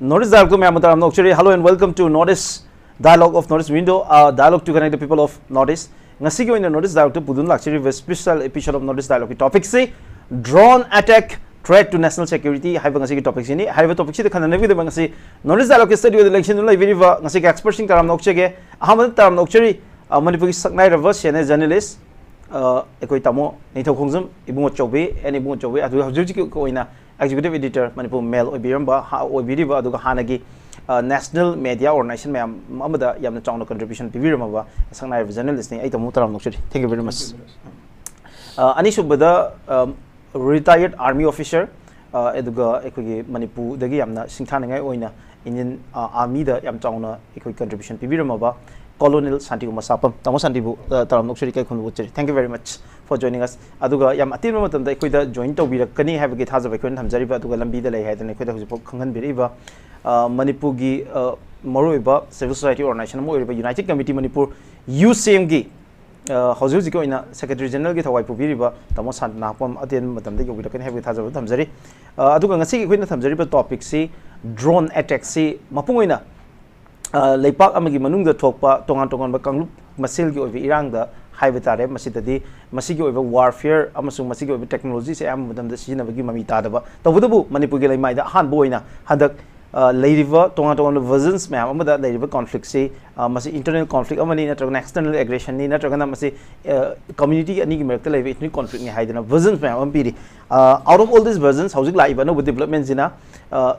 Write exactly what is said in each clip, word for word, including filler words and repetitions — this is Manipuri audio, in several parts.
North East Dialogue ꯃꯌꯥꯝ ꯇꯔꯥꯝꯅ ꯑꯣꯛꯆꯔꯤ꯫ Hello and welcome to North East Dialogue of North East Window, a dialogue to connect the people of North East. ꯉꯁꯤꯒꯤ ꯑꯣꯏꯅ North East Dialogue ꯇ ꯄꯨꯗꯨꯅ ꯂꯥꯛꯆꯔꯤꯕ special episode of North East Dialogue ꯀꯤ topic ꯁꯤ drone attack threat to national security ꯍꯥꯏꯕ ꯉꯁꯤꯒꯤ topic ꯁꯤꯅꯤ꯫ ꯍꯥꯏꯔꯤꯕ topic ꯁꯤꯗ ꯈꯟꯅꯅꯕꯒꯤꯗꯃꯛ ꯉꯁꯤ North East Dialogue ꯀꯤ studio ꯗ ꯂꯦꯡꯁꯤꯟꯗꯨꯅ ꯂꯩꯕꯤꯔꯤꯕ ꯉꯁꯤꯒꯤ expert ꯁꯤꯡ ꯇꯔꯥꯝꯅ ꯑꯣꯛꯆꯒꯦ꯫ ꯑꯍꯥꯟꯕꯗ ꯇꯔꯥꯝꯅ ꯑꯣꯛꯆꯔꯤ, ꯑ, ꯃꯅꯤꯄꯨꯔꯒꯤ ꯁꯛꯅꯥꯏꯔꯕ senior journalist, ꯑ, ꯑꯩꯈꯣꯏ ꯇꯥꯃꯣ ꯅꯤꯡꯊꯧ ꯈꯣꯡꯖꯝ ꯏꯕꯨꯡꯉꯣ ꯆꯧꯕꯤ, ꯑꯦꯟ ꯏꯕꯨꯡꯉꯣ ꯆꯧꯕꯤ, ꯑꯗꯨ ꯍꯧꯖꯤꯛ ꯍꯧꯖꯤꯛꯀꯤ ꯑꯣꯏꯅ Executive Editor Manipur Mail ꯑꯣꯏꯕꯤꯔꯝꯕ, ꯍꯥ-, ꯑꯣꯏꯕꯤꯔꯤꯕ, ꯑꯗꯨꯒ ꯍꯥꯟꯅꯒꯤ, ꯑ, national media organization ꯃꯌꯥꯝ ꯑꯃꯗ ꯌꯥꯝꯅ ꯆꯥꯎꯅ contribution ꯄꯤꯕꯤꯔꯝꯃꯕ ꯁꯛꯅꯥꯏꯔꯕ journalist ꯅꯤ꯫ ꯑꯩ ꯇꯥꯃꯣ ꯇꯔꯥꯝꯅ ꯑꯣꯛꯆꯔꯤ꯫ Thank you very much꯫ ꯑ, ꯑꯅꯤꯁꯨꯕꯗ, ꯑ, retired army officer, ꯑ, ꯑꯗꯨꯒ ꯑꯩꯈꯣꯏꯒꯤ ꯃꯅꯤꯄꯨꯔꯗꯒꯤ ꯌꯥꯝꯅ ꯁꯤꯡꯊꯥꯅꯤꯡꯉꯥꯏ ꯑꯣꯏꯅ Indian, ꯑ, Army ꯗ ꯌꯥꯝ ꯆꯥꯎꯅ ꯑꯩꯈꯣꯏ contribution ꯄꯤꯕꯤꯔꯝꯃꯕ Colonel ꯁꯥꯟꯇꯤꯀꯨꯃꯥꯔ ꯁꯥꯄꯝ꯫ ꯇꯥꯃꯣ ꯁꯥꯟꯇꯤꯕꯨ, ꯑ, ꯇꯔꯥꯝꯅ ꯑꯣꯛꯆꯔꯤ, ꯏꯀꯥꯏ ꯈꯨꯝꯅꯕ ꯎꯠꯆꯔꯤ꯫ Thank you very much for joining us꯫ ꯑꯗꯨꯒ ꯌꯥꯝ ꯑꯇꯦꯟꯕ ꯃꯇꯝꯗ ꯑꯩꯈꯣꯏꯗ join ꯇꯧꯕꯤꯔꯛꯀꯅꯤ ꯍꯥꯏꯕꯒꯤ ꯊꯥꯖꯕ ꯑꯩꯈꯣꯏꯅ ꯊꯝꯖꯔꯤꯕ, ꯑꯗꯨꯒ ꯂꯝꯕꯤꯗ ꯂꯩ ꯍꯥꯏꯗꯅ ꯑꯩꯈꯣꯏꯗ ꯍꯧꯖꯤꯛꯐꯥꯎ ꯈꯪꯍꯟꯕꯤꯔꯛꯏꯕ, ꯑ, ꯃꯅꯤꯄꯨꯔꯒꯤ, ꯑ, ꯃꯔꯨꯑꯣꯏꯕ civil society organization ꯑꯃ ꯑꯣꯏꯔꯤꯕ United Committee Manipur, ꯌꯨ ꯁꯤ ꯑꯦꯝꯒꯤ, ꯑ, ꯍꯧꯖꯤꯛ ꯍꯧꯖꯤꯛꯀꯤ ꯑꯣꯏꯅ Secretary General ꯒꯤ ꯊꯧꯋꯥꯏ ꯄꯨꯕꯤꯔꯤꯕ ꯇꯥꯃꯣ ꯁꯥꯟꯇꯅꯥꯄꯝ ꯑꯇꯦꯟꯕ ꯃꯇꯝꯗ ꯌꯧꯕꯤꯔꯛꯀꯅꯤ ꯍꯥꯏꯕꯒꯤ ꯊꯥꯖꯕ ꯊꯝꯖꯔꯤ꯫ ꯑ, ꯑꯗꯨꯒ ꯉꯁꯤꯒꯤ ꯑꯩꯈꯣꯏꯅ ꯊꯝꯖꯔꯤꯕ topic ꯁꯤ drone attack ꯁꯤ ꯃꯄꯨꯡ ꯑꯣꯏꯅ, ꯑ, ꯂꯩꯄꯥꯛ ꯑꯃꯒꯤ ꯃꯅꯨꯡꯗ ꯊꯣꯛꯄ ꯇꯣꯉꯥꯟ ꯇꯣꯉꯥꯟꯕ ꯀꯥꯡꯂꯨꯞ ꯃꯁꯦꯜꯒꯤ ꯑꯣꯏꯕ ꯏꯔꯥꯡꯗ ꯍꯥꯏꯕ ꯇꯥꯔꯦ꯫ ꯃꯁꯤꯗꯗꯤ ꯃꯁꯤꯒꯤ ꯑꯣꯏꯕ warfare ꯑꯃꯁꯨꯡ ꯃꯁꯤꯒꯤ ꯑꯣꯏꯕ technology ꯁꯦ ꯑꯌꯥꯝꯕ ꯃꯇꯝꯗ ꯁꯤꯖꯤꯟꯅꯕꯒꯤ ꯃꯃꯤ ꯇꯥꯗꯕ, ꯇꯧꯕꯇꯕꯨ ꯃꯅꯤꯄꯨꯔꯒꯤ ꯂꯩꯃꯥꯏꯗ ꯑꯍꯥꯟꯕ ꯑꯣꯏꯅ ꯍꯟꯗꯛ, ꯑ, ꯂꯩꯔꯤꯕ ꯇꯣꯉꯥꯟ ꯇꯣꯉꯥꯟꯕ versions ꯃꯌꯥꯝ ꯑꯃꯗ ꯂꯩꯔꯤꯕ conflict ꯁꯤ, ꯑ, ꯃꯁꯤ internal conflict ꯑꯃꯅꯤ, ꯅꯠꯇ꯭ꯔꯒꯅ external aggression ꯅꯤ, ꯅꯠꯇ꯭ꯔꯒꯅ ꯃꯁꯤ, ꯑ, community ꯑꯅꯤꯒꯤ ꯃꯔꯛꯇ ꯂꯩꯕ ethnic conflict ꯅꯤ ꯍꯥꯏꯗꯅ versions ꯃꯌꯥꯝ ꯑꯃ ꯄꯤꯔꯤ꯫ ꯑ, out of all these versions, ꯍꯧꯖꯤꯛ ꯂꯥꯛꯏꯕ ꯑꯅꯧꯕ development ꯁꯤꯅ, ꯑ,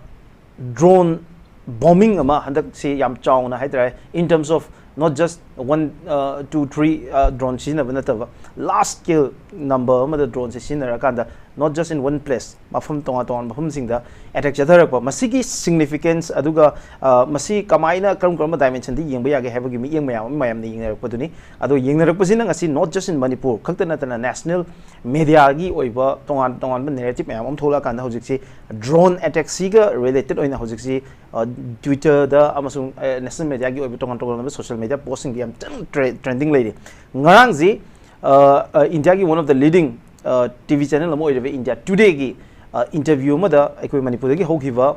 drone bombing ꯑꯃ ꯍꯟꯗꯛꯁꯤ ꯌꯥꯝ ꯆꯥꯎꯅ ꯍꯥꯏꯇꯥꯔꯦ, in terms of not just one, uh, two, three, uh, drone ꯁꯤꯖꯤꯟꯅꯕ ꯅꯠꯇꯕ, large scale number ꯑꯃꯗ drone say ꯁꯤꯖꯤꯟꯅꯔꯀꯥꯟꯗ not just in one place, ꯃꯐꯝ ꯇꯣꯉꯥꯟ ꯇꯣꯉꯥꯟꯕ ꯃꯐꯝꯁꯤꯡꯗ attack ꯆꯠꯊꯔꯛꯄ꯫ ꯃꯁꯤꯒꯤ significance ꯑꯗꯨꯒ, ꯑ, ꯃꯁꯤ ꯀꯃꯥꯏꯅ ꯀꯔꯝ ꯀꯔꯝꯕ dimension ꯗ ꯌꯦꯡꯕ ꯌꯥꯒꯦ ꯍꯥꯏꯕꯒꯤ ꯃꯤꯠꯌꯦꯡ ꯃꯌꯥꯝ ꯑꯃ ꯃꯌꯥꯝꯅ ꯌꯦꯡꯅꯔꯛꯄꯗꯨꯅꯤ꯫ ꯑꯗꯣ ꯌꯦꯡꯅꯔꯛꯄꯁꯤꯅ ꯉꯁꯤ not just in ꯃꯅꯤꯄꯨꯔ ꯈꯛꯇ ꯅꯠꯇꯅ national media ꯒꯤ ꯑꯣꯏꯕ ꯇꯣꯉꯥꯟ ꯇꯣꯉꯥꯟꯕ narrative ꯃꯌꯥꯝ ꯑꯃ ꯊꯣꯛꯂꯛꯑꯀꯥꯟꯗ ꯍꯧꯖꯤꯛꯁꯤ drone attack ꯁꯤꯒ related ꯑꯣꯏꯅ ꯍꯧꯖꯤꯛꯁꯤ, ꯑ, Twitter ꯗ ꯑꯃꯁꯨꯡ, ꯑ, national media ꯒꯤ ꯑꯣꯏꯕ ꯇꯣꯉꯥꯟ ꯇꯣꯉꯥꯟꯕ social media post ꯁꯤꯡꯗ ꯌꯥꯝ ꯆꯪ-, tre-, trending ꯂꯩꯔꯤ꯫ ꯉꯔꯥꯡꯁꯤ, ꯑ, ꯑ, India ꯒꯤ one of the leading, ꯑ, T V channel ꯑꯃ ꯑꯣꯏꯔꯤꯕ India Today ꯒꯤ, ꯑ, interview ꯑꯃꯗ ꯑꯩꯈꯣꯏ ꯃꯅꯤꯄꯨꯔꯗꯒꯤ ꯍꯧꯈꯤꯕ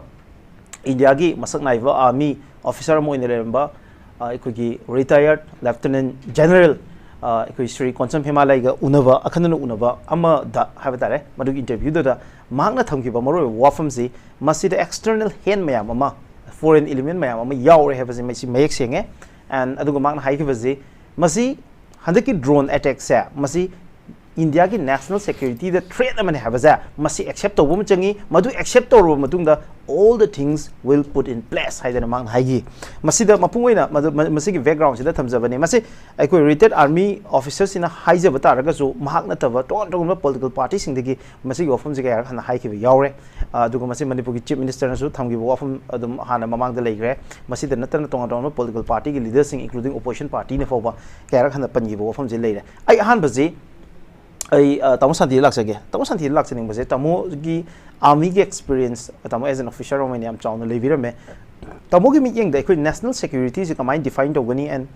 ꯏꯟꯗꯤꯌꯥꯒꯤ ꯃꯁꯛ ꯅꯥꯏꯕ ꯑꯥꯔꯃꯤ ꯑꯣꯐꯤꯁꯥꯔ ꯑꯃ ꯑꯣꯏꯅ ꯂꯩꯔꯝꯕ, ꯑ, ꯑꯩꯈꯣꯏꯒꯤ ꯔꯤꯇꯥꯌꯔꯠ ꯂꯦꯐꯇꯤꯅꯦꯟꯠ ꯖꯦꯅꯔꯦꯜ, ꯑ, ꯑꯩꯈꯣꯏ ꯁ꯭ꯔꯤ ꯀꯣꯟꯁꯝ ꯐꯦꯃꯥꯂꯩꯒ ꯎꯅꯕ, ꯑꯈꯟꯅꯅ ꯎꯅꯕ ꯑꯃꯗ ꯍꯥꯏꯕ ꯇꯥꯔꯦ, ꯃꯗꯨꯒꯤ ꯏꯟꯇꯔꯚ꯭ꯌꯨꯗꯨꯗ ꯃꯍꯥꯛꯅ ꯊꯝꯈꯤꯕ ꯃꯔꯨꯑꯣꯏꯕ ꯋꯥꯐꯝꯁꯤ, ꯃꯁꯤꯗ external hand ꯃꯌꯥꯝ ꯑꯃ, foreign element ꯃꯌꯥꯝ ꯑꯃ ꯌꯥꯎꯔꯦ ꯍꯥꯏꯕꯁꯤ ꯃꯁꯤ ꯃꯌꯦꯛ ꯁꯦꯡꯉꯦ꯫ And ꯑꯗꯨꯒ ꯃꯍꯥꯛꯅ ꯍꯥꯏꯈꯤꯕꯁꯤ, ꯃꯁꯤ ꯍꯟꯗꯛꯀꯤ ꯗ꯭ꯔꯣꯟ ꯑꯦꯇꯦꯛꯁꯦ, ꯃꯁꯤ ꯏꯟꯗꯤꯌꯥꯒꯤ ꯅꯦꯁꯅꯦꯜ ꯁꯦꯀ꯭ꯌꯨꯔꯤꯇꯤꯗ ꯊ꯭ꯔꯦꯠ ꯑꯃꯅꯤ ꯍꯥꯏꯕꯁꯦ ꯃꯁꯤ ꯑꯦꯛꯁꯦꯞ ꯇꯧꯕ ꯑꯃ ꯆꯪꯉꯤ꯫ ꯃꯗꯨ ꯑꯦꯛꯁꯦꯞ ꯇꯧꯔꯕ ꯃꯇꯨꯡꯗ, all the things will put in place ꯍꯥꯏꯗꯅ ꯃꯍꯥꯛꯅ ꯍꯥꯏꯈꯤ꯫ ꯃꯁꯤꯗ ꯃꯄꯨꯡ ꯑꯣꯏꯅ ꯃꯗꯨ-, ꯃ-, ꯃꯁꯤꯒꯤ ꯕꯦꯛꯒ꯭ꯔꯥꯎꯟꯁꯤꯗ ꯊꯝꯖꯕꯅꯤ꯫ ꯃꯁꯤ ꯑꯩꯈꯣꯏ ꯔꯤꯇꯥꯌꯔꯠ ꯑꯥꯔꯃꯤ ꯑꯣꯐꯤꯁꯔꯁꯤꯅ ꯍꯥꯏꯖꯕ ꯇꯥꯔꯒꯁꯨ, ꯃꯍꯥꯛ ꯅꯠꯇꯕ ꯇꯣꯉꯥꯟ ꯇꯣꯉꯥꯟꯕ ꯄꯣꯂꯤꯇꯤꯀꯦꯜ ꯄꯥꯔꯇꯤꯁꯤꯡꯗꯒꯤ ꯃꯁꯤꯒꯤ ꯋꯥꯐꯝꯁꯤ ꯀꯌꯥꯔꯛ ꯍꯟꯅ ꯍꯥꯏꯈꯤꯕ ꯌꯥꯎꯔꯦ꯫ ꯑ, ꯑꯗꯨꯒ ꯃꯁꯤ ꯃꯅꯤꯄꯨꯔꯒꯤ ꯆꯤꯐ ꯃꯤꯅꯤꯁꯇꯔꯅꯁꯨ ꯊꯝꯈꯤꯕ ꯋꯥꯐꯝ ꯑꯗꯨꯝ ꯍꯥꯟꯅ ꯃꯃꯥꯡꯗ ꯂꯩꯈ꯭ꯔꯦ꯫ ꯃꯁꯤꯗ ꯅꯠꯇꯅ ꯇꯣꯉꯥꯟ ꯇꯣꯉꯥꯟꯕ ꯄꯣꯂꯤꯇꯤꯀꯦꯜ ꯄꯥꯔꯇꯤꯒꯤ ꯂꯤꯗꯔꯁꯤꯡ, including opposition partyꯅ ꯐꯥꯎꯕ ꯀꯌꯥꯔꯛ ꯍꯟꯅ ꯄꯟꯈꯤꯕ ꯋꯥꯐꯝꯁꯤ ꯂꯩꯔꯦ꯫ ꯑꯩ ꯑꯍꯥꯟꯕꯁꯤ ꯑꯩ, ꯑ, ꯇꯥꯃꯣ ꯁꯥꯟꯇꯤꯗ ꯂꯥꯛꯆꯒꯦ꯫ ꯇꯥꯃꯣ ꯁꯥꯟꯇꯤꯗ ꯂꯥꯛꯆꯅꯤꯡꯕꯁꯦ, ꯇꯥꯃꯣꯒꯤ ꯑꯥꯔꯃꯤꯒꯤ ꯑꯦꯛꯁꯄꯤꯔꯤꯌꯦꯟꯁ, ꯇꯥꯃꯣ as an officer ꯑꯃ ꯑꯣꯏꯅ ꯌꯥꯝ ꯆꯥꯎꯅ ꯂꯩꯕꯤꯔꯝꯃꯦ꯫ ꯇꯥꯃꯣꯒꯤ ꯃꯤꯠꯌꯦꯡꯗ ꯑꯩꯈꯣꯏ ꯅꯦꯁꯅꯦꯜ ꯁꯦꯀ꯭ꯌꯨꯔꯤꯇꯤꯁꯤ ꯀꯃꯥꯏꯅ ꯗꯤꯐꯥꯏꯟ ꯇꯧꯒꯅꯤ? And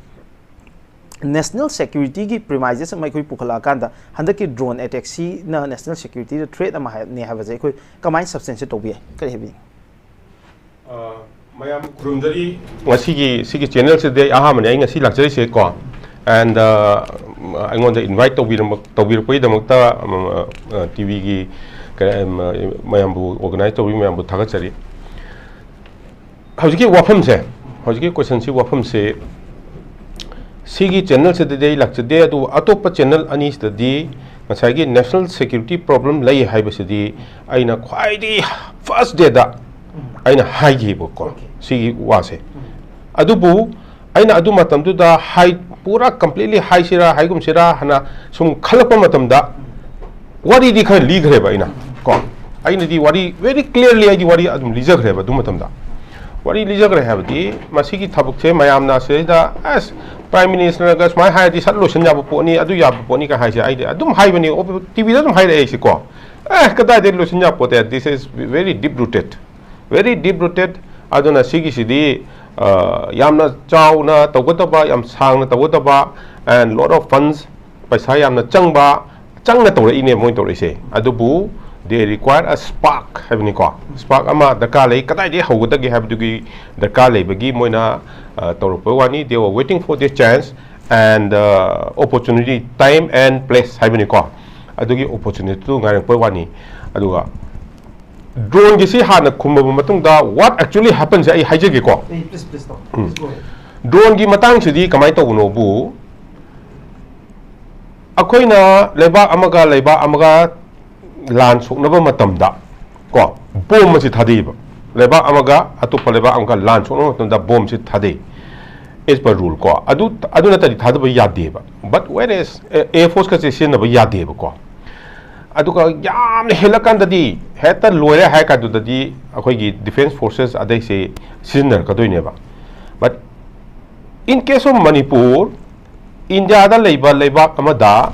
ꯅꯦꯁꯅꯦꯜ ꯁꯦꯀ꯭ꯌꯨꯔꯤꯇꯤꯒꯤ ꯄ꯭ꯔꯤꯃꯥꯏꯖꯦꯁ ꯑꯃ ꯑꯩꯈꯣꯏ ꯄꯨꯈꯠꯂꯛꯑꯀꯥꯟꯗ, ꯍꯟꯗꯛꯀꯤ ꯗ꯭ꯔꯣꯟ ꯑꯦꯇꯦꯛꯁꯤꯅ ꯅꯦꯁꯅꯦꯜ ꯁꯦꯀ꯭ꯌꯨꯔꯤꯇꯤꯗ ꯊ꯭ꯔꯦꯠ ꯑꯃ ꯍꯥꯏ-, ꯅꯦ ꯍꯥꯏꯕꯁꯦ ꯑꯩꯈꯣꯏ ꯀꯃꯥꯏꯅ ꯁꯕꯁꯇꯦꯟꯁꯤꯌꯦꯠ ꯇꯧꯕ ꯌꯥꯏ? ꯀꯔꯤ ꯍꯥꯏꯕꯤꯅꯤꯡꯉꯤ? ꯑ, ꯃꯌꯥꯝ ꯈꯨꯔꯨꯝꯖꯔꯤ꯫ ꯉꯁꯤꯒꯤ ꯁꯤꯒꯤ ꯆꯦꯅꯦꯜꯁꯤꯗꯤ ꯑꯩ ꯑꯍꯥꯟꯕꯅꯦ, ꯑꯩ ꯉꯁꯤ ꯂꯥꯛꯆꯔꯤꯁꯦ ꯀꯣ꯫ And, ꯑ, ꯑꯩꯉꯣꯟꯗ ꯏꯟꯚꯥꯏꯠ ꯇꯧꯕꯤꯔꯝꯕ-, ꯇꯧꯕꯤꯔꯛꯄꯒꯤꯗꯃꯛꯇ, ꯎꯝ, ꯑ, ꯇꯤꯚꯤꯒꯤ ꯀ-, ꯎꯝ, ꯃꯌꯥꯝꯕꯨ, ꯑꯣꯔꯒꯅꯥꯏꯖ ꯇꯧꯕꯤ ꯃꯌꯥꯝꯕꯨ ꯊꯥꯒꯠꯆꯔꯤ꯫ ꯍꯧꯖꯤꯛꯀꯤ ꯋꯥꯐꯝꯁꯦ, ꯍꯧꯖꯤꯛꯀꯤ ꯀꯣꯏꯁꯟꯁꯤ, ꯋꯥꯐꯝꯁꯤ ꯁꯤꯒꯤ ꯆꯦꯅꯦꯜꯁꯤꯗꯗꯤ ꯑꯩ ꯂꯥꯛꯆꯗꯦ, ꯑꯗꯨꯕꯨ ꯑꯇꯣꯞꯄ ꯆꯦꯅꯦꯜ ꯑꯅꯤꯁꯤꯗꯗꯤ ꯉꯁꯥꯏꯒꯤ ꯅꯦꯁꯅꯦꯜ ꯁꯦꯀ꯭ꯌꯨꯔꯤꯇꯤ ꯄ꯭ꯔꯣꯕ꯭ꯂꯦꯝ ꯂꯩ ꯍꯥꯏꯕꯁꯤꯗꯤ ꯑꯩꯅ ꯈ꯭ꯋꯥꯏꯗꯒꯤ ꯐꯥꯔꯁ ꯗꯦꯗ ꯑꯩꯅ ꯍꯥꯏꯈꯤꯕꯀꯣ, ꯁꯤꯒꯤ ꯋꯥꯁꯦ꯫ ꯑꯗꯨꯕꯨ ꯑꯩꯅ ꯑꯗꯨ ꯃꯇꯝꯗꯨꯗ ꯍꯥꯏ-, ꯄꯨꯔꯥ ꯀꯝꯄ꯭ꯂꯤꯠꯂꯤ ꯍꯥꯏꯁꯤꯔꯥ ꯍꯥꯏꯒꯨꯝꯁꯤꯔꯥ ꯍꯥꯏꯅ ꯁꯨꯝ ꯈꯜꯂꯛꯄ ꯃꯇꯝꯗ, ꯋꯥꯔꯤꯗꯤ ꯈꯔ ꯂꯤꯈ꯭ꯔꯦꯕ ꯑꯩꯅ ꯀꯣ꯫ ꯑꯩꯅꯗꯤ ꯋꯥꯔꯤ very clearly ꯑꯩꯗꯤ ꯋꯥꯔꯤ ꯑꯗꯨꯝ ꯂꯤꯖꯈ꯭ꯔꯦꯕ ꯑꯗꯨ ꯃꯇꯝꯗ꯫ ꯋꯥꯔꯤ ꯂꯤꯖꯈ꯭ꯔꯦ ꯍꯥꯏꯕꯗꯤ, ꯃꯁꯤꯒꯤ ꯊꯕꯛꯁꯦ ꯃꯌꯥꯝꯅ ꯁꯤꯗꯩꯗ, "ꯑꯁ, ꯄ꯭ꯔꯥꯏꯝ ꯃꯤꯅꯤꯁꯇꯔꯒ ꯁꯨꯃꯥꯏꯅ ꯍꯥꯏꯔꯗꯤ ꯁꯠ ꯂꯣꯏꯁꯤꯟ ꯌꯥꯕ ꯄꯣꯠꯅꯤ, ꯑꯗꯨ ꯌꯥꯕ ꯄꯣꯠꯅꯤ" ꯀꯥꯏ ꯍꯥꯏꯁꯦ ꯑꯩꯗꯤ ꯑꯗꯨꯝ ꯍꯥꯏꯕꯅꯤ, ꯇꯤꯚꯤꯗ ꯑꯗꯨꯝ ꯍꯥꯏꯔꯛꯑꯦ ꯑꯩꯁꯦ ꯀꯣ꯫ ꯑꯦ, ꯀꯗꯥꯏꯗꯒꯤ ꯂꯣꯏꯁꯤꯟ ꯌꯥꯕ ꯄꯣꯠꯇꯦ, this is very deep rooted, very deep rooted꯫ ꯑꯗꯨꯅ ꯁꯤꯒꯤꯁꯤꯗꯤ, ꯑ, ꯌꯥꯝꯅ ꯆꯥꯎꯅ ꯇꯧꯒꯗꯕ, ꯌꯥꯝ ꯁꯥꯡꯅ ꯇꯧꯒꯗꯕ, and lot of funds, ꯄꯩꯁꯥ ꯌꯥꯝꯅ ꯆꯪꯕ, ꯆꯪꯅ ꯇꯧꯔꯛꯏꯅꯦ ꯃꯣꯏꯅ ꯇꯧꯔꯛꯏꯁꯦ꯫ ꯑꯗꯨꯕꯨ They require a spark ꯍꯥꯏꯕꯅꯤꯀꯣ꯫ Spark ꯑꯃ ꯗꯔꯀꯥꯔ ꯂꯩ꯫ ꯀꯗꯥꯏꯗꯒꯤ ꯍꯧꯒꯗꯒꯦ ꯍꯥꯏꯕꯗꯨꯒꯤ ꯗꯔꯀꯥꯔ ꯂꯩꯕꯒꯤ ꯃꯣꯏꯅ, ꯑ, ꯇꯧꯔꯛꯄ ꯋꯥꯅꯤ꯫ They were waiting for their chance and, uh, opportunity, time and place ꯍꯥꯏꯕꯅꯤꯀꯣ꯫ ꯑꯗꯨꯒꯤ opportunity ꯗꯨ ꯉꯥꯏꯔꯛꯄ ꯋꯥꯅꯤ꯫ ꯑꯗꯨꯒ drone ꯒꯤꯁꯤ ꯍꯥꯟꯅ ꯈꯨꯝꯃꯕ ꯃꯇꯨꯡꯗ what actually happens ꯁꯦ ꯑꯩ ꯍꯥꯏꯖꯒꯦꯀꯣ꯫ Hey, please, please stop. Um. Please go ahead. Drone ꯒꯤ ꯃꯇꯥꯡꯁꯤꯗꯤ ꯀꯃꯥꯏꯅ ꯇꯧꯕꯅꯣꯕꯨ, ꯑꯩꯈꯣꯏꯅ ꯂꯩꯕꯥꯛ ꯑꯃꯒ ꯂꯩꯕꯥꯛ ꯑꯃꯒ ꯂꯥꯟ ꯁꯣꯛꯅꯕ ꯃꯇꯝꯗ ꯀꯣ, bomb ꯑꯁꯤ ꯊꯥꯗꯩꯕ꯫ ꯂꯩꯕꯥꯛ ꯑꯃꯒ ꯑꯇꯣꯞꯄ ꯂꯩꯕꯥꯛ ꯑꯃꯒ ꯂꯥꯟ ꯁꯣꯛꯅꯕ ꯃꯇꯝꯗ bomb ꯁꯤ ꯊꯥꯗꯩ, as per rule ꯀꯣ꯫ ꯑꯗꯨ, ꯑꯗꯨ ꯅꯠꯇ꯭ꯔꯗꯤ ꯊꯥꯗꯕ ꯌꯥꯗꯦꯕ꯫ But whereas, A, air force ꯀꯁꯦ ꯁꯤꯖꯤꯟꯅꯕ ꯌꯥꯗꯦꯕꯀꯣ꯫ ꯑꯗꯨꯒ ꯌꯥꯝꯅ ꯍꯦꯜꯂꯀꯥꯟꯗꯗꯤ, ꯍꯦꯛꯇ ꯂꯣꯏꯔꯦ ꯍꯥꯏ ꯀꯥꯟꯗꯨꯗꯗꯤ ꯑꯩꯈꯣꯏꯒꯤ defence forces ꯑꯗꯩꯁꯦ ꯁꯤꯖꯤꯟꯅꯔꯛꯀꯗꯣꯏꯅꯦꯕ꯫ But in case of Manipur, ꯏꯟꯗꯤꯌꯥꯗ ꯂꯩꯕ ꯂꯩꯕꯥꯛ ꯑꯃꯗ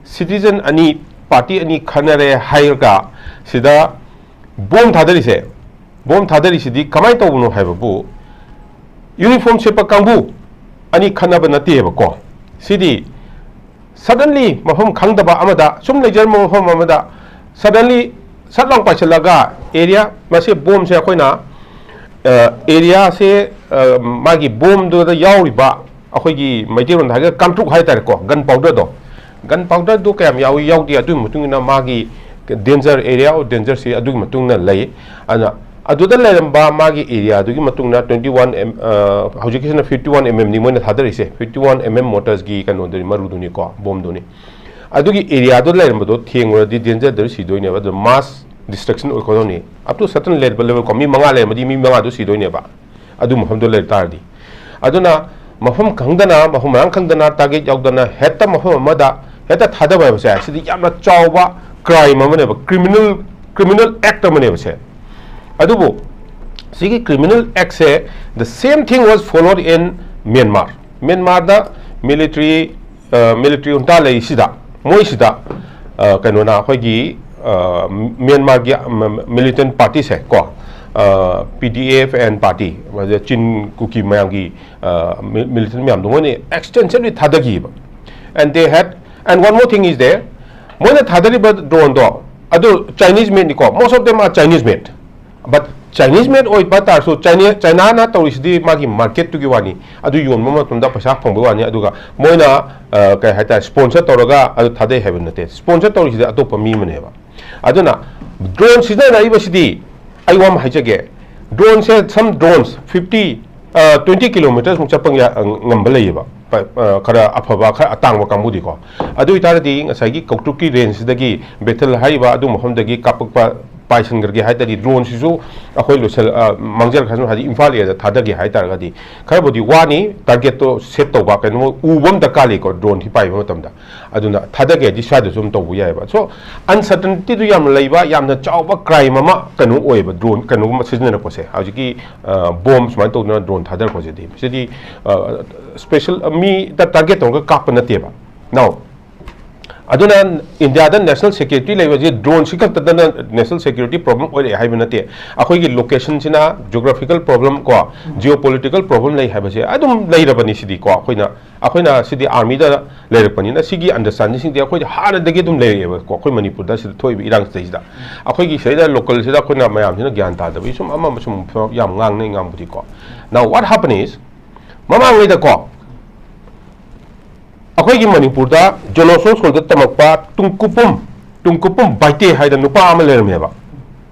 citizen ꯑꯅꯤ, party ꯑꯅꯤ ꯈꯟꯅꯔꯦ ꯍꯥꯏꯔꯒ ꯁꯤꯗ bomb ꯊꯥꯗꯔꯤꯁꯦ, bomb ꯊꯥꯗꯔꯤꯁꯤꯗꯤ ꯀꯃꯥꯏꯅ ꯇꯧꯕꯅꯣ ꯍꯥꯏꯕꯕꯨ, uniform ꯁꯦꯠꯄ ꯀꯥꯡꯕꯨ ꯑꯅꯤ ꯈꯟꯅꯕ ꯅꯠꯇꯦꯕꯀꯣ꯫ ꯁꯤꯗꯤ suddenly ꯃꯐꯝ ꯈꯪꯗꯕ ꯑꯃꯗ, ꯁꯨꯝ ꯂꯩꯖꯔꯝꯕ ꯃꯐꯝ ꯑꯃꯗ suddenly ꯁꯠ ꯂꯥꯎ ꯄꯥꯏꯁꯤꯜꯂꯒ, area ꯃꯁꯤ bomb ꯁꯦ ꯑꯩꯈꯣꯏꯅ, ꯑ, area ꯁꯦ, ꯑ, ꯃꯥꯒꯤ bomb ꯗꯨꯗ ꯌꯥꯎꯔꯤꯕ, ꯑꯩꯈꯣꯏꯒꯤ ꯃꯩꯇꯩꯂꯣꯟꯗ ꯍꯥꯏꯔꯒ ꯀꯥꯡꯇ꯭ꯔꯨꯛ ꯍꯥꯏꯇꯥꯔꯦꯀꯣ, gun powder ꯗꯣ, gun powder ꯗꯨ ꯀꯌꯥꯝ ꯌꯥꯎꯏ ꯌꯥꯎꯗꯦ, ꯑꯗꯨꯒꯤ ꯃꯇꯨꯡ ꯏꯟꯅ ꯃꯥꯒꯤ danger, area of danger ꯁꯤ ꯑꯗꯨꯒꯤ ꯃꯇꯨꯡ ꯏꯟꯅ ꯂꯩ꯫ ꯑꯗꯨꯅ ꯑꯗꯨꯗ ꯂꯩꯔꯝꯕ ꯃꯥꯒꯤ area ꯗꯨꯒꯤ ꯃꯇꯨꯡ ꯏꯟꯅ twenty one M, ꯑ, ꯍꯧꯖꯤꯛꯀꯤꯁꯤꯅ fifty one M M ꯅꯤ ꯃꯣꯏꯅ ꯊꯥꯗꯔꯤꯁꯦ, fifty one M M mortars ꯒꯤ ꯀꯩꯅꯣꯗꯨꯅꯤ, ꯃꯔꯨꯗꯨꯅꯤꯀꯣ, bomb ꯗꯨꯅꯤ꯫ ꯑꯗꯨꯒꯤ area ꯗꯨ ꯂꯩꯔꯝꯕꯗꯣ ꯊꯦꯡꯉꯨꯔꯗꯤ danger ꯗ ꯁꯤꯗꯣꯏꯅꯦꯕ꯫ ꯑꯗꯨ mass destruction ꯑꯣꯏꯒꯗꯧꯅꯤ꯫ Up to certain level, level ꯀꯣ, ꯃꯤ ꯃꯉꯥ ꯂꯩꯔꯝꯃꯗꯤ ꯃꯤ ꯃꯉꯥꯗꯨ ꯁꯤꯗꯣꯏꯅꯦꯕ꯫ ꯑꯗꯨ ꯃꯐꯝꯗꯨ ꯂꯩ ꯇꯥꯔꯗꯤ꯫ ꯑꯗꯨꯅ ꯃꯐꯝ ꯈꯪꯗꯅ, ꯃꯐꯝ ꯃꯔꯥꯡ ꯈꯪꯗꯅ, target ꯌꯥꯎꯗꯅ ꯍꯦꯛꯇ ꯃꯐꯝ ꯑꯃꯗ ꯍꯦꯛꯇ ꯊꯥꯗꯕ ꯍꯥꯏꯕꯁꯦ, ꯁꯤꯗꯤ ꯌꯥꯝꯅ ꯆꯥꯎꯕ crime ꯑꯃꯅꯦꯕ, criminal, criminal act ꯑꯃꯅꯦꯕ ꯁꯦ꯫ ꯑꯗꯨꯕꯨ ꯁꯤꯒꯤ criminal act say, the same thing was followed in Myanmar꯫ ꯃ꯭ꯌꯥꯟꯃꯥꯔꯗ military, ꯑ, military junta ꯂꯩꯔꯤꯁꯤꯗ, ꯃꯣꯏꯁꯤꯗ, ꯑ, ꯀꯩꯅꯣꯅ, ꯑꯩꯈꯣꯏꯒꯤ, ꯑ, ꯃ꯭ꯌꯥꯟꯃꯥꯔꯒꯤ, ꯎꯝ, militant party ꯁꯦ ꯀꯣ, ꯑ, P D F and party, ꯆꯤꯟ ꯀꯨꯀꯤ ꯃꯌꯥꯝꯒꯤ, ꯑ, ꯃꯤ-, militant ꯃꯌꯥꯝꯗꯣ ꯃꯣꯏꯅ extensively ꯊꯥꯗꯈꯤꯕ꯫ And they had, and one more thing is there, ꯃꯣꯏꯅ ꯊꯥꯗꯔꯤꯕ drone ꯗꯣ ꯑꯗꯨ Chinese made ꯅꯤꯀꯣ, most of them are Chinese made, but Chinese made ꯑꯣꯏꯕ ꯇꯥꯔꯁꯨ China, China ꯅ ꯇꯧꯔꯤꯁꯤꯗꯤ ꯃꯥꯒꯤ market ꯇꯨꯒꯤ ꯋꯥꯅꯤ, ꯑꯗꯨ ꯌꯣꯟꯕ ꯃꯇꯝꯗ ꯄꯩꯁꯥ ꯐꯪꯕꯒꯤ ꯋꯥꯅꯤ꯫ ꯑꯗꯨꯒ ꯃꯣꯏꯅ ꯑ, ꯀꯩ ꯍꯥꯏꯇꯥꯔꯦ, sponsor ꯇꯧꯔꯒ ꯑꯗꯨ ꯊꯥꯗꯩ ꯍꯥꯏꯕ ꯅꯠꯇꯦ, sponsor ꯇꯧꯔꯤꯁꯤꯗꯤ ꯑꯇꯣꯞꯄ ꯃꯤ ꯑꯃꯅꯦꯕ꯫ ꯑꯗꯨꯅ drone ꯁꯤꯖꯤꯟꯅꯔꯛꯏꯕꯁꯤꯗꯤ ꯑꯩ ꯋꯥ ꯑꯃ ꯍꯥꯏꯖꯒꯦ, drone ꯁꯦ, some drones fifty, ꯑ, twenty kilometres ꯃꯨꯛ ꯆꯠꯄ ꯌꯥ-, ꯉꯝꯕ ꯂꯩꯌꯦꯕ꯫ ꯄ-, ꯑ, ꯈꯔ ꯑꯐꯕ, ꯈꯔ ꯑꯇꯥꯡꯕ ꯀꯥꯡꯕꯨꯗꯤꯀꯣ꯫ ꯑꯗꯨ ꯑꯣꯏꯇꯥꯔꯗꯤ ꯉꯁꯥꯏꯒꯤ ꯀꯧꯇ꯭ꯔꯨꯛꯀꯤ range ꯁꯤꯗꯒꯤ Bethel ꯍꯥꯏꯔꯤꯕ ꯑꯗꯨ ꯃꯐꯝꯗꯒꯤ ꯀꯥꯞꯄꯛꯄ ꯄꯥꯏꯁꯟꯈ꯭ꯔꯒꯦ ꯍꯥꯏ ꯇꯥꯔꯗꯤ, drone ꯁꯤꯁꯨ ꯑꯩꯈꯣꯏ ꯂꯣꯏꯁꯜ-, ꯑ, ꯃꯥꯡꯖꯔꯛꯁꯅꯨ, ꯍꯥꯏꯗꯤ ꯏꯝꯐꯥꯜ area ꯗ ꯊꯥꯗꯒꯦ ꯍꯥꯏ ꯇꯥꯔꯒꯗꯤ ꯈꯔꯕꯨꯗꯤ ꯋꯥꯅꯤ, target ꯇꯣ set ꯇꯧꯕ, ꯀꯩꯅꯣ ꯎꯕ ꯑꯃ ꯗꯔꯀꯥꯔ ꯂꯩꯀꯣ, drone ꯁꯤ ꯄꯥꯏꯕ ꯃꯇꯝꯗ꯫ ꯑꯗꯨꯅ ꯊꯥꯗꯒꯦ ꯍꯥꯏꯗꯤ ꯁ꯭ꯋꯥꯏꯗꯁꯨ ꯑꯗꯨꯝ ꯇꯧꯕ ꯌꯥꯏꯑꯕ꯫ So, uncertainty ꯗꯨ ꯌꯥꯝꯅ ꯂꯩꯕ, ꯌꯥꯝꯅ ꯆꯥꯎꯕ crime ꯑꯃ ꯀꯩꯅꯣ ꯑꯣꯏꯌꯦꯕ, drone ꯀꯩꯅꯣꯒꯨꯝꯕ ꯁꯤꯖꯤꯟꯅꯔꯛꯄꯁꯦ꯫ ꯍꯧꯖꯤꯛꯀꯤ, ꯑ, bomb ꯁꯨꯃꯥꯏꯅ ꯇꯧꯗꯅ drone ꯊꯥꯗꯔꯛꯄꯁꯤꯗꯤ, ꯁꯤꯗꯤ, ꯑ, special ꯃꯤꯗ target ꯇꯧꯔꯒ ꯀꯥꯞꯄ ꯅꯠꯇꯦꯕ꯫ Now, ꯑꯗꯨꯅ ꯏꯟꯗꯤꯌꯥꯗ national security ꯂꯩꯕꯁꯦ drone ꯁꯤ ꯈꯛꯇꯗꯅ national security problem ꯑꯣꯏꯔꯛꯑꯦ ꯍꯥꯏꯕ ꯅꯠꯇꯦ꯫ ꯑꯩꯈꯣꯏꯒꯤ location ꯁꯤꯅ geographical problem ꯀꯣ, geopolitical problem ꯂꯩ ꯍꯥꯏꯕꯁꯦ ꯑꯗꯨꯝ ꯂꯩꯔꯕꯅꯤ ꯁꯤꯗꯤ ꯀꯣ꯫ ꯑꯩꯈꯣꯏꯅ, ꯑꯩꯈꯣꯏꯅ ꯁꯤꯗꯤ army ꯗ ꯂꯩꯔꯛꯄꯅꯤꯅ ꯁꯤꯒꯤ understanding ꯁꯤꯡꯗꯤ ꯑꯩꯈꯣꯏꯗꯤ ꯍꯥꯟꯅꯗꯒꯤ ꯑꯗꯨꯝ ꯂꯩꯔꯛꯑꯦꯕꯀꯣ꯫ ꯑꯩꯈꯣꯏ ꯃꯅꯤꯄꯨꯔꯗ ꯁꯤꯗ ꯊꯣꯛꯏꯕ ꯏꯔꯥꯡ ꯁꯤꯗꯩꯁꯤꯗ ꯑꯩꯈꯣꯏꯒꯤ ꯁꯤꯗꯩꯗ local ꯁꯤꯗ ꯑꯩꯈꯣꯏꯅ ꯃꯌꯥꯝꯁꯤꯅ ꯒ꯭ꯌꯥꯟ ꯇꯥꯗꯕꯒꯤ ꯁꯨꯝ ꯑꯃ ꯑꯃ ꯁꯨꯝ ꯌꯥꯝ ꯉꯥꯡꯅꯩ ꯉꯥꯡꯕꯨꯗꯤꯀꯣ꯫ Now what happen is, ꯃꯃꯥꯡꯉꯩꯗꯀꯣ, ꯑꯩꯈꯣꯏꯒꯤ ꯃꯅꯤꯄꯨꯔꯗ ꯖꯣꯟ ꯁ꯭ꯇꯣꯟ ꯁ꯭ꯀꯨꯜꯗ ꯇꯝꯃꯛꯄ ꯇꯨꯡꯀꯨꯄꯨꯝ, ꯇꯨꯡꯀꯨꯄꯨꯝ ꯕꯥꯏꯇꯦ ꯍꯥꯏꯗꯅ ꯅꯨꯄꯥ ꯑꯃ ꯂꯩꯔꯝꯃꯦꯕ꯫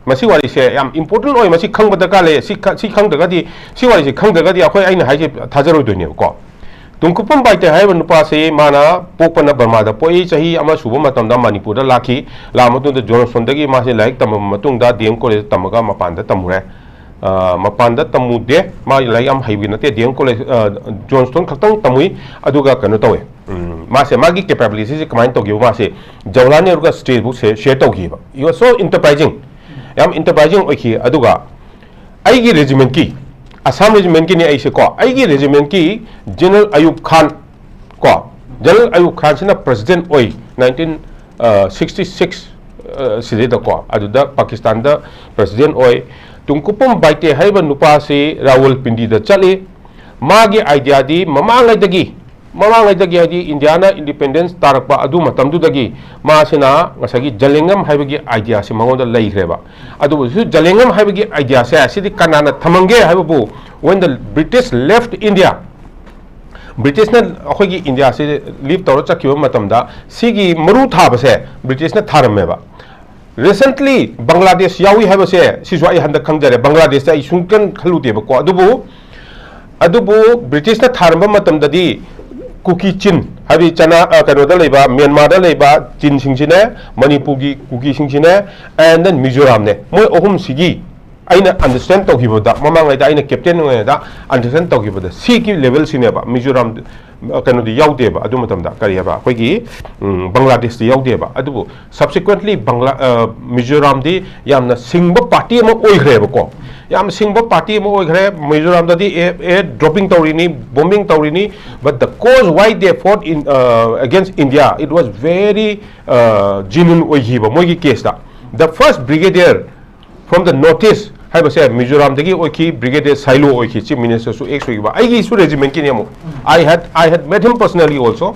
ꯃꯁꯤ ꯋꯥꯔꯤꯁꯦ ꯌꯥꯝ important ꯑꯣꯏ, ꯃꯁꯤ ꯈꯪꯕ ꯗꯔꯀꯥꯔ ꯂꯩ꯫ ꯁꯤ ꯈ-, ꯁꯤ ꯈꯪꯗ꯭ꯔꯒꯗꯤ, ꯁꯤ ꯋꯥꯔꯤꯁꯦ ꯈꯪꯗ꯭ꯔꯒꯗꯤ ꯑꯩꯈꯣꯏ, ꯑꯩꯅ ꯍꯥꯏꯁꯦ ꯊꯥꯖꯔꯣꯏꯗꯣꯏꯅꯦꯕꯀꯣ꯫ ꯇꯨꯡꯀꯨꯄꯨꯝ ꯕꯥꯏꯇꯦ ꯍꯥꯏꯔꯤꯕ ꯅꯨꯄꯥꯁꯤ, ꯃꯥꯅ ꯄꯣꯛꯄꯅ ꯕꯔꯃꯥꯗ ꯄꯣꯛꯏ, ꯆꯍꯤ ꯑꯃ ꯁꯨꯕ ꯃꯇꯝꯗ ꯃꯅꯤꯄꯨꯔꯗ ꯂꯥꯛꯈꯤ꯫ ꯂꯥꯛꯑ ꯃꯇꯨꯡꯗ ꯖꯣꯟ ꯁ꯭ꯇꯣꯟꯗꯒꯤ ꯃꯥꯁꯦ ꯂꯥꯏꯔꯤꯛ ꯇꯝꯃꯕ ꯃꯇꯨꯡꯗ D M College ꯇꯝꯃꯒ ꯃꯄꯥꯟꯗ ꯇꯝꯃꯨꯔꯦ꯫ ꯑ, ꯃꯄꯥꯟꯗ ꯇꯝꯃꯨꯗꯦ꯫ ꯃꯥ ꯂꯥꯏꯔꯤꯛ ꯌꯥꯝ ꯍꯩꯕꯒꯤ ꯅꯠꯇꯦ꯫ D M College, ꯑ, ꯖꯣꯟ ꯁ꯭ꯇꯣꯟ ꯈꯛꯇꯪ ꯇꯝꯃꯨꯏ꯫ ꯑꯗꯨꯒ ꯀꯩꯅꯣ ꯇꯧꯋꯦ꯫ ꯎꯝ, ꯃꯥꯁꯦ, ꯃꯥꯒꯤ capability ꯁꯦ ꯀꯃꯥꯏꯅ ꯇꯧꯒꯦꯕ? ꯃꯥꯁꯦ ꯖꯋꯥꯍꯔꯂꯥꯜ ꯅꯦꯍꯔꯨꯒ stage book ꯁꯦ share ꯇꯧꯈꯤꯕ꯫ He was so enterprising. ꯌꯥꯝ enterprising ꯑꯣꯏꯈꯤ꯫ ꯑꯗꯨꯒ ꯑꯩꯒꯤ regiment ꯀꯤ, Assam regiment ꯀꯤꯅꯦ ꯑꯩꯁꯦ ꯀꯣ, ꯑꯩꯒꯤ regiment ꯀꯤ General ꯑꯌꯨꯕ ꯈꯥꯟ ꯀꯣ, General ꯑꯌꯨꯕ ꯈꯥꯟꯁꯤꯅ president ꯑꯣꯏ, nineteen sixty six, ꯑ, ꯁꯤꯗꯩꯗꯀꯣ, ꯑꯗꯨꯗ ꯄꯥꯀꯤꯁꯇꯥꯟꯗ president ꯑꯣꯏ꯫ ꯇꯨꯡꯀꯨꯄꯨꯝ ꯕꯥꯏꯇꯦ ꯍꯥꯏꯔꯤꯕ ꯅꯨꯄꯥꯁꯤ ꯔꯥꯋꯜꯄꯤꯟꯗꯤꯗ ꯆꯠꯂꯤ꯫ ꯃꯥꯒꯤ idea ꯗꯤ ꯃꯃꯥꯡꯉꯩꯗꯒꯤ ꯃꯃꯥꯡꯉꯩꯗꯒꯤ, ꯍꯥꯏꯗꯤ ꯏꯟꯗꯤꯌꯥꯅ ꯏꯟꯗꯤꯄꯦꯟꯗꯦꯟꯁ ꯇꯥꯔꯛꯄ ꯑꯗꯨ ꯃꯇꯝꯗꯨꯗꯒꯤ ꯃꯥꯁꯤꯅ ꯉꯁꯥꯏꯒꯤ ꯖꯂꯦꯡꯉꯝ ꯍꯥꯏꯕꯒꯤ ꯑꯥꯏꯗꯤꯌꯥꯁꯤ ꯃꯉꯣꯟꯗ ꯂꯩꯈ꯭ꯔꯦꯕ꯫ ꯑꯗꯨꯕꯨ ꯁꯤ ꯖꯂꯦꯡꯉꯝ ꯍꯥꯏꯕꯒꯤ ꯑꯥꯏꯗꯤꯌꯥꯁꯦ ꯁꯤꯗꯤ ꯀꯅꯥꯅ ꯊꯝꯃꯝꯒꯦ ꯍꯥꯏꯕꯕꯨ, when the British left India, ꯕ꯭ꯔꯤꯇꯤꯁꯅ ꯑꯩꯈꯣꯏꯒꯤ ꯏꯟꯗꯤꯌꯥꯁꯤ ꯂꯤꯞ ꯇꯧꯔ ꯆꯠꯈꯤꯕ ꯃꯇꯝꯗ ꯁꯤꯒꯤ ꯃꯔꯨ ꯊꯥꯕꯁꯦ ꯕ꯭ꯔꯤꯇꯤꯁꯅ ꯊꯥꯔꯝꯃꯦꯕ꯫ ꯔꯤꯁꯦꯟꯠꯂꯤ ꯕꯪꯒ꯭ꯂꯥꯗꯦꯁ ꯌꯥꯎꯏ ꯍꯥꯏꯕꯁꯦ ꯁꯤꯁꯨ ꯑꯩ ꯍꯟꯗꯛ ꯈꯪꯖꯔꯦ, ꯕꯪꯒ꯭ꯂꯥꯗꯦꯁꯇ ꯑꯩ ꯁꯨꯡꯀꯟ ꯈꯜꯂꯨꯗꯦꯕꯀꯣ꯫ ꯑꯗꯨꯕꯨ, ꯑꯗꯨꯕꯨ ꯕ꯭ꯔꯤꯇꯤꯁꯅ ꯊꯥꯔꯝꯕ ꯃꯇꯝꯗꯗꯤ ꯀꯨꯀꯤ ꯆꯤꯟ, ꯍꯥꯏꯕꯗꯤ ꯆꯅꯥ, ꯑ, ꯀꯩꯅꯣꯗ ꯂꯩꯕ, ꯃ꯭ꯌꯥꯟꯃꯥꯔꯗ ꯂꯩꯕ ꯆꯤꯟꯁꯤꯡꯁꯤꯅꯦ, ꯃꯅꯤꯄꯨꯔꯒꯤ ꯀꯨꯀꯤꯁꯤꯡꯁꯤꯅꯦ, and then ꯃꯤꯖꯣꯔꯥꯝꯅꯦ, ꯃꯣꯏ ꯑꯍꯨꯝꯁꯤꯒꯤ ꯑꯩꯅ ꯑꯟꯗꯔꯁ꯭ꯇꯦꯟ ꯇꯧꯈꯤꯕꯗ, ꯃꯃꯥꯡꯉꯩꯗ ꯑꯩꯅ ꯀꯦꯞꯇꯦꯟ ꯑꯣꯏꯔꯤꯉꯩꯗ ꯑꯟꯗꯔꯁ꯭ꯇꯦꯟ ꯇꯧꯈꯤꯕꯗ ꯁꯤꯒꯤ ꯂꯦꯚꯦꯜꯁꯤꯅꯦꯕ꯫ ꯃꯤꯖꯣꯔꯥꯝ, ꯑ, ꯀꯩꯅꯣꯗꯤ ꯌꯥꯎꯗꯦꯕ ꯑꯗꯨ ꯃꯇꯝꯗ, ꯀꯔꯤ ꯍꯥꯏꯕ, ꯑꯩꯈꯣꯏꯒꯤ, ꯎꯝ, ꯕꯪꯒ꯭ꯂꯥꯗꯦꯁꯇꯤ ꯌꯥꯎꯗꯦꯕ꯫ ꯑꯗꯨꯕꯨ subsequently ꯕꯪꯒ꯭ꯂꯥ, ꯑ, ꯃꯤꯖꯣꯔꯥꯝꯗꯤ ꯌꯥꯝꯅ ꯁꯤꯡꯕ ꯄꯥꯔꯇꯤ ꯑꯃ ꯑꯣꯏꯈ꯭ꯔꯦꯕꯀꯣ꯫ ꯌꯥꯝ ꯁꯤꯡꯕ ꯄꯥꯔꯇꯤ ꯑꯃ ꯑꯣꯏꯈ꯭ꯔꯦ꯫ ꯃꯤꯖꯣꯔꯥꯝꯗꯗꯤ air, air dropping ꯇꯧꯔꯤꯅꯤ, bombing ꯇꯧꯔꯤꯅꯤ, but the cause why they fought in, uh, against India, it was very, uh, genuine ꯑꯣꯏꯈꯤꯕ ꯃꯣꯏꯒꯤ ꯀꯦꯁꯇ꯫ The first brigadier from the north east ꯍꯥꯏꯕꯁꯦ ꯃꯤꯖꯣꯔꯥꯝꯗꯒꯤ ꯑꯣꯏꯈꯤ, ꯕ꯭ꯔꯤꯒꯦꯗꯤꯌꯔ ꯁꯥꯏꯂꯣ ꯑꯣꯏꯈꯤ, ꯆꯤꯐ ꯃꯤꯅꯤꯁꯇꯔꯁꯨ ꯑꯦꯛꯁ ꯑꯣꯏꯈꯤꯕ, ꯑꯩꯒꯤꯁꯨ ꯔꯦꯖꯤꯃꯦꯟꯠꯀꯤꯅꯦ ꯑꯃꯨꯛ꯫ I had, I had met him personally also.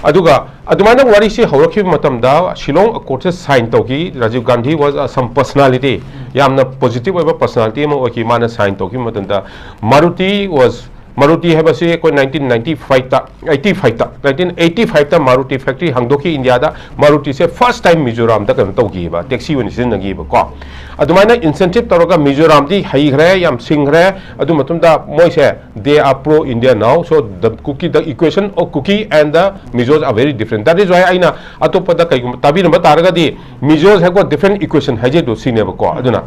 ꯑꯗꯨꯒ ꯑꯗꯨꯃꯥꯏꯅ ꯋꯥꯔꯤꯁꯤ ꯍꯧꯔꯛꯈꯤꯕ ꯃꯇꯝꯗ ꯁꯤꯂꯣꯡ ꯑꯦꯀꯣꯔꯗꯁꯦ ꯁꯥꯏꯟ ꯇꯧꯈꯤ꯫ Rajiv Gandhi was, uh, some personality, ꯌꯥꯝꯅ ꯄꯣꯖꯤꯇꯤꯚ ꯑꯣꯏꯕ ꯄꯔꯁꯣꯅꯥꯂꯤꯇꯤ ꯑꯃ ꯑꯣꯏꯈꯤ꯫ ꯃꯥꯅ ꯁꯥꯏꯟ ꯇꯧꯈꯤꯕ ꯃꯇꯝꯗ ꯃꯥꯔꯨꯇꯤ was, ꯃꯥꯔꯨꯇꯤ ꯍꯥꯏꯕꯁꯤ ꯑꯩꯈꯣꯏ ꯅꯥꯏꯟꯇꯤꯟ ꯅꯥꯏꯟꯇꯤ ꯐꯥꯏꯚꯇ, ꯑꯩꯠꯇꯤ ꯐꯥꯏꯚꯇ, ꯅꯥꯏꯟꯇꯤꯟ ꯑꯩꯠꯇꯤ ꯐꯥꯏꯚꯇ ꯃꯥꯔꯨꯇꯤ ꯐꯦꯛꯇ꯭ꯔꯤ ꯍꯥꯡꯗꯣꯛꯈꯤ ꯏꯟꯗꯤꯌꯥꯗ꯫ ꯃꯥꯔꯨꯇꯤꯁꯦ ꯐꯥꯔꯁ ꯇꯥꯏꯝ ꯃꯤꯖꯣꯔꯥꯝꯗ ꯀꯩꯅꯣ ꯇꯧꯈꯤꯕ, ꯇꯦꯛꯁꯤ ꯑꯣꯏꯅ ꯁꯤꯖꯤꯟꯅꯈꯤꯕꯀꯣ꯫ ꯑꯗꯨꯃꯥꯏꯅ ꯏꯟꯁꯦꯟꯇꯤꯚ ꯇꯧꯔꯒ ꯃꯤꯖꯣꯔꯥꯝꯗꯤ ꯍꯩꯈ꯭ꯔꯦ, ꯌꯥꯝ ꯁꯤꯡꯈ꯭ꯔꯦ꯫ ꯑꯗꯨ ꯃꯇꯨꯡꯗ ꯃꯣꯏꯁꯦ, they are pro India now, so the Kuki, the equation of Kuki and the Mizos are very different. That is why ꯑꯩꯅ ꯑꯇꯣꯞꯄꯗ ꯀꯩꯒꯨꯝꯕ ꯇꯥꯕꯤꯔꯝꯕ ꯇꯥꯔꯒꯗꯤ, Mizos have got different equation ꯍꯥꯏꯖꯩꯗꯣ ꯁꯤꯅꯦꯕꯀꯣ꯫ ꯑꯗꯨꯅ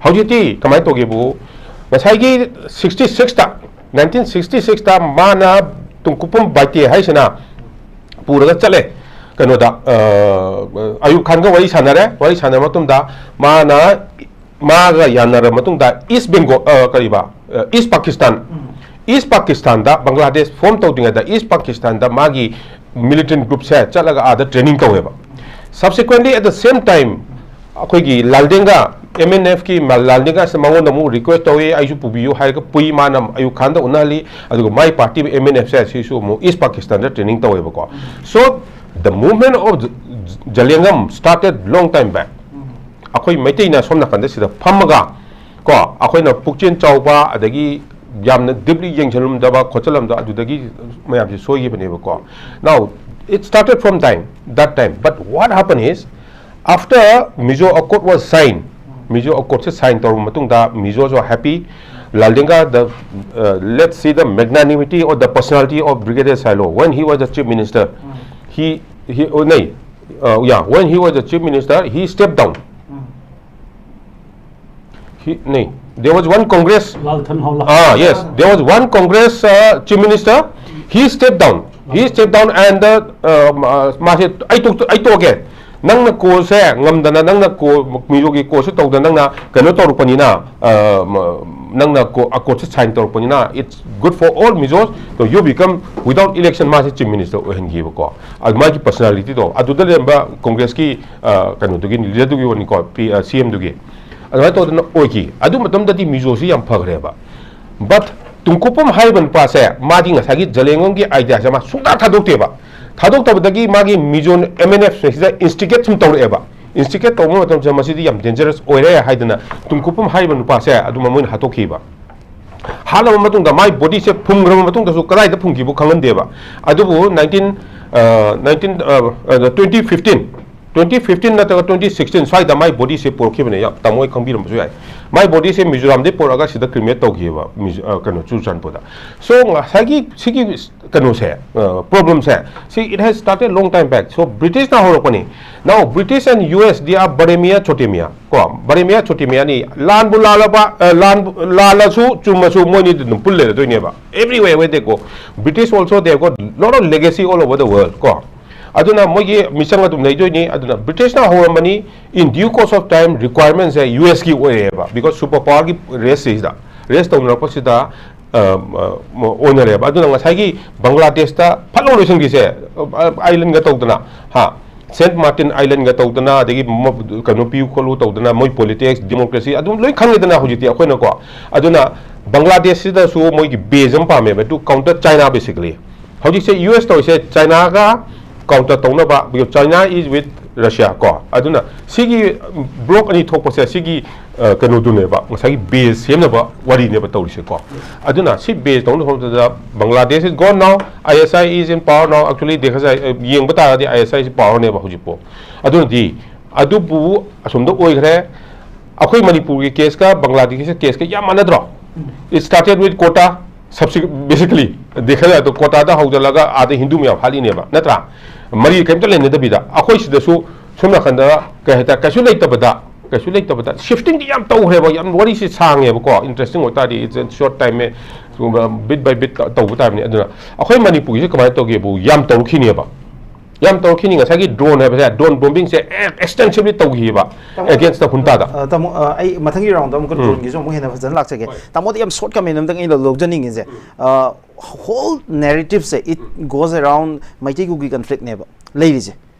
ꯍꯧꯖꯤꯛꯇꯤ ꯀꯃꯥꯏꯅ ꯇꯧꯒꯦꯕꯨ, ꯉꯁꯥꯏꯒꯤ ꯁꯤꯛꯁꯇꯤ ꯁꯤꯛꯁꯇ, ꯅꯥꯏꯟꯇꯤꯟ ꯁꯤꯛꯁꯇꯤ ꯁꯤꯛꯁꯇ ꯃꯥꯅ ꯇꯨꯡꯀꯨꯞꯄꯝ ꯕꯥꯏꯇꯦ ꯍꯥꯏꯁꯤꯅ ꯄꯨꯔꯒ ꯆꯠꯂꯦ ꯀꯩꯅꯣꯗ, ꯑ, ꯑꯌꯨꯕ ꯈꯥꯟꯒ ꯋꯥꯔꯤ ꯁꯥꯟꯅꯔꯦ꯫ ꯋꯥꯔꯤ ꯁꯥꯟꯅꯔ ꯃꯇꯨꯡꯗ ꯃꯥꯅ, ꯃꯥꯒ ꯌꯥꯅꯔ ꯃꯇꯨꯡꯗ ꯏꯁ ꯕꯦꯡꯒꯣ-, ꯑ, ꯀꯔꯤꯕ, ꯑ, ꯏꯁ ꯄꯥꯀꯤꯁꯇꯥꯟ, ꯏꯁ ꯄꯥꯀꯤꯁꯇꯥꯟꯗ, ꯕꯪꯒ꯭ꯂꯥꯗꯦꯁ ꯐꯣꯔꯝ ꯇꯧꯗ꯭ꯔꯤꯉꯩꯗ ꯏꯁ ꯄꯥꯀꯤꯁꯇꯥꯟꯗ ꯃꯥꯒꯤ ꯃꯤꯂꯤꯇꯦꯟꯠ ꯒ꯭ꯔꯨꯞꯁꯦ ꯆꯠꯂꯒ ꯑꯥꯗ ꯇ꯭ꯔꯦꯅꯤꯡ ꯇꯧꯋꯦꯕ꯫ Subsequently, at the same time, ꯑꯩꯈꯣꯏꯒꯤ ꯂꯥꯜꯗꯦꯟꯒ ꯑꯦꯝ ꯑꯦꯟ ꯑꯦꯐꯀꯤ ꯂꯥꯜꯅꯤꯡꯒ ꯑꯁꯤꯅ ꯃꯉꯣꯟꯗ ꯑꯃꯨꯛ ꯔꯤꯀ꯭ꯋꯦꯁ ꯇꯧꯏ, "ꯑꯩꯁꯨ ꯄꯨꯕꯤꯌꯨ" ꯍꯥꯏꯔꯒ ꯄꯨꯏ, ꯃꯥꯅ ꯑꯌꯨꯕ ꯈꯥꯟꯗ ꯎꯅꯍꯜꯂꯤ꯫ ꯑꯗꯨꯒ ꯃꯥꯏ ꯄꯥꯔꯇꯤ ꯑꯦꯝ ꯑꯦꯟ ꯑꯦꯐꯁꯦ ꯁꯤꯁꯨ ꯑꯃꯨꯛ ꯏꯁ ꯄꯥꯀꯤꯁꯇꯥꯟꯗ ꯇ꯭ꯔꯦꯅꯤꯡ ꯇꯧꯋꯦꯕꯀꯣ꯫ So the movement of Zalengam started long time back. ꯑꯩꯈꯣꯏ ꯃꯩꯇꯩꯅ ꯁꯣꯝ ꯅꯥꯀꯟꯗ ꯁꯤꯗ ꯐꯝꯃꯒ ꯀꯣ, ꯑꯩꯈꯣꯏꯅ ꯄꯨꯛꯆꯦꯜ ꯆꯥꯎꯕ, ꯑꯗꯒꯤ ꯌꯥꯝꯅ ꯗꯤꯞꯂꯤ ꯌꯦꯡꯁꯤꯜꯂꯝꯗꯕ ꯈꯣꯠꯆꯜꯂꯝꯗꯕ, ꯑꯗꯨꯗꯒꯤ ꯃꯌꯥꯝꯁꯤ ꯁꯣꯏꯈꯤꯕꯅꯦꯕꯀꯣ꯫ Now, it started from time, that time. But what happened is, after Mizo Accord was signed, Mizo Accord say sign ꯇꯧꯔꯕ ꯃꯇꯨꯡꯗ, Mizos were happy. Laldenga, the, uh, let's see the magnanimity or the personality of Brigadier Sailo. When he was the chief minister, he, he, oh, nay, uh, yeah, when he was the chief minister, he stepped down. He, nay, there was one Congress. Lalthanhawla. Ah, yes, there was one Congress uh, chief minister. He stepped down. He stepped down and uh, um, uh, ꯃꯥꯁꯦ ꯑꯩ ꯇꯣꯛ-, ꯑꯩ ꯇꯣꯛꯑꯒꯦ꯫ ꯅꯪꯅ ꯀꯣꯜꯁꯦ ꯉꯝꯗꯅ, ꯅꯪꯅ ꯀꯣꯜ, ꯃꯤꯖꯣꯒꯤ ꯀꯣꯜꯁꯦ ꯇꯧꯗꯅ ꯅꯪꯅ ꯀꯩꯅꯣ ꯇꯧꯔꯛꯄꯅꯤꯅ, ꯑ, ꯃ-, ꯅꯪꯅ ꯀꯣ-, ꯑꯀꯣꯔꯗꯁꯦ sign ꯇꯧꯔꯛꯄꯅꯤꯅ, it's good for all Mizos, so you become, without election ꯃꯥꯁꯦ chief minister ꯑꯣꯏꯍꯟꯈꯤꯕꯀꯣ꯫ ꯑꯗꯨ ꯃꯥꯒꯤ ꯄꯔꯁꯅꯥꯂꯤꯇꯤꯗꯣ, ꯑꯗꯨꯗ ꯂꯩꯔꯝꯕ ꯀꯣꯡꯒ꯭ꯔꯦꯁꯀꯤ ꯑ, ꯀꯩꯅꯣꯗꯨꯒꯤ, ꯂꯤꯗꯔꯗꯨꯒꯤ ꯑꯣꯏꯅꯤꯀꯣ, ꯄꯤ-, ꯑ, ꯁꯤ ꯑꯦꯝꯗꯨꯒꯤ꯫ ꯑꯗꯨꯃꯥꯏꯅ ꯇꯧꯗꯅ ꯑꯣꯏꯈꯤ꯫ ꯑꯗꯨ ꯃꯇꯝꯗꯗꯤ ꯃꯤꯖꯣꯁꯤ ꯌꯥꯝ ꯐꯈ꯭ꯔꯦꯕ꯫ But ꯇꯨꯡꯀꯨꯞꯄꯝ ꯍꯥꯏꯔꯤꯕ ꯅꯨꯄꯥꯁꯦ, ꯃꯥꯗꯤ ꯉꯁꯥꯏꯒꯤ ꯖꯂꯦꯡꯉꯝꯒꯤ ꯑꯥꯏꯗꯤꯌꯥꯁꯦ ꯃꯥ ꯁꯨꯡꯊꯥ ꯊꯥꯗꯣꯛꯇꯦꯕ꯫ ꯊꯥꯗꯣꯛꯇꯕꯗꯒꯤ ꯃꯥꯒꯤ ꯃꯤꯖꯣ ꯑꯦꯝ ꯑꯦꯟ ꯑꯦꯐ ꯁꯤꯗ ꯏꯟꯁꯇꯤꯒꯦꯠ ꯁꯨꯝ ꯇꯧꯔꯛꯑꯦꯕ꯫ ꯏꯟꯁꯇꯤꯒꯦꯠ ꯇꯧꯕ ꯃꯇꯝꯁꯤꯗ ꯃꯁꯤꯗꯤ ꯌꯥꯝ ꯗꯦꯟꯖꯔꯁ ꯑꯣꯏꯔꯦ ꯍꯥꯏꯗꯅ ꯇꯨꯡꯀꯨꯞꯄꯝ ꯍꯥꯏꯔꯤꯕ ꯅꯨꯄꯥꯁꯦ ꯑꯗꯨ ꯃꯣꯏꯅ ꯍꯥꯠꯇꯣꯛꯈꯤꯕ꯫ ꯍꯥꯠꯂꯕ ꯃꯇꯨꯡꯗ ꯃꯥꯏ ꯕꯣꯗꯤꯁꯦ ꯐꯨꯝꯈ꯭ꯔꯕ ꯃꯇꯨꯡꯗꯁꯨ ꯀꯗꯥꯏꯗ ꯐꯨꯝꯈꯤꯕ ꯈꯪꯍꯟꯗꯦꯕ꯫ ꯑꯗꯨꯕꯨ ꯅꯥꯏꯟꯇꯤꯟ, ꯑ, ꯅꯥꯏꯟꯇꯤꯟ, ꯑ, ꯑ, ꯇ꯭ꯋꯦꯟꯇꯤ ꯐꯤꯐꯇꯤꯟ, ꯇ꯭ꯋꯦꯟꯇꯤ ꯐꯤꯐꯇꯤꯟ ꯅꯠꯇ꯭ꯔꯒ ꯇ꯭ꯋꯦꯟꯇꯤ ꯁꯤꯛꯁꯇꯤꯟ ꯁ꯭ꯋꯥꯏꯗ ꯃꯥꯏ ꯕꯣꯗꯤꯁꯦ ꯄꯨꯔꯛꯈꯤꯕꯅꯦ, ꯌꯥꯝ ꯇꯥꯃꯣ ꯍꯣꯏ ꯈꯪꯕꯤꯔꯝꯕꯁꯨ ꯌꯥꯏ꯫ ꯃꯥꯏ ꯕꯣꯗꯤꯁꯦ ꯃꯤꯖꯣꯔꯥꯝꯗꯒꯤ ꯄꯨꯔꯛꯑꯒ ꯁꯤꯗ ꯀ꯭ꯔꯤꯃꯦꯠ ꯇꯧꯈꯤꯕ, ꯃꯤꯖꯣ-, ꯑ, ꯀꯩꯅꯣ, ꯆꯨꯔꯆꯥꯟꯄꯨꯔꯗ꯫ So, ꯉꯁꯥꯏꯒꯤ ꯁꯤꯒꯤ ꯀꯩꯅꯣꯁꯦ, ꯑ, ꯄ꯭ꯔꯣꯕ꯭ꯂꯦꯝꯁꯦ, ꯁꯤ it has started long time back. So, ꯕ꯭ꯔꯤꯇꯤꯁꯅ ꯍꯧꯔꯛꯄꯅꯤ꯫ Now, British and U S, they are ꯕꯔꯦꯃꯤꯌꯥ ꯆꯣꯇꯦꯃꯤꯌꯥ, ꯀꯣ, ꯕꯔꯦꯃꯤꯌꯥ ꯆꯣꯇꯦꯃꯤꯌꯥꯅꯤ꯫ ꯂꯥꯟꯕꯨ ꯂꯥꯜꯂꯕ, ꯑ, ꯂꯥꯟꯕꯨ ꯂꯥꯜꯂꯁꯨ ꯆꯨꯝꯃꯁꯨ ꯃꯣꯏꯅꯤꯗꯤ ꯑꯗꯨꯝ pool ꯂꯩꯔꯗꯣꯏꯅꯦꯕ꯫ Everywhere where they go, British also, they have got lot of legacy all over the world, ꯀꯣ꯫ ꯑꯗꯨꯅ ꯃꯣꯏꯒꯤ ꯃꯤꯆꯪ ꯑꯗꯨꯝ ꯂꯩꯗꯣꯏꯅꯤ꯫ ꯑꯗꯨꯅ ꯕ꯭ꯔꯤꯇꯤꯁꯅ ꯍꯧꯔꯝꯕꯅꯤ, in due course of time requirementꯁꯦ U S ꯀꯤ ꯑꯣꯏꯔꯦꯕ, because super powerꯒꯤ race ꯁꯤꯗ, race ꯇꯧꯅꯔꯛꯄꯁꯤꯗ, ꯑ, ꯑ, ꯑꯣꯏꯅꯔꯦꯕ꯫ ꯑꯗꯨꯅ ꯉꯁꯥꯏꯒꯤ ꯕꯪꯒ꯭ꯂꯥꯗꯦꯁꯇ ꯐꯠ ꯂꯥꯎ ꯂꯣꯏꯁꯤꯟꯈꯤꯁꯦ, ꯑ, ꯑꯥꯏꯂꯦꯟꯒ ꯇꯧꯗꯅ, ꯍꯥ, ꯁꯦꯟꯠ ꯃꯥꯔꯇꯤꯟ ꯑꯥꯏꯂꯦꯟꯒ ꯇꯧꯗꯅ, ꯑꯗꯒꯤ ꯃ-, ꯀꯩꯅꯣ ꯄꯤꯌꯨ ꯈꯣꯠꯂꯨ ꯇꯧꯗꯅ, ꯃꯣꯏ ꯄꯣꯂꯤꯇꯤꯛꯁ, ꯗꯦꯃꯣꯀ꯭ꯔꯦꯁꯤ ꯑꯗꯨꯝ ꯂꯣꯏ ꯈꯪꯉꯤꯗꯅ ꯍꯧꯖꯤꯛꯇꯤ ꯑꯩꯈꯣꯏꯅꯀꯣ꯫ ꯑꯗꯨꯅ ꯕꯪꯒ꯭ꯂꯥꯗꯦꯁꯁꯤꯗꯁꯨ ꯃꯣꯏꯒꯤ ꯕꯦꯖ ꯑꯃ ꯄꯥꯝꯃꯦꯕ, to counter China basically꯫ ꯍꯧꯖꯤꯛꯁꯦ ꯌꯨ ꯑꯦꯁ ꯇꯧꯔꯤꯁꯦ ꯆꯥꯏꯅꯥꯒ ꯀꯥꯎꯟꯇꯔ ꯇꯧꯅꯕ, because China is with Russia ꯀꯣ꯫ ꯑꯗꯨꯅ ꯁꯤꯒꯤ ꯕ꯭ꯂꯣꯛ ꯑꯅꯤ ꯊꯣꯛꯄꯁꯦ ꯁꯤꯒꯤ, ꯑ, ꯀꯩꯅꯣꯗꯨꯅꯦꯕ, ꯉꯁꯥꯏꯒꯤ ꯕꯦꯖ ꯁꯦꯝꯅꯕ ꯋꯥꯔꯤꯅꯦꯕ ꯇꯧꯔꯤꯁꯦꯀꯣ꯫ ꯑꯗꯨꯅ ꯁꯤ ꯕꯦꯖ ꯇꯧꯅꯕ ꯍꯣꯠꯅꯕꯗ Bangladesh is gone now, I S I is in power now꯫ Actually ꯗꯦꯈꯥ ꯖꯥꯏ, ꯑ, ꯌꯦꯡꯕ ꯇꯥꯔꯒꯗꯤ I S I ꯁꯤ ꯄꯥꯋꯔꯅꯦꯕ ꯍꯧꯖꯤꯛꯄꯨ꯫ ꯑꯗꯨꯅꯗꯤ ꯑꯗꯨꯕꯨ ꯑꯁꯣꯝꯗ ꯑꯣꯏꯈ꯭ꯔꯦ꯫ ꯑꯩꯈꯣꯏ ꯃꯅꯤꯄꯨꯔꯒꯤ ꯀꯦꯁꯀ ꯕꯪꯒ꯭ꯂꯥꯗꯦꯁꯀꯤ ꯀꯦꯁꯀ ꯌꯥꯝ ꯃꯥꯟꯅꯗ꯭ꯔꯣ? It started with quota, subse-, basically ꯗꯦꯈꯥ ꯖꯥꯏꯗꯣ ꯀꯣꯇꯥꯗ ꯍꯧꯖꯤꯜꯂꯒ ꯑꯥꯗ ꯍꯤꯟꯗꯨ ꯃꯌꯥꯝ ꯍꯥꯠꯂꯤꯅꯦꯕ, ꯅꯠꯇ꯭ꯔꯥ? ꯃꯔꯤ ꯀꯔꯤꯝꯇ ꯂꯩꯅꯗꯕꯤꯗ ꯑꯩꯈꯣꯏ ꯁꯤꯗꯁꯨ ꯁꯣꯝ ꯅꯥꯀꯟꯗ ꯀꯩ ꯍꯥꯏꯇꯥꯔꯦ, ꯀꯩꯁꯨ ꯂꯩꯇꯕꯗ, ꯀꯩꯁꯨ ꯂꯩꯇꯕꯗ ꯁꯤꯐꯇꯤꯡꯗꯤ ꯌꯥꯝ ꯇꯧꯈ꯭ꯔꯦꯕ꯫ ꯌꯥꯝ ꯋꯥꯔꯤꯁꯤ ꯁꯥꯡꯉꯦꯕꯀꯣ, ꯏꯟꯇꯔꯦꯁꯇꯤꯡ ꯑꯣꯏꯇꯥꯔꯗꯤ ꯏꯠꯁ ꯁꯣꯔꯠ ꯇꯥꯏꯝ, ꯕꯤꯠ ꯕꯥꯏ ꯕꯤꯠ ꯇꯧꯕ ꯇꯥꯕꯅꯤ꯫ ꯑꯗꯨꯅ ꯑꯩꯈꯣꯏ ꯃꯅꯤꯄꯨꯔꯒꯤꯁꯤ ꯀꯃꯥꯏꯅ ꯇꯧꯒꯦꯕꯨ, ꯌꯥꯝ ꯇꯧꯔꯛꯈꯤꯅꯦꯕ꯫ ꯌꯥꯝ ꯇꯧꯔꯛꯈꯤꯅꯤ꯫ ꯉꯁꯥꯏꯒꯤ ꯗ꯭ꯔꯣꯟ ꯍꯥꯏꯕꯁꯦ, ꯗ꯭ꯔꯣꯟ ꯕꯣꯝꯕꯤꯡꯁꯦ ꯑꯦꯛꯁꯇꯦꯟꯁꯤꯚꯂꯤ ꯇꯧꯈꯤꯕ ꯇꯥꯃꯣ, ꯑꯦꯒꯦꯟꯁꯇ ꯍꯨꯟꯇꯥꯗ꯫ ꯑ, ꯇꯥꯃꯣ, ꯑ, ꯑꯩ ꯃꯊꯪꯒꯤ ꯔꯥꯎꯟꯗ ꯑꯃꯨꯛꯀ ꯎꯝ꯫ ꯗ꯭ꯔꯣꯟꯒꯤꯁꯨ ꯑꯃꯨꯛ ꯍꯦꯟꯅ ꯐꯖꯅ ꯂꯥꯛꯆꯒꯦ꯫ ꯍꯣꯏ꯫ ꯇꯥꯃꯣꯗ ꯌꯥꯝ ꯁꯣꯔꯠ ꯀꯃꯦꯟ ꯑꯝꯇꯪ ꯑꯩꯅ ꯂꯧꯖꯅꯤꯡꯉꯤꯁꯦ꯫ ꯎꯝ꯫ ꯑ, whole narrative say, it goes around Meitei ꯀꯨꯀꯤ ꯀꯟꯐ꯭ꯂꯤꯛꯅꯦꯕ ꯂꯩꯔꯤꯁꯦ꯫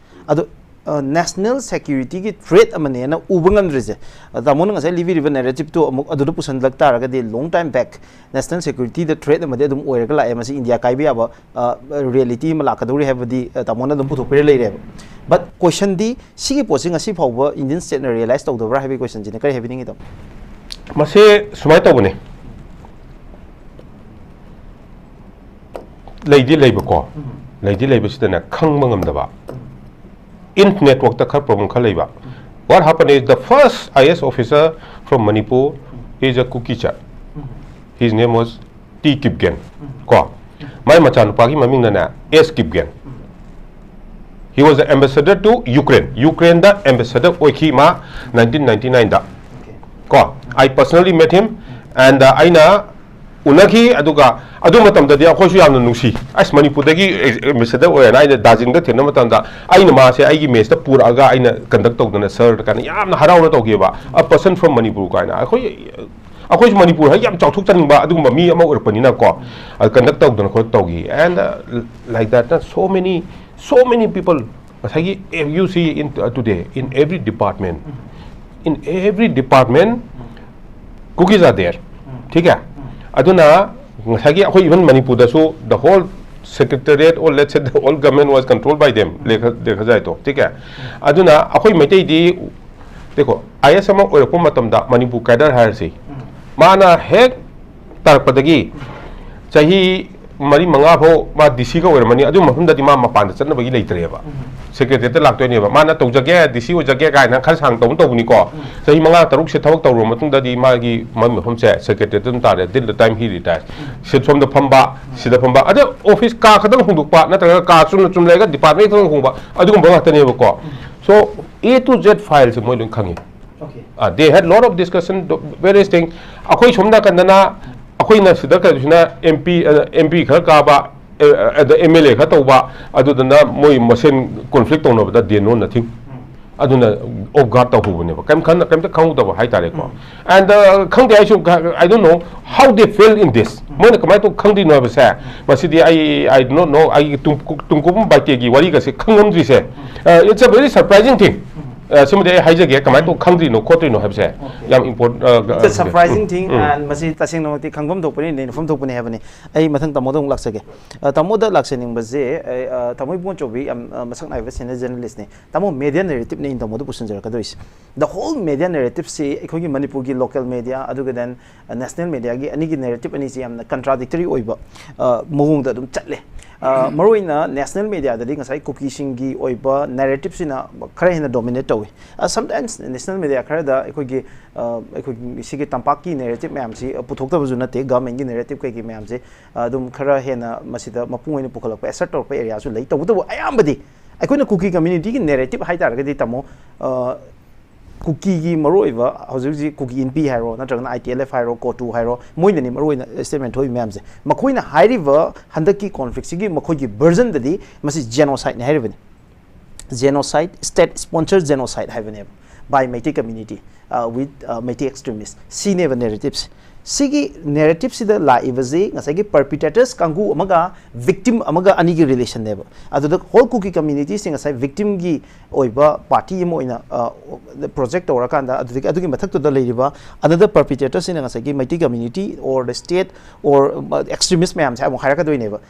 ꯑꯗꯣ, ꯑ, ꯅꯦꯁꯅꯦꯜ ꯁꯦꯀ꯭ꯌꯨꯔꯤꯇꯤꯒꯤ ꯊ꯭ꯔꯦꯠ ꯑꯃꯅꯦꯅ ꯎꯕ ꯉꯝꯗ꯭ꯔꯤꯁꯦ, ꯑ, ꯇꯥꯃꯣꯅ ꯉꯁꯥꯏ ꯂꯤꯕꯤꯔꯤꯕ ꯅꯦꯔꯦꯇꯤꯞꯇꯣ ꯑꯃꯨꯛ ꯑꯗꯨꯗ ꯄꯨꯁꯟꯂꯛ ꯇꯥꯔꯒꯗꯤ, long time bag national ꯁꯦꯀ꯭ꯌꯨꯔꯤꯇꯤꯗ thread ꯑꯃꯗꯤ ꯑꯗꯨꯝ ꯑꯣꯏꯔꯒ ꯂꯥꯛꯑꯦ꯫ ꯃꯁꯤ ꯏꯟꯗꯤꯌꯥ ꯀꯥꯏꯕ ꯌꯥꯕ, ꯑ, ꯔꯤꯌꯦꯂꯤꯇꯤ ꯑꯃ ꯂꯥꯛꯀꯗꯧꯔꯤ ꯍꯥꯏꯕꯗꯤ, ꯑ, ꯇꯥꯃꯣꯅ ꯑꯗꯨꯝ ꯄꯨꯊꯣꯛꯄꯤꯔ ꯂꯩꯔꯦꯕ꯫ ꯕꯠ ꯀꯣꯏꯁꯟꯗꯤ, ꯁꯤꯒꯤ ꯄꯣꯠꯁꯤ ꯉꯁꯤ ꯐꯥꯎꯕ ꯏꯟꯗꯤꯌꯟ ꯁ꯭ꯇꯦꯠꯅ ꯔꯤꯌꯦꯂꯥꯏꯁ ꯇꯧꯗꯕ꯭ꯔꯥ ꯍꯥꯏꯕꯒꯤ ꯀꯣꯏꯁꯟꯁꯤꯅ ꯀꯔꯤ ꯍꯥꯏꯕꯤꯅꯤꯡꯉꯤ, ꯇꯥꯃꯣ? ꯃꯁꯤ ꯁꯨꯃꯥꯏꯅ ꯇꯧꯕꯅꯦ, ꯂꯩꯗꯤ ꯂꯩꯕꯀꯣ, ꯎꯝ꯫ ꯂꯩꯗꯤ ꯂꯩꯕꯁꯤꯗꯅꯦ, ꯈꯪꯕ ꯉꯝꯗꯕ꯫ ꯎꯝ꯫ ꯏꯟ ꯅꯦꯠꯋꯥꯔꯛꯇ ꯈꯔ ꯄ꯭ꯔꯣꯕ꯭ꯂꯦꯝ ꯈꯔ ꯂꯩꯕ꯫ What happened is the first I A S officer from Manipur is a Kuki chap. His name was T Kipgen. ꯀꯣ, ꯃꯥꯏ ꯃꯆꯥꯅꯨꯄꯥꯒꯤ ꯃꯃꯤꯡꯅꯅꯦ, S Kipgen. He was the ambassador to Ukraine. ꯌꯨꯀ꯭ꯔꯦꯟꯗ ꯑꯦꯝꯕꯦꯁꯦꯗꯔ ꯑꯣꯏꯈꯤ ꯃꯥ nineteen ninety nineꯗ꯫ ꯀꯣ, I personally met him, and, uh, ꯑꯩꯅ ꯎꯅꯈꯤ꯫ ꯑꯗꯨꯒ ꯑꯗꯨ ꯃꯇꯝꯗꯗꯤ ꯑꯩꯈꯣꯏꯁꯨ ꯌꯥꯝꯅ ꯅꯨꯡꯁꯤ꯫ ꯑꯁ, ꯃꯅꯤꯄꯨꯔꯗꯒꯤ ꯑꯦꯝꯕꯦꯁꯦꯗꯔ ꯑꯣꯏꯔꯦꯅ ꯑꯩꯅ ꯗꯥꯔꯖꯤꯂꯤꯡꯗ ꯊꯦꯡꯅꯕ ꯃꯇꯝꯗ ꯑꯩꯅ ꯃꯥꯁꯦ ꯑꯩꯒꯤ ꯃꯦꯁꯇ ꯄꯨꯔꯛꯑꯒ ꯑꯩꯅ ꯀꯟꯗꯛ ꯇꯧꯗꯅ, "ꯁꯔ" ꯀꯥꯏꯅ ꯌꯥꯝꯅ ꯍꯔꯥꯎꯅ ꯇꯧꯈꯤꯕ꯫ "A person from Manipur" ꯀꯥꯏꯅ꯫ ꯑꯩꯈꯣꯏ, ꯑꯩꯈꯣꯏꯁꯨ ꯃꯅꯤꯄꯨꯔ ꯍꯥꯏ ꯌꯥꯝ ꯆꯥꯎꯊꯣꯛꯆꯅꯤꯡꯕ ꯑꯗꯨꯒꯨꯝꯕ ꯃꯤ ꯑꯃ ꯑꯣꯏꯔꯛꯄꯅꯤꯅꯀꯣ, ꯑꯗꯨ ꯀꯟꯗꯛ ꯇꯧꯗꯅ ꯈꯣꯠꯇꯅ ꯇꯧꯈꯤ꯫ And, uh, like that, so many, so many people ꯉꯁꯥꯏꯒꯤ, if you see in today, in every department, in every department, Kukis are there. ठीक है? ꯑꯗꯨꯅ ꯉꯁꯥꯏꯒꯤ ꯑꯩꯈꯣꯏ even ꯃꯅꯤꯄꯨꯔꯗꯁꯨ the whole secretariat or let's say the whole government was controlled by them, lake ꯂꯦꯈꯖꯥꯏꯗꯣ, ठीक है? ꯑꯗꯨꯅ ꯑꯩꯈꯣꯏ ꯃꯩꯇꯩꯗꯤ, देखो, I A S ꯑꯃ ꯑꯣꯏꯔꯛꯄ ꯃꯇꯝꯗ ꯃꯅꯤꯄꯨꯔ cadre ꯍꯥꯏꯔꯁꯤ, ꯃꯥꯅ ꯍꯦꯛ ꯇꯥꯔꯛꯄꯗꯒꯤ ꯆꯍꯤ ꯃꯔꯤ ꯃꯉꯥ ꯐꯥꯎ ꯃꯥ D C ꯒ ꯑꯣꯏꯔꯝꯃꯅꯤ, ꯑꯗꯨꯒꯤ ꯃꯐꯝꯗꯗꯤ ꯃꯥ ꯃꯄꯥꯟꯗ ꯆꯠꯅꯕꯒꯤ ꯂꯩꯇ꯭ꯔꯦꯕ꯫ Secretariat ꯇ ꯂꯥꯛꯇꯣꯏꯅꯦꯕ꯫ ꯃꯥꯅ ꯇꯧꯖꯒꯦ, D C ꯑꯣꯏꯖꯒꯦ ꯀꯥꯏꯅ ꯈꯔ ꯁꯥꯡ ꯇꯧꯅ ꯇꯧꯕꯅꯤꯀꯣ꯫ ꯆꯍꯤ ꯃꯉꯥ ꯇꯔꯨꯛꯁꯦ ꯊꯕꯛ ꯇꯧꯔꯨꯔ ꯃꯇꯨꯡꯗꯗꯤ ꯃꯥꯒꯤ ꯃꯥꯒꯤ ꯃꯐꯝꯁꯦ Secretariat ꯇ ꯑꯗꯨꯝ ꯇꯥꯔꯦ, till the time he retires꯫ ꯁꯤꯠ ꯁꯣꯝꯗ ꯐꯝꯕ, ꯁꯤꯗ ꯐꯝꯕ, ꯑꯗ office ꯀꯥ ꯈꯛꯇꯪ ꯍꯣꯡꯗꯣꯛꯄ, ꯅꯠꯇ꯭ꯔꯒ ꯀꯥ ꯆꯨꯝꯅ ꯆꯨꯝ ꯂꯩꯔꯒ department ꯈꯛꯇꯪ ꯍꯣꯡꯕ, ꯑꯗꯨꯒꯨꯝꯕ ꯉꯥꯛꯇꯅꯦꯕꯀꯣ꯫ So, A to Z file ꯁꯦ ꯃꯣꯏ ꯂꯣꯏ ꯈꯪꯉꯤ꯫ Okay. Uh, they had lot of discussion, various thing. ꯑꯩꯈꯣꯏ ꯁꯣꯝ ꯅꯥꯀꯟꯗꯅ, ꯑꯩꯈꯣꯏꯅ ꯁꯤꯗ ꯀꯩꯁꯤꯅ M P, M P ꯈꯔ ꯀꯥꯕ, ꯑꯗ M L A ꯈꯔ ꯇꯧꯕ, ꯑꯗꯨꯗꯅ ꯃꯣꯏ ꯃꯁꯦꯟ conflict ꯇꯧꯅꯕꯗ they know nothing꯫ ꯑꯗꯨꯅ off guard ꯇꯧꯍꯧꯕꯅꯦꯕ, ꯀꯩꯝ ꯈꯟ ꯀꯩꯝꯇ ꯈꯪꯍꯧꯗꯕ ꯍꯥꯏꯇꯥꯔꯦꯀꯣ꯫ And uh, ꯈꯪꯗꯦ, ꯑꯩꯁꯨ, I don't know how they fell in this꯫ ꯃꯣꯏꯅ ꯀꯃꯥꯏꯅ ꯇꯧ ꯈꯪꯗ꯭ꯔꯤꯅꯣ ꯍꯥꯏꯕꯁꯦ, ꯃꯁꯤꯗꯤ ꯑꯩ, I do not know, ꯑꯩꯒꯤ ꯇꯨꯡ ꯇꯨꯡꯀꯣꯕꯝ ꯕꯥꯏꯇꯦꯒꯤ ꯋꯥꯔꯤꯒꯁꯦ ꯈꯪꯉꯝꯗ꯭ꯔꯤꯁꯦ꯫ Uh, it's a very surprising thing꯫ ꯑ, ꯁꯤꯃꯗꯤ ꯑꯩ ꯍꯥꯏꯖꯒꯦ, ꯀꯃꯥꯏꯅ ꯇꯧ ꯈꯪꯗ꯭ꯔꯤꯅꯣ ꯈꯣꯠꯇ꯭ꯔꯤꯅꯣ ꯍꯥꯏꯕꯁꯦ꯫ ꯌꯥꯝ important꯫ It's a surprising thing, and ꯃꯁꯤ ꯇꯁꯦꯡꯅꯃꯛꯇꯤ ꯈꯪꯐꯝ ꯊꯣꯛꯄꯅꯤ, ꯅꯩꯅꯐꯝ ꯊꯣꯛꯄꯅꯤ ꯍꯥꯏꯕꯅꯤ꯫ ꯑꯩ ꯃꯊꯪ ꯇꯥꯃꯣꯗ ꯑꯃꯨꯛ ꯂꯥꯛꯆꯒꯦ꯫ ꯑ, ꯇꯥꯃꯣꯗ ꯂꯥꯛꯆꯅꯤꯡꯕꯁꯦ, ꯑ, ꯑ, ꯇꯥꯃꯣ ꯏꯕꯣꯟꯆꯧꯕꯤ ꯌꯥꯝ, ꯑ, ꯃꯁꯛ ꯅꯥꯏꯕ senior journalist ꯅꯤ꯫ ꯇꯥꯃꯣ, media narrative ꯅꯤ ꯑꯩꯅ ꯇꯥꯃꯣꯗ ꯄꯨꯁꯤꯟꯖꯔꯛꯀꯗꯣꯏꯁꯦ꯫ The whole media narrative ꯁꯤ ꯑꯩꯈꯣꯏꯒꯤ ꯃꯅꯤꯄꯨꯔꯒꯤ local media ꯑꯗꯨꯒ then national media ꯒꯤ ꯑꯅꯤꯒꯤ narrative ꯑꯅꯤꯁꯤ ꯌꯥꯝꯅ contradictory ꯑꯣꯏꯕ, ꯑ, ꯃꯑꯣꯡꯗ ꯑꯗꯨꯝ ꯆꯠꯂꯦ꯫ ꯑ, ꯃꯔꯨꯑꯣꯏꯅ national media ꯗꯗꯤ ꯉꯁꯥꯏ ꯀꯨꯀꯤꯁꯤꯡꯒꯤ ꯑꯣꯏꯕ narrative ꯁꯤꯅ ꯈꯔ ꯍꯦꯟꯅ dominate ꯇꯧꯏ꯫ ꯑ, sometimes national media ꯈꯔꯗ ꯑꯩꯈꯣꯏꯒꯤ, ꯑ, ꯑꯩꯈꯣꯏꯒꯤ ꯁꯤꯒꯤ ꯇꯝꯄꯥꯛꯀꯤ narrative ꯃꯌꯥꯝꯁꯤ, ꯑ, ꯄꯨꯊꯣꯛꯇꯕꯁꯨ ꯅꯠꯇꯦ, government ꯀꯤ narrative ꯀꯩꯀꯩ ꯃꯌꯥꯝꯁꯦ, ꯑ, ꯑꯗꯨꯝ ꯈꯔ ꯍꯦꯟꯅ ꯃꯁꯤꯗ ꯃꯄꯨꯡ ꯑꯣꯏꯅ ꯄꯨꯈꯠꯂꯛꯄ, assert ꯇꯧꯔꯛꯄ area ꯁꯨ ꯂꯩ꯫ ꯇꯧꯕꯇꯕꯨ ꯑꯌꯥꯝꯕꯗꯤ ꯑꯩꯈꯣꯏꯅ ꯀꯨꯀꯤ community ꯒꯤ narrative ꯍꯥꯏꯇꯥꯔꯒꯗꯤ, ꯇꯥꯃꯣ, ꯑ, ꯀꯨꯀꯤꯒꯤ ꯃꯔꯨꯑꯣꯏꯕ ꯍꯧꯖꯤꯛ ꯍꯧꯖꯤꯛ ꯀꯨꯀꯤ ꯏꯟꯄꯤ ꯍꯥꯏꯔꯣ, ꯅꯠꯇ꯭ꯔꯒꯅ I T L F ꯍꯥꯏꯔꯣ, ꯀꯣꯇꯨ ꯍꯥꯏꯔꯣ, ꯃꯣꯏꯅꯅꯤ ꯃꯔꯨꯑꯣꯏꯅ statement ꯊꯣꯛꯏ ꯃꯌꯥꯝꯁꯦ꯫ ꯃꯈꯣꯏꯅ ꯍꯥꯏꯔꯤꯕ ꯍꯟꯗꯛꯀꯤ conflict ꯁꯤꯒꯤ ꯃꯈꯣꯏꯒꯤ version ꯗꯗꯤ ꯃꯁꯤ genocide ꯅꯤ ꯍꯥꯏꯔꯤꯕꯅꯤ꯫ Genocide, state sponsor genocide ꯍꯥꯏꯕꯅꯦꯕ꯫ by Meitei community, uh, with uh, Meitei extremists, ꯁꯤꯅꯦꯕ narratives. ꯁꯤꯒꯤ narrativeꯁꯤꯗ ꯂꯥꯛꯏꯕꯁꯤ ꯉꯁꯥꯏꯒꯤ perpetrators ꯀꯥꯡꯕꯨ ꯑꯃꯒ victim ꯑꯃꯒ ꯑꯅꯤꯒꯤ relationꯅꯦꯕ꯫ ꯑꯗꯨꯗ whole Kuki communityꯁꯤ ꯉꯁꯥꯏ victimꯒꯤ ꯑꯣꯏꯕ party ꯑꯃ ꯑꯣꯏꯅ project ꯇꯧꯔꯀꯥꯟꯗ, ꯑꯗꯨꯗꯒꯤ ꯑꯗꯨꯒꯤ ꯃꯊꯛꯇꯨꯗ ꯂꯩꯔꯤꯕ another perpetratorꯁꯤꯅ ꯉꯁꯥꯏꯒꯤ Meitei community or the state or extremist ꯃꯌꯥꯝꯁꯦ ꯑꯃꯨꯛ ꯍꯥꯏꯔꯛꯀꯗꯣꯏꯅꯦꯕ꯫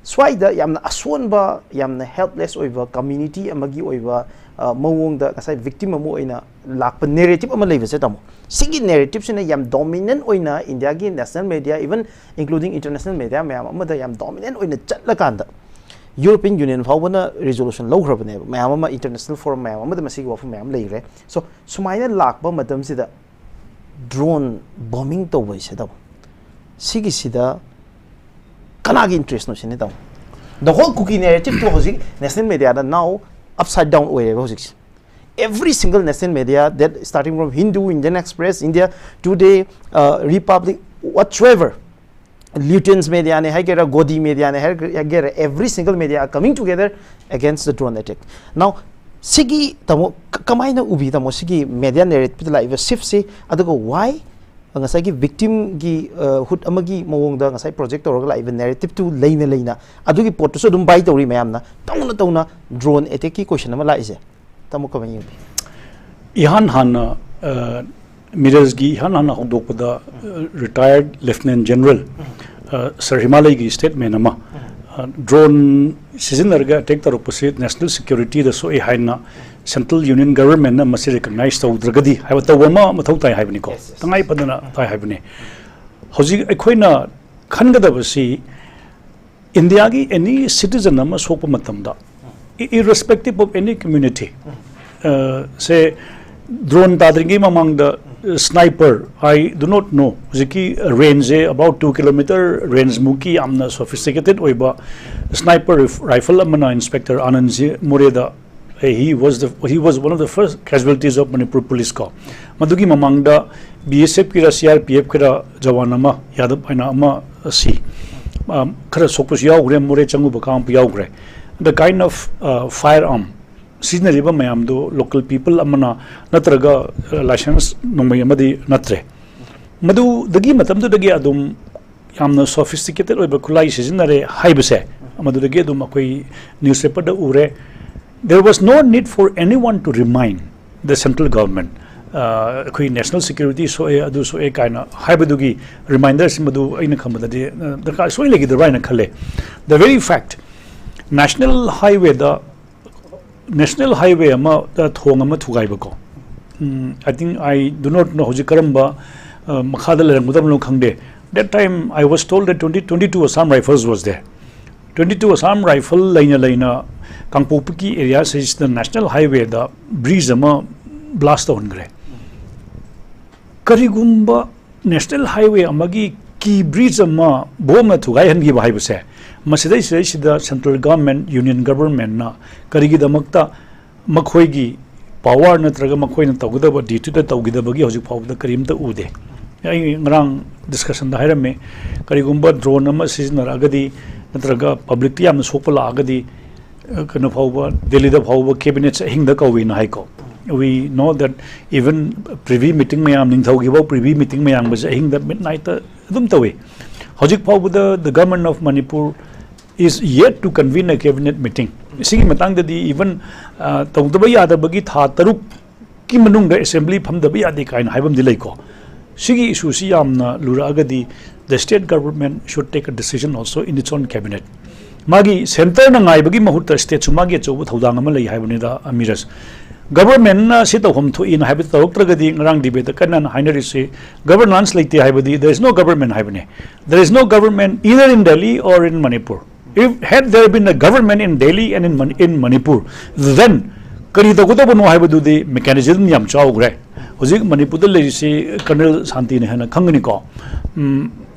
ꯁ꯭ꯋꯥꯏꯗ ꯌꯥꯝꯅ ꯑꯁꯣꯟꯕ, ꯌꯥꯝꯅ helpless ꯑꯣꯏꯕ community ꯑꯃꯒꯤ ꯑꯣꯏꯕ ꯃꯑꯣꯡꯗ ꯉꯁꯥꯏ victim ꯑꯃ ꯑꯣꯏꯅ ꯂꯥꯛꯄ narrative ꯑꯃ ꯂꯩꯕꯁꯦ, ꯇꯥꯃꯣ, ꯁꯤꯒꯤ narrativeꯁꯤꯅ ꯌꯥꯝ dominant ꯑꯣꯏꯅ Indiaꯒꯤ national media, even including international media ꯃꯌꯥꯝ ꯑꯃꯗ ꯌꯥꯝ dominant ꯑꯣꯏꯅ ꯆꯠꯂꯀꯥꯟꯗ, European Union ꯐꯥꯎꯕꯅ resolution ꯂꯧꯈ꯭ꯔꯕꯅꯦꯕ, ꯃꯌꯥꯝ ꯑꯃ international forum ꯃꯌꯥꯝ ꯑꯃꯗ ꯃꯁꯤꯒꯤ ꯋꯥꯐꯝ ꯃꯌꯥꯝ ꯂꯩꯈ꯭ꯔꯦ꯫ So ꯁꯨꯃꯥꯏꯅ ꯂꯥꯛꯄ ꯃꯇꯝꯁꯤꯗ drone bombing ꯇꯧꯕ ꯍꯥꯏꯁꯦ, ꯇꯥꯃꯣ, ꯁꯤꯒꯤꯁꯤꯗ ꯀꯅꯥꯒꯤ interestꯅꯣ ꯁꯤꯅꯤ, ꯇꯥꯃꯣ꯫ The whole Kuki narrativeꯇꯣ ꯍꯧꯖꯤꯛ national mediaꯗ now upside down ꯑꯣꯏꯔꯦꯕ ꯍꯧꯖꯤꯛꯁꯦ꯫ Every single national media, that starting from Hindu, Indian Express, India Today, uh, Republic, whatsoever, Lutyens mediaꯅꯦ ꯍꯥꯏꯒꯦꯔꯥ, Godi mediaꯅꯦ ꯍꯥꯏꯒꯦꯔꯥ, every single media are coming together against the drone attack. Now ꯁꯤꯒꯤ, ꯇꯥꯃꯣ, ꯀꯃꯥꯏꯅ ꯎꯕꯤ, ꯇꯥꯃꯣ, ꯁꯤꯒꯤ media narrativeꯇ ꯂꯥꯛꯏꯕ shiftꯁꯤ? ꯑꯗꯨꯒ why ꯉꯁꯥꯏꯒꯤ victimꯒꯤ hood ꯑꯃꯒꯤ ꯃꯑꯣꯡꯗ ꯉꯁꯥꯏ project ꯇꯧꯔꯒ ꯂꯥꯛꯏꯕ narrativeꯇꯨ ꯂꯩꯅ ꯂꯩꯅ ꯑꯗꯨꯒꯤ ꯄꯣꯠꯇꯨꯁꯨ ꯑꯗꯨꯝ buy ꯇꯧꯔꯤ ꯃꯌꯥꯝꯅ, ꯇꯧꯅ ꯇꯧꯅ drone attackꯀꯤ question ꯑꯃ ꯂꯥꯛꯏꯁꯦ, ꯇꯥꯃꯣ, ꯀꯃꯥꯏꯅ ꯌꯦꯡꯕꯤ? ꯏꯍꯥꯟ ꯍꯥꯟꯅ, ꯑ, ꯃꯤꯔꯖꯒꯤ ꯏꯍꯥꯟ ꯍꯥꯟꯅ ꯍꯧꯗꯣꯛꯄꯗ, ꯑ, retired Lieutenant General, ꯑ, Sir ꯍꯤꯃꯥꯂꯩꯒꯤ statement ꯑꯃ, ꯑ, drone ꯁꯤꯖꯤꯟꯅꯔꯒ attack ꯇꯧꯔꯛꯄꯁꯤ national securityꯗ ꯁꯣꯛꯏ ꯍꯥꯏꯅ central union governmentꯅ ꯃꯁꯤ recognize ꯇꯧꯗ꯭ꯔꯒꯗꯤ ꯍꯥꯏꯕ, ꯇꯧꯕ ꯑꯃ ꯃꯊꯧ ꯇꯥꯏ ꯍꯥꯏꯕꯅꯤꯀꯣ꯫ Yes, yes. ꯇꯉꯥꯏ ꯐꯗꯅ ꯇꯥꯏ ꯍꯥꯏꯕꯅꯤ꯫ ꯍꯧꯖꯤꯛ ꯑꯩꯈꯣꯏꯅ ꯈꯟꯒꯗꯕꯁꯤ, ꯏꯟꯗꯤꯌꯥꯒꯤ any citizen ꯑꯃ ꯁꯣꯛꯄ ꯃꯇꯝꯗ, i-, irrespective of any community, ꯑ, ꯁꯦ, drone ꯇꯥꯗ꯭ꯔꯤꯉꯩ ꯃꯃꯥꯡꯗ, sniper, I do not know, ꯍꯧꯖꯤꯛꯀꯤ rangeꯁꯦ about two kilometer range ꯃꯨꯛꯀꯤ ꯌꯥꯝꯅ sophisticated ꯑꯣꯏꯕ sniper rifle ꯑꯃꯅ Inspector Anand Moreda, he was the, he was one of the first casualties of Manipur Police ꯀꯣ꯫ ꯃꯗꯨꯒꯤ ꯃꯃꯥꯡꯗ B S F ꯀꯤꯔ C R P F ꯀꯤꯔ Jawan ꯑꯃ, ꯌꯥꯗꯕ ꯍꯥꯏꯅ ꯑꯃ ꯁꯤ, ꯑ, ꯈꯔ ꯁꯣꯛꯄꯁꯨ ꯌꯥꯎꯈ꯭ꯔꯦ, ꯃꯣꯔꯦ ꯆꯪꯉꯨꯕ ꯀꯥꯡꯕꯨ ꯌꯥꯎꯈ꯭ꯔꯦ꯫ The kind of, uh, firearm ꯁꯤꯖꯤꯟꯅꯔꯤꯕ ꯃꯌꯥꯝꯗꯨ local people ꯑꯃꯅ ꯅꯠꯇ꯭ꯔꯒ ꯂꯥꯏꯁꯦꯟꯁ ꯅꯣꯡꯃꯩ ꯑꯃꯗꯤ ꯅꯠꯇ꯭ꯔꯦ꯫ ꯃꯗꯨꯗꯒꯤ ꯃꯇꯝꯗꯨꯗꯒꯤ ꯑꯗꯨꯝ ꯌꯥꯝꯅ sophisticated ꯑꯣꯏꯕ ꯈꯨꯠꯂꯥꯏ ꯁꯤꯖꯤꯟꯅꯔꯦ ꯍꯥꯏꯕꯁꯦ ꯃꯗꯨꯗꯒꯤ ꯑꯗꯨꯝ ꯑꯩꯈꯣꯏ newspaperꯗ ꯎꯔꯦ꯫ There was no need for anyone to remind the central government꯫ ꯑꯩꯈꯣꯏ national security ꯁꯣꯛꯑꯦ, ꯑꯗꯨ ꯁꯣꯛꯑꯦ ꯀꯥꯏꯅ ꯍꯥꯏꯕꯗꯨꯒꯤ reminder ꯁꯤ ꯃꯗꯨ ꯑꯩꯅ ꯈꯟꯕꯗꯗꯤ ꯗꯔꯀꯥꯔ ꯁꯣꯏ ꯂꯩꯈꯤꯗꯕ꯭ꯔꯥ ꯍꯥꯏꯅ ꯈꯜꯂꯦ꯫ The very fact, national highwayꯗ, national highway ꯑꯃꯗ ꯊꯣꯡ ꯑꯃ ꯊꯨꯒꯥꯏꯕꯀꯣ꯫ I think, I do not know ꯍꯧꯖꯤꯛ ꯀꯔꯝꯕ ꯃꯈꯥꯗ ꯂꯩꯔꯝꯒꯗꯕꯅꯣ ꯈꯪꯗꯦ꯫ That time I was told that twenty, twenty-two Assam Rifles was there꯫ Twenty-two Assam Rifle ꯂꯩꯅ ꯂꯩꯅ ꯀꯥꯡꯄꯣꯛꯄꯤꯒꯤ area ꯁꯤꯗ national highwayꯗ bridge ꯑꯃ blast ꯇꯧꯍꯟꯈ꯭ꯔꯦ꯫ ꯀꯔꯤꯒꯨꯝꯕ national highway ꯑꯃꯒꯤ key bridge ꯑꯃ ꯕꯣꯝꯅ ꯊꯨꯒꯥꯏꯍꯟꯈꯤꯕ ꯍꯥꯏꯕꯁꯦ, ꯃꯁꯤꯗꯩꯁꯤꯗꯩꯁꯤꯗ central government, union governmentꯅ ꯀꯔꯤꯒꯤꯗꯃꯛꯇ ꯃꯈꯣꯏꯒꯤ power ꯅꯠꯇ꯭ꯔꯒ ꯃꯈꯣꯏꯅ ꯇꯧꯒꯗꯕ dutyꯗ ꯇꯧꯈꯤꯗꯕꯒꯤ ꯍꯧꯖꯤꯛ ꯐꯥꯎꯕꯗ ꯀꯔꯤꯝꯇ ꯎꯗꯦ꯫ ꯑꯩ ꯉꯔꯥꯡ discussionꯗ ꯍꯥꯏꯔꯝꯃꯦ, ꯀꯔꯤꯒꯨꯝꯕ drone ꯑꯃ ꯁꯤꯖꯤꯟꯅꯔꯛꯑꯒꯗꯤ ꯅꯠꯇ꯭ꯔꯒ publicꯇ ꯌꯥꯝꯅ ꯁꯣꯛꯄ ꯂꯥꯛꯑꯒꯗꯤ, ꯀꯩꯅꯣ ꯐꯥꯎꯕ, ꯗꯦꯜꯂꯤꯗ ꯐꯥꯎꯕ cabinetꯁꯦ ꯑꯍꯤꯡꯗ ꯀꯧꯏꯅ ꯍꯥꯏꯀꯣ꯫ We know that even Privy meeting ꯃꯌꯥꯝ, ꯅꯤꯡꯊꯧꯒꯤ ꯐꯥꯎ Privy meeting ꯃꯌꯥꯝꯒꯁꯦ ꯑꯍꯤꯡꯗ midnightꯇ ꯑꯗꯨꯝ ꯇꯧꯏ꯫ ꯍꯧꯖꯤꯛ ꯐꯥꯎꯕꯗ the government of Manipur is yet to convene a cabinet meeting꯫ ꯁꯤꯒꯤ ꯃꯇꯥꯡꯗꯗꯤ even ꯇꯧꯗꯕ ꯌꯥꯗꯕꯒꯤ ꯊꯥ ꯇꯔꯨꯛꯀꯤ ꯃꯅꯨꯡꯗ assembly ꯐꯝꯗꯕ ꯌꯥꯗꯦ ꯀꯥꯏꯅ ꯍꯥꯏꯕ ꯑꯃꯗꯤ ꯂꯩꯀꯣ꯫ ꯁꯤꯒꯤ issueꯁꯤ ꯌꯥꯝꯅ ꯂꯨꯔꯛꯑꯒꯗꯤ the state government should take a decision also in its own cabinet꯫ ꯃꯥꯒꯤ centreꯅ ꯉꯥꯏꯕꯒꯤ ꯃꯍꯨꯠꯇ stateꯁꯨ ꯃꯥꯒꯤ ꯑꯆꯧꯕ ꯊꯧꯗꯥꯡ ꯑꯃ ꯂꯩ ꯍꯥꯏꯕꯅꯤꯗ, ꯑꯃꯤꯔꯁ꯫ Governmentꯅ ꯁꯤ ꯇꯧꯐꯝ ꯊꯣꯛꯏꯅ ꯍꯥꯏꯕꯗꯨ ꯇꯧꯔꯛꯇ꯭ꯔꯒꯗꯤ ꯉꯔꯥꯡ debateꯇ ꯀꯟꯅ ꯍꯥꯏꯅꯔꯤꯁꯤ governance ꯂꯩꯇꯦ ꯍꯥꯏꯕꯗꯤ, there is no government ꯍꯥꯏꯕꯅꯦ꯫ There is no government either in Delhi or in Manipur꯫ If had there been a government in Delhi and in, Mani- in Manipur, then ꯀꯔꯤ ꯇꯧꯒꯗꯕꯅꯣ ꯍꯥꯏꯕꯗꯨꯗꯤ mechanism ꯌꯥꯝ ꯆꯥꯎꯈ꯭ꯔꯦ꯫ ꯍꯧꯖꯤꯛ ꯃꯅꯤꯄꯨꯔꯗ ꯂꯩꯔꯤꯁꯤ Colonel ꯁꯥꯟꯇꯤꯅ ꯍꯦꯟꯅ ꯈꯪꯒꯅꯤꯀꯣ꯫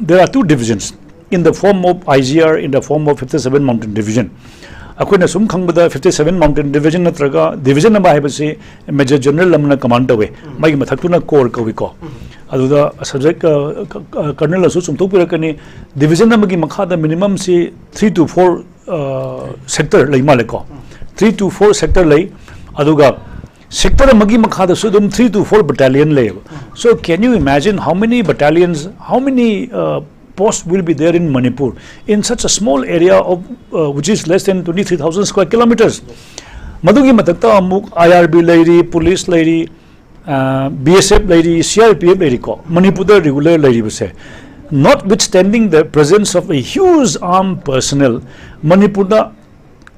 There are two divisions in the form of I G R, in the form of fifty-seven Mountain Division꯫ ꯑꯩꯈꯣꯏꯅ ꯁꯨꯝ ꯈꯪꯕꯗ fifty-seven Mountain Division ꯅꯠꯇ꯭ꯔꯒ division ꯑꯃ ꯍꯥꯏꯕꯁꯤ major general ꯑꯃꯅ command ꯇꯧꯋꯦ꯫ ꯃꯥꯒꯤ ꯃꯊꯛꯇꯨꯅ corps ꯀꯧꯏꯀꯣ꯫ ꯑꯗꯨꯗ subject colonelꯅꯁꯨ ꯆꯨꯝꯊꯣꯛꯄꯤꯔꯛꯀꯅꯤ, division ꯑꯃꯒꯤ ꯃꯈꯥꯗ minimumꯁꯤ three to four sector ꯂꯩ ꯃꯥꯜꯂꯦꯀꯣ꯫ Three to four sector ꯂꯩ, ꯑꯗꯨꯒ sector ꯑꯃꯒꯤ ꯃꯈꯥꯗꯁꯨ ꯑꯗꯨꯝ three to four battalion ꯂꯩꯌꯦꯕ. So can you imagine how many battalions, how many uh, posts will be there in Manipur in such a small area of uh, which is less than twenty three thousand square kilometers? ꯃꯗꯨꯒꯤ ꯃꯊꯛꯇ ꯑꯃꯨꯛ I R B ꯂꯩꯔꯤ, police ꯂꯩꯔꯤ, B S F ꯂꯩꯔꯤ, C R P F ꯂꯩꯔꯤꯀꯣ, ꯃꯅꯤꯄꯨꯔꯗ regular ꯂꯩꯔꯤꯕꯁꯦ. Notwithstanding the presence of a huge armed personnel, ꯃꯅꯤꯄꯨꯔꯗ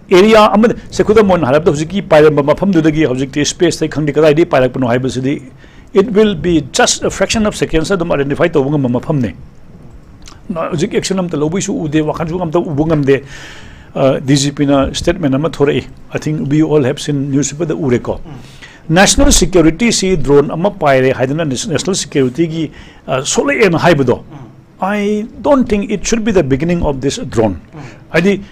area ꯑꯃꯗ, ꯁꯦ, ꯈꯨꯗꯝ ꯑꯣꯏꯅ ꯍꯥꯏꯔꯕꯗ, ꯍꯧꯖꯤꯛꯀꯤ ꯄꯥꯏꯔꯝꯕ ꯃꯐꯝꯗꯨꯗꯒꯤ ꯍꯧꯖꯤꯛꯇꯤ space ꯇꯩ ꯈꯪꯗꯦ ꯀꯗꯥꯏꯗꯒꯤ ꯄꯥꯏꯔꯛꯄꯅꯣ ꯍꯥꯏꯕꯁꯤꯗꯤ, it will be just a fraction of seconds ꯑꯗꯨꯝ identify ꯇꯧꯕ ꯉꯝꯕ ꯃꯐꯝꯅꯤ. ꯍꯧꯖꯤꯛ action ꯑꯝꯇ ꯂꯧꯕꯩꯁꯨ ꯎꯗꯦ, ꯋꯥꯈꯜꯁꯨ ꯑꯝꯇ ꯎꯕ ꯉꯝꯗꯦ. D G P ꯅ statement ꯑꯃ ꯊꯣꯔꯛꯏ, I think we all have seen, newspaper the ꯎꯔꯦꯀꯣ. National security ꯁꯤ drone ꯑꯃ ꯄꯥꯏꯔꯦ ꯍꯥꯏꯗꯅ national security ꯒꯤ ꯁꯣꯛꯂꯛꯑꯦꯅ ꯍꯥꯏꯕꯗꯣ, I don't think it should be the beginning of this drone. ꯍꯥꯏꯗꯤ,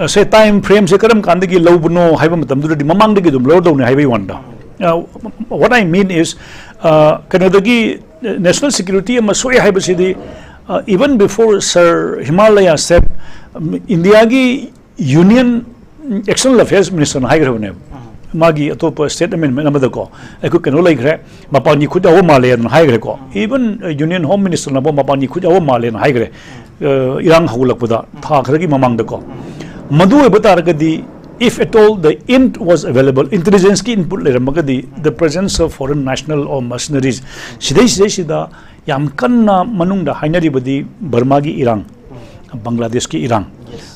ꯁꯦ, time frame ꯁꯦ ꯀꯔꯝ ꯀꯥꯟꯗꯒꯤ ꯂꯧꯕꯅꯣ ꯍꯥꯏꯕ ꯃꯇꯝꯗꯨꯗꯗꯤ ꯃꯃꯥꯡꯗꯒꯤ ꯑꯗꯨꯝ ꯂꯧꯔꯗꯧꯅꯤ ꯍꯥꯏꯕꯒꯤ ꯋꯥꯅꯤꯗ. What I mean is, ꯀꯩꯅꯣꯗꯒꯤ national security ꯑꯃ ꯁꯣꯛꯑꯦ ꯍꯥꯏꯕꯁꯤꯗꯤ, even before Sir Himalaya said, India ꯒꯤ Union External Affairs Minister ꯅ ꯍꯥꯏꯈ꯭ꯔꯕꯅꯦꯕ, ꯃꯥꯒꯤ ꯑꯇꯣꯞꯄ state amendment ꯑꯃꯗꯀꯣ, ꯑꯩꯈꯣꯏ ꯀꯩꯅꯣ ꯂꯩꯈ꯭ꯔꯦ, ꯃꯄꯥꯟꯒꯤ ꯈꯨꯠ ꯌꯥꯎꯕ ꯃꯥꯜꯂꯦꯅ ꯍꯥꯏꯈ꯭ꯔꯦꯀꯣ. Even Union Home Minister ꯅꯕꯨ ꯃꯄꯥꯟꯒꯤ ꯈꯨꯠ ꯌꯥꯎꯕ ꯃꯥꯜꯂꯦꯅ ꯍꯥꯏꯈ꯭ꯔꯦ, ꯏꯔꯥꯡ ꯍꯧꯒꯠꯂꯛꯄꯗ ꯊꯥ ꯈꯔꯒꯤ ꯃꯃꯥꯡꯗꯀꯣ. ꯃꯗꯨ ꯑꯣꯏꯕ ꯇꯥꯔꯒꯗꯤ, if at all the int was available, intelligence ꯀꯤ input ꯂꯩꯔꯝꯃꯒꯗꯤ, the presence of foreign national or mercenaries, ꯁꯤꯗꯩ ꯁꯤꯗꯩꯁꯤꯗ ꯌꯥꯝ ꯀꯟꯅ ꯃꯅꯨꯡꯗ ꯍꯥꯏꯅꯔꯤꯕꯗꯤ ꯕꯔꯃꯥꯒꯤ ꯏꯔꯥꯡ, ꯕꯪꯒ꯭ꯂꯥꯗꯦꯁꯀꯤ ꯏꯔꯥꯡ,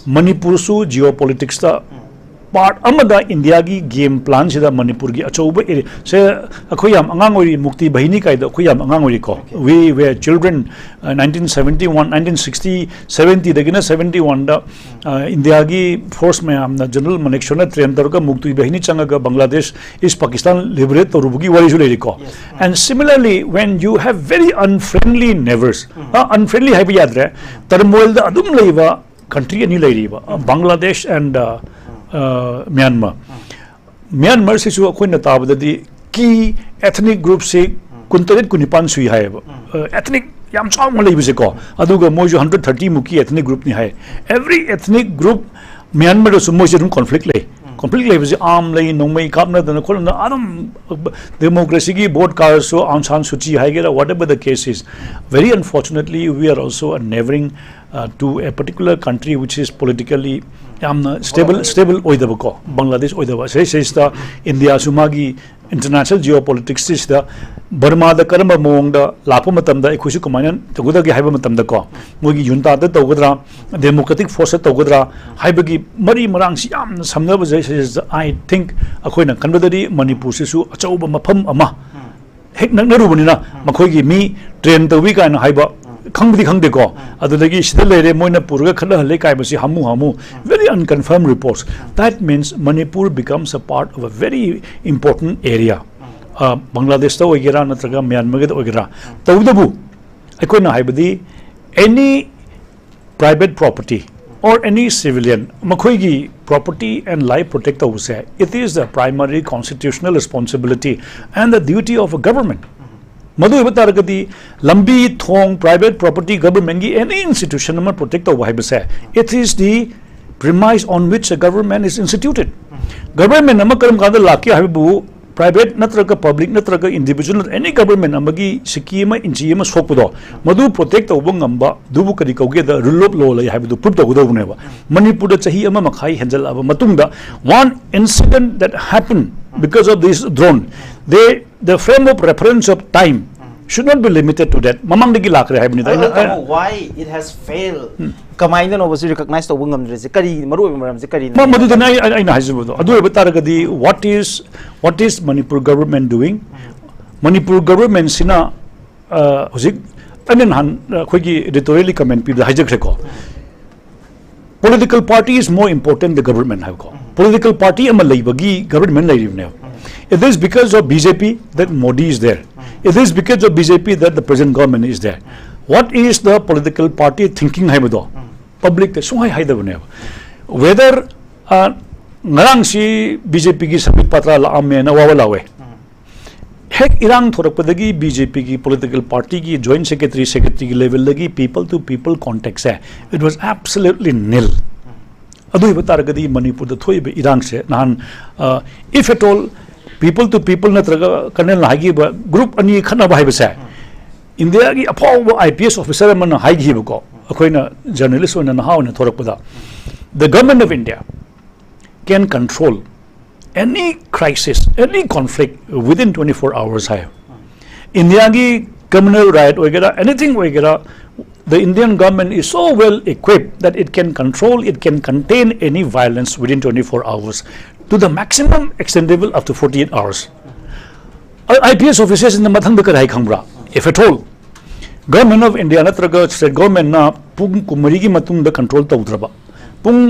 ꯃꯅꯤꯄꯨꯔꯁꯨ geopolitics ꯇ part ꯑꯃꯗ India ꯒꯤ game plan ꯁꯤꯗ ꯃꯅꯤꯄꯨꯔꯒꯤ ꯑꯆꯧꯕ area ꯁꯦ, ꯑꯩꯈꯣꯏ ꯌꯥꯝ ꯑꯉꯥꯡ ꯑꯣꯏꯔꯤ, ꯃꯨꯛꯇꯤ ꯕꯥꯍꯤꯅꯤ ꯀꯥꯏꯗꯣ ꯑꯩꯈꯣꯏ ꯌꯥꯝ ꯑꯉꯥꯡ ꯑꯣꯏꯔꯤꯀꯣ. We were children, nineteen seventy one, nineteen sixty, seventy ꯗꯒꯤꯅ seventy one the India ꯒꯤ force ꯃꯌꯥꯝꯅ General Manekshaw ꯅ train ꯇꯧꯔꯒ ꯃꯨꯛꯇꯤ ꯕꯥꯍꯤꯅꯤ ꯆꯪꯉꯒ Bangladesh, East Pakistan liberate ꯇꯧꯔꯨꯕꯒꯤ ꯋꯥꯔꯤꯁꯨ ꯂꯩꯔꯤꯀꯣ. And similarly, when you have very unfriendly neighbors, unfriendly ꯍꯥꯏꯕ ꯌꯥꯗ꯭ꯔꯦ, turmoil ꯗ ꯑꯗꯨꯝ ꯂꯩꯕ country ꯑꯅꯤ ꯂꯩꯔꯤꯕ, Bangladesh and Myanmar. Myanmar ꯁꯤꯁꯨ ꯑꯩꯈꯣꯏꯅ ꯇꯥꯕꯗꯗꯤ key ethnic group ꯁꯤ ꯀꯨꯟꯇꯔꯦꯠ ꯀꯨꯟꯅꯤꯄꯥꯟ ꯁꯨꯏ ꯍꯥꯏꯌꯦꯕ. Ethnic ꯌꯥꯝ ꯆꯥꯎꯅ ꯂꯩꯕꯁꯦꯀꯣ, ꯑꯗꯨꯒ ꯃꯣꯏꯁꯨ hundred thirty ꯃꯨꯛꯀꯤ ethnic group ꯅꯤ ꯍꯥꯏ. Every ethnic group Myanmar ꯗꯁꯨ ꯃꯣꯏꯁꯦ ꯑꯗꯨꯝ conflict ꯂꯩ. ꯀꯣꯟꯐ꯭ꯂꯤꯛ ꯂꯩꯕꯁꯤ ꯑꯥꯔꯝ ꯂꯩ, ꯅꯣꯡꯃꯩ ꯀꯥꯞꯅꯗꯅ ꯈꯣꯠꯅꯗꯅ ꯑꯗꯨꯝ ꯗꯦꯃꯣꯀ꯭ꯔꯦꯁꯤꯒꯤ ꯚꯣꯠ ꯀꯥꯔꯁꯨ, ꯑꯥꯎꯟ ꯁꯥꯟ ꯁꯨꯆꯤ ꯍꯥꯏꯒꯦꯔꯥ, whatever the case is, very unfortunately we are also a neighboring uh, to a particular country which is politically ꯌꯥꯝꯅ stable stable ꯑꯣꯏꯗꯕꯀꯣ, ꯕꯪꯒ꯭ꯂꯥꯗꯦꯁ ꯑꯣꯏꯗꯕ꯫ ꯁꯤꯗꯩꯁꯤꯗ ꯏꯟꯗꯤꯌꯥꯁꯨ ꯃꯥꯒꯤ international geopolitics ꯁꯤꯗ ꯕꯔꯃꯥꯗ ꯀꯔꯝꯕ ꯃꯑꯣꯡꯗ ꯂꯥꯛꯄ ꯃꯇꯝꯗ ꯑꯩꯈꯣꯏꯁꯨ ꯀꯃꯥꯏꯅ ꯇꯧꯒꯗꯒꯦ ꯍꯥꯏꯕ ꯃꯇꯝꯗꯀꯣ, ꯃꯣꯏꯒꯤ ꯌꯨꯟꯇꯥꯗ ꯇꯧꯒꯗ꯭ꯔꯥ, ꯗꯦꯃꯣꯀ꯭ꯔꯦꯇꯤꯛ ꯐꯣꯔꯁꯇ ꯇꯧꯒꯗ꯭ꯔꯥ ꯍꯥꯏꯕꯒꯤ ꯃꯔꯤ ꯃꯔꯥꯡꯁꯤ ꯌꯥꯝꯅ ꯁꯝꯅꯕꯁꯦ꯫ ꯁꯤꯗ I think ꯑꯩꯈꯣꯏꯅ ꯈꯟꯕꯗꯗꯤ ꯃꯅꯤꯄꯨꯔꯁꯤꯁꯨ ꯑꯆꯧꯕ ꯃꯐꯝ ꯑꯃ ꯍꯦꯛ ꯅꯛꯅꯔꯨꯕꯅꯤꯅ, ꯃꯈꯣꯏꯒꯤ ꯃꯤ ꯇ꯭ꯔꯦꯟ ꯇꯧꯏ ꯀꯥꯏꯅ ꯍꯥꯏꯕ ꯈꯪꯕꯗꯤ ꯈꯪꯗꯦꯀꯣ꯫ ꯑꯗꯨꯗꯒꯤ ꯁꯤꯗ ꯂꯩꯔꯦ, ꯃꯣꯏꯅ ꯄꯨꯔꯒ ꯈꯠꯅꯍꯜꯂꯦ ꯀꯥꯏꯕꯁꯤ ꯍꯥꯃꯨ ꯍꯥꯃꯨ, very unconfirmed reports. That means Manipur becomes a part of a very important area. ꯕꯪꯒ꯭ꯂꯥꯗꯦꯁꯇ ꯑꯣꯏꯒꯦꯔꯥ ꯅꯠꯇ꯭ꯔꯒ ꯃ꯭ꯌꯥꯟꯃꯥꯔꯒꯤꯗ ꯑꯣꯏꯒꯦꯔꯥ, ꯇꯧꯕꯇꯕꯨ ꯑꯩꯈꯣꯏꯅ ꯍꯥꯏꯕꯗꯤ, any private property or any civilian, ꯃꯈꯣꯏꯒꯤ property and life protect ꯇꯧꯕꯁꯦ, it is the primary constitutional responsibility and the duty of a government. ꯃꯗꯨ ꯑꯣꯏꯕ ꯇꯥꯔꯒꯗꯤ, ꯂꯝꯕꯤ ꯊꯣꯡ, private property, government ꯀꯤ any institution ꯑꯃ protect ꯇꯧꯕ ꯍꯥꯏꯕꯁꯦ, it is the premise on which a government is instituted. Government ꯑꯃ ꯀꯔꯝ ꯀꯥꯟꯗ ꯂꯥꯛꯀꯦ ꯍꯥꯏꯕꯕꯨ, private ꯅꯠꯇ꯭ꯔꯒ public ꯅꯠꯇ꯭ꯔꯒ individual, any government ꯑꯃꯒꯤ ꯁꯤꯀꯤ ꯑꯃ ꯏꯟꯆꯤ ꯑꯃ ꯁꯣꯛꯄꯗꯣ, ꯃꯗꯨ protect ꯇꯧꯕ ꯉꯝꯕ ꯑꯗꯨꯕꯨ ꯀꯔꯤ ꯀꯧꯒꯦꯗ, rule of law ꯂꯩ ꯍꯥꯏꯕꯗꯨ prove ꯇꯧꯒꯗꯧꯕꯅꯦꯕ꯫ ꯃꯅꯤꯄꯨꯔꯗ ꯆꯍꯤ ꯑꯃ ꯃꯈꯥꯏ ꯍꯦꯟꯖꯜꯂꯛꯑꯕ ꯃꯇꯨꯡꯗ, one incident that happened because of this drone, they, the frame of reference of time should not be limited to that. ꯃꯃꯥꯡꯗꯒꯤ ꯂꯥꯛꯈ꯭ꯔꯦ ꯍꯥꯏꯕꯅꯤꯗ꯫ ꯑꯩꯅ, ꯑꯗꯣ why it has failed? ꯀꯃꯥꯏꯅꯅꯣꯕ ꯁꯤ recognize ꯇꯧꯕ ꯉꯝꯗ꯭ꯔꯤꯁꯦ? ꯀꯔꯤ ꯃꯔꯨꯑꯣꯏꯕ ꯃꯔꯝꯁꯦ ꯀꯔꯤꯅꯣ? ꯃ-, ꯃꯗꯨꯗꯅ ꯑꯩ, ꯑꯩ, ꯑꯩꯅ ꯍꯥꯏꯖꯕꯗꯣ꯫ ꯑꯗꯨ ꯑꯣꯏꯕ ꯇꯥꯔꯒꯗꯤ, what is, what is Manipur government doing? Manipur ꯒꯚꯔꯟꯃꯦꯟꯁꯤꯅ, ꯑ, ꯍꯧꯖꯤꯛ ꯑꯩꯅ ꯅꯍꯥꯟ, ꯑ, ꯑꯩꯈꯣꯏꯒꯤ editorially comment ꯄꯤꯕꯗ ꯍꯥꯏꯖꯈ꯭ꯔꯦꯀꯣ, political party is more important than government ꯍꯥꯏꯕꯀꯣ꯫ Political party ꯑꯃ ꯂꯩꯕꯒꯤ government ꯂꯩꯔꯤꯕꯅꯦꯕ꯫ It is because of B J P that Modi is there. It is because of B J P that the present government is there. What is the political party thinking ꯍꯥꯏꯕꯗꯣ publicꯇ ꯁꯨꯡꯍꯥꯏ ꯍꯥꯏꯗꯕꯅꯦꯕ꯫ Whether, ꯑ, ꯉꯔꯥꯡꯁꯤ B J P ꯒꯤ ꯁꯝꯕꯤꯠ ꯄꯥꯇ꯭ꯔ ꯂꯥꯛꯑꯝꯃꯦꯅ ꯋꯥ ꯋꯥ ꯂꯥꯎꯋꯦ꯫ ꯍꯦꯛ ꯏꯔꯥꯡ ꯊꯣꯔꯛꯄꯗꯒꯤ B J P ꯒꯤ political party ꯒꯤ joint secretary, secretary ꯒꯤ level ꯗꯒꯤ people to people contact say, it was absolutely nil. ꯑꯗꯨ ꯑꯣꯏꯕ ꯇꯥꯔꯒꯗꯤ ꯃꯅꯤꯄꯨꯔꯗ ꯊꯣꯛꯏꯕ ꯏꯔꯥꯡꯁꯦ ꯅꯍꯥꯟ, if at all, people to people ꯅꯠꯇ꯭ꯔꯒ ꯀꯔꯅꯦꯜꯅ ꯍꯥꯏꯈꯤꯕ ꯒ꯭ꯔꯨꯞ ꯑꯅꯤ ꯈꯠꯅꯕ ꯍꯥꯏꯕꯁꯦ, ꯏꯟꯗꯤꯌꯥꯒꯤ ꯑꯐꯥꯎꯕ ꯑꯥꯏ ꯄꯤ ꯑꯦꯁ ꯑꯣꯐꯤꯁꯥꯔ ꯑꯃꯅ ꯍꯥꯏꯈꯤꯕꯀꯣ, ꯑꯩꯈꯣꯏꯅ ꯖꯔꯅꯦꯂꯤꯁ ꯑꯣꯏꯅ ꯅꯍꯥ ꯑꯣꯏꯅ ꯊꯣꯔꯛꯄꯗ, "The government of India can control any crisis, any conflict within twenty-four hours" ꯍꯥꯏ꯫ ꯏꯟꯗꯤꯌꯥꯒꯤ ꯀꯝꯃ꯭ꯌꯨꯅꯦꯜ ꯔꯥꯏꯠ ꯑꯣꯏꯒꯦꯔꯥ, ꯑꯦꯅꯤꯊꯤꯡ ꯑꯣꯏꯒꯦꯔꯥ, the Indian government is so well equipped that it can control, it can contain any violence within twenty-four hours to the maximum extendable up to forty-eight hours. I P S ꯑꯣꯐꯤꯁꯥꯔꯁꯤꯡꯅ ꯃꯊꯪꯗ ꯀꯔꯤ ꯍꯥꯏ ꯈꯪꯕ꯭ꯔꯥ? "If at all, government of India ꯅꯠꯇ꯭ꯔꯒ ꯁ꯭ꯇꯦꯠ ꯒꯣꯔꯃꯦꯟꯅ ꯄꯨꯡ ꯀꯨꯟꯃꯔꯤꯒꯤ ꯃꯇꯨꯡꯗ ꯀꯟꯇ꯭ꯔꯣꯜ ꯇꯧꯗ꯭ꯔꯕ, ꯄꯨꯡ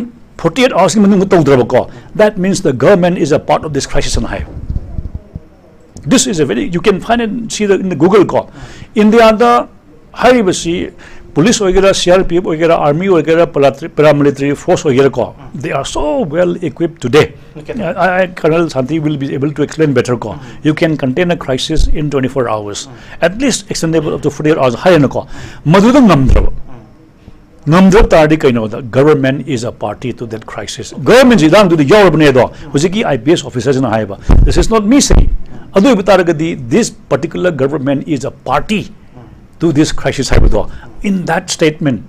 ꯐꯣꯔꯇꯤ ꯑꯩꯠ ꯑꯋꯥꯔꯁꯀꯤ ꯃꯅꯨꯡꯗ ꯇꯧꯗ꯭ꯔꯕꯀꯣ, that means the government is a part of this crisis" ꯑꯅ ꯍꯥꯏ꯫ This is a very, you can find it, see the, in the Google ꯀꯣ, ꯏꯟꯗꯤꯌꯥꯗ ꯍꯥꯏꯔꯤꯕꯁꯤ ꯄꯨꯂꯤꯁ ꯑꯣꯏꯒꯦꯔꯥ, ꯁꯤ ꯑꯥꯔ ꯄꯤ ꯑꯦꯐ ꯑꯣꯏꯒꯦꯔꯥ, ꯑꯥꯔꯃꯤ ꯑꯣꯏꯒꯦꯔꯥ, ꯄꯦꯔꯥꯃꯤꯂꯤꯇꯔꯤ ꯐꯣꯔꯁ ꯑꯣꯏꯒꯦꯔꯥꯀꯣ, they are so well equipped today. Okay. I, I, Colonel Santi will be able to explain better ꯀꯣ. You can contain a crisis in twenty-four hours, at least extendable up to forty-eight hours ꯍꯥꯏꯔꯦꯅꯀꯣ꯫ ꯃꯗꯨꯗ ꯉꯝꯗ꯭ꯔꯕ, ꯉꯝꯗ꯭ꯔꯕ ꯇꯥꯔꯗꯤ ꯀꯩꯅꯣꯗ, "Government is a party to that crisis." ꯒꯣꯔꯃꯦꯟꯁꯤ ꯏꯔꯥꯡꯗꯨꯗ ꯌꯥꯎꯔꯕꯅꯦ꯫ ꯑꯗꯣ ꯍꯧꯖꯤꯛꯀꯤ ꯑꯥꯏ ꯄꯤ ꯑꯦꯁ ꯑꯣꯐꯤꯁꯥꯔꯁꯤꯅ ꯍꯥꯏꯕ, "This is not me saying." ꯑꯗꯨ ꯑꯣꯏꯕ ꯇꯥꯔꯒꯗꯤ, "This particular government is a party to this crisis" ꯍꯥꯏꯕꯗꯣ, in that statement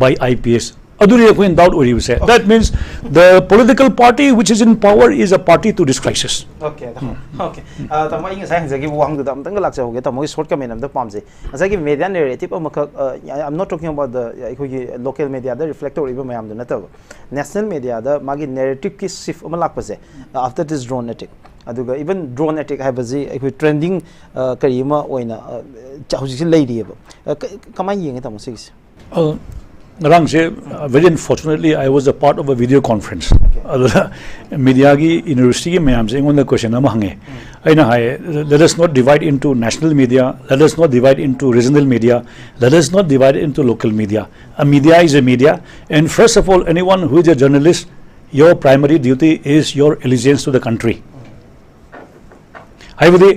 by I P S, ꯑꯗꯨꯅꯤ ꯑꯩꯈꯣꯏꯅ doubt ꯑꯣꯏꯔꯤꯕꯁꯦ꯫ That means the political party which is in power is a party to this crisis. Okay, ꯇꯥꯃꯣ꯫ Okay. ꯑ, ꯇꯥꯃꯣ, ꯑꯩ ꯉꯁꯥꯏ ꯍꯪꯖꯈꯤꯕ ꯋꯥꯍꯪꯗꯨꯗ ꯑꯃꯨꯛꯇꯪꯒ ꯂꯥꯛꯆꯍꯧꯒꯦ꯫ ꯇꯥꯃꯣꯒꯤ ꯁꯣꯔꯠ ꯀꯃꯦꯟ ꯑꯝꯇ ꯄꯥꯝꯖꯩ꯫ ꯉꯁꯥꯏꯒꯤ ꯃꯦꯗꯤꯌꯥ ꯅꯦꯔꯦꯇꯤꯞ ꯑꯃꯈꯛ, ꯑ, I'm not talking about the, ꯑꯩꯈꯣꯏꯒꯤ ꯂꯣꯀꯦꯜ ꯃꯦꯗꯤꯌꯥꯗ ꯔꯤꯐ꯭ꯂꯦꯛ ꯇꯧꯔꯛꯏꯕ ꯃꯌꯥꯝꯗꯨ ꯅꯠꯇꯕ, ꯅꯦꯁꯅꯦꯜ ꯃꯦꯗꯤꯌꯥꯗ ꯃꯥꯒꯤ ꯅꯦꯔꯦꯇꯤꯞꯀꯤ ꯁꯤꯐ ꯑꯃ ꯂꯥꯛꯄꯁꯦ, after this drone attack, ꯑꯗꯨꯒ even drone attack ꯍꯥꯏꯕꯁꯤ ꯑꯩꯈꯣꯏ ꯇ꯭ꯔꯦꯟꯗꯤꯡ, ꯑ, ꯀꯔꯤ ꯑꯃ ꯑꯣꯏꯅ, ꯑ, ꯆ-, ꯍꯧꯖꯤꯛꯁꯦ ꯂꯩꯔꯤꯑꯕ꯫ ꯑ, ꯀ-, ꯀꯃꯥꯏꯅ ꯌꯦꯡꯉꯦ, ꯇꯥꯃꯣ, ꯁꯤꯒꯤꯁꯦ? ꯑ, ꯉꯔꯥꯡꯁꯦ, uh, very unfortunately, I was a part of a video conference. ꯑꯗꯨꯗ ꯃꯤꯗꯤꯌꯥꯒꯤ ꯌꯨꯅꯤꯚꯔꯁꯤꯇꯤꯒꯤ ꯃꯌꯥꯝꯁꯦ ꯑꯩꯉꯣꯟꯗ ꯀꯣꯏꯁꯟ ꯑꯃ ꯍꯪꯉꯦ꯫ ꯑꯩꯅ ꯍꯥꯏ, "Let us not divide into national media, let us not divide into regional media, let us not divide into local media. A media is a media, and first of all, anyone who is a journalist, your primary duty is your allegiance to the country." ꯍꯥꯏꯕꯗꯤ,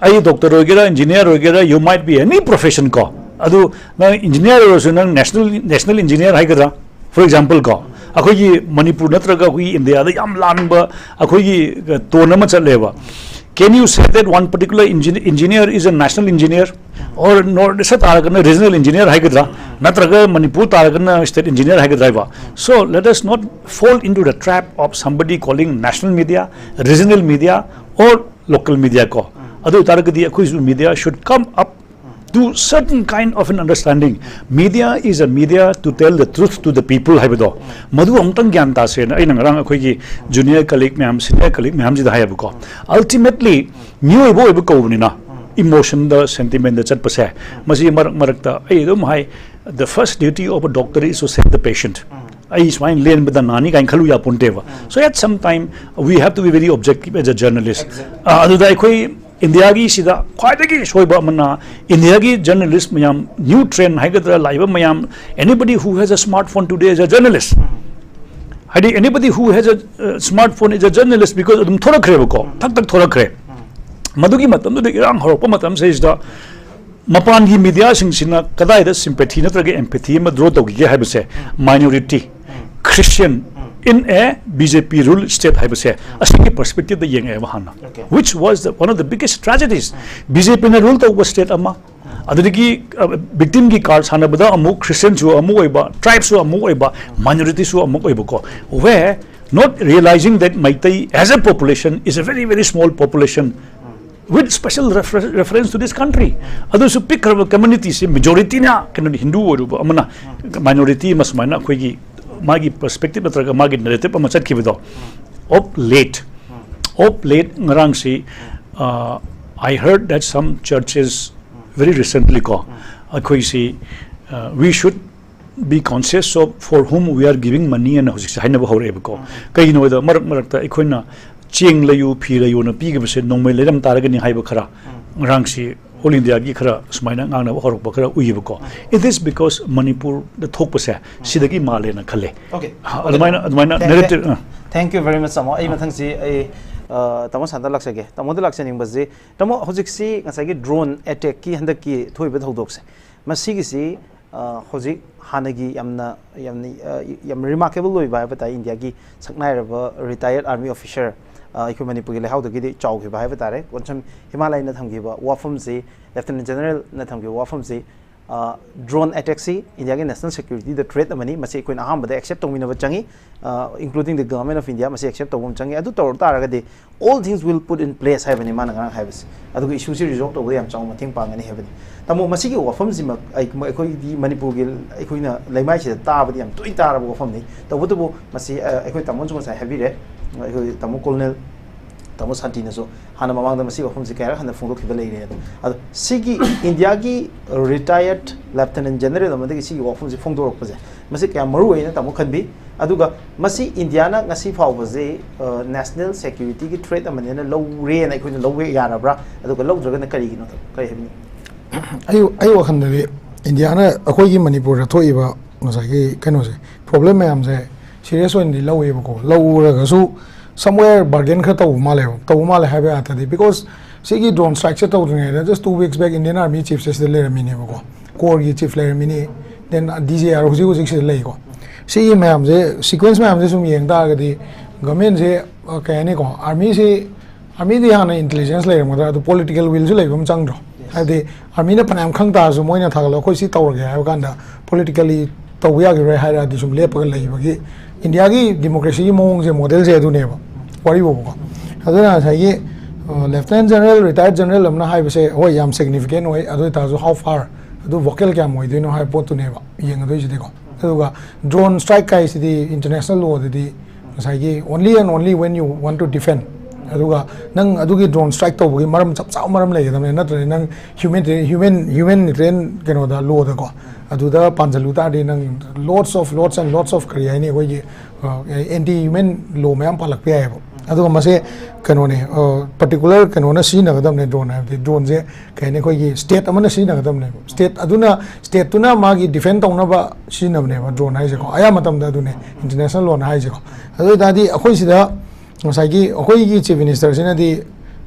ꯑꯩ ꯗꯣꯛꯇꯔ ꯑꯣꯏꯒꯦꯔꯥ, ꯏꯟꯖꯤꯅꯤꯌꯥꯔ ꯑꯣꯏꯒꯦꯔꯥ, you might be any profession ꯀꯣ, ꯑꯗꯨ ꯅꯪ ꯏꯟꯖꯤꯅꯤꯌꯥꯔ ꯑꯣꯏꯔꯁꯨ, ꯅꯪ ꯅꯦꯁꯅꯦꯜ, ꯅꯦꯁꯅꯦꯜ ꯏꯟꯖꯤꯅꯤꯌꯥꯔ ꯍꯥꯏꯒꯗ꯭ꯔꯥ, for example ꯀꯣ, ꯑꯩꯈꯣꯏꯒꯤ ꯃꯅꯤꯄꯨꯔ ꯅꯠꯇ꯭ꯔꯒ ꯑꯩꯈꯣꯏꯒꯤ ꯏꯟꯗꯤꯌꯥꯗ ꯌꯥꯝ ꯂꯥꯟꯕ ꯑꯩꯈꯣꯏꯒꯤ ꯇꯣꯟ ꯑꯃ ꯆꯠꯂꯦꯕ꯫ Can you say that one particular engineer is a national engineer? Or north east ꯇꯥꯔꯒꯅ ꯔꯤꯖꯅꯦꯜ ꯏꯟꯖꯤꯅꯤꯌꯔ ꯍꯥꯏꯒꯗ꯭ꯔꯥ, ꯅꯠꯇ꯭ꯔꯒ ꯃꯅꯤꯄꯨꯔ ꯇꯥꯔꯒꯅ ꯁ꯭ꯇꯦꯠ ꯏꯟꯖꯤꯅꯤꯌꯔ ꯍꯥꯏꯒꯗ꯭ꯔꯥ ꯍꯥꯏꯕ? So let us not fall into the trap of somebody calling national media, regional media, or local media ꯀꯣ꯫ ꯑꯗꯨ ꯑꯣꯏꯇꯥꯔꯒꯗꯤ ꯑꯩꯈꯣꯏꯁꯨ media should come up to certain kind of an understanding. Media is a media to tell the truth to the people ꯍꯥꯏꯕꯗꯣ, ꯃꯗꯨ ꯑꯃꯨꯛꯇꯪ ꯒ꯭ꯌꯥꯟ ꯇꯥꯁꯦꯅ ꯑꯩꯅ ꯉꯔꯥꯡ ꯑꯩꯈꯣꯏꯒꯤ junior colleague ꯃꯌꯥꯝ, senior colleague ꯃꯌꯥꯝꯁꯤꯗ ꯍꯥꯏꯌꯦꯕꯀꯣ꯫ Ultimately ꯃꯤꯑꯣꯏꯕ ꯑꯣꯏꯕ ꯀꯧꯕꯅꯤꯅ emotionꯗ, sentimentꯗ ꯆꯠꯄꯁꯦ, ꯃꯁꯤ ꯃꯔꯛ ꯃꯔꯛꯇ ꯑꯩ ꯑꯗꯨꯝ ꯍꯥꯏ, "The first duty of a doctor is to save the patient." ꯑꯩ ꯁꯨꯃꯥꯏꯅ ꯂꯦꯟꯕꯗ ꯅꯥꯅꯤ ꯀꯥꯏꯅ ꯈꯜꯂꯨ ꯌꯥꯄꯣꯟꯇꯦꯕ꯫ So at some time we have to be very objective as a journalist. ꯑ, ꯑꯗꯨꯗ ꯑꯩꯈꯣꯏ ꯏꯟꯗꯤꯌꯥꯒꯤ ꯁꯤꯗ ꯈ꯭ꯋꯥꯏꯗꯒꯤ ꯁꯣꯏꯕ ꯑꯃꯅ, ꯏꯟꯗꯤꯌꯥꯒꯤ journalist ꯃꯌꯥꯝ, new trend ꯍꯥꯏꯒꯗ꯭ꯔꯥ, ꯂꯥꯛꯏꯕ ꯃꯌꯥꯝ, anybody who has a smartphone today is a journalist. ꯍꯥꯏꯗꯤ anybody who has a, uh, smartphone is a journalist because ꯑꯗꯨꯝ ꯊꯣꯔꯛꯈ꯭ꯔꯦꯕꯀꯣ, ꯊꯛ ꯊꯛ ꯊꯣꯔꯛꯈ꯭ꯔꯦ꯫ ꯃꯗꯨꯒꯤ ꯃꯇꯝꯗꯨꯗ ꯏꯔꯥꯡ ꯍꯧꯔꯛꯄ ꯃꯇꯝꯁꯤꯗꯩꯁꯤꯗ ꯃꯄꯥꯟꯒꯤ ꯃꯤꯗꯤꯌꯥꯁꯤꯡꯁꯤꯅ ꯀꯗꯥꯏꯗ sympathy ꯅꯠꯇ꯭ꯔꯒ empathy ꯑꯃ draw ꯇꯧꯈꯤꯒꯦ ꯍꯥꯏꯕꯁꯦ, minority, Christian in a B J P rule state ꯍꯥꯏꯕꯁꯦ, ꯑꯁꯤꯒꯤ perspectiveꯗ ꯌꯦꯡꯉꯛꯑꯦꯕ ꯍꯥꯟꯅ꯫ Okay. Which was the, one of the biggest tragedies. B J P ꯅ rule ꯇꯧꯕ state ꯑꯃ, ꯑꯗꯨꯗꯒꯤ victimꯒꯤ card ꯁꯥꯟꯅꯕꯗ ꯑꯃꯨꯛ Christianꯁꯨ ꯑꯃꯨꯛ ꯑꯣꯏꯕ, tribeꯁꯨ ꯑꯃꯨꯛ ꯑꯣꯏꯕ, minorityꯁꯨ ꯑꯃꯨꯛ ꯑꯣꯏꯕꯀꯣ, where not realizing that Meitei as a population is a very, very small population with special refer- reference to this country. ꯑꯗꯨꯁꯨ ꯄꯤꯛꯈ꯭ꯔꯕ communityꯁꯤ, majorityꯅ ꯀꯩꯅꯣ Hindu ꯑꯣꯏꯔꯨꯕ ꯑꯃꯅ minority ꯑꯃ ꯁꯨꯃꯥꯏꯅ ꯑꯩꯈꯣꯏꯒꯤ ꯃꯥꯒꯤ perspective ꯅꯠꯇ꯭ꯔꯒ ꯃꯥꯒꯤ narrative ꯑꯃ ꯆꯠꯈꯤꯕꯗꯣ, of late, of late ꯉꯔꯥꯡꯁꯤ, uh, I heard that some churches very recently ꯀꯣ, ꯑꯩꯈꯣꯏꯁꯤ, uh, we should be conscious of for whom we are giving money ꯑꯅ ꯍꯧꯖꯤꯛꯁꯦ ꯍꯥꯏꯅꯕ ꯍꯧꯔꯛꯑꯦꯕꯀꯣ꯫ ꯀꯩꯒꯤꯅꯣ ꯍꯥꯏꯗ ꯃꯔꯛ ꯃꯔꯛꯇ ꯑꯩꯈꯣꯏꯅ ꯆꯦꯡ ꯂꯩꯌꯨ, ꯐꯤ ꯂꯩꯌꯨꯅ ꯄꯤꯈꯤꯕꯁꯦ ꯅꯣꯡꯃꯩ ꯂꯩꯔꯝ ꯇꯥꯔꯒꯅꯤ ꯍꯥꯏꯕ ꯈꯔ ꯉꯔꯥꯡꯁꯤ all Indiaꯒꯤ ꯈꯔ ꯁꯨꯃꯥꯏꯅ ꯉꯥꯡꯅꯕ ꯍꯧꯔꯛꯄ ꯈꯔ ꯎꯏꯌꯦꯕꯀꯣ꯫ It is because ꯃꯅꯤꯄꯨꯔꯗ ꯊꯣꯛꯄꯁꯦ ꯁꯤꯗꯒꯤ ꯃꯥꯜꯂꯦꯅ ꯈꯜꯂꯦ꯫ Okay. ꯑꯗꯨꯃꯥꯏꯅ, ꯑꯗꯨꯃꯥꯏꯅ Thank- narrative, ꯑ꯫ Thank you very much, ꯇꯥꯃꯣ꯫ ꯑꯩ ꯃꯊꯪꯁꯤ ꯑꯩ, ꯑ, ꯇꯥꯃꯣ ꯁꯥꯟꯗ ꯂꯥꯛꯆꯒꯦ꯫ ꯇꯥꯃꯣꯗ ꯂꯥꯛꯆꯅꯤꯡꯕꯁꯤ, ꯇꯥꯃꯣ, ꯍꯧꯖꯤꯛꯁꯤ ꯉꯁꯥꯏꯒꯤ drone attackꯀꯤ ꯍꯟꯗꯛꯀꯤ ꯊꯣꯛꯏꯕ ꯊꯧꯗꯣꯛꯁꯦ, ꯃꯁꯤꯒꯤꯁꯤ ꯑ, ꯍꯧꯖꯤꯛ ꯍꯥꯟꯅꯒꯤ ꯌꯥꯝꯅ ꯌꯥꯝꯅ ꯑ, ꯌꯥꯝ ꯔꯤꯃꯥꯔꯀꯦꯕꯜ ꯑꯣꯏꯕ ꯍꯥꯏꯕ ꯇꯥꯏ, ꯏꯟꯗꯤꯌꯥꯒꯤ ꯁꯛꯅꯥꯏꯔꯕ ꯔꯤꯇꯥꯌꯔꯠ ꯑꯥꯔꯃꯤ ꯑꯣꯐꯤꯁꯔ, ꯑ, ꯑꯩꯈꯣꯏ ꯃꯅꯤꯄꯨꯔꯒꯤ ꯂꯩꯍꯥꯎꯗꯒꯤꯗꯤ ꯆꯥꯎꯈꯤꯕ ꯍꯥꯏꯕ ꯇꯥꯔꯦ, ꯀꯣꯟꯁꯝ ꯍꯤꯃꯥꯂꯌꯥꯅ ꯊꯝꯈꯤꯕ ꯋꯥꯐꯝꯁꯤ, ꯂꯦꯐꯇꯤꯅꯦꯟ ꯖꯦꯅꯔꯦꯜꯅ ꯊꯝꯈꯤꯕ ꯋꯥꯐꯝꯁꯤ, ꯗ꯭ꯔꯣꯟ ꯑꯦꯇꯦꯛꯁꯤ ꯏꯟꯗꯤꯌꯥꯒꯤ ꯅꯦꯁꯅꯦꯜ ꯁꯦꯀ꯭ꯌꯨꯔꯤꯇꯤꯗ ꯊ꯭ꯔꯦꯠ ꯑꯃꯅꯤ, ꯃꯁꯤ ꯑꯩꯈꯣꯏꯅ ꯑꯍꯥꯟꯕꯗ ꯑꯦꯛꯁꯦꯞ ꯇꯧꯃꯤꯟꯅꯕ ꯆꯪꯉꯤ, including the government of India, ꯃꯁꯤ ꯑꯦꯛꯁꯦꯞ ꯇꯧꯕ ꯑꯃ ꯆꯪꯉꯤ꯫ ꯑꯗꯨ ꯇꯧꯔ ꯇꯥꯔꯒꯗꯤ all things will put in place ꯍꯥꯏꯕꯅꯤ ꯃꯥꯅ ꯉꯔꯥꯡ ꯍꯥꯏꯕꯁꯦ꯫ ꯑꯗꯨꯒ ꯏꯁꯨꯁꯤ ꯔꯤꯖꯣꯜꯕ ꯇꯧꯕꯗ ꯌꯥꯝ ꯆꯥꯎꯅ ꯃꯇꯦꯡ ꯄꯥꯡꯒꯅꯤ ꯍꯥꯏꯕꯅꯤ꯫ ꯇꯥꯃꯣ, ꯃꯁꯤꯒꯤ ꯋꯥꯐꯝꯁꯤꯃꯛ ꯑꯩ- ꯑꯩꯈꯣꯏꯒꯤ ꯃꯅꯤꯄꯨꯔꯒꯤ ꯑꯩꯈꯣꯏꯅ ꯂꯩꯃꯥꯏꯁꯤꯗ ꯇꯥꯕꯗꯤ ꯌꯥꯝ ꯇꯣꯏꯅ ꯇꯥꯔꯕ ꯋꯥꯐꯝꯅꯤ꯫ ꯇꯧꯕꯇꯕꯨ ꯃꯁꯤ, ꯑ, ꯑꯩꯈꯣꯏ ꯇꯥꯃꯣꯅꯁꯨ ꯉꯁꯥꯏ ꯍꯥꯏꯕꯤꯔꯦ, ꯑꯩꯈꯣꯏ ꯇꯥꯃꯣ ꯀꯣꯂꯣꯅꯦꯜ, ꯇꯥꯃꯣ ꯁꯥꯟꯇꯤꯅꯁꯨ ꯍꯥꯟꯅ ꯃꯃꯥꯡꯗ ꯃꯁꯤꯒꯤ ꯋꯥꯐꯝꯁꯤ ꯀꯌꯥꯔꯛ ꯍꯟꯅ ꯐꯣꯡꯗꯣꯛꯈꯤꯕ ꯂꯩꯔꯦ꯫ ꯑꯗꯣ, ꯑꯗꯣ ꯁꯤꯒꯤ ꯏꯟꯗꯤꯌꯥꯒꯤ ꯔꯤꯇꯥꯌꯔꯠ ꯂꯦꯐꯇꯤꯅꯦꯟ ꯖꯦꯅꯔꯦꯜ ꯑꯃꯗꯒꯤ ꯁꯤꯒꯤ ꯋꯥꯐꯝꯁꯤ ꯐꯣꯡꯗꯣꯔꯛꯄꯁꯦ, ꯃꯁꯤ ꯀꯌꯥꯝ ꯃꯔꯨ ꯑꯣꯏꯅ ꯇꯥꯃꯣ ꯈꯟꯕꯤ? ꯑꯗꯨꯒ ꯃꯁꯤ ꯏꯟꯗꯤꯌꯥꯅ ꯉꯁꯤ ꯐꯥꯎꯕꯁꯦ, ꯑ, ꯅꯦꯁꯅꯦꯜ ꯁꯦꯀ꯭ꯌꯨꯔꯤꯇꯤꯒꯤ ꯊ꯭ꯔꯦꯠ ꯑꯃꯅꯦꯅ ꯂꯧꯔꯦꯅ ꯑꯩꯈꯣꯏꯅ ꯂꯧꯕ ꯌꯥꯔꯕ꯭ꯔꯥ? ꯑꯗꯨꯒ ꯂꯧꯗ꯭ꯔꯒꯅ ꯀꯔꯤꯒꯤꯅꯣ? ꯀꯔꯤ ꯍꯥꯏꯕꯤꯅꯤꯡꯉꯤ? ꯑꯩ ꯑꯩ ꯋꯥꯈꯜꯗꯗꯤ ꯏꯟꯗꯤꯌꯥꯅ ꯑꯩꯈꯣꯏꯒꯤ ꯃꯅꯤꯄꯨꯔꯗ ꯊꯣꯛꯏꯕ ꯉꯁꯥꯏꯒꯤ ꯀꯩꯅꯣꯁꯦ, ꯄ꯭ꯔꯣꯕ꯭ꯂꯦꯝ ꯃꯌꯥꯝꯁꯦ ꯁꯤꯔꯤꯌꯁ ꯑꯣꯏꯅꯗꯤ ꯂꯧꯋꯦꯕꯀꯣ꯫ ꯂꯧꯔꯒꯁꯨ somewhere bargain ꯈꯔ ꯇꯧꯕ ꯃꯥꯜꯂꯦꯕ, ꯇꯧꯕ ꯃꯥꯜꯂꯦ ꯍꯥꯏꯕ ꯌꯥꯗ꯭ꯔꯗꯤ, because ꯁꯤꯒꯤ ꯗ꯭ꯔꯣꯟ ꯁ꯭ꯇ꯭ꯔꯥꯏꯛꯁꯦ ꯇꯧꯗ꯭ꯔꯤꯉꯩꯗ just two weeks back Indian Army chiefꯁꯦ ꯁꯤꯗ ꯂꯩꯔꯝꯃꯤꯅꯦꯕꯀꯣ, ꯀꯣꯔꯒꯤ chief ꯂꯩꯔꯝꯃꯤꯅꯤ, then D J R ꯍꯧꯖꯤꯛ ꯍꯧꯖꯤꯛ ꯁꯤꯗ ꯂꯩꯀꯣ꯫ ꯁꯤꯒꯤ ꯃꯌꯥꯝꯁꯦ, ꯁꯤꯀ꯭ꯋꯦꯟꯁ ꯃꯌꯥꯝꯁꯦ ꯁꯨꯝ ꯌꯦꯡ ꯇꯥꯔꯒꯗꯤ ꯒꯃꯦꯟꯁꯦ, ꯑ, ꯀꯩ ꯍꯥꯏꯅꯤꯀꯣ, ꯑꯥꯔꯃꯤꯁꯤ, ꯑꯥꯔꯃꯤꯗꯤ ꯍꯥꯟꯅ ꯏꯟꯇꯦꯂꯤꯖꯦꯟꯁ ꯂꯩꯔꯝꯒꯗ꯭ꯔꯥ, ꯑꯗꯨ ꯄꯣꯂꯤꯇꯤꯀꯦꯜ ꯋꯤꯜꯁꯨ ꯂꯩꯕ ꯑꯃ ꯆꯪꯗ꯭ꯔꯣ? ꯍꯥꯏꯕꯗꯤ ꯑꯥꯔꯃꯤꯅ ꯐꯅꯌꯥꯝ ꯈꯪ ꯇꯥꯔꯁꯨ ꯃꯣꯏꯅ ꯊꯥꯒꯠꯂꯒ ꯑꯩꯈꯣꯏ ꯁꯤ ꯇꯧꯔꯒꯦ ꯍꯥꯏꯕ ꯀꯥꯟꯗ ꯄꯣꯂꯤꯇꯤꯀꯦꯜꯂꯤ ꯇꯧꯕ ꯌꯥꯈꯤꯔꯣꯏ ꯍꯥꯏꯔꯛꯑꯗꯤ ꯁꯨꯝ ꯂꯦꯞꯄꯒ ꯂꯩꯕꯒꯤ ꯏꯟꯗꯤꯌꯥꯒꯤ ꯗꯤꯃꯣꯀ꯭ꯔꯦꯁꯤꯒꯤ ꯃꯑꯣꯡꯁꯦ, ꯃꯣꯗꯦꯜꯁꯦ ꯑꯗꯨꯅꯦꯕ ꯋꯥꯔꯤ ꯐꯥꯎꯕꯀꯣ꯫ ꯑꯗꯨꯅ ꯉꯁꯥꯏꯒꯤ ꯂꯦꯐꯇꯤꯅꯦꯟ ꯖꯦꯅꯔꯦꯜ, ꯔꯤꯇꯥꯌꯔꯠ ꯖꯦꯅꯔꯦꯜ ꯑꯃꯅ ꯍꯥꯏꯕꯁꯦ ꯍꯣꯏ ꯌꯥꯝ ꯁꯤꯒꯅꯤꯐꯤꯀꯦꯟ ꯑꯣꯏ, ꯑꯗꯨ ꯑꯣꯏꯇꯥꯔꯁꯨ how far, ꯑꯗꯨ ꯚꯣꯀꯦꯜ ꯀꯌꯥꯝ ꯑꯣꯏꯗꯣꯏꯅꯣ ꯍꯥꯏꯕ ꯄꯣꯠꯇꯨꯅꯦꯕ ꯌꯦꯡꯒꯗꯣꯏꯁꯤꯗꯤꯀꯣ꯫ ꯑꯗꯨꯒ ꯗ꯭ꯔꯣꯟ ꯁ꯭ꯇ꯭ꯔꯥꯏꯛ ꯍꯥꯏꯁꯤꯗꯤ ꯏꯟꯇꯔꯅꯦꯁꯅꯦꯜ ꯂꯣꯗꯗꯤ ꯉꯁꯥꯏꯒꯤ only and only when you want to defend, ꯑꯗꯨꯒ ꯅꯪ ꯑꯗꯨꯒꯤ ꯗ꯭ꯔꯣꯟ ꯁ꯭ꯇ꯭ꯔꯥꯏꯛ ꯇꯧꯕꯒꯤ ꯃꯔꯝ ꯆꯞ ꯆꯥꯕ ꯃꯔꯝ ꯂꯩꯒꯗꯕꯅꯤ, ꯅꯠꯇ꯭ꯔꯗꯤ ꯅꯪ ꯍ꯭ꯌꯨꯃꯦꯅꯤꯇꯦꯔꯤꯌꯟ ꯍ꯭ꯌꯨꯃꯦꯅꯤꯇꯦꯔꯤꯌꯟ ꯀꯩꯅꯣꯗ, ꯂꯣꯗꯀꯣ, ꯑꯗꯨꯗ ꯄꯥꯟꯁꯤꯜꯂꯨ ꯇꯥꯔꯗꯤ ꯅꯪ lots of, lots and lots of ꯀꯔꯤ ꯍꯥꯏꯅꯤ, ꯑꯩꯈꯣꯏꯒꯤ ꯑꯦꯟꯇꯤ ꯍ꯭ꯌꯨꯃꯦꯟ ꯂꯣ ꯃꯌꯥꯝ ꯄꯥꯜꯂꯛꯄ ꯌꯥꯏꯑꯕ꯫ ꯑꯗꯨꯒ ꯃꯁꯦ ꯀꯩꯅꯣꯅꯦ, ꯄꯔꯇꯤꯀꯨꯂꯔ ꯀꯩꯅꯣꯅ ꯁꯤꯖꯤꯟꯅꯒꯗꯕꯅꯦ ꯗ꯭ꯔꯣꯟ ꯍꯥꯏꯕꯗꯤ, ꯗ꯭ꯔꯣꯟꯁꯦ ꯀꯩ ꯍꯥꯏꯅꯤ, ꯑꯩꯈꯣꯏꯒꯤ ꯁ꯭ꯇꯦꯠ ꯑꯃꯅ ꯁꯤꯖꯤꯟꯅꯒꯗꯕꯅꯦꯕ꯫ ꯁ꯭ꯇꯦꯠ ꯑꯗꯨꯅ, ꯁ꯭ꯇꯦꯠꯇꯨꯅ ꯃꯥꯒꯤ ꯗꯤꯐꯦꯟ ꯇꯧꯅꯕ ꯁꯤꯖꯤꯟꯅꯕꯅꯦꯕ ꯗ꯭ꯔꯣꯟ ꯍꯥꯏꯁꯦꯀꯣ, ꯑꯌꯥꯝꯕ ꯃꯇꯝꯗ ꯑꯗꯨꯅꯦ ꯏꯟꯇꯔꯅꯦꯁꯅꯦꯜ ꯂꯣꯅ ꯍꯥꯏꯁꯦꯀꯣ꯫ ꯑꯗꯨ ꯑꯣꯏꯇꯥꯔꯗꯤ ꯑꯩꯈꯣꯏ ꯁꯤꯗ ꯉꯁꯥꯏꯒꯤ ꯑꯩꯈꯣꯏꯒꯤ ꯆꯤꯐ ꯃꯤꯅꯤꯁꯇꯔꯁꯤꯅꯗꯤ,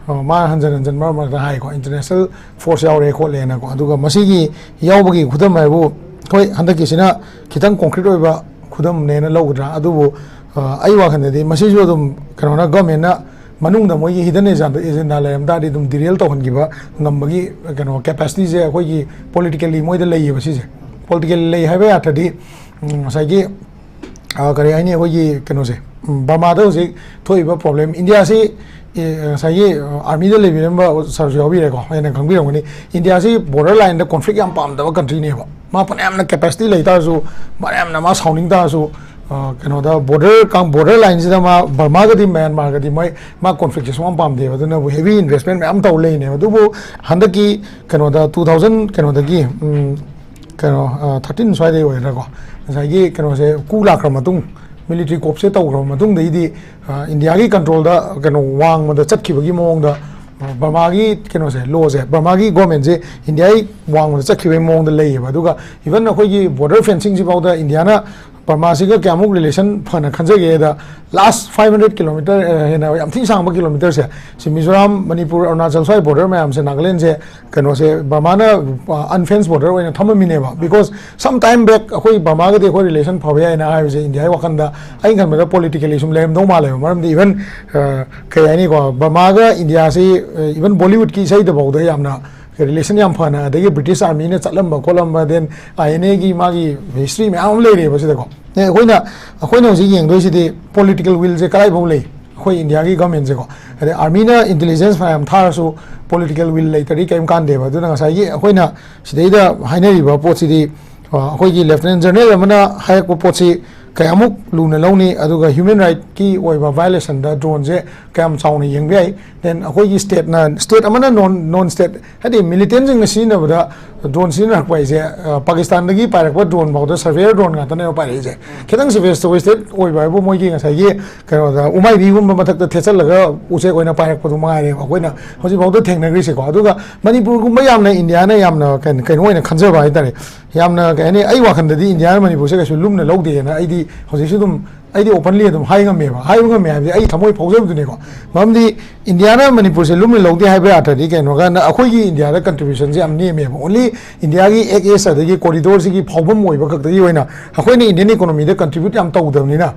ꯑ, ꯃꯥ ꯍꯟꯖꯟ ꯍꯟꯖꯟ ꯃꯔꯛ ꯃꯔꯛꯇ ꯍꯥꯏꯀꯣ, ꯏꯟꯇꯔꯅꯦꯁꯅꯦꯜ ꯐꯣꯔꯁ ꯌꯥꯎꯔꯦ ꯈꯣꯠꯂꯦꯅꯀꯣ꯫ ꯑꯗꯨꯒ ꯃꯁꯤꯒꯤ ꯌꯥꯎꯕꯒꯤ ꯈꯨꯗꯝ ꯍꯥꯏꯕꯨ ꯍꯣꯏ, ꯍꯟꯗꯛꯀꯤꯁꯤꯅ ꯈꯤꯇꯪ concrete ꯑꯣꯏꯕ ꯈꯨꯗꯝꯅꯦꯅ ꯂꯧꯒꯗ꯭ꯔꯥ? ꯑꯗꯨꯕꯨ ꯑ, ꯑꯩ ꯋꯥꯈꯜꯗꯗꯤ ꯃꯁꯤꯁꯨ ꯑꯗꯨꯝ ꯀꯩꯅꯣꯅ, ꯒꯣꯔꯃꯦꯟꯅ ꯃꯅꯨꯡꯗ ꯃꯣꯏꯒꯤ hidden agenda, agenda ꯂꯩꯔꯝ ꯇꯥꯔꯗꯤ ꯑꯗꯨꯝ derail ꯇꯧꯍꯟꯈꯤꯕ ꯉꯝꯕꯒꯤ ꯀꯩꯅꯣ capacityꯁꯦ ꯑꯩꯈꯣꯏꯒꯤ politically ꯃꯣꯏꯗ ꯂꯩꯌꯦꯕ꯫ ꯁꯤꯁꯦ politically ꯂꯩ ꯍꯥꯏꯕ ꯌꯥꯗ꯭ꯔꯗꯤ, ꯎꯝ, ꯉꯁꯥꯏꯒꯤ ꯑ, ꯀꯔꯤ ꯍꯥꯏꯅꯤ, ꯑꯩꯈꯣꯏꯒꯤ ꯀꯩꯅꯣꯁꯦ, ꯎꯝ, ꯕꯔꯃꯥꯗ ꯍꯧꯖꯤꯛ ꯊꯣꯛꯏꯕ problem, ꯏꯟꯗꯤꯌꯥꯁꯤ, ꯑꯦ, ꯉꯁꯥꯏꯒꯤ ꯑ, armyꯗ ꯂꯩꯕꯤꯔꯝꯕ ꯁꯥꯔꯁꯨ ꯌꯥꯎꯕꯤꯔꯦꯀꯣ, ꯍꯦꯟꯅ ꯈꯪꯕꯤꯔꯝꯒꯅꯤ꯫ ꯏꯟꯗꯤꯌꯥꯁꯤ border lineꯗ conflict ꯌꯥꯝ ꯄꯥꯝꯗꯕ countryꯅꯦꯕ꯫ ꯃꯥ ꯐꯅꯌꯥꯝꯅ capacity ꯂꯩ ꯇꯥꯔꯁꯨ, ꯐꯅꯌꯥꯝꯅ ꯃꯥ ꯁꯥꯎꯅꯤꯡ ꯇꯥꯔꯁꯨ, ꯑ, ꯀꯩꯅꯣꯗ border ꯀꯥꯡ-, border lineꯁꯤꯗ ꯃꯥ ꯕꯔꯃꯥꯒꯗꯤ, ꯃ꯭ꯌꯥꯟꯃꯥꯔꯒꯗꯤ ꯃꯣꯏ, ꯃꯥ conflictꯁꯦ ꯁꯨꯡꯄꯥꯝ ꯄꯥꯝꯗꯦꯕ꯫ ꯑꯗꯨꯅꯕꯨ heavy investment ꯃꯌꯥꯝ ꯇꯧ ꯂꯩꯅꯦꯕ꯫ ꯑꯗꯨꯕꯨ ꯍꯟꯗꯛꯀꯤ ꯀꯩꯅꯣꯗ two thousand ꯀꯩꯅꯣꯗꯒꯤ, ꯎꯝ, ꯀꯩꯅꯣ, ꯑ, thirteen ꯁ꯭ꯋꯥꯏꯗꯩ ꯑꯣꯏꯒꯗ꯭ꯔꯥꯀꯣ, ꯉꯁꯥꯏꯒꯤ ꯀꯩꯅꯣꯁꯦ coup ꯂꯥꯛꯈ꯭ꯔ ꯃꯇꯨꯡ, military coupꯁꯦ ꯇꯧꯈ꯭ꯔꯕ ꯃꯇꯨꯡꯗꯒꯤꯗꯤ, ꯑ, ꯏꯟꯗꯤꯌꯥꯒꯤ controlꯗ ꯀꯩꯅꯣ ꯋꯥꯡꯃꯗ ꯆꯠꯈꯤꯕꯒꯤ ꯃꯑꯣꯡꯗ, ꯑ, ꯕꯔꯃꯥꯒꯤ ꯀꯩꯅꯣꯁꯦ, lawꯁꯦ, ꯕꯔꯃꯥꯒꯤ governmentꯁꯦ ꯏꯟꯗꯤꯌꯥꯒꯤ ꯋꯥꯡꯃꯗ ꯆꯠꯈꯤꯕꯒꯤ ꯃꯑꯣꯡꯗ ꯂꯩꯌꯦꯕ꯫ ꯑꯗꯨꯒ even ꯑꯩꯈꯣꯏꯒꯤ border fencingꯁꯤꯐꯥꯎꯗ ꯏꯟꯗꯤꯌꯥꯅ ꯕꯔꯃꯥꯁꯤꯒ ꯀꯌꯥꯃꯨꯛ relation ꯐꯅ ꯈꯟꯖꯒꯦꯗ, last five hundred kilometer, ꯑ, ꯍꯦꯟꯅ ꯌꯥꯝ ꯊꯤꯅ ꯁꯥꯡꯕ kilometerꯁꯦ, ꯁꯤ ꯃꯤꯖꯣꯔꯥꯝ, ꯃꯅꯤꯄꯨꯔ, ꯑꯔꯨꯅꯥꯆꯜ ꯁ꯭ꯋꯥꯏ border ꯃꯌꯥꯝꯁꯦ, ꯅꯥꯒꯥꯂꯦꯟꯁꯦ, ꯀꯩꯅꯣꯁꯦ, ꯕꯔꯃꯥꯅ, ꯑ, unfenced border ꯑꯣꯏꯅ ꯊꯝꯃꯝꯃꯤꯅꯦꯕ꯫ Because some time back ꯑꯩꯈꯣꯏ ꯕꯔꯃꯥꯒꯗꯤ ꯑꯩꯈꯣꯏ relation ꯐꯕ ꯌꯥꯏꯅ ꯍꯥꯏꯕꯁꯦ ꯏꯟꯗꯤꯌꯥꯒꯤ ꯋꯥꯈꯜꯗ, ꯑꯩꯅ ꯈꯟꯕꯗ, politically ꯁꯨꯝ ꯂꯩꯔꯝꯗꯧ ꯃꯥꯜꯂꯦꯕ꯫ ꯃꯔꯝꯗꯤ even, ꯑ, ꯀꯩ ꯍꯥꯏꯅꯤꯀꯣ, ꯕꯔꯃꯥꯒ ꯏꯟꯗꯤꯌꯥꯁꯤ, ꯑ, even Bollywoodꯀꯤ ꯏꯁꯩꯗꯐꯥꯎꯗ ꯌꯥꯝꯅ relation ꯌꯥꯝ ꯐꯅ, ꯑꯗꯒꯤ British armyꯅ ꯆꯠꯂꯝꯕ ꯈꯣꯠꯂꯝꯕ, then INAꯒꯤ ꯃꯥꯒꯤ history ꯃꯌꯥꯝ ꯑꯃ ꯂꯩꯔꯦꯕ ꯁꯤꯗꯀꯣ꯫ ꯑꯦ, ꯑꯩꯈꯣꯏꯅ, ꯑꯩꯈꯣꯏꯅ ꯍꯧꯖꯤꯛ ꯌꯦꯡꯗꯣꯏꯁꯤꯗꯤ political willꯁꯦ ꯀꯗꯥꯏꯐꯥꯎ ꯂꯩ ꯑꯩꯈꯣꯏ ꯏꯟꯗꯤꯌꯥꯒꯤ governmentꯁꯦꯀꯣ꯫ ꯑꯗꯩ armyꯅ intelligence ꯐꯅꯌꯥꯝ ꯊꯥꯔꯁꯨ, political will ꯂꯩꯇ꯭ꯔꯗꯤ ꯀꯔꯤꯝ ꯀꯥꯟꯗꯦꯕ꯫ ꯑꯗꯨꯅ ꯉꯁꯥꯏꯒꯤ ꯑꯩꯈꯣꯏꯅ ꯁꯤꯗꯩꯗ ꯍꯥꯏꯅꯔꯤꯕ ꯄꯣꯠꯁꯤꯗꯤ, ꯑ, ꯑꯩꯈꯣꯏꯒꯤ Lieutenant General ꯑꯃꯅ ꯍꯥꯏꯔꯛꯄ ꯄꯣꯠꯁꯤ ꯀꯌꯥꯃꯨꯛ ꯂꯨꯅ ꯂꯧꯅꯤ, ꯑꯗꯨꯒ human rightꯀꯤ ꯑꯣꯏꯕ violationꯗ droneꯁꯦ ꯀꯌꯥꯝ ꯆꯥꯎꯅ ꯌꯦꯡꯕ ꯌꯥꯏ, then ꯑꯩꯈꯣꯏꯒꯤ stateꯅ, state ꯑꯃꯅ non, non state, ꯍꯥꯏꯗꯤ militantꯁꯤꯡꯅ ꯁꯤꯖꯤꯟꯅꯕꯗ drone ꯁꯤꯖꯤꯟꯅꯔꯛꯄ ꯍꯥꯏꯁꯦ, ꯑ, ꯄꯥꯀꯤꯁꯇꯥꯟꯗꯒꯤ ꯄꯥꯏꯔꯛꯄ drone ꯐꯥꯎꯗ surveyor drone ꯉꯥꯛꯇꯅꯦꯕ ꯄꯥꯏꯔꯛꯏꯁꯦ꯫ ꯈꯤꯇꯪ sophisticated ꯑꯣꯏꯕ ꯍꯥꯏꯕꯨ ꯃꯣꯏꯒꯤ ꯉꯁꯥꯏꯒꯤ ꯀꯩꯅꯣꯗ ꯎꯃꯥꯏꯕꯤꯒꯨꯝꯕ ꯃꯊꯛꯇ ꯊꯦꯠꯆꯜꯂꯒ ꯎꯆꯦꯛ ꯑꯣꯏꯅ ꯄꯥꯏꯔꯛꯄꯗꯨ ꯃꯉꯥꯏꯔꯦꯕ ꯑꯩꯈꯣꯏꯅ ꯍꯧꯖꯤꯛꯐꯥꯎꯗ ꯊꯦꯡꯅꯈ꯭ꯔꯤꯁꯦꯀꯣ꯫ ꯑꯗꯨꯒ ꯃꯅꯤꯄꯨꯔꯒꯨꯝꯕ ꯌꯥꯝꯅ ꯏꯟꯗꯤꯌꯥꯅ ꯌꯥꯝꯅ ꯀꯩꯅꯣ, ꯀꯩꯅꯣ ꯑꯣꯏꯅ ꯈꯟꯖꯕ ꯍꯥꯏꯇꯥꯔꯦ, ꯌꯥꯝꯅ, ꯀꯩ ꯍꯥꯏꯅꯤ, ꯑꯩ ꯋꯥꯈꯜꯗꯗꯤ ꯏꯟꯗꯤꯌꯥꯅ ꯃꯅꯤꯄꯨꯔꯁꯦ ꯀꯩꯁꯨ ꯂꯨꯝꯅ ꯂꯧꯗꯦꯅ ꯑꯩꯗꯤ ꯍꯧꯖꯤꯛꯁꯨ ꯑꯗꯨꯝ ꯑꯩꯗꯤ openly ꯑꯗꯨꯝ ꯍꯥꯏ ꯉꯝꯃꯦꯕ꯫ ꯍꯥꯏꯕ ꯉꯝꯃꯦ ꯍꯥꯏꯕꯗꯤ ꯑꯩ ꯊꯃꯣꯏ ꯐꯥꯎꯖꯕꯗꯨꯅꯤꯀꯣ꯫ ꯃꯔꯝꯗꯤ ꯏꯟꯗꯤꯌꯥꯅ ꯃꯅꯤꯄꯨꯔꯁꯦ ꯂꯨꯝꯅ ꯂꯧꯗꯦ ꯍꯥꯏꯕ ꯑꯥꯔꯊꯗꯤ ꯀꯩꯅꯣꯒ, ꯑꯩꯈꯣꯏꯒꯤ ꯏꯟꯗꯤꯌꯥꯗ contributionꯁꯦ ꯌꯥꯝ ꯅꯦꯝꯃꯦꯕ꯫ Only ꯏꯟꯗꯤꯌꯥꯒꯤ Act East ꯑꯗꯒꯤ corridorꯁꯤꯒꯤ ꯐꯥꯎꯐꯝ ꯑꯣꯏꯕ ꯈꯛꯇꯒꯤ ꯑꯣꯏꯅ ꯑꯩꯈꯣꯏꯅ Indian economyꯗ contribute ꯌꯥꯝ ꯇꯧꯗꯕꯅꯤꯅ,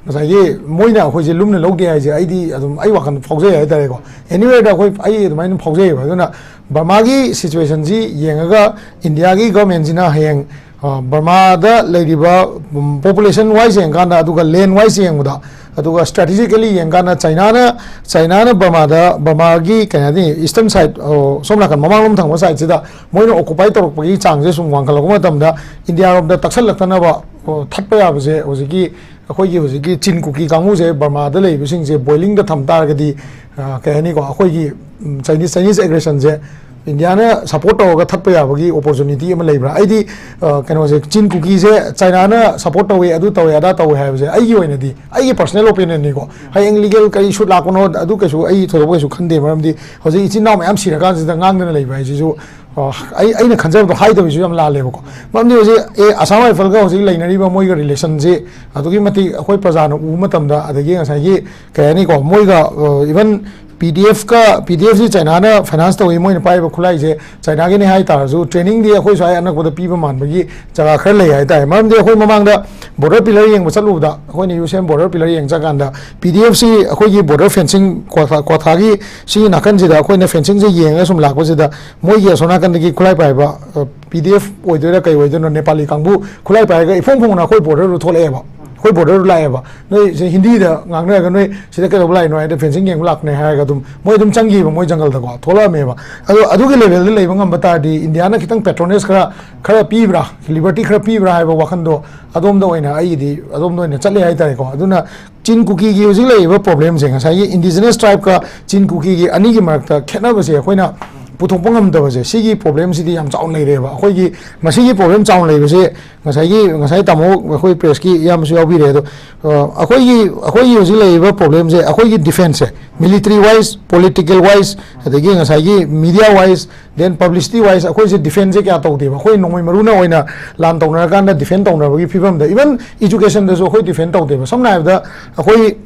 ꯉꯁꯥꯏꯒꯤ ꯃꯣꯏꯅ ꯑꯩꯈꯣꯏꯁꯦ ꯂꯨꯝꯅ ꯂꯧꯗꯦ ꯍꯥꯏꯁꯦ ꯑꯩꯗꯤ ꯑꯗꯨꯝ ꯑꯩ ꯋꯥꯈꯜ ꯐꯥꯎꯖꯩ ꯍꯥꯏꯇꯥꯔꯦꯀꯣ꯫ Anywayꯗ ꯑꯩꯈꯣꯏ, ꯑꯩ ꯑꯗꯨꯃꯥꯏꯅ ꯐꯥꯎꯖꯩꯌꯦꯕ꯫ ꯑꯗꯨꯅ ꯕꯔꯃꯥꯒꯤ situationꯁꯤ ꯌꯦꯡꯉꯒ ꯏꯟꯗꯤꯌꯥꯒꯤ governmentꯁꯤꯅ ꯍꯌꯦꯡ, ꯑ, ꯕꯔꯃꯥꯗ ꯂꯩꯔꯤꯕ, ꯎꯝ, population wise ꯌꯦꯡꯀꯥꯟꯗ, ꯑꯗꯨꯒ land wise ꯌꯦꯡꯕꯗ, ꯑꯗꯨꯒ strategically ꯌꯦꯡꯀꯥꯟꯗ ꯆꯥꯏꯅꯥꯅ, ꯆꯥꯏꯅꯥꯅ ꯕꯔꯃꯥꯗ, ꯕꯔꯃꯥꯒꯤ ꯀꯩ ꯍꯥꯏꯅꯤ, eastern side, ꯑ, ꯁꯣꯝ ꯅꯥꯀꯟ ꯃꯃꯥꯡꯂꯣꯝ ꯊꯪꯕ sideꯁꯤꯗ ꯃꯣꯏꯅ occupy ꯇꯧꯔꯛꯄꯒꯤ ꯆꯥꯡꯁꯦ ꯁꯨꯝ ꯋꯥꯡꯈꯠꯂꯛꯄ ꯃꯇꯝꯗ ꯏꯟꯗꯤꯌꯥꯔꯣꯝꯗ ꯇꯛꯁꯜꯂꯛꯇꯅꯕ, ꯑ, ꯊꯠꯄ ꯌꯥꯕꯁꯦ ꯍꯧꯖꯤꯛꯀꯤ ꯑꯩꯈꯣꯏꯒꯤ ꯍꯧꯖꯤꯛꯀꯤ ꯆꯤꯟ ꯀꯨꯀꯤ ꯀꯥꯡꯕꯨꯁꯦ ꯕꯔꯃꯥꯗ ꯂꯩꯕꯁꯤꯡꯁꯦ boilingꯗ ꯊꯝ ꯇꯥꯔꯒꯗꯤ, ꯑ, ꯀꯩ ꯍꯥꯏꯅꯤꯀꯣ, ꯑꯩꯈꯣꯏꯒꯤ, ꯎꯝ, Chinese, Chinese aggressionꯁꯦ ꯏꯟꯗꯤꯌꯥꯅ support ꯇꯧꯔꯒ ꯊꯠꯄ ꯌꯥꯕꯒꯤ opportunity ꯑꯃ ꯂꯩꯕ꯭ꯔꯥ? ꯑꯩꯗꯤ, ꯑ, ꯀꯩꯅꯣꯁꯦ, ꯆꯤꯟ ꯀꯨꯀꯤꯁꯦ ꯆꯥꯏꯅꯥꯅ support ꯇꯧꯋꯦ, ꯑꯗꯨ ꯇꯧꯋꯦ, ꯑꯗꯥ ꯇꯧꯋꯦ ꯍꯥꯏꯕꯁꯦ ꯑꯩꯒꯤ ꯑꯣꯏꯅꯗꯤ, ꯑꯩꯒꯤ personal opinionꯅꯤꯀꯣ꯫ ꯍꯌꯦꯡ legal ꯀꯔꯤ suit ꯂꯥꯛꯄꯅꯣ ꯑꯗꯨ ꯀꯩꯁꯨ ꯑꯩ ꯊꯣꯏꯗꯣꯛꯄ ꯀꯩꯁꯨ ꯈꯟꯗꯦ꯫ ꯃꯔꯝꯗꯤ ꯍꯧꯖꯤꯛ ꯏꯆꯤꯟ ꯏꯅꯥꯎ ꯃꯌꯥꯝ ꯁꯤꯔꯀꯥꯟꯁꯤꯗ ꯉꯥꯡꯗꯅ ꯂꯩꯕ ꯍꯥꯏꯁꯤꯁꯨ, ꯑ, ꯑꯩ, ꯑꯩꯅ ꯈꯟꯖꯕꯗꯣ ꯍꯥꯏꯗꯕꯁꯨ ꯌꯥꯝ ꯂꯥꯜꯂꯦꯕꯀꯣ꯫ ꯃꯔꯝꯗꯤ ꯍꯧꯖꯤꯛ, ꯑꯦ, Assam Riflesꯒ ꯍꯧꯖꯤꯛ ꯂꯩꯅꯔꯤꯕ ꯃꯣꯏꯒ relationꯁꯦ ꯑꯗꯨꯛꯀꯤ ꯃꯇꯤꯛ ꯑꯩꯈꯣꯏ ꯄ꯭ꯔꯖꯥꯅ ꯎꯕ ꯃꯇꯝꯗ, ꯑꯗꯒꯤ ꯉꯁꯥꯏꯒꯤ ꯀꯩ ꯍꯥꯏꯅꯤꯀꯣ, ꯃꯣꯏꯒ, ꯑ, even PDFꯀ, PDFꯁꯤ ꯆꯥꯏꯅꯥꯅ finance ꯇꯧꯏ, ꯃꯣꯏꯅ ꯄꯥꯏꯔꯤꯕ ꯈꯨꯠꯂꯥꯏꯁꯦ ꯆꯥꯏꯅꯥꯒꯤꯅꯤ ꯍꯥꯏ ꯇꯥꯔꯁꯨ, trainingꯗꯤ ꯑꯩꯈꯣꯏ ꯁ꯭ꯋꯥꯏ ꯑꯅꯛꯄꯗ ꯄꯤꯕ ꯃꯥꯟꯕꯒꯤ ꯖꯒꯥ ꯈꯔ ꯂꯩ ꯍꯥꯏ ꯇꯥꯔꯦ꯫ ꯃꯔꯝꯗꯤ ꯑꯩꯈꯣꯏ ꯃꯃꯥꯡꯗ border pillar ꯌꯦꯡꯕ ꯆꯠꯂꯨꯕꯗ, ꯑꯩꯈꯣꯏꯅ ꯌꯨ ꯁꯤ ꯑꯦꯝ border pillar ꯌꯦꯡ ꯆꯠꯀꯥꯟꯗ, PDFꯁꯤ ꯑꯩꯈꯣꯏꯒꯤ border fencing ꯀ꯭ꯋꯥꯊꯥ-, ꯀ꯭ꯋꯥꯊꯥꯒꯤ ꯁꯤꯒꯤ ꯅꯥꯀꯟꯁꯤꯗ ꯑꯩꯈꯣꯏꯅ fencingꯁꯦ ꯌꯦꯡꯉꯒ ꯁꯨꯝ ꯂꯥꯛꯄꯁꯤꯗ, ꯃꯣꯏꯒꯤ ꯑꯁꯣꯝ ꯅꯥꯀꯟꯗꯒꯤ ꯈꯨꯠꯂꯥꯏ ꯄꯥꯏꯕ, ꯑ, PDF ꯑꯣꯏꯗꯣꯏꯔꯥ ꯀꯩ ꯑꯣꯏꯗꯣꯏꯅꯣ, ꯅꯦꯄꯥꯂꯤ ꯀꯥꯡꯕꯨ ꯈꯨꯠꯂꯥꯏ ꯄꯥꯏꯔꯒ ꯏꯐꯣꯡ ꯐꯣꯡꯅ ꯑꯩꯈꯣꯏ borderꯗ ꯊꯣꯛꯂꯛꯑꯦꯕ꯫ ꯑꯩꯈꯣꯏ borderꯗ ꯂꯥꯛꯑꯦꯕ꯫ "ꯅꯣꯏ ꯁꯤ ꯍꯤꯟꯗꯤꯗ ꯉꯥꯡꯅꯔꯒ ꯅꯣꯏ ꯁꯤꯗ ꯀꯩꯗꯧꯕ ꯂꯥꯛꯏꯅꯣ?" ꯍꯥꯏꯗ, "Fencing ꯌꯦꯡꯕ ꯂꯥꯛꯄꯅꯦ" ꯍꯥꯏꯔꯒ ꯑꯗꯨꯝ ꯃꯣꯏ ꯑꯗꯨꯝ ꯆꯪꯈꯤꯕ, ꯃꯣꯏ ꯖꯪꯒꯜꯗꯀꯣ ꯊꯣꯛꯂꯛꯑꯝꯃꯦꯕ꯫ ꯑꯗꯣ ꯑꯗꯨꯒꯤ levelꯗ ꯂꯩꯕ ꯉꯝꯕ ꯇꯥꯔꯗꯤ, ꯏꯟꯗꯤꯌꯥꯅ ꯈꯤꯇꯪ patronage ꯈꯔ, ꯈꯔ ꯄꯤꯕ꯭ꯔꯥ, liberty ꯈꯔ ꯄꯤꯕ꯭ꯔꯥ ꯍꯥꯏꯕ ꯋꯥꯈꯜꯗꯣ ꯑꯗꯣꯝꯗ ꯑꯣꯏꯅ, ꯑꯩꯒꯤꯗꯤ ꯑꯗꯣꯝꯗ ꯑꯣꯏꯅ ꯆꯠꯂꯦ ꯍꯥꯏꯇꯥꯔꯦꯀꯣ꯫ ꯑꯗꯨꯅ ꯆꯤꯟ ꯀꯨꯀꯤꯒꯤ ꯍꯧꯖꯤꯛ ꯂꯩꯔꯤꯕ problemꯁꯦ, ꯉꯁꯥꯏꯒꯤ indigenous tribeꯀ ꯆꯤꯟ ꯀꯨꯀꯤꯒꯤ ꯑꯅꯤꯒꯤ ꯃꯔꯛꯇ ꯈꯦꯠꯅꯕꯁꯦ ꯑꯩꯈꯣꯏꯅ ꯄꯨꯊꯣꯛꯄ ꯉꯝꯗꯕꯁꯦ, ꯁꯤꯒꯤ ꯄ꯭ꯔꯣꯕ꯭ꯂꯦꯝꯁꯤꯗꯤ ꯌꯥꯝ ꯆꯥꯎꯅ ꯂꯩꯔꯦꯕ꯫ ꯑꯩꯈꯣꯏꯒꯤ ꯃꯁꯤꯒꯤ ꯄ꯭ꯔꯣꯕ꯭ꯂꯦꯝ ꯆꯥꯎꯅ ꯂꯩꯕꯁꯦ ꯉꯁꯥꯏꯒꯤ, ꯉꯁꯥꯏ ꯇꯥꯃꯣ, ꯑꯩꯈꯣꯏ ꯄ꯭ꯔꯦꯁꯀꯤ ꯏꯌꯥꯝꯕꯁꯨ ꯌꯥꯎꯕꯤꯔꯦ꯫ ꯑꯗꯣ ꯑ, ꯑꯩꯈꯣꯏꯒꯤ, ꯑꯩꯈꯣꯏꯒꯤ ꯍꯧꯖꯤꯛ ꯂꯩꯔꯤꯕ ꯄ꯭ꯔꯣꯕ꯭ꯂꯦꯝꯁꯦ, ꯑꯩꯈꯣꯏꯒꯤ ꯗꯤꯐꯦꯟꯁꯁꯦ, ꯃꯤꯂꯤꯇꯔꯤ ꯋꯥꯏꯁ, ꯄꯣꯂꯤꯇꯤꯀꯦꯜ ꯋꯥꯏꯁ, ꯑꯗꯒꯤ ꯉꯁꯥꯏꯒꯤ media wise, then publicity wise, ꯑꯩꯈꯣꯏꯁꯦ ꯗꯤꯐꯦꯟꯁꯁꯦ ꯀꯌꯥ ꯇꯧꯗꯦꯕ꯫ ꯑꯩꯈꯣꯏ ꯅꯣꯡꯃꯩ ꯃꯔꯨꯅ ꯑꯣꯏꯅ ꯂꯥꯟ ꯇꯧꯅꯔꯀꯥꯟꯗ ꯗꯤꯐꯦꯟ ꯇꯧꯅꯕꯒꯤ ꯐꯤꯕꯝꯗ, ꯏꯚꯟ ꯏꯖꯨꯀꯦꯁꯟꯗꯁꯨ ꯑꯩꯈꯣꯏ ꯗꯤꯐꯦꯟ ꯇꯧꯗꯦꯕ꯫ ꯁꯝꯅ ꯍꯥꯏꯔꯕꯗ, ꯑꯩꯈꯣꯏ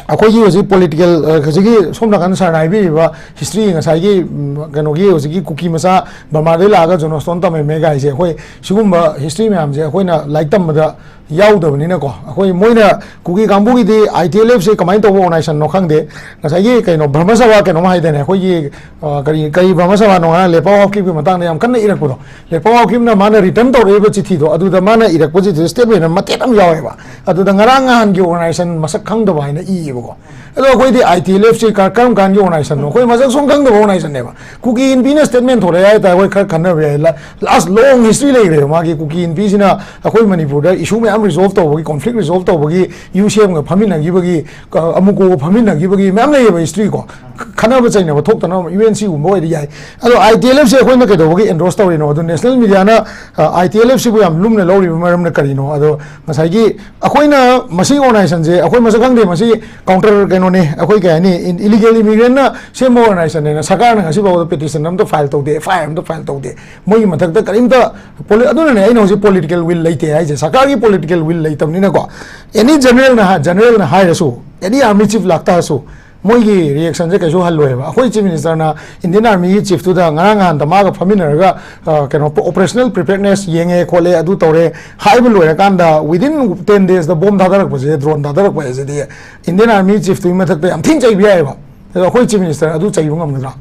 ꯑꯩꯈꯣꯏꯒꯤ ꯍꯧꯖꯤꯛ ꯄꯣꯂꯤꯇꯤꯀꯦꯜ, ꯑ, ꯍꯧꯖꯤꯛꯀꯤ ꯁꯣꯝ ꯅꯥꯀꯟꯗ ꯁꯥꯔꯅ ꯍꯥꯏꯕꯤꯔꯤꯕ ꯍꯤꯁꯇ꯭ꯔꯤ, ꯉꯁꯥꯏꯒꯤ, ꯎꯝ, ꯀꯩꯅꯣꯒꯤ, ꯍꯧꯖꯤꯛꯀꯤ ꯀꯨꯀꯤ ꯃꯆꯥ ꯕꯔꯃꯥꯗꯩ ꯂꯥꯛꯑꯒ ꯖꯣꯅꯣꯁꯇꯣꯟ ꯇꯝꯃꯝꯃꯦ ꯀꯥꯏꯁꯦ, ꯑꯩꯈꯣꯏ ꯁꯤꯒꯨꯝꯕ ꯍꯤꯁꯇ꯭ꯔꯤ ꯃꯌꯥꯝꯁꯦ ꯑꯩꯈꯣꯏꯅ ꯂꯥꯏꯔꯤꯛ ꯇꯝꯕꯗ ꯌꯥꯎꯗꯕꯅꯤꯅꯀꯣ, ꯑꯩꯈꯣꯏ, ꯃꯣꯏꯅ, ꯀꯨꯀꯤ ꯀꯥꯡꯕꯨꯒꯤꯗꯤ ꯑꯥꯏ ꯇꯤ ꯑꯦꯜ ꯑꯦꯐꯁꯦ ꯀꯃꯥꯏꯅ ꯇꯧꯕ ꯑꯣꯔꯒꯅꯥꯏꯖꯦꯁꯟꯅꯣ ꯈꯪꯗꯦ꯫ ꯉꯁꯥꯏꯒꯤ ꯀꯩꯅꯣ, ꯕ꯭ꯔꯍꯃ ꯁꯚꯥ ꯀꯩꯅꯣꯝ ꯍꯥꯏꯗꯅꯦ, ꯑꯩꯈꯣꯏꯒꯤ, ꯑ, ꯀꯔꯤ, ꯀꯔꯤ ꯕ꯭ꯔꯍꯃ ꯁꯚꯥꯅꯣ, ꯉꯔꯥꯡ ꯂꯦꯄꯥꯎ ꯍꯥꯎꯀꯤꯞꯀꯤ ꯃꯇꯥꯡꯗ ꯌꯥꯝ ꯀꯟꯅ ꯏꯔꯛꯄꯗꯣ, ꯂꯦꯄꯥꯎ ꯍꯥꯎꯀꯤꯞꯅ ꯃꯥꯅ ꯔꯤꯇꯔꯟ ꯇꯧꯔꯛꯏꯕ ꯆꯤꯊꯤꯗꯣ, ꯑꯗꯨꯗ ꯃꯥꯅ ꯏꯔꯛꯄ ꯆꯤꯊꯤꯗꯣ ꯁ꯭ꯇꯦꯠꯃꯦꯟ ꯑꯃ ꯃꯇꯦꯛ ꯑꯃ ꯌꯥꯎꯋꯦꯕ꯫ ꯑꯗꯨꯗ ꯉꯔꯥꯡ ꯅꯍꯥꯟꯒꯤ ꯑꯣꯔꯒꯅꯥꯏꯖꯦꯁꯟ ꯃꯁꯛ ꯈꯪꯗꯕ ꯍꯥꯏꯅ ꯏꯌꯦꯕꯀꯣ꯫ ꯑꯗꯣ ꯑꯩꯈꯣꯏꯗꯤ ꯑꯥꯏ ꯇꯤ ꯑꯦꯜ ꯑꯦꯐꯁꯤ ꯀ-, ꯀꯔꯝ ꯀꯥꯟꯒꯤ ꯑꯣꯔꯒꯅꯥꯏꯖꯦꯁꯟꯅꯣ? ꯑꯩꯈꯣꯏ ꯃꯁꯛ ꯁꯨꯝ ꯈꯪꯗꯕ ꯑꯣꯔꯒꯅꯥꯏꯖꯦꯁꯟꯅꯦꯕ꯫ ꯀꯨꯀꯤ ꯏꯟꯄꯤꯅ ꯁ꯭ꯇꯦꯠꯃꯦꯟ ꯊꯣꯛꯂꯛꯑꯦ ꯍꯥꯏ ꯇꯥꯔꯦ, ꯑꯩꯈꯣꯏ ꯈꯔ ꯈꯟꯅꯕ ꯌꯥꯏ꯫ ꯂꯥꯁ ꯂꯣꯡ ꯍꯤꯁꯇ꯭ꯔꯤ ꯂꯩꯈ꯭ꯔꯦꯕ ꯃꯥꯒꯤ꯫ ꯀꯨꯀꯤ ꯏꯟꯄꯤꯁꯤꯅ ꯑꯩꯈꯣꯏ ꯃꯅꯤꯄꯨꯔꯗ ꯏꯁꯨ ꯃꯌꯥꯝ ꯔꯤꯖꯣꯜꯕ ꯇꯧꯕꯒꯤ, ꯀꯣꯟꯐ꯭ꯂꯤꯛ ꯔꯤꯖꯣꯜꯕ ꯇꯧꯕꯒꯤ, ꯌꯨ ꯁꯤ ꯑꯦꯝꯒ ꯐꯝꯃꯤꯟꯅꯈꯤꯕꯒꯤ, ꯀ-, ꯑꯃꯨꯀꯣꯒ ꯐꯝꯃꯤꯟꯅꯈꯤꯕꯒꯤ ꯃꯌꯥꯝ ꯂꯩꯌꯦꯕ ꯍꯤꯁꯇ꯭ꯔꯤ ꯀꯣ꯫ ꯈ-, ꯈꯠꯅꯕ ꯆꯩꯅꯕ ꯊꯣꯛꯇꯅꯕ ꯌꯨ ꯑꯦꯟ ꯁꯤꯒꯨꯝꯕ ꯑꯣꯏꯔꯗꯤ ꯌꯥꯏ꯫ ꯑꯗꯣ ꯑꯥꯏ ꯇꯤ ꯑꯦꯜ ꯑꯦꯐꯁꯦ ꯑꯩꯈꯣꯏꯅ ꯀꯩꯗꯧꯕꯒꯤ ꯑꯦꯟꯗꯣꯔꯁ ꯇꯧꯔꯤꯅꯣ? ꯑꯗꯣ ꯅꯦꯁꯅꯦꯜ ꯃꯤꯗꯤꯌꯥꯅ, ꯑ, ꯑꯥꯏ ꯇꯤ ꯑꯦꯜ ꯑꯦꯐꯁꯤꯕꯨ ꯌꯥꯝ ꯂꯨꯝꯅ ꯂꯧꯔꯤꯕ ꯃꯔꯝꯅ ꯀꯔꯤꯅꯣ? ꯑꯗꯣ ꯉꯁꯥꯏꯒꯤ ꯑꯩꯈꯣꯏꯅ ꯃꯁꯤ ꯑꯣꯔꯒꯅꯥꯏꯖꯦꯁꯟꯁꯦ, ꯑꯩꯈꯣꯏ ꯃꯁꯛ ꯈꯪꯗꯦ, ꯃꯁꯤ ꯀꯥꯎꯟꯇꯔ ꯀꯩꯅꯣꯅꯦ, ꯑꯩꯈꯣꯏ ꯀꯩ ꯍꯥꯏꯅꯤ, ꯏꯂꯤꯒꯦꯜ ꯏꯃꯤꯒ꯭ꯔꯦꯟꯅ ꯁꯦꯝꯕ ꯑꯣꯔꯒꯅꯥꯏꯖꯦꯁꯟꯅꯦꯅ ꯁꯔꯀꯥꯔꯅ ꯉꯁꯤꯐꯥꯎꯕꯗ ꯄꯦꯇꯤꯁꯟ ꯑꯝꯇ ꯐꯥꯏꯜ ꯇꯧꯗꯦ, ꯑꯦꯐ ꯑꯥꯏ ꯑꯥꯔ ꯑꯝꯇ ꯐꯥꯏꯜ ꯇꯧꯗꯦ꯫ ꯃꯣꯏꯒꯤ ꯃꯊꯛꯇ ꯀꯔꯤꯝꯇ ꯄꯣꯂꯤ-, ꯑꯗꯨꯅꯅꯦ ꯑꯩꯅ ꯍꯧꯖꯤꯛ ꯄꯣꯂꯤꯇꯤꯀꯦꯜ ꯋꯤꯜ ꯂꯩꯇꯦ ꯍꯥꯏꯁꯦ꯫ ꯁꯔꯀꯥꯔꯒꯤ ꯄꯣꯂꯤꯇꯤꯀꯦꯜ ꯋꯤꯜ ꯂꯩꯇꯕꯅꯤꯅꯀꯣ, ꯑꯦꯅꯤ ꯖꯦꯅꯔꯦꯜꯅ ꯍꯥ-, ꯖꯦꯅꯔꯦꯜꯅ ꯍꯥꯏꯔꯁꯨ, ꯑꯦꯅꯤ ꯑꯥꯔꯃꯤ ꯆꯤꯐ ꯂꯥꯛꯇꯥꯔꯁꯨ, ꯃꯣꯏꯒꯤ ꯔꯤꯌꯦꯛꯁꯟꯁꯦ ꯀꯩꯁꯨ ꯍꯜꯂꯣꯏꯕ꯫ ꯑꯩꯈꯣꯏ ꯆꯤꯐ ꯃꯤꯅꯤꯁꯇꯔꯅ ꯏꯟꯗꯤꯌꯟ ꯑꯥꯔꯃꯤꯒꯤ ꯆꯤꯐꯇꯨꯗ ꯉꯔꯥꯡ ꯅꯍꯥꯟꯗ ꯃꯥꯒ ꯐꯝꯃꯤꯟꯅꯔꯒ, ꯑ, ꯀꯩꯅꯣ, ꯑꯣꯄꯔꯦꯁꯅꯦꯜ ꯄ꯭ꯔꯤꯄꯦꯌꯔꯅꯦꯁ ꯌꯦꯡꯉꯦ ꯈꯣꯠꯂꯦ, ꯑꯗꯨ ꯇꯧꯔꯦ ꯍꯥꯏꯕ ꯂꯣꯏꯔꯀꯥꯟꯗ, within ten daysꯇ ꯕꯣꯝ ꯊꯥꯗꯔꯛꯄꯁꯦ, ꯗ꯭ꯔꯣꯟ ꯊꯥꯗꯔꯛꯄ ꯍꯥꯏꯁꯤꯗꯤ ꯏꯟꯗꯤꯌꯟ ꯑꯥꯔꯃꯤ ꯆꯤꯐꯇꯨꯒꯤ ꯃꯊꯛꯇ ꯌꯥꯝ ꯊꯤꯅ ꯆꯩꯕ ꯌꯥꯏꯑꯕ꯫ ꯑꯗꯣ ꯑꯩꯈꯣꯏ ꯆꯤꯐ ꯃꯤꯅꯤꯁꯇꯔ ꯑꯗꯨ ꯆꯩꯕ ꯉꯝꯒꯗ꯭ꯔꯥ?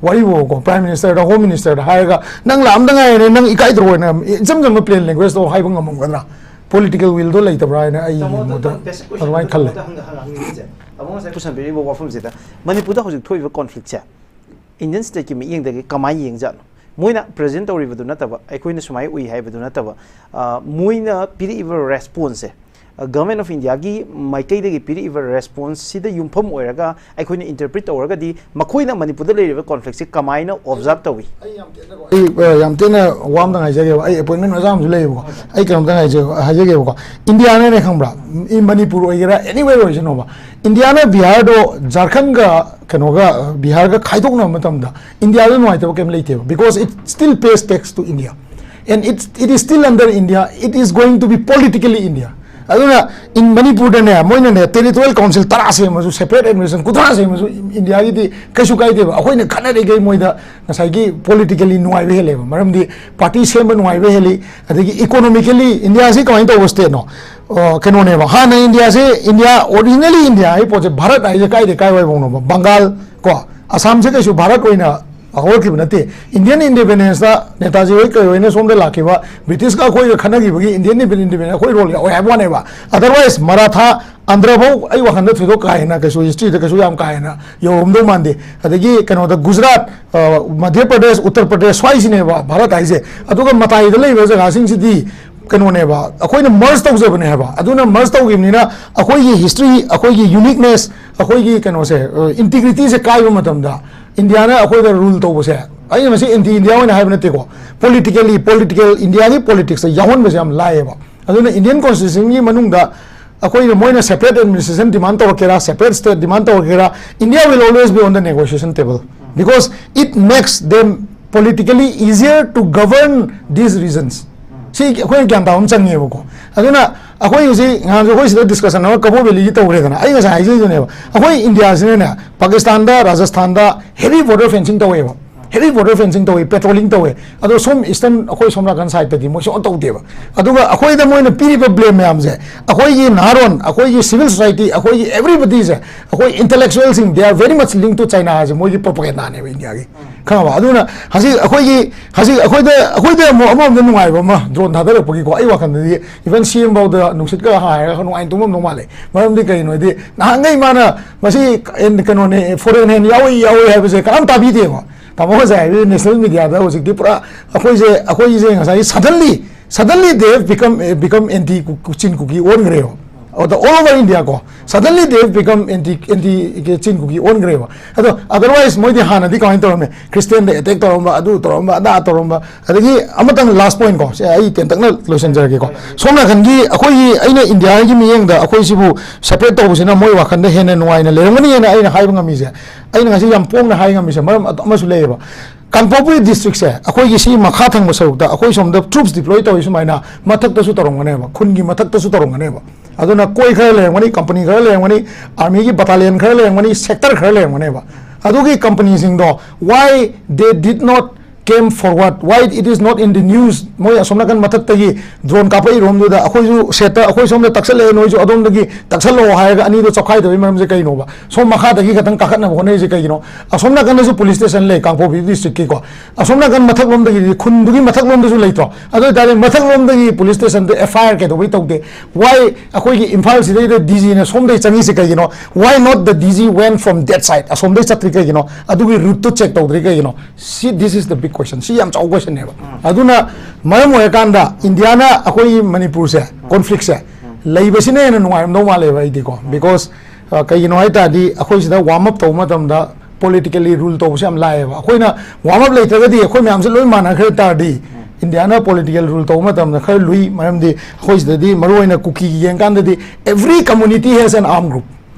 ꯋꯥꯔꯤꯕꯨꯀꯣ, ꯄ꯭ꯔꯥꯏꯝ ꯃꯤꯅꯤꯁꯇꯔꯗ, ꯍꯣꯝ ꯃꯤꯅꯤꯁꯇꯔꯗ ꯍꯥꯏꯔꯒ, "ꯅꯪ ꯂꯥꯛꯑꯝꯗ ꯉꯥꯏꯔꯦ, ꯅꯪ ꯏꯀꯥꯏꯗ꯭ꯔꯣ?" ꯍꯥꯏꯅ ꯏꯆꯝ ꯆꯝꯕ ꯄ꯭ꯂꯦꯟ ꯂꯦꯡꯒ꯭ꯋꯦꯖꯇꯣ ꯍꯥꯏꯕ ꯉꯝꯃꯝꯒꯗ꯭ꯔꯥ? ꯄꯣꯂꯤꯇꯤꯀꯦꯜ ꯋꯤꯜꯗꯣ ꯂꯩꯇꯕ꯭ꯔꯥ ꯍꯥꯏꯅ ꯑꯩꯒꯤ ꯃꯣꯠꯇ ꯑꯗꯨꯃꯥꯏꯅ ꯈꯜꯂꯦ꯫ ꯄꯨꯁꯟꯕꯤꯔꯤꯕ ꯋꯥꯐꯝꯁꯤꯗ, ꯃꯅꯤꯄꯨꯔꯗ ꯍꯧꯖꯤꯛ ꯊꯣꯛꯏꯕ ꯀꯣꯟꯐ꯭ꯂꯤꯛꯁꯦ ꯏꯟꯗꯤꯌꯟ ꯁ꯭ꯇꯦꯠꯀꯤ ꯃꯤꯠꯌꯦꯡꯗꯒꯤ ꯀꯃꯥꯏꯅ ꯌꯦꯡꯖꯥꯠꯅꯣ? ꯃꯣꯏꯅ ꯄ꯭ꯔꯦꯖꯦꯟ ꯇꯧꯔꯤꯕꯗꯨ ꯅꯠꯇꯕ, ꯑꯩꯈꯣꯏꯅ ꯁꯨꯃꯥꯏꯅ ꯎꯏ ꯍꯥꯏꯕꯗꯨ ꯅꯠꯇꯕ, ꯑ, ꯃꯣꯏꯅ ꯄꯤꯔꯛꯏꯕ ꯔꯦꯁꯄꯣꯟꯁꯁꯦ, ꯒꯚꯔꯟꯃꯦꯟ ꯑꯣꯐ ꯏꯟꯗꯤꯌꯥꯒꯤ ꯃꯥꯏꯀꯩꯗꯒꯤ ꯄꯤꯔꯛꯏꯕ ꯔꯦꯁꯄꯣꯟꯁꯁꯤꯗ ꯌꯨꯝꯐꯝ ꯑꯣꯏꯔꯒ ꯑꯩꯈꯣꯏꯅ ꯏꯟꯇꯔꯄ꯭ꯔꯤꯠ ꯇꯧꯔꯒꯗꯤ ꯃꯈꯣꯏꯅ ꯃꯅꯤꯄꯨꯔꯗ ꯂꯩꯔꯤꯕ ꯀꯣꯟꯐ꯭ꯂꯤꯛꯁꯦ ꯀꯃꯥꯏꯅ ꯑꯣꯕꯖꯥꯔꯕ ꯇꯧꯏ? ꯑꯩ, ꯑ, ꯌꯥꯝ ꯇꯦꯟꯅ ꯋꯥ ꯑꯝꯇꯪ ꯍꯥꯏꯖꯒꯦꯕ꯫ ꯑꯩ ꯑꯦꯄꯣꯏꯟꯃꯦꯟ ꯃꯆꯥ ꯑꯃꯁꯨ ꯂꯩꯌꯦꯕꯀꯣ꯫ ꯑꯩ ꯀꯩꯅꯣꯝꯇꯪ ꯍꯥꯏꯖ-, ꯍꯥꯏꯖꯒꯦꯕꯀꯣ꯫ ꯏꯟꯗꯤꯌꯥꯅꯅꯦ, ꯈꯪꯕ꯭ꯔꯥ? ꯏ-, ꯃꯅꯤꯄꯨꯔ ꯑꯣꯏꯒꯦꯔꯥ, ꯑꯦꯅꯤꯋꯦꯔ ꯑꯣꯏꯁꯅꯣꯕ, ꯏꯟꯗꯤꯌꯥꯅ ꯕꯤꯍꯥꯔꯗꯣ ꯖꯥꯔꯈꯟꯒ ꯀꯩꯅꯣꯒ, ꯕꯤꯍꯥꯔꯒ ꯈꯥꯏꯗꯣꯛꯅꯕ ꯃꯇꯝꯗ ꯏꯟꯗꯤꯌꯥꯗ ꯅꯨꯡꯉꯥꯏꯇꯕ ꯀꯩꯝ ꯂꯩꯇꯦꯕ, because it still pays tax to India and it, it is still under India, it is going to be politically India. ꯑꯗꯨꯅ in ꯃꯅꯤꯄꯨꯔꯗꯅꯦ, ꯃꯣꯏꯅꯅꯦ ꯇꯦꯔꯤꯇꯣꯔꯤꯌꯦꯜ ꯀꯥꯎꯟꯁꯤꯜ ꯇꯔꯥ ꯁꯦꯝꯃꯁꯨ, ꯁꯦꯄꯔꯦꯠ ꯑꯦꯗꯃꯤꯅꯤꯁꯇ꯭ꯔꯦꯁꯟ ꯀꯨꯟꯊ꯭ꯔꯥ ꯁꯦꯝꯃꯁꯨ ꯏꯟꯗꯤꯌꯥꯒꯤꯗꯤ ꯀꯩꯁꯨ ꯀꯥꯏꯗꯦꯕ꯫ ꯑꯩꯈꯣꯏꯅ ꯈꯠꯅꯔꯤꯈꯩ ꯃꯣꯏꯗ ꯉꯁꯥꯏꯒꯤ ꯄꯣꯂꯤꯇꯤꯀꯦꯜꯂꯤ ꯅꯨꯡꯉꯥꯏꯕ ꯍꯦꯜꯂꯦꯕ, ꯃꯔꯝꯗꯤ ꯄꯥꯔꯇꯤ ꯁꯦꯝꯕ ꯅꯨꯡꯉꯥꯏꯕ ꯍꯦꯜꯂꯤ꯫ ꯑꯗꯒꯤ ꯏꯀꯣꯅꯣꯃꯤꯀꯦꯜꯂꯤ ꯏꯟꯗꯤꯌꯥꯁꯤ ꯀꯃꯥꯏꯅ ꯇꯧꯕ ꯁ꯭ꯇꯦꯠꯅꯣ? ꯑ, ꯀꯩꯅꯣꯅꯦꯕ, ꯍꯥꯟꯅ ꯏꯟꯗꯤꯌꯥꯁꯦ, ꯏꯟꯗꯤꯌꯥ ꯑꯣꯔꯤꯖꯤꯅꯦꯜꯂꯤ ꯏꯟꯗꯤꯌꯥ ꯍꯥꯏ ꯄꯣꯠꯁꯦ, ꯚꯥꯔꯠ ꯍꯥꯏꯁꯦ ꯀꯥꯏꯗꯩ ꯀꯥꯏꯋꯥꯏꯐꯥꯎꯅꯣꯕ? ꯕꯪꯒꯥꯜ ꯀꯣ, ꯑꯁꯥꯝꯁꯦ ꯀꯩꯁꯨ ꯚꯥꯔꯠ ꯑꯣꯏꯅ ꯍꯧꯔꯛꯈꯤꯕ ꯅꯠꯇꯦ꯫ ꯏꯟꯗꯤꯌꯟ ꯏꯟꯗꯤꯄꯦꯟꯗꯦꯟꯁꯇ ꯅꯦꯇꯥꯖꯤ ꯍꯣꯏ ꯀꯩ ꯍꯣꯏꯅ ꯁꯣꯝꯗ ꯂꯥꯛꯈꯤꯕ, ꯕ꯭ꯔꯤꯇꯤꯁꯀ ꯑꯩꯈꯣꯏꯒ ꯈꯠꯅꯈꯤꯕꯒꯤ ꯏꯟꯗꯤꯌꯟ ꯏꯟꯗꯤꯄꯦꯟꯗꯦꯟꯁ ꯑꯩꯈꯣꯏ ꯔꯣꯜ ꯌꯥꯎꯋꯦ ꯍꯥꯏꯕ ꯋꯥꯅꯦꯕ꯫ ꯑꯗꯔꯋꯥꯏꯁ ꯃꯔꯥꯊꯥ, ꯑꯟꯗ꯭ꯔꯐꯧ ꯑꯩ ꯋꯥꯈꯜꯗ ꯊꯣꯏꯗꯣꯛ ꯀꯥ ꯍꯦꯟꯅ ꯀꯩꯁꯨ ꯍꯤꯁꯇ꯭ꯔꯤꯗ ꯀꯩꯁꯨ ꯌꯥꯝ ꯀꯥ ꯍꯦꯟꯅ ꯌꯧꯔꯝꯗꯧ ꯃꯥꯟꯗꯦ꯫ ꯑꯗꯒꯤ ꯀꯩꯅꯣꯗ ꯒꯨꯖꯔꯥꯠ, ꯑ, ꯃꯙ꯭ꯌ ꯄ꯭ꯔꯗꯦꯁ, ꯎꯠꯇꯔ ꯄ꯭ꯔꯗꯦꯁ ꯁ꯭ꯋꯥꯏꯁꯤꯅꯦꯕ ꯚꯥꯔꯠ ꯍꯥꯏꯁꯦ꯫ ꯑꯗꯨꯒ ꯃꯇꯥꯏꯗ ꯂꯩꯕ ꯖꯒꯥꯁꯤꯡꯁꯤꯗꯤ ꯀꯩꯅꯣꯅꯦꯕ, ꯑꯩꯈꯣꯏꯅ ꯃꯔꯖ ꯇꯧꯖꯕꯅꯦ ꯍꯥꯏꯕ꯫ ꯑꯗꯨꯅ ꯃꯔꯖ ꯇꯧꯈꯤꯕꯅꯤꯅ ꯑꯩꯈꯣꯏꯒꯤ ꯍꯤꯁꯇ꯭ꯔꯤ, ꯑꯩꯈꯣꯏꯒꯤ ꯌꯨꯅꯤꯛꯅꯦꯁ, ꯑꯩꯈꯣꯏꯒꯤ ꯀꯩꯅꯣꯁꯦ, ꯑ, ꯏꯟꯇꯤꯒ꯭ꯔꯤꯇꯤꯁꯦ ꯀꯥꯏꯕ ꯃꯇꯝꯗ ꯏꯟꯗꯤꯌꯥꯅ ꯑꯩꯈꯣꯏꯗ ꯔꯨꯜ ꯇꯧꯕꯁꯦ, ꯑꯩꯅ ꯃꯁꯤ ꯑꯦꯟꯇꯤ ꯏꯟꯗꯤꯌꯥ ꯑꯣꯏꯅ ꯍꯥꯏꯕ ꯅꯠꯇꯦꯀꯣ, ꯄꯣꯂꯤꯇꯤꯀꯦꯜꯂꯤ, ꯄꯣꯂꯤꯇꯤꯀꯦꯜ, ꯏꯟꯗꯤꯌꯥꯒꯤ ꯄꯣꯂꯤꯇꯤꯛꯁꯇ ꯌꯥꯎꯍꯟꯕꯁꯦ ꯌꯥꯝ ꯂꯥꯏꯌꯦꯕ꯫ ꯑꯗꯨꯅ ꯏꯟꯗꯤꯌꯟ ꯀꯣꯟꯁꯇꯤꯇ꯭ꯌꯨꯁꯟꯒꯤ ꯃꯅꯨꯡꯗ ꯑꯩꯈꯣꯏꯅ, ꯃꯣꯏꯅ ꯁꯦꯄꯔꯦꯠ ꯑꯦꯗꯃꯤꯅꯤꯁꯇ꯭ꯔꯦꯁꯟ ꯗꯤꯃꯥꯟ ꯇꯧꯔꯛꯀꯦꯔꯥ, ꯁꯦꯄꯔꯦꯠ ꯁ꯭ꯇꯦꯠ ꯗꯤꯃꯥꯟ ꯇꯧꯔꯛꯀꯦꯔꯥ, India will always be on the negotiation table, because it makes them politically easier to govern these regions. ꯁꯤ ꯑꯩꯈꯣꯏꯅ ꯒ꯭ꯌꯥꯟ ꯇꯥꯕ ꯑꯃ ꯆꯪꯉꯦꯕꯀꯣ꯫ ꯑꯗꯨꯅ ꯑꯩꯈꯣꯏ ꯍꯧꯖꯤꯛ, ꯉꯍꯥꯟꯁꯨ ꯑꯩꯈꯣꯏ ꯁꯤꯗ ꯗꯤꯁꯀꯁꯟ ꯑꯃ ꯀꯕꯣ ꯚꯦꯂꯤꯒꯤ ꯇꯧꯈ꯭ꯔꯦꯗꯅ, ꯑꯩ ꯉꯁꯥꯏ ꯍꯥꯏꯖꯈꯤꯗꯨꯅꯦꯕ, ꯑꯩꯈꯣꯏ ꯏꯟꯗꯤꯌꯥꯁꯤꯅꯅꯦ ꯄꯥꯀꯤꯁꯇꯥꯟꯗ, ꯔꯥꯖꯁꯊꯥꯟꯗ ꯍꯦꯚꯤ ꯕꯣꯔꯗꯔ ꯐꯦꯟꯁꯤꯡ ꯇꯧꯋꯦꯕ, ꯍꯦꯚꯤ ꯕꯣꯔꯗꯔ ꯐꯦꯟꯁꯤꯡ ꯇꯧꯋꯤ, ꯄꯦꯇ꯭ꯔꯣꯂꯤꯡ ꯇꯧꯋꯦ꯫ ꯑꯗꯣ ꯁꯣꯝ ꯏꯁꯇꯔꯟ, ꯑꯩꯈꯣꯏ ꯁꯣꯝ ꯅꯥꯀꯟ ꯁꯥꯏꯗꯇꯗꯤ ꯃꯣꯏ ꯁꯨꯡꯇꯧ ꯇꯧꯗꯦꯕ꯫ ꯑꯗꯨꯒ ꯑꯩꯈꯣꯏꯗ ꯃꯣꯏꯅ ꯄꯤꯔꯤꯕ ꯕ꯭ꯂꯦꯝ ꯃꯌꯥꯝꯁꯦ, ꯑꯩꯈꯣꯏꯒꯤ ꯅꯍꯥꯔꯣꯟ, ꯑꯩꯈꯣꯏꯒꯤ ꯁꯤꯚꯤꯜ ꯁꯣꯁꯥꯏꯇꯤ, ꯑꯩꯈꯣꯏꯒꯤ ꯑꯦꯕ꯭ꯔꯤꯕꯗꯤꯁꯦ, ꯑꯩꯈꯣꯏ ꯏꯟꯇꯦꯂꯦꯛꯆꯨꯋꯦꯜꯁꯤꯡ, they are very much linked to China ꯍꯥꯏꯁꯦ ꯃꯣꯏꯒꯤ ꯄ꯭ꯔꯣꯄꯒꯦꯟꯗꯥꯅꯦꯕ ꯏꯟꯗꯤꯌꯥꯒꯤ, ꯈꯪꯉꯕ? ꯑꯗꯨꯅ ꯍꯧꯖꯤꯛ ꯑꯩꯈꯣꯏꯒꯤ, ꯍꯧꯖꯤꯛ ꯑꯩꯈꯣꯏꯗ, ꯑꯩꯈꯣꯏꯗ ꯑꯃꯨꯛ ꯑꯃꯔꯣꯝꯗ ꯅꯨꯡꯉꯥꯏꯕ ꯑꯃ, ꯗ꯭ꯔꯣꯟ ꯊꯥꯗꯔꯛꯄꯒꯤꯀꯣ, ꯑꯩ ꯋꯥꯈꯜꯗꯗꯤ ꯏꯚꯟ ꯁꯤ ꯑꯦꯝ ꯐꯥꯎꯗ ꯅꯨꯡꯁꯤꯠꯀ ꯍꯥꯏꯔꯒ ꯅꯨꯡꯉꯥꯏꯅ ꯇꯨꯝꯃꯝꯗꯧ ꯃꯥꯜꯂꯦ꯫ ꯃꯔꯝꯗꯤ ꯀꯩꯅꯣ ꯍꯥꯏꯗꯤ, ꯅꯍꯥꯟꯈꯩ ꯃꯥꯅ ꯃꯁꯤ, ꯑꯦꯟ-, ꯀꯩꯅꯣꯅꯦ, ꯐꯣꯔꯦꯟ ꯍꯦꯟ ꯌꯥꯎꯏ, ꯌꯥꯎꯏ ꯍꯥꯏꯕꯁꯦ ꯀꯅꯥꯝ ꯇꯥꯕꯤꯗꯦꯕ꯫ ꯇꯥꯃꯣ ꯉꯁꯥꯏ ꯍꯥꯏꯕꯗꯤ ꯅꯦꯁꯅꯦꯜ ꯃꯤꯗꯤꯌꯥꯗ ꯍꯧꯖꯤꯛꯇꯤ ꯄꯨꯔꯥ ꯑꯩꯈꯣꯏꯁꯦ, ꯑꯩꯈꯣꯏꯁꯦ ꯉꯁꯥꯏꯒꯤ ꯁꯗꯟꯂꯤ Suddenly they have become, become anti Chin Kuki ꯑꯣꯟꯈ꯭ꯔꯦꯕ꯫ ꯑꯗ all over India ꯀꯣ, suddenly they have become anti, anti Chin Kuki ꯑꯣꯟꯈ꯭ꯔꯦꯕ꯫ ꯑꯗꯣ otherwise ꯃꯣꯏꯗꯤ ꯍꯥꯟꯅꯗꯤ ꯀꯃꯥꯏꯅ ꯇꯧꯔꯝꯃꯦ? ꯈ꯭ꯔꯤꯁꯇꯤꯌꯥꯟꯗ ꯑꯦꯇꯦꯛ ꯇꯧꯔꯝꯕ, ꯑꯗꯨ ꯇꯧꯔꯝꯕ, ꯑꯗꯥ ꯇꯧꯔꯝꯕ꯫ ꯑꯗꯒꯤ ꯑꯃꯇꯪ last point ꯀꯣ, ꯁꯦ ꯑꯩ ꯇꯦꯟꯇꯛꯅ ꯂꯣꯏꯁꯤꯟꯖꯔꯒꯦꯀꯣ꯫ ꯁꯣꯝ ꯅꯥꯀꯟꯒꯤ ꯑꯩꯈꯣꯏꯒꯤ, ꯑꯩꯅ ꯏꯟꯗꯤꯌꯥꯒꯤ ꯃꯤꯠꯌꯦꯡꯗ ꯑꯩꯈꯣꯏ ꯁꯤꯕꯨ separate ꯇꯧꯕꯁꯤꯅ ꯃꯣꯏ ꯋꯥꯈꯜꯗ ꯍꯦꯟꯅ ꯅꯨꯡꯉꯥꯏꯅ ꯂꯩꯔꯝꯒꯅꯤꯅ ꯑꯩꯅ ꯍꯥꯏꯕ ꯉꯝꯃꯤꯁꯦ, ꯑꯩꯅ ꯉꯁꯤ ꯌꯥꯝ ꯄꯣꯡꯅ ꯍꯥꯏ ꯉꯝꯃꯤꯁꯦ ꯃꯔꯝ ꯑꯃꯁꯨ ꯂꯩꯌꯦꯕ꯫ ꯀꯥꯡꯄꯣꯛꯄꯤ district ꯁꯦ, ꯑꯩꯈꯣꯏꯒꯤ ꯁꯤ ꯃꯈꯥ ꯊꯪꯕ ꯁꯔꯨꯛꯇ ꯑꯩꯈꯣꯏ ꯁꯣꯝꯗ troops deploy ꯇꯧꯔꯤ ꯁꯨꯃꯥꯏꯅ ꯃꯊꯛꯇꯁꯨ ꯇꯧꯔꯝꯒꯅꯦꯕ, ꯈꯨꯟꯒꯤ ꯃꯊꯛꯇꯁꯨ ꯇꯧꯔꯝꯒꯅꯦꯕ꯫ ꯑꯗꯨꯅ ꯀꯣꯏ ꯈꯔ ꯂꯩꯔꯝꯒꯅꯤ, company ꯈꯔ ꯂꯩꯔꯝꯒꯅꯤ, army ꯒꯤ battalion ꯈꯔ ꯂꯩꯔꯝꯒꯅꯤ, sector ꯈꯔ ꯂꯩꯔꯝꯒꯅꯦꯕ꯫ ꯑꯗꯨꯒꯤ company ꯁꯤꯡꯗꯣ, why they did not came forward, why it is not in the news? ꯃꯣꯏ ꯑꯁꯣꯝ ꯅꯥꯀꯟ ꯃꯊꯛꯇꯒꯤ drone ꯀꯥꯞꯄꯛꯏꯔꯣꯝꯗꯨꯗ ꯑꯩꯈꯣꯏꯁꯨ set ꯇ, ꯑꯩꯈꯣꯏ ꯁꯣꯝꯗ ꯇꯛꯁꯜꯂꯛꯑꯦ, ꯅꯣꯏꯁꯨ ꯑꯗꯣꯝꯗꯒꯤ ꯇꯛꯁꯜꯂꯛꯑꯣ ꯍꯥꯏꯔꯒ ꯑꯅꯤꯗꯣ ꯆꯞꯈꯥꯏꯗꯕꯒꯤ ꯃꯔꯝꯁꯦ ꯀꯩꯅꯣꯕ? ꯁꯣꯝ ꯃꯈꯥꯗꯒꯤ ꯈꯛꯇꯪ ꯀꯥꯈꯠꯅꯕ ꯍꯣꯠꯅꯔꯤꯁꯦ ꯀꯩꯒꯤꯅꯣ? ꯑꯁꯣꯝ ꯅꯥꯀꯟꯗꯁꯨ police station ꯂꯩ, ꯀꯥꯡꯄꯣꯛꯄꯤ district ꯀꯤꯀꯣ꯫ ꯑꯁꯣꯝ ꯅꯥꯀꯟ ꯃꯊꯛꯂꯣꯝꯗꯒꯤꯗꯤ, ꯈꯨꯟꯗꯨꯒꯤ ꯃꯊꯛꯂꯣꯝꯗꯁꯨ ꯂꯩꯇ꯭ꯔꯣ? ꯑꯗꯨ ꯑꯣꯏꯇꯥꯔꯗꯤ ꯃꯊꯛꯂꯣꯝꯗꯒꯤ police station the F I R ꯀꯩꯗꯧꯕꯩ ꯇꯧꯗꯦ? Why ꯑꯩꯈꯣꯏꯒꯤ ꯏꯝꯐꯥꯜꯁꯤꯗꯩꯗ D G ꯅ ꯁꯣꯝꯗꯒꯤ ꯆꯪꯉꯤꯁꯦ ꯀꯩꯒꯤꯅꯣ? Why not the D G went from that side? ꯑꯁꯣꯝꯗꯒꯤ ꯆꯠꯇ꯭ꯔꯤ ꯀꯩꯒꯤꯅꯣ? ꯑꯗꯨꯒꯤ route ꯇꯣ check ꯇꯧꯗ꯭ꯔꯤ ꯀꯩꯒꯤꯅꯣ? ꯁꯤ, this is the big question. ꯁꯤ ꯌꯥꯝ ꯆꯥꯎꯕ question ꯅꯦꯕ꯫ ꯑꯗꯨꯅ ꯃꯔꯝ ꯑꯣꯏꯔꯀꯥꯟꯗ ꯏꯟꯗꯤꯌꯥꯅ ꯑꯩꯈꯣꯏꯒꯤ ꯃꯅꯤꯄꯨꯔꯁꯦ, conflict ꯁꯦ ꯂꯩꯕꯁꯤꯅ ꯍꯦꯟꯅ ꯅꯨꯡꯉꯥꯏꯔꯝꯗꯧ ꯃꯥꯜꯂꯦꯕ ꯑꯩꯗꯤꯀꯣ꯫ Because, ꯑ, ꯀꯩꯒꯤꯅꯣ ꯍꯥꯏ ꯇꯥꯔꯗꯤ ꯑꯩꯈꯣꯏ ꯁꯤꯗ warm up ꯇꯧꯕ ꯃꯇꯝꯗ politically rule ꯇꯧꯕꯁꯦ ꯌꯥꯝ ꯂꯥꯏꯌꯦꯕ꯫ ꯑꯩꯈꯣꯏꯅ warm up ꯂꯩꯇ꯭ꯔꯒꯗꯤ ꯑꯩꯈꯣꯏ ꯃꯌꯥꯝꯁꯦ ꯂꯣꯏ ꯃꯥꯟꯅꯈ꯭ꯔ ꯇꯥꯔꯗꯤ, ꯏꯟꯗꯤꯌꯥꯅ political rule ꯇꯧꯕ ꯃꯇꯝꯗ ꯈꯔ ꯂꯨꯏ꯫ ꯃꯔꯝꯗꯤ ꯑꯩꯈꯣꯏ ꯁꯤꯗꯗꯤ ꯃꯔꯨꯑꯣꯏꯅ ꯀꯨꯀꯤꯒꯤ ꯌꯦꯡꯀꯥꯟꯗꯗꯤ every community has an armed group꯫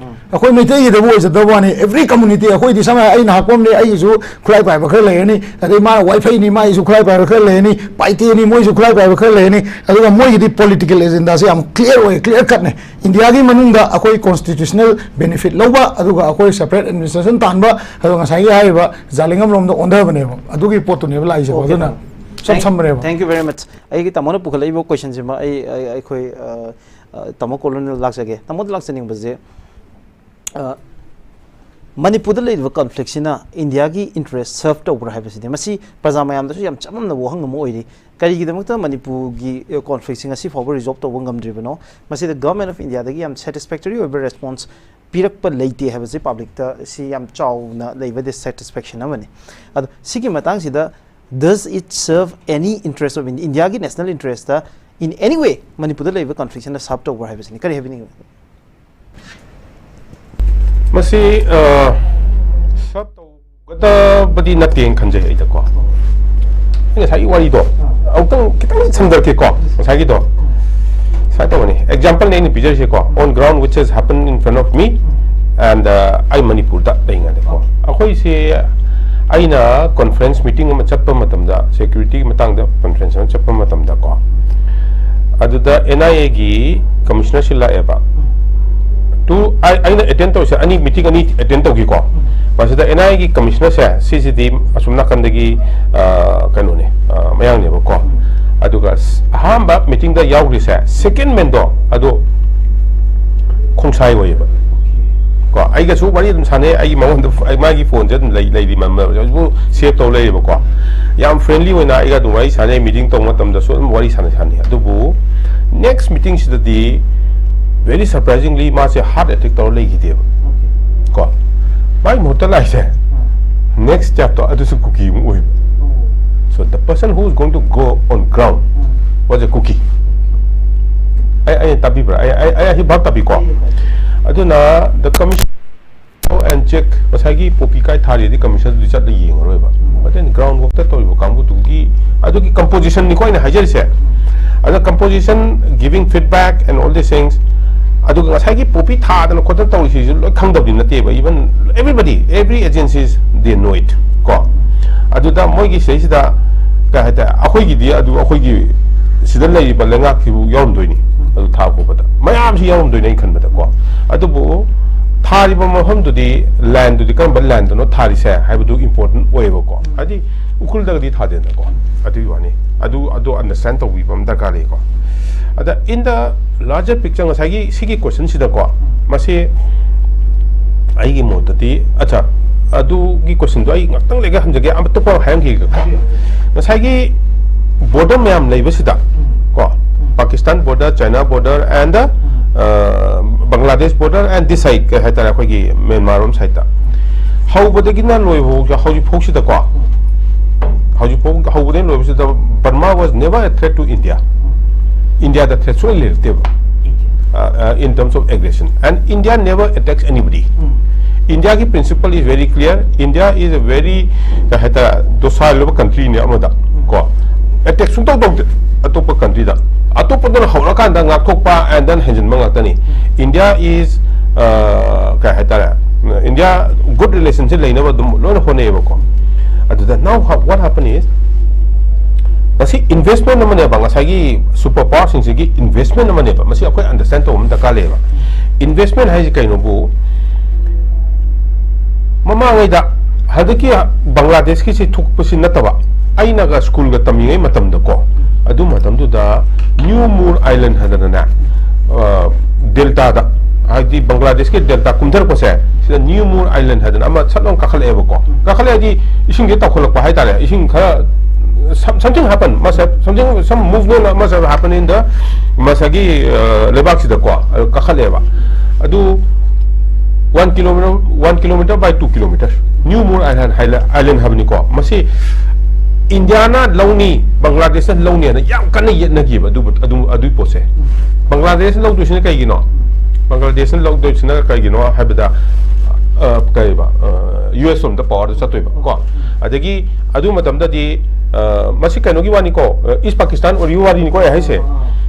ꯑꯩꯈꯣꯏ ꯃꯩꯇꯩꯒꯤꯗꯕꯨ ꯑꯣꯏꯖꯗꯕ ꯋꯥꯅꯤ, every community, ꯑꯩꯈꯣꯏꯗꯤ ꯁꯝꯅ ꯍꯥꯏꯔꯕꯗ ꯑꯩ ꯅꯍꯥꯛꯄꯝꯅꯤ, ꯑꯩꯒꯤꯁꯨ ꯈꯨꯠꯂꯥꯏ ꯄꯥꯏꯕ ꯈꯔ ꯂꯩꯔꯅꯤ, ꯑꯗꯩ ꯃꯥꯅ ꯋꯥꯏꯐꯩꯅꯤ, ꯃꯥꯒꯤꯁꯨ ꯈꯨꯠꯂꯥꯏ ꯄꯥꯏꯕ ꯈꯔ ꯂꯩꯔꯅꯤ, ꯄꯥꯏꯇꯦꯅꯤ, ꯃꯣꯏꯁꯨ ꯈꯨꯠꯂꯥꯏ ꯄꯥꯏꯕ ꯈꯔ ꯂꯩꯔꯅꯤ꯫ ꯑꯗꯨꯒ ꯃꯣꯏꯒꯤꯗꯤ political agenda ꯁꯦ ꯌꯥꯝ clear ꯑꯣꯏ, clear cut ꯅꯦ꯫ ꯏꯟꯗꯤꯌꯥꯒꯤ ꯃꯅꯨꯡꯗ ꯑꯩꯈꯣꯏ constitutional benefit ꯂꯧꯕ, ꯑꯗꯨꯒ ꯑꯩꯈꯣꯏ separate administration ꯇꯥꯟꯕ, ꯑꯗꯨꯒ ꯉꯁꯥꯏꯒꯤ ꯍꯥꯏꯔꯤꯕ ꯖꯥꯂꯤꯡꯉꯝ ꯂꯣꯝꯗ ꯑꯣꯟꯊꯕꯅꯦꯕ꯫ ꯑꯗꯨꯒꯤ ꯄꯣꯠꯇꯨꯅꯦꯕ ꯂꯥꯛꯏꯁꯦꯀꯣ꯫ Okay, ꯑꯗꯨꯅ ꯇꯥꯃꯣ꯫ ꯏꯆꯝ Thank, ꯁꯝꯕꯅꯦꯕ꯫ Thank you very much꯫ ꯑꯩꯒꯤ ꯇꯥꯃꯣꯅ ꯄꯨꯈꯠꯂꯛꯏꯕ question ꯁꯤꯃ ꯑꯩ, ꯑꯩ, ꯑꯩꯈꯣꯏ, ꯑ, ꯑ, ꯇꯥꯃꯣ ꯀꯣꯂꯣꯅꯦꯜ ꯂꯥꯛꯆꯒꯦ꯫ ꯇꯥꯃꯣꯗ ꯂꯥꯛꯆꯅꯤꯡꯕꯁꯦ, ꯑ, ꯃꯅꯤꯄꯨꯔꯗ ꯂꯩꯔꯤꯕ conflict ꯁꯤꯅ ꯏꯟꯗꯤꯌꯥꯒꯤ interest serve ꯇꯧꯕ꯭ꯔꯥ ꯍꯥꯏꯕꯁꯤꯗꯤ, ꯃꯁꯤ ꯄ꯭ꯔꯖꯥ ꯃꯌꯥꯝꯗꯁꯨ ꯌꯥꯝ ꯆꯃꯝꯅꯕ ꯋꯥꯍꯪ ꯑꯃ ꯑꯣꯏꯔꯤ꯫ ꯀꯔꯤꯒꯤꯗꯃꯛꯇ ꯃꯅꯤꯄꯨꯔꯒꯤ, ꯑ, conflict ꯁꯤ ꯉꯁꯤ ꯐꯥꯎꯕ resolve ꯇꯧꯕ ꯉꯝꯗ꯭ꯔꯤꯕꯅꯣ? ꯃꯁꯤꯗ government of India ꯗꯒꯤ ꯌꯥꯝ satisfactory ꯑꯣꯏꯕ response ꯄꯤꯔꯛꯄ ꯂꯩꯇꯦ ꯍꯥꯏꯕꯁꯤ public ꯇ ꯁꯤ ꯌꯥꯝ ꯆꯥꯎꯅ ꯂꯩꯕ dissatisfaction ꯑꯃꯅꯤ꯫ ꯑꯗꯣ ꯁꯤꯒꯤ ꯃꯇꯥꯡꯁꯤꯗ Does it serve any interest of India? ꯏꯟꯗꯤꯌꯥꯒꯤ national interest in any way ꯃꯅꯤꯄꯨꯔꯗ ꯂꯩꯕ ꯀꯟꯐ꯭ꯂꯤꯛꯁꯤꯅ ꯁꯔꯞ ꯇꯧꯕ꯭ꯔꯥ ꯍꯥꯏꯕꯁꯤꯅꯤ꯫ ꯀꯔꯤ ꯍꯥꯏꯕꯤꯅꯤꯡꯉꯤ? ꯃꯁꯤ ꯁꯔꯞ ꯇꯧꯒꯗꯕꯗꯤ ꯅꯠꯇꯦꯅ ꯈꯟꯖꯩ ꯑꯩꯗꯀꯣ꯫ ꯑꯩ ꯉꯁꯥꯏꯒꯤ ꯋꯥꯔꯤꯗꯣ ꯑꯃꯨꯛꯇꯪ ꯈꯤꯇꯪ ꯁꯝꯗꯔꯛꯀꯦꯀꯣ꯫ ꯉꯁꯥꯏꯒꯤꯗꯣ ꯁꯨꯃꯥꯏꯅ ꯇꯧꯕꯅꯤ, ꯑꯦꯛꯖꯥꯝꯄꯜꯅꯤ ꯑꯩꯅ ꯄꯤꯖꯔꯤꯁꯦꯀꯣ, on ground which has happened in front of me and ꯑꯩ ꯃꯅꯤꯄꯨꯔꯗ ꯂꯩꯉꯩꯗꯀꯣ꯫ ꯑꯩꯈꯣꯏꯁꯦ ꯑꯩꯅ ꯀꯣꯟꯐ꯭ꯔꯦꯟꯁ ꯃꯤꯇꯤꯡ ꯑꯃ ꯆꯠꯄ ꯃꯇꯝꯗ, ꯁꯦꯀ꯭ꯌꯨꯔꯤꯇꯤꯒꯤ ꯃꯇꯥꯡꯗ ꯀꯣꯟꯐ꯭ꯔꯦꯟꯁ ꯑꯃ ꯆꯠꯄ ꯃꯇꯝꯗꯀꯣ, ꯑꯗꯨꯗ ꯑꯦꯟ ꯑꯥꯏ ꯑꯦꯒꯤ ꯀꯃꯤꯁꯅꯔꯁꯤ ꯂꯥꯛꯑꯦꯕ꯫ ꯇꯨ ꯑꯩ- ꯑꯩꯅ ꯑꯦꯇꯦꯟ ꯇꯧꯔꯤꯁꯦ ꯑꯅꯤ, ꯃꯤꯇꯤꯡ ꯑꯅꯤ ꯑꯦꯇꯦꯟ ꯇꯧꯈꯤꯀꯣ꯫ ꯃꯁꯤꯗ ꯑꯦꯟ ꯑꯥꯏ ꯑꯦꯒꯤ ꯀꯃꯤꯁꯅꯔꯁꯦ ꯁꯤꯁꯤꯗꯤ ꯑꯁꯨꯝ ꯅꯥꯀꯟꯗꯒꯤ ꯑ, ꯀꯩꯅꯣꯅꯦ, ꯑ, ꯃꯌꯥꯡꯅꯦꯕꯀꯣ꯫ ꯑꯗꯨꯒ ꯁ- ꯑꯍꯥꯟꯕ ꯃꯤꯇꯤꯡꯗ ꯌꯥꯎꯈ꯭ꯔꯤꯁꯦ ꯁꯦꯀꯦꯟ ꯃꯦꯟꯗꯣ ꯑꯗꯣ ꯈꯣꯡꯁꯥꯏ ꯑꯣꯏꯌꯦꯕ꯫ ꯀꯣ ꯑꯩꯒꯁꯨ ꯋꯥꯔꯤ ꯑꯗꯨꯝ ꯁꯥꯟꯅꯩ꯫ ꯑꯩꯒꯤ ꯃꯉꯣꯟꯗ ꯑꯩ- ꯃꯥꯒꯤ ꯐꯣꯟꯁꯦ ꯑꯗꯨꯝ ꯂꯩ ꯂꯩꯔꯤ ꯃꯔꯝ ꯍꯧꯖꯤꯛ ꯁꯦꯞ ꯇꯧ ꯂꯩꯌꯦꯕꯀꯣ꯫ ꯌꯥꯝ ꯐ꯭ꯔꯦꯟꯂꯤ ꯑꯣꯏꯅ ꯑꯩꯒ ꯑꯗꯨꯝ ꯋꯥꯔꯤ ꯁꯥꯟꯅꯩ꯫ ꯃꯤꯇꯤꯡ ꯇꯧꯕ ꯃꯇꯝꯗꯁꯨ ꯑꯗꯨꯝ ꯋꯥꯔꯤ ꯁꯥꯟꯅꯩ ꯁꯥꯟꯅꯩ ꯑꯗꯨꯕꯨ ꯅꯦꯛꯁ ꯃꯤꯇꯤꯡꯁꯤꯗꯗꯤ very surprisingly ꯃꯥꯁꯦ ꯍꯥꯔꯠ ꯑꯦꯇꯦꯛ ꯇꯧꯔ ꯂꯩꯈꯤꯗꯦꯕ꯫ ꯀꯣ ꯃꯥꯒꯤ ꯃꯍꯨꯠꯇ ꯂꯥꯛꯏꯁꯦ ꯅꯦꯛꯁ ꯁ꯭ꯇꯦꯞꯇꯣ ꯑꯗꯨꯁꯨ ꯀꯨꯀꯤ ꯑꯃꯨꯛ ꯑꯣꯏꯕ꯫ So the person who is going to go on ground was a Kuki. ꯑꯩ ꯑꯩꯅ ꯇꯥꯕꯤꯕ꯭ꯔꯥ? ꯑꯩ ꯑꯩ ꯑꯩ ꯑꯁꯤ ꯚꯥꯞ ꯇꯥꯕꯤꯀꯣ? ꯑꯗꯨꯅ the commission and check ꯉꯁꯥꯏꯒꯤ ꯄꯣꯄꯤ ꯀꯥꯏ ꯊꯥꯔꯤꯗꯤ ꯀꯃꯤꯁꯟꯗꯨꯗꯤ ꯆꯠꯂ ꯌꯦꯡꯉꯔꯣꯏꯕ꯫ But then ground workꯇ ꯇꯧꯔꯤꯕ ꯀꯥꯡꯕꯨꯗꯨꯒꯤ ꯑꯗꯨꯒꯤ compositionꯅꯤꯀꯣ ꯑꯩꯅ ꯍꯥꯏꯖꯔꯤꯁꯦ꯫ ꯑꯗ composition, giving feedback and all these things, ꯑꯗꯨꯒ ꯉꯁꯥꯏꯒꯤ ꯄꯣꯄꯤ ꯊꯥꯗꯅ ꯈꯣꯠꯇꯅ ꯇꯧꯔꯤꯁꯤꯁꯨ ꯂꯣꯏ ꯈꯪꯗꯕꯗꯤ ꯅꯠꯇꯦꯕ꯫ Even everybody, every agencies, they know it ꯀꯣ꯫ ꯑꯗꯨꯗ ꯃꯣꯏꯒꯤ ꯁꯤꯗꯩꯁꯤꯗ ꯀꯩ ꯍꯥꯏꯇꯥꯔꯦ, ꯑꯩꯈꯣꯏꯒꯤꯗꯤ ꯑꯗꯨ ꯑꯩꯈꯣꯏꯒꯤ ꯁꯤꯗ ꯂꯩꯔꯤꯕ ꯂꯩꯉꯥꯛꯀꯤꯕꯨ ꯌꯥꯎꯔꯝꯗꯣꯏꯅꯤ꯫ ꯑꯗꯨ ꯊꯥ ꯈꯣꯠꯄꯗ ꯃꯌꯥꯝꯁꯤ ꯌꯥꯎꯔꯝꯗꯣꯏꯅꯤ ꯑꯩꯅ ꯈꯟꯕꯗꯀꯣ꯫ ꯑꯗꯨꯕꯨ ꯊꯥꯔꯤꯕ ꯃꯐꯝꯗꯨꯗꯤ, ꯂꯦꯟꯗꯨꯗꯤ ꯀꯔꯝꯕ ꯂꯦꯟꯗꯅꯣ ꯊꯥꯔꯤꯁꯦ ꯍꯥꯏꯕꯗꯨ important ꯑꯣꯏꯌꯦꯕꯀꯣ꯫ ꯍꯥꯏꯗꯤ ꯎꯈ꯭ꯔꯨꯜꯗꯒꯗꯤ ꯊꯥꯗꯦꯗꯅꯀꯣ꯫ ꯑꯗꯨꯒꯤ ꯋꯥꯅꯤ꯫ ꯑꯗꯨ ꯑꯗꯨ understand ꯇꯧꯕꯤꯕ ꯑꯃ ꯗꯔꯀꯥꯔ ꯂꯩꯀꯣ꯫ ꯑꯗ in the larger picture ꯉꯁꯥꯏꯒꯤ ꯁꯤꯒꯤ questionꯁꯤꯗꯀꯣ, ꯃꯁꯤ ꯑꯩꯒꯤ ꯃꯣꯠꯇꯗꯤ, ꯑꯠꯆꯥ, ꯑꯗꯨꯒꯤ questionꯗꯣ ꯑꯩ ꯉꯥꯛꯇꯪ ꯂꯩꯒ ꯍꯟꯖꯒꯦ꯫ ꯑꯇꯣꯞꯄ ꯍꯥꯏꯔꯝꯈꯤꯒꯦꯀꯣ꯫ ꯉꯁꯥꯏꯒꯤ border ꯃꯌꯥꯝ ꯂꯩꯕꯁꯤꯗ ꯀꯣ, Pakistan border, China border and the, uh, Bangladesh border and this side ꯀꯩ ꯍꯥꯏꯇꯥꯔꯦ, ꯑꯩꯈꯣꯏꯒꯤ ꯃ꯭ꯌꯥꯟꯃꯥꯔ ꯔꯣꯝ ꯁꯥꯏꯠꯇ ꯍꯧꯕꯗꯒꯤꯅ ꯂꯣꯏꯕ ꯍꯧꯖꯤꯛ ꯐꯥꯎꯁꯤꯗꯀꯣ ꯍꯧꯖꯤꯛꯐꯥꯎ ꯍꯧꯕꯗꯒꯤ ꯂꯣꯏꯕꯁꯤꯗ Burma was never a threat to India. India the threat ꯁꯨꯡꯂꯩ ꯂꯩꯔꯛꯇꯦꯕ, uh, uh, in terms of aggression, and India never attacks anybody. India ꯒꯤ principle is very clear. India is a very, ꯀꯩ ꯍꯥꯏꯇꯥꯔꯦ, docile ꯑꯣꯏꯕ country ꯅꯦ ꯑꯃꯗ, ꯀꯣ, attack ꯁꯨꯡꯇꯧ ꯇꯧꯗꯦ ꯑꯇꯣꯞꯄ country ꯗ꯫ ꯑꯇꯣꯞꯄꯗꯨꯅ ꯍꯧꯔꯀꯥꯟꯗ ꯉꯥꯛꯊꯣꯛꯄ and then ꯍꯦꯟꯖꯤꯟꯕ ꯉꯥꯛꯇꯅꯤ꯫ India is, uh, ꯀꯩ ꯍꯥꯏꯇꯥꯔꯦ, India good relationship ꯂꯩꯅꯕ ꯑꯗꯨꯝ ꯂꯣꯏꯅ ꯍꯣꯠꯅꯩꯌꯦꯕꯀꯣ꯫ ꯑꯗꯨꯗ now how, what happen is, ꯃꯁꯤ investment ꯑꯃꯅꯦꯕ, ꯉꯁꯥꯏꯒꯤ super power ꯁꯤꯡꯁꯤꯒꯤ investment ꯑꯃꯅꯦꯕ꯫ ꯃꯁꯤ ꯑꯩꯈꯣꯏ understand ꯇꯧꯕ ꯑꯃ ꯗꯔꯀꯥꯔ ꯂꯩꯌꯦꯕ꯫ Investment ꯍꯥꯏꯁꯤ ꯀꯩꯅꯣꯕꯨ, ꯃꯃꯥꯡꯉꯩꯗ ꯍꯟꯗꯛꯀꯤ ꯕꯪꯒ꯭ꯂꯥꯗꯦꯁꯀꯤꯁꯤ ꯊꯣꯛꯄꯁꯤ ꯅꯠꯇꯕ, ꯑꯩꯅꯒ school ꯒ ꯇꯝꯃꯤꯉꯩ ꯃꯇꯝꯗꯀꯣ, ꯑꯗꯨ ꯃꯇꯝꯗꯨꯗ New Moor Island ꯍꯥꯏꯗꯅꯅꯦ, ꯑ, delta ꯗ, ꯍꯥꯏꯗꯤ ꯕꯪꯒ꯭ꯂꯥꯗꯦꯁꯀꯤ delta ꯀꯨꯝꯊꯔꯛꯄꯁꯦ, ꯁꯤꯗ New Moor Island ꯍꯥꯏꯗꯅ ꯑꯃ ꯁꯠ ꯂꯥꯎꯅ ꯀꯥꯈꯠꯂꯛꯑꯦꯕꯀꯣ꯫ ꯀꯥꯈꯠꯂꯛꯑꯦ ꯍꯥꯏꯗꯤ ꯏꯁꯤꯡꯁꯦ ꯇꯥꯎꯈꯠꯂꯛꯄ ꯍꯥꯏꯇꯥꯔꯦ꯫ ꯏꯁꯤꯡ ꯈꯔ, some-, something happen, must have, something, some movement must have happened in the, ꯉꯁꯥꯏꯒꯤ, ꯑ, ꯂꯩꯕꯥꯛꯁꯤꯗꯀꯣ, ꯑꯗꯨ ꯀꯥꯈꯠꯂꯛꯑꯦꯕ꯫ ꯑꯗꯨ one kilometer, one kilometer by two kilometer, New Moor Island, Island ꯍꯥꯏꯕꯅꯤꯀꯣ꯫ ꯃꯁꯤ ꯏꯟꯗꯤꯌꯥꯅ ꯂꯧꯅꯤ, ꯕꯪꯒ꯭ꯂꯥꯗꯦꯁꯅ ꯂꯧꯅꯤ ꯍꯥꯏꯅ ꯌꯥꯝ ꯀꯟꯅ ꯌꯦꯠꯅꯈꯤꯕ ꯑꯗꯨꯕꯨ, ꯑꯗꯨ, ꯑꯗꯨꯒꯤ ꯄꯣꯠꯁꯦ꯫ ꯕꯪꯒ꯭ꯂꯥꯗꯦꯁꯅ ꯂꯧꯗꯣꯏꯁꯤꯅ ꯀꯩꯒꯤꯅꯣ? ꯕꯪꯒ꯭ꯂꯥꯗꯦꯁꯅ ꯂꯧꯗꯣꯏꯁꯤꯅ ꯀꯩꯒꯤꯅꯣ ꯍꯥꯏꯕꯗ, ꯑ, ꯀꯩꯕ, ꯑ, U S ꯔꯣꯝꯗ power ꯗ ꯆꯠꯇꯣꯏꯕ ꯀꯣ꯫ ꯑꯗꯒꯤ ꯑꯗꯨ ꯃꯇꯝꯗꯗꯤ, ꯑ, ꯃꯁꯤ ꯀꯩꯅꯣꯒꯤ ꯋꯥꯅꯤꯀꯣ, ꯑ, East Pakistan ꯑꯣꯏꯔꯤꯕ ꯋꯥꯔꯤꯅꯤꯀꯣ ꯑꯩ ꯍꯥꯏꯁꯦ꯫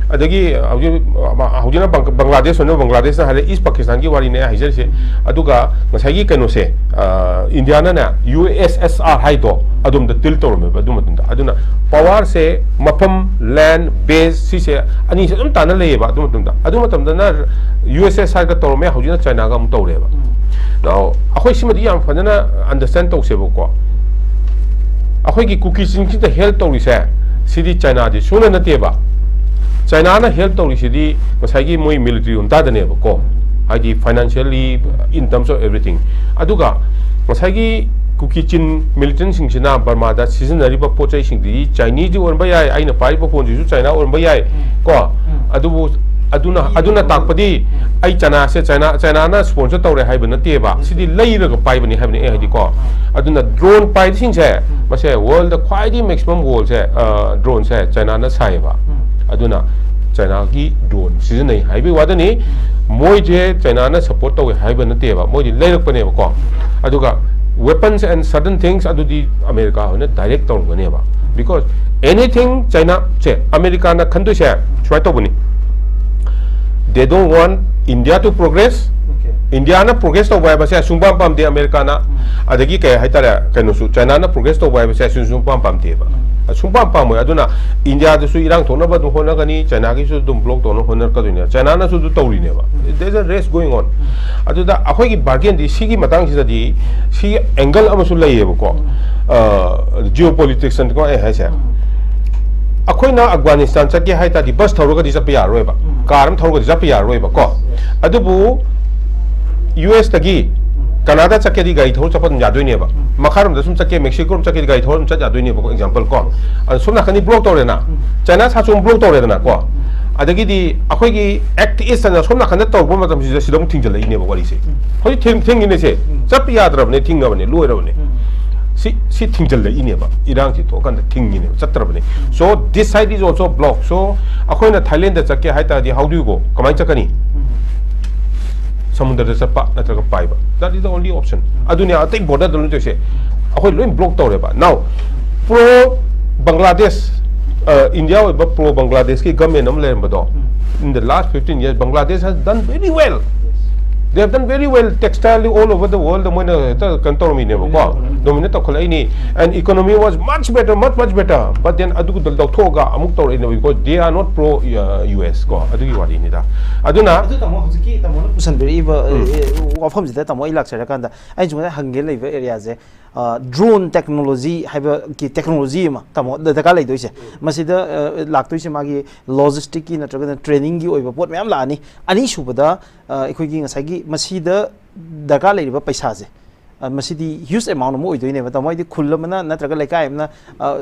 ꯑꯗꯒꯤ ꯍꯧꯖꯤꯛ, ꯑ, ꯍꯧꯖꯤꯛꯅ ꯕꯪ-, ꯕꯪꯒ꯭ꯂꯥꯗꯦꯁ ꯑꯣꯏꯅ ꯕꯪꯒ꯭ꯂꯥꯗꯦꯁꯅ ꯍꯥꯏꯔꯦ, East Pakistan ꯒꯤ ꯋꯥꯔꯤꯅꯦ ꯑꯩ ꯍꯥꯏꯖꯔꯤꯁꯦ꯫ ꯑꯗꯨꯒ ꯉꯁꯥꯏꯒꯤ ꯀꯩꯅꯣꯁꯦ, ꯑ, ꯏꯟꯗꯤꯌꯥꯅꯅꯦ, U S S R ꯍꯥꯏꯗꯣ ꯑꯗꯣꯝꯗ tilt ꯇꯧꯔꯝꯃꯦꯕ ꯑꯗꯨ ꯃꯇꯝꯗ꯫ ꯑꯗꯨꯅ power ꯁꯦ ꯃꯐꯝ, land, base, ꯁꯤꯁꯦ ꯑꯅꯤꯁꯦ ꯑꯗꯨꯝ ꯇꯥꯟꯅ ꯂꯩꯌꯦꯕ ꯑꯗꯨ ꯃꯇꯝꯗ꯫ ꯑꯗꯨ ꯃꯇꯝꯗꯅ U S S R ꯒ ꯇꯧꯔꯝꯃꯦ, ꯍꯧꯖꯤꯛꯅ ꯆꯥꯏꯅꯥꯒ ꯑꯃꯨꯛ ꯇꯧꯔꯦꯕ꯫ Now, ꯑꯩꯈꯣꯏ ꯁꯤꯃꯗꯤ ꯌꯥꯝ ꯐꯖꯅ understand ꯇꯧꯁꯦꯕꯀꯣ꯫ ꯑꯩꯈꯣꯏꯒꯤ ꯀꯨꯀꯤ ꯆꯤꯟꯁꯤꯗ help ꯇꯧꯔꯤꯁꯦ, ꯁꯤꯗꯤ ꯆꯥꯏꯅꯥꯗꯤ ꯁꯨꯡꯅ ꯅꯠꯇꯦꯕ꯫ ꯆꯥꯏꯅꯥꯅ help ꯇꯧꯔꯤꯁꯤꯗꯤ ꯉꯁꯥꯏꯒꯤ ꯃꯣꯏ military ꯔꯣꯝ ꯇꯥꯗꯅꯦꯕꯀꯣ, ꯍꯥꯏꯗꯤ financially, in terms of everything꯫ ꯑꯗꯨꯒ ꯉꯁꯥꯏꯒꯤ ꯀꯨꯀꯤ ꯆꯤꯟ militant ꯁꯤꯡꯁꯤꯅ ꯕꯔꯃꯥꯗ ꯁꯤꯖꯤꯟꯅꯔꯤꯕ ꯄꯣꯠ ꯆꯩꯁꯤꯡꯗꯨꯗꯤ Chinese ꯗꯤ ꯑꯣꯏꯔꯝꯕ ꯌꯥꯏ, ꯑꯩꯅ ꯄꯥꯏꯔꯤꯕ phone ꯁꯤꯁꯨ ꯆꯥꯏꯅꯥ ꯑꯣꯏꯔꯝꯕ ꯌꯥꯏ, ꯀꯣ꯫ ꯑꯗꯨꯕꯨ ꯑꯗꯨꯅ, ꯑꯗꯨꯅ ꯇꯥꯛꯄꯗꯤ ꯑꯩ ꯆꯥꯏꯅꯥꯁꯦ, ꯆꯥꯏꯅꯥ, ꯆꯥꯏꯅꯥꯅ sponsor ꯇꯧꯔꯦ ꯍꯥꯏꯕ ꯅꯠꯇꯦꯕ, ꯁꯤꯗꯤ ꯂꯩꯔꯒ ꯄꯥꯏꯕꯅꯤ ꯍꯥꯏꯕꯅꯤ ꯑꯩ ꯍꯥꯏꯗꯤꯀꯣ꯫ ꯑꯗꯨꯅ drone ꯄꯥꯏꯕꯁꯤꯡꯁꯦ, ꯃꯁꯦ ꯋꯥꯔꯜꯗ ꯈ꯭ꯋꯥꯏꯗꯒꯤ ꯃꯦꯛꯁꯤꯃꯝ ꯋꯥꯔꯁꯦ, ꯗ꯭ꯔꯣꯟꯁꯦ ꯆꯥꯏꯅꯥꯅ ꯁꯥꯏꯌꯦꯕ꯫ ꯑꯗꯨꯅ ꯆꯥꯏꯅꯥꯒꯤ ꯗ꯭ꯔꯣꯟ ꯁꯤꯖꯤꯟꯅꯩ ꯍꯥꯏꯕꯒꯤ ꯋꯥꯗꯅꯤ꯫ ꯃꯣꯏꯁꯦ ꯆꯥꯏꯅꯥꯅ ꯁꯄꯣꯔꯠ ꯇꯧꯋꯦ ꯍꯥꯏꯕ ꯅꯠꯇꯦꯕ, ꯃꯣꯏꯗꯤ ꯂꯩꯔꯛꯄꯅꯦꯕꯀꯣ꯫ ꯑꯗꯨꯒ weapons and certain things ꯑꯗꯨꯗꯤ ꯑꯃꯦꯔꯤꯀꯥ ꯍꯣꯏꯅ ꯗꯥꯏꯔꯦꯛ ꯇꯧꯔꯝꯒꯅꯦꯕ꯫ Because anything ꯆꯥꯏꯅꯥꯁꯦ, ꯑꯃꯦꯔꯤꯀꯥꯅ ꯈꯟꯗꯣꯏꯁꯦ ꯁꯨꯃꯥꯏꯅ ꯇꯧꯕꯅꯤ: they don't want India to progress. Indian progress ꯇꯧꯕ ꯍꯥꯏꯕꯁꯦ ꯁꯨꯡꯄꯥꯝ ꯄꯥꯝꯗꯦ ꯑꯃꯦꯔꯤꯀꯥꯅ꯫ ꯑꯗꯒꯤ ꯀꯩ ꯍꯥꯏꯇꯥꯔꯦ, ꯀꯩꯅꯣꯁꯨ, ꯆꯥꯏꯅꯥꯅ ꯄ꯭ꯔꯣꯒ꯭ꯔꯦꯁ ꯇꯧꯕ ꯍꯥꯏꯕꯁꯦ ꯁꯨꯡꯄꯥꯝ ꯄꯥꯝꯗꯦꯕ꯫ ꯁꯨꯡꯄꯥꯝ ꯄꯥꯝꯃꯣꯏ꯫ ꯑꯗꯨꯅ ꯏꯟꯗꯤꯌꯥꯗꯁꯨ ꯏꯔꯥꯡ ꯊꯣꯛꯅꯕ ꯑꯗꯨꯝ ꯍꯣꯠꯅꯒꯅꯤ, ꯆꯥꯏꯅꯥꯒꯤꯁꯨ ꯑꯗꯨꯝ ꯕ꯭ꯂꯣꯛ ꯇꯧꯅꯕ ꯍꯣꯠꯅꯔꯛꯀꯗꯣꯏꯅꯦ꯫ ꯆꯥꯏꯅꯥꯅꯁꯨ ꯑꯗꯨ ꯇꯧꯔꯤꯅꯦꯕ꯫ There's a race going on. ꯑꯗꯨꯗ ꯑꯩꯈꯣꯏꯒꯤ ꯕꯥꯔꯒꯦꯟꯗꯤ ꯁꯤꯒꯤ ꯃꯇꯥꯡꯁꯤꯗꯗꯤ ꯁꯤ ꯑꯦꯡꯒꯜ ꯑꯃꯁꯨ ꯂꯩꯌꯦꯕꯀꯣ꯫ ꯖꯤꯑꯣ ꯄꯣꯂꯤꯇꯤꯛꯁ ꯀꯣ ꯑꯩ ꯍꯥꯏꯁꯦ꯫ ꯑꯩꯈꯣꯏꯅ ꯑꯐꯒꯥꯅꯤꯁꯇꯥꯟ ꯆꯠꯀꯦ ꯍꯥꯏ ꯇꯥꯔꯗꯤ ꯕꯁ ꯊꯧꯔꯒꯗꯤ ꯆꯠꯄ ꯌꯥꯔꯔꯣꯏꯕ, ꯀꯥꯔ ꯑꯃ ꯊꯧꯔꯒꯗꯤ ꯆꯠꯄ ꯌꯥꯔꯔꯣꯏꯕ ꯀꯣ꯫ ꯑꯗꯨꯕꯨ ꯌꯨ ꯑꯦꯁꯇꯒꯤ ꯀꯅꯥꯗꯥ ꯆꯠꯀꯦꯗꯤ ꯒꯥꯔꯤ ꯊꯧꯔ ꯆꯠꯄ ꯑꯗꯨꯝ ꯌꯥꯗꯣꯏꯅꯦꯕ꯫ ꯃꯈꯥꯔꯣꯝꯗ ꯁꯨꯝ ꯆꯠꯀꯦ, ꯃꯦꯛꯁꯤꯀꯣ ꯔꯣꯝ ꯆꯠꯀꯦꯗꯤ ꯒꯥꯔꯤ ꯊꯧꯔ ꯑꯗꯨꯝ ꯆꯠ ꯌꯥꯗꯣꯏꯅꯦꯕꯀꯣ, ꯑꯦꯛꯖꯥꯝꯄꯜ ꯀꯣ꯫ ꯑꯗꯣ ꯁꯣꯝ ꯅꯥꯀꯟꯗꯤ ꯕ꯭ꯂꯣꯛ ꯇꯧꯔꯦꯅ, ꯆꯥꯏꯅꯥ ꯁꯥꯁꯨ ꯑꯃꯨꯛ ꯕ꯭ꯂꯣꯛ ꯇꯧꯔꯦꯗꯅ ꯀꯣ꯫ ꯑꯗꯒꯤꯗꯤ ꯑꯩꯈꯣꯏꯒꯤ ꯑꯦꯛꯇ ꯏꯁ ꯑꯅ ꯁꯣꯝ ꯅꯥꯀꯟꯗ ꯇꯧꯔꯛꯄ ꯃꯇꯝꯁꯤꯗ ꯁꯤꯗ ꯑꯃꯨꯛ ꯊꯤꯡꯖꯤꯜꯂꯛꯏꯅꯦꯕ ꯋꯥꯔꯤꯁꯦ꯫ ꯍꯧꯖꯤꯛ ꯊꯤꯡ-, ꯊꯤꯡꯉꯤꯅꯦ ꯁꯦ꯫ ꯆꯠꯄ ꯌꯥꯗ꯭ꯔꯕꯅꯦ, ꯊꯤꯡꯉꯕꯅꯦ, ꯂꯣꯏꯔꯕꯅꯦ꯫ ꯁꯤ, ꯁꯤ ꯊꯤꯡꯖꯤꯜꯂꯛꯏꯅꯦꯕ, ꯏꯔꯥꯡꯁꯤ ꯊꯣꯛꯑꯀꯥꯟꯗ ꯊꯤꯡꯉꯤꯅꯦꯕ, ꯆꯠꯇ꯭ꯔꯕꯅꯦ꯫ So this side is also blocked. So ꯑꯩꯈꯣꯏꯅ ꯊꯥꯏꯂꯦꯟꯗ ꯆꯠꯀꯦ ꯍꯥꯏ ꯇꯥꯔꯗꯤ, how do you go? ꯀꯃꯥꯏꯅ ꯆꯠꯀꯅꯤ? ꯁꯃꯨꯗ꯭ꯔꯗ ꯆꯠꯄ ꯅꯠꯇ꯭ꯔꯒ ꯄꯥꯏꯕ꯫ That is the only option. ꯑꯗꯨꯅꯦ ꯑꯇꯩ ꯕꯣꯔꯗꯔꯗ ꯂꯣꯏ ꯇꯧꯔꯤꯁꯦ꯫ ꯑꯩꯈꯣꯏ ꯂꯣꯏ ꯕ꯭ꯂꯣꯛ ꯇꯧꯔꯦꯕ꯫ Now, ꯄ꯭ꯔꯣ ꯕꯪꯒ꯭ꯂꯥꯗꯦꯁ, ꯏꯟꯗꯤꯌꯥ ꯑꯣꯏꯕ ꯄ꯭ꯔꯣ ꯕꯪꯒ꯭ꯂꯥꯗꯦꯁꯀꯤ ꯒꯃꯦꯟ ꯑꯃ ꯂꯩꯔꯝꯕꯗꯣ, in the last fifteen years, Bangladesh has done very well. They have done very well. Textile all over the world ꯃꯣꯏꯅ ꯍꯦꯛꯇ ꯀꯩꯅꯣ ꯇꯧꯔꯝꯃꯤꯅꯦꯕꯀꯣ, dominate ꯇꯧꯈꯠꯂꯛꯏꯅꯤ꯫ And economy was much better, much, much better. But then ꯑꯗꯨꯗ ꯂꯧꯊꯣꯛꯑꯒ ꯑꯃꯨꯛ ꯇꯧꯔꯛꯏꯅꯦꯕ, because they are not pro, uh, U S ꯀꯣ, ꯑꯗꯨꯒꯤ ꯋꯥꯔꯤꯅꯤꯗ꯫ ꯑꯗꯨꯅ ꯑꯗꯨ ꯇꯥꯃꯣ, ꯍꯧꯖꯤꯛꯀꯤ ꯇꯥꯃꯣꯅ ꯄꯨꯁꯟꯕꯤꯔꯛꯏꯕ, ꯎꯝ꯫ ꯑꯦ, ꯑꯦ, ꯋꯥꯐꯝꯁꯤꯗ ꯇꯥꯃꯣ ꯑꯩ ꯂꯥꯛꯆꯔꯀꯥꯟꯗ ꯑꯩꯅ ꯁꯨꯃꯥꯏꯅ ꯍꯪꯒꯦ ꯂꯩꯕ ꯑꯦꯔꯤꯌꯥꯁꯦ, ꯗ꯭ꯔꯣꯟ ꯇꯦꯛꯅꯣꯂꯣꯖꯤ ꯍꯥꯏꯕꯒꯤ ꯇꯦꯛꯅꯣꯂꯣꯖꯤ ꯑꯃ ꯇꯥꯃꯣ ꯗꯔꯀꯥꯔ ꯂꯩꯗꯣꯏꯁꯦ꯫ ꯃꯁꯤꯗ, ꯑ, ꯂꯥꯛꯇꯣꯏꯁꯦ ꯃꯥꯒꯤ ꯂꯣꯖꯤꯁꯇꯤꯛꯀꯤ ꯅꯠꯇ꯭ꯔꯒꯅ ꯇ꯭ꯔꯦꯅꯤꯡꯒꯤ ꯑꯣꯏꯕ ꯄꯣꯠ ꯃꯌꯥꯝ ꯂꯥꯛꯑꯅꯤ꯫ ꯑꯅꯤꯁꯨꯕꯗ, ꯑ, ꯑꯩꯈꯣꯏꯒꯤ ꯉꯁꯥꯏꯒꯤ ꯃꯁꯤꯗ ꯗꯔꯀꯥꯔ ꯂꯩꯔꯤꯕ ꯄꯩꯁꯥꯁꯦ, ꯑ, ꯃꯁꯤꯗꯤ ꯍ꯭ꯌꯨꯖ ꯑꯦꯃꯥꯎꯟ ꯑꯃ ꯑꯣꯏꯗꯣꯏꯅꯦꯕ꯫ ꯇꯥꯃꯣ, ꯍꯥꯏꯗꯤ ꯈꯨꯜ ꯑꯃꯅ ꯅꯠꯇ꯭ꯔꯒ ꯂꯩꯀꯥꯏ ꯑꯃꯅ, ꯑ,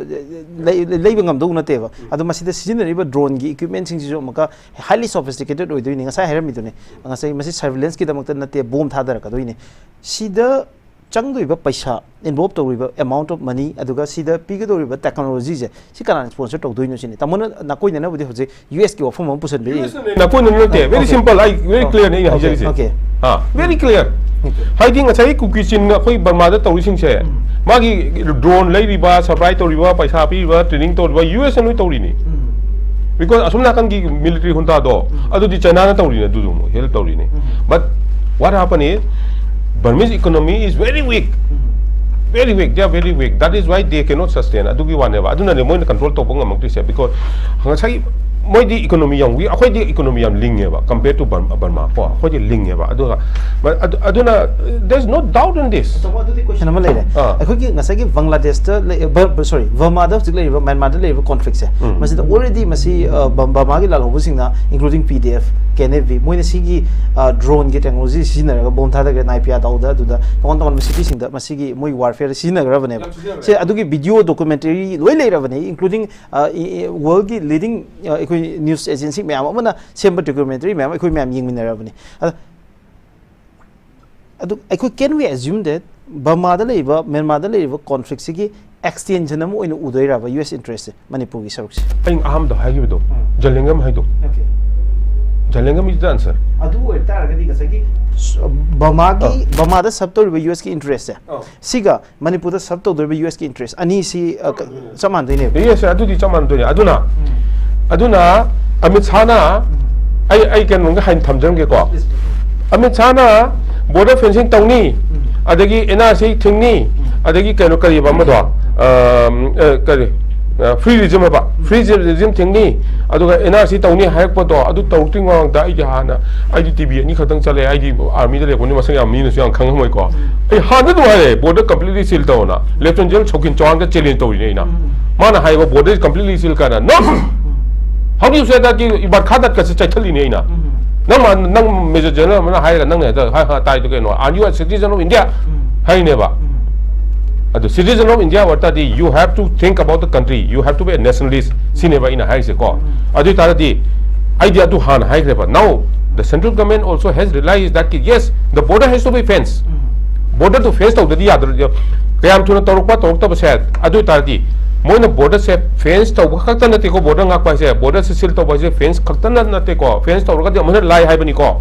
ꯂꯩ-, ꯂꯩꯕ ꯉꯝꯗꯧ ꯅꯠꯇꯦꯕ꯫ ꯑꯗꯣ ꯃꯁꯤꯗ ꯁꯤꯖꯤꯟꯅꯔꯤꯕ ꯗ꯭ꯔꯣꯟꯒꯤ ꯏꯀ꯭ꯋꯤꯞꯃꯦꯟꯁꯤꯡꯁꯤꯁꯨ ꯑꯃꯨꯛꯀ highly sophisticated ꯑꯣꯏꯗꯣꯏꯅꯤ꯫ ꯉꯁꯥꯏ ꯍꯥꯏꯔꯝꯃꯤꯗꯨꯅꯤ, ꯉꯁꯥꯏ ꯃꯁꯤ ꯁꯔꯚꯤꯂꯦꯟꯁꯀꯤꯗꯃꯛꯇ ꯅꯠꯇꯦ, ꯕꯣꯝ ꯊꯥꯗꯔꯛꯀꯗꯣꯏꯅꯤ꯫ ꯁꯤꯗ ꯆꯪꯗꯣꯏꯕ ꯄꯩꯁꯥ, involve ꯇꯧꯔꯤꯕ amount of money, ꯑꯗꯨꯒ ꯁꯤꯗ ꯄꯤꯒꯗꯧꯔꯤꯕ technology ꯁꯦ, ꯁꯤ ꯀꯅꯥꯅ sponsor ꯇꯧꯗꯣꯏꯅꯣ ꯁꯤꯅꯤ꯫ ꯇꯥꯃꯣꯅ ꯅꯥꯀꯣꯏꯅꯅꯕꯨꯗꯤ ꯍꯧꯖꯤꯛ U S ꯀꯤ ꯋꯥꯐꯝ ꯑꯃ ꯄꯨꯁꯟꯕꯤꯔꯤ꯫ ꯅꯥꯀꯣꯏꯅ ꯅꯠꯇꯦ, very simple, ꯑꯩ very clear ꯅꯦ ꯑꯩꯅ ꯍꯥꯏꯖꯔꯤꯁꯦ꯫ Okay. ꯑꯥ, very clear꯫ ꯍꯥꯏꯗꯤ ꯉꯁꯥꯏꯒꯤ ꯀꯨꯀꯤ ꯆꯤꯟ ꯑꯩꯈꯣꯏ ꯕꯔꯃꯥꯗ ꯇꯧꯔꯤꯁꯤꯡꯁꯦ, ꯃꯥꯒꯤ drone ꯂꯩꯔꯤꯕ, supply ꯇꯧꯔꯤꯕ, ꯄꯩꯁꯥ ꯄꯤꯔꯤꯕ, training ꯇꯧꯔꯤꯕ U S ꯅ ꯂꯣꯏ ꯇꯧꯔꯤꯅꯤ꯫ Because ꯑꯁꯣꯝ ꯅꯥꯀꯟꯒꯤ military junta ꯗꯣ ꯑꯗꯨꯗꯤ China ꯅ ꯇꯧꯔꯤꯅꯦ, ꯑꯗꯨꯗꯨ ꯑꯃꯨꯛ help ꯇꯧꯔꯤꯅꯦ꯫ But what happened is, Burmese economy is very weak, very weak, they are very weak, that is why they cannot sustain. ꯑꯗꯨꯒꯤ ꯋꯥꯅꯦꯕ꯫ ꯑꯗꯨꯅꯅꯦ ꯃꯣꯏꯅ control ꯇꯧꯕ ꯉꯝꯃꯛꯇ꯭ꯔꯤꯁꯦ, because ꯉꯁꯥꯏ ꯃꯣꯏꯗꯤ economy ꯌꯥꯝ weak, ꯑꯩꯈꯣꯏꯗꯤ economy ꯌꯥꯝ ꯂꯤꯡꯉꯦꯕ, compare to Burma ꯀꯣ, ꯑꯩꯈꯣꯏꯗꯤ ꯂꯤꯡꯉꯦꯕ꯫ ꯑꯗꯨꯒ ꯑꯗꯨ- ꯑꯗꯨꯅ, there is no doubt in this꯫ ꯑꯗꯨꯗꯤ question ꯑꯃ ꯂꯩꯔꯦ꯫ ꯑꯥ꯫ ꯑꯩꯈꯣꯏꯒꯤ ꯉꯁꯥꯏꯒꯤ ꯕꯪꯒ꯭ꯂꯥꯗꯦꯁꯇ ꯂꯩ- ꯕ- ꯕ- sorry, ꯕꯔꯃꯥꯗ ꯍꯧꯖꯤꯛ ꯂꯩꯔꯤꯕ, ꯃ꯭ꯌꯥꯟꯃꯥꯔꯗ ꯂꯩꯔꯤꯕ conflict ꯁꯦ, ꯃꯁꯤꯗ already ꯃꯁꯤ, ꯑ, ꯕ- ꯕꯔꯃꯥꯒꯤ ꯂꯥꯜꯍꯧꯕꯁꯤꯡꯅ, including P D F, K N F B, ꯃꯣꯏꯅ ꯁꯤꯒꯤ, ꯑ, drone ꯒꯤ technology ꯁꯤꯖꯤꯟꯅꯔꯒ bomb ꯊꯥꯗꯈ꯭ꯔꯦ, ꯅꯥꯏꯄꯤꯌꯥ ꯇꯥꯎꯗ, ꯑꯗꯨꯗ ꯇꯣꯉꯥꯟ ꯇꯣꯉꯥꯟꯕ cityꯁꯤꯡꯗ ꯃꯁꯤꯒꯤ ꯃꯣꯏ warfare ꯁꯤꯖꯤꯟꯅꯈ꯭ꯔꯕꯅꯦꯕ꯫ ꯁꯦ, ꯑꯗꯨꯒꯤ video documentary ꯂꯣꯏ ꯂꯩꯔꯕꯅꯦ, including, ꯑ, ꯏ- ꯏ- world ꯒꯤ leading, ꯑ, ꯑꯩꯈꯣꯏ news agency ꯃꯌꯥꯝ ꯑꯃꯅ ꯁꯦꯝꯕ documentary ꯃꯌꯥꯝ ꯑꯩꯈꯣꯏ ꯃꯌꯥꯝ ꯌꯦꯡꯃꯤꯟꯅꯔꯕꯅꯤ꯫ ꯑꯗ ꯑꯗꯨ ꯑꯩꯈꯣꯏ, can we assume that ꯕꯔꯃꯥꯗ ꯂꯩꯔꯤꯕ, ꯃ꯭ꯌꯥꯟꯃꯥꯔꯗ ꯂꯩꯔꯤꯕ conflict ꯁꯤꯒꯤ extension ꯑꯃ ꯑꯣꯏꯅ ꯎꯗꯣꯏꯔꯕ U S interest ꯁꯦ, ꯃꯅꯤꯄꯨꯔꯒꯤ ꯁꯔꯨꯛꯁꯦ? ꯑꯩꯅ ꯑꯍꯥꯟꯕꯗ ꯍꯥꯏꯈꯤꯕꯗꯣ, ꯖꯂꯦꯡꯒꯝ ꯍꯥꯏꯗꯣ, ꯖꯂꯦꯡꯒꯝ is the answer꯫ ꯑꯗꯨ ꯑꯣꯏꯇꯥꯔꯒꯗꯤ ꯉꯁꯥꯏꯒꯤ ꯕꯔꯃꯥꯒꯤ, ꯕꯔꯃꯥꯗ serve ꯇꯧꯔꯤꯕ U S ꯀꯤ interest ꯁꯦ, ꯁꯤꯒ ꯃꯅꯤꯄꯨꯔꯗ serve ꯇꯧꯗꯣꯔꯤꯕ U S ꯀꯤ interest ꯑꯅꯤꯁꯤ, ꯑ, ꯆꯞ ꯃꯥꯟꯅꯗꯣꯏꯅꯦꯕ꯫ Yes, ꯑꯗꯨꯗꯤ ꯆꯞ ꯃꯥꯟꯅꯗꯣꯏꯅꯦ꯫ ꯑꯗꯨꯅ, ꯑꯗꯨꯅ ꯑꯃꯤꯠ ꯁꯥꯍꯅ, ꯑꯩ, ꯑꯩ ꯀꯩꯅꯣꯝꯒ ꯍꯥꯏꯅ ꯊꯝꯖꯔꯝꯒꯦꯀꯣ꯫ ꯑꯃꯤꯠ ꯁꯥꯍꯅ border fencing ꯇꯧꯅꯤ, ꯑꯗꯒꯤ N R C ꯊꯤꯡꯅꯤ, ꯑꯗꯒꯤ ꯀꯩꯅꯣ ꯀꯔꯤꯕ ꯑꯃꯗꯣ, ꯑꯝ, ꯑ, ꯀꯔꯤ, ꯑ, free regime ꯍꯥꯏꯕ, free regime ꯊꯤꯡꯅꯤ, ꯑꯗꯨꯒ N R C ꯇꯧꯅꯤ ꯍꯥꯏꯔꯛꯄꯗꯣ, ꯑꯗꯨ ꯇꯧꯔꯛꯇ꯭ꯔꯤ ꯃꯃꯥꯡꯗ ꯑꯩꯗꯤ ꯍꯥꯟꯅ, ꯑꯩꯗꯤ T V ꯑꯅꯤ ꯈꯛꯇꯪ ꯆꯠꯂꯦ, ꯑꯩꯗꯤ army ꯗ ꯂꯩꯔꯛꯄꯅꯤ, ꯃꯁꯛ ꯌꯥꯝ ꯃꯤꯅꯁꯨ ꯌꯥꯝ ꯈꯪꯉꯝꯃꯣꯏꯀꯣ꯫ ꯑꯩ ꯍꯥꯟꯅ ꯑꯗꯨꯝ ꯍꯥꯏꯔꯦ, border completely seal ꯇꯧꯅ꯫ Lieutenant General ꯁꯣꯀꯤꯟ ꯆꯧꯍꯥꯟꯒ challenge ꯇꯧꯔꯤꯅꯦ ꯑꯩꯅ꯫ ꯃꯥꯅ ꯍꯥꯏꯕ border completely seal ꯀꯥꯏꯅ꯫ No! How do you say that? ꯀꯤ ꯏꯕꯥꯠ ꯈꯥꯗꯠꯀꯁꯦ ꯆꯥꯏꯊꯠꯂꯤꯅꯦ ꯑꯩꯅ꯫ ꯅꯪ ꯃꯥ-, ꯅꯪ Major General ꯑꯃꯅ ꯍꯥꯏꯔꯒ ꯅꯪꯅ ꯍꯦꯛꯇ ꯍꯥ ꯍꯥ ꯇꯥꯏꯗꯣ ꯀꯩꯅꯣ? Are you a citizen of India? ꯍꯥꯏꯅꯦꯕ꯫ ꯑꯗꯨ citizen of India ꯑꯣꯏ ꯇꯥꯔꯗꯤ, you have to think about the country, you have to be a nationalist ꯁꯤꯅꯦꯕ ꯑꯩꯅ ꯍꯥꯏꯔꯤꯁꯦꯀꯣ꯫ ꯑꯗꯨ ꯑꯣꯏ ꯇꯥꯔꯗꯤ ꯑꯩꯗꯤ ꯑꯗꯨ ꯍꯥꯟꯅ ꯍꯥꯏꯈ꯭ꯔꯦꯕ꯫ Now, the central government also has realized that, yes, the border has to be fenced. ꯕꯣꯔꯗꯔꯗꯨ ꯐꯦꯟꯁ ꯇꯧꯗꯗꯤ ꯌꯥꯗ꯭ꯔ, ꯀꯌꯥꯝ ꯊꯨꯅ ꯇꯧꯔꯛꯄ ꯇꯧꯔꯛꯇꯕꯁꯦ꯫ ꯑꯗꯨ ꯑꯣꯏꯇꯥꯔꯗꯤ ꯃꯣꯏꯅ ꯕꯣꯔꯗꯔꯁꯦ ꯐꯦꯟꯁ ꯇꯧꯕ ꯈꯛꯇ ꯅꯠꯇꯦꯀꯣ, ꯕꯣꯔꯗꯔ ꯉꯥꯛꯄ ꯍꯥꯏꯁꯦ, ꯕꯣꯔꯗꯔꯁꯦ ꯁꯤꯜ ꯇꯧꯕ ꯍꯥꯏꯁꯦ ꯐꯦꯟꯁ ꯈꯛꯇꯅ ꯅꯠꯇꯦꯀꯣ, ꯐꯦꯟꯁ ꯇꯧꯔꯒꯗꯤ ꯑꯃꯨꯛ ꯍꯦꯟꯅ ꯂꯥꯏ ꯍꯥꯏꯕꯅꯤꯀꯣ꯫